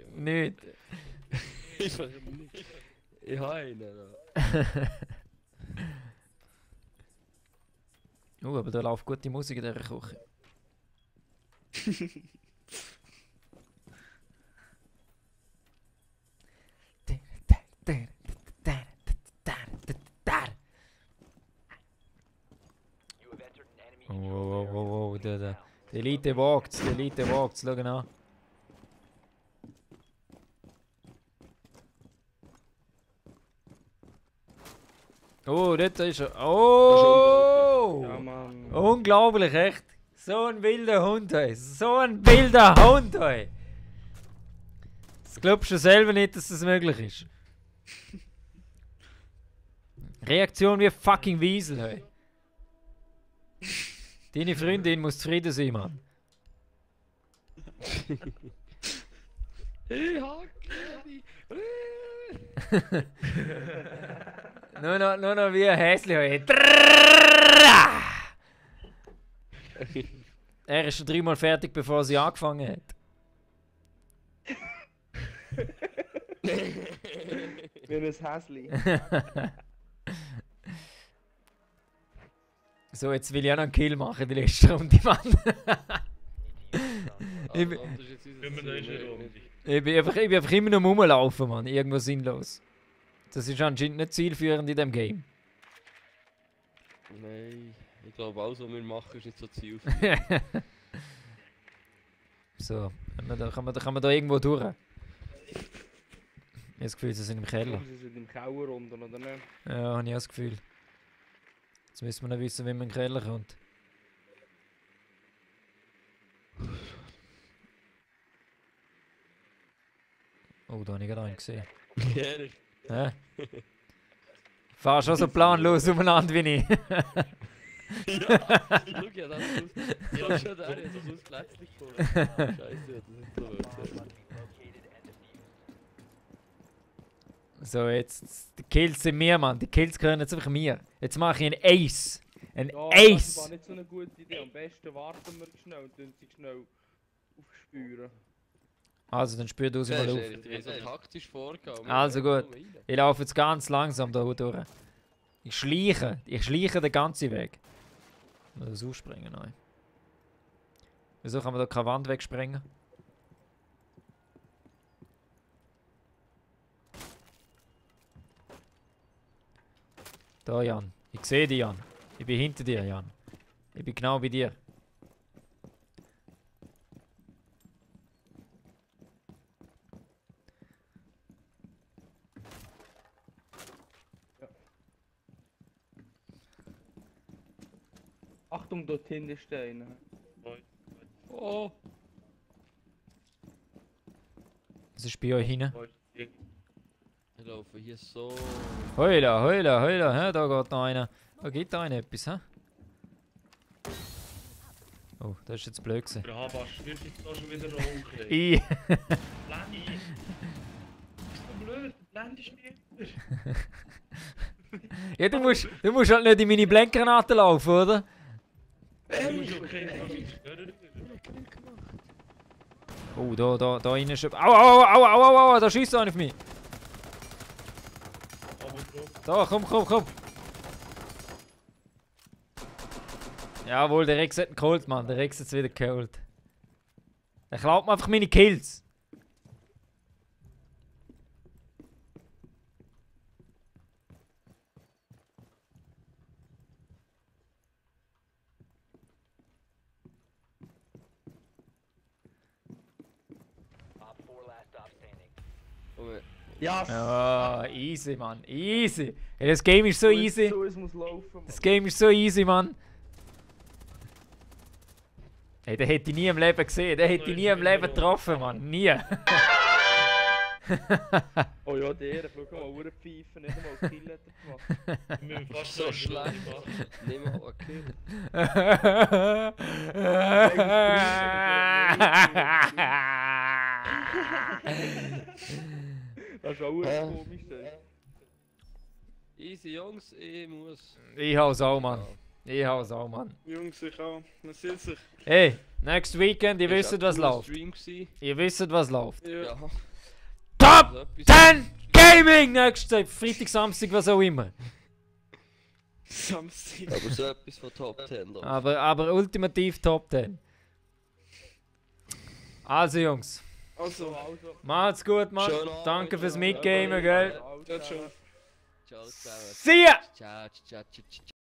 Speaker 2: Ich habe einen.
Speaker 1: Aber da läuft gute Musik in dieser Küche. Oh, der Elite wagt's, schau an. Oh, dort ist er. Oh!
Speaker 6: Ja, Mann.
Speaker 1: Unglaublich, echt. So ein wilder Hund, ey. So ein wilder Hund, ey. Das glaubst du selber nicht, dass das möglich ist. Reaktion wie fucking Wiesel, ey. Deine Freundin muss zufrieden sein, Mann.
Speaker 2: Ich hacke
Speaker 1: nur noch wie ein Häsli, ey. Er ist schon 3-mal fertig, bevor sie angefangen hat.
Speaker 6: Wie ein Häsli.
Speaker 1: So, jetzt will ich auch noch einen Kill machen, die letzte Runde, Mann. Ich bin einfach immer noch rumlaufen, Mann. Irgendwo sinnlos. Das ist anscheinend nicht zielführend in diesem Game.
Speaker 2: Nein, ich glaube, alles, was wir machen, ist nicht so zielführend.
Speaker 1: So, kann man da irgendwo durch? Ich habe das Gefühl, sie sind im Keller.
Speaker 6: Sie sind im Keller unten, oder nicht?
Speaker 1: Ja, habe ich auch das Gefühl. Jetzt müssen wir noch wissen, wie man in den Keller kommt. Oh, da habe ich gerade einen gesehen. Hä? Fahrst schon so planlos umeinander wie ich.
Speaker 2: Schau ja, das ist aus. Ja, schon der ist das ausgeletzlich gekommen. Scheiße, das ist so wild.
Speaker 1: So, jetzt. Die Kills sind mir, Mann. Die Kills gehören jetzt einfach mir. Jetzt mache ich einen Ace. Ein
Speaker 6: Ja,
Speaker 1: Ace!
Speaker 6: das war nicht so eine gute Idee. Am besten warten wir schnell und tun sie schnell aufspüren.
Speaker 1: Also, dann spür du sie mal auf.
Speaker 2: Ich so taktisch vorgehen.
Speaker 1: Also gut. Ich laufe jetzt ganz langsam da durch. Ich schleiche den ganzen Weg. Ich muss das ausspringen, nein. Wieso kann man da keine Wand wegsprengen? Da, Jan. Ich sehe dich, Jan. Ich bin hinter dir, Jan. Ich bin genau bei dir.
Speaker 6: Achtung, dort hinten stehen.
Speaker 9: Oh!
Speaker 1: Was ist bei euch hinten?
Speaker 2: Ich laufe hier so.
Speaker 1: Heula, heula, heula. Hä? Da geht noch einer. Da gibt einer etwas, hä? Oh, das ist jetzt blöd gewesen.
Speaker 10: Der Habasch wird jetzt da schon wieder rauchen.
Speaker 1: I.
Speaker 10: Lenny! Ist doch blöd, blendest mich immer.
Speaker 1: Ja, du musst halt nicht in meine Blendgranaten laufen, oder?
Speaker 10: Du musst okay von meinen Stören
Speaker 1: Oh, da innen ist... Au, da schießt einer auf mich. Da, komm. Jawohl, der Rex hat ihn geholt, Mann. Der Rex hat es wieder geholt. Er klaut mir einfach meine Kills.
Speaker 6: Ja,
Speaker 1: Ja, easy, Mann. Easy. Hey, das Game ist so easy.
Speaker 6: So, es muss laufen, Mann.
Speaker 1: Das Game ist so easy, Mann. Hey, den hätte ich nie im Leben gesehen. Den hätte ich nie im Leben getroffen, Mann. Nie.
Speaker 6: Oh ja, der, schau mal, Uhrenpfeifen, nicht einmal Kill hat er gemacht.
Speaker 10: Wir müssen fast
Speaker 2: So
Speaker 10: so
Speaker 2: schlecht.
Speaker 10: schlecht.
Speaker 2: Nimm mal einen Kill.
Speaker 6: Das ist auch komisch.
Speaker 2: Easy, Jungs, ich muss.
Speaker 1: Ich hau's auch, Mann. Ich hau's auch, Mann.
Speaker 9: Jungs, ich auch. Man sieht sich.
Speaker 1: Hey, next weekend, ihr wisst, was läuft. Ihr wisst, was läuft.
Speaker 9: Ja.
Speaker 2: Ja.
Speaker 1: Top 10 Gaming! Nächste Freitag, Samstag, was auch immer.
Speaker 9: Samstag.
Speaker 2: Aber so etwas von Top 10 da.
Speaker 1: Aber ultimativ Top 10. Also, Jungs.
Speaker 9: Also.
Speaker 1: Macht's gut, Mann.
Speaker 2: Schönen Abend,
Speaker 1: Danke fürs
Speaker 2: ja.
Speaker 1: Mitgamen, gell?
Speaker 9: Ciao, ciao.
Speaker 2: Ciao zusammen.
Speaker 1: See ya!
Speaker 2: Ciao.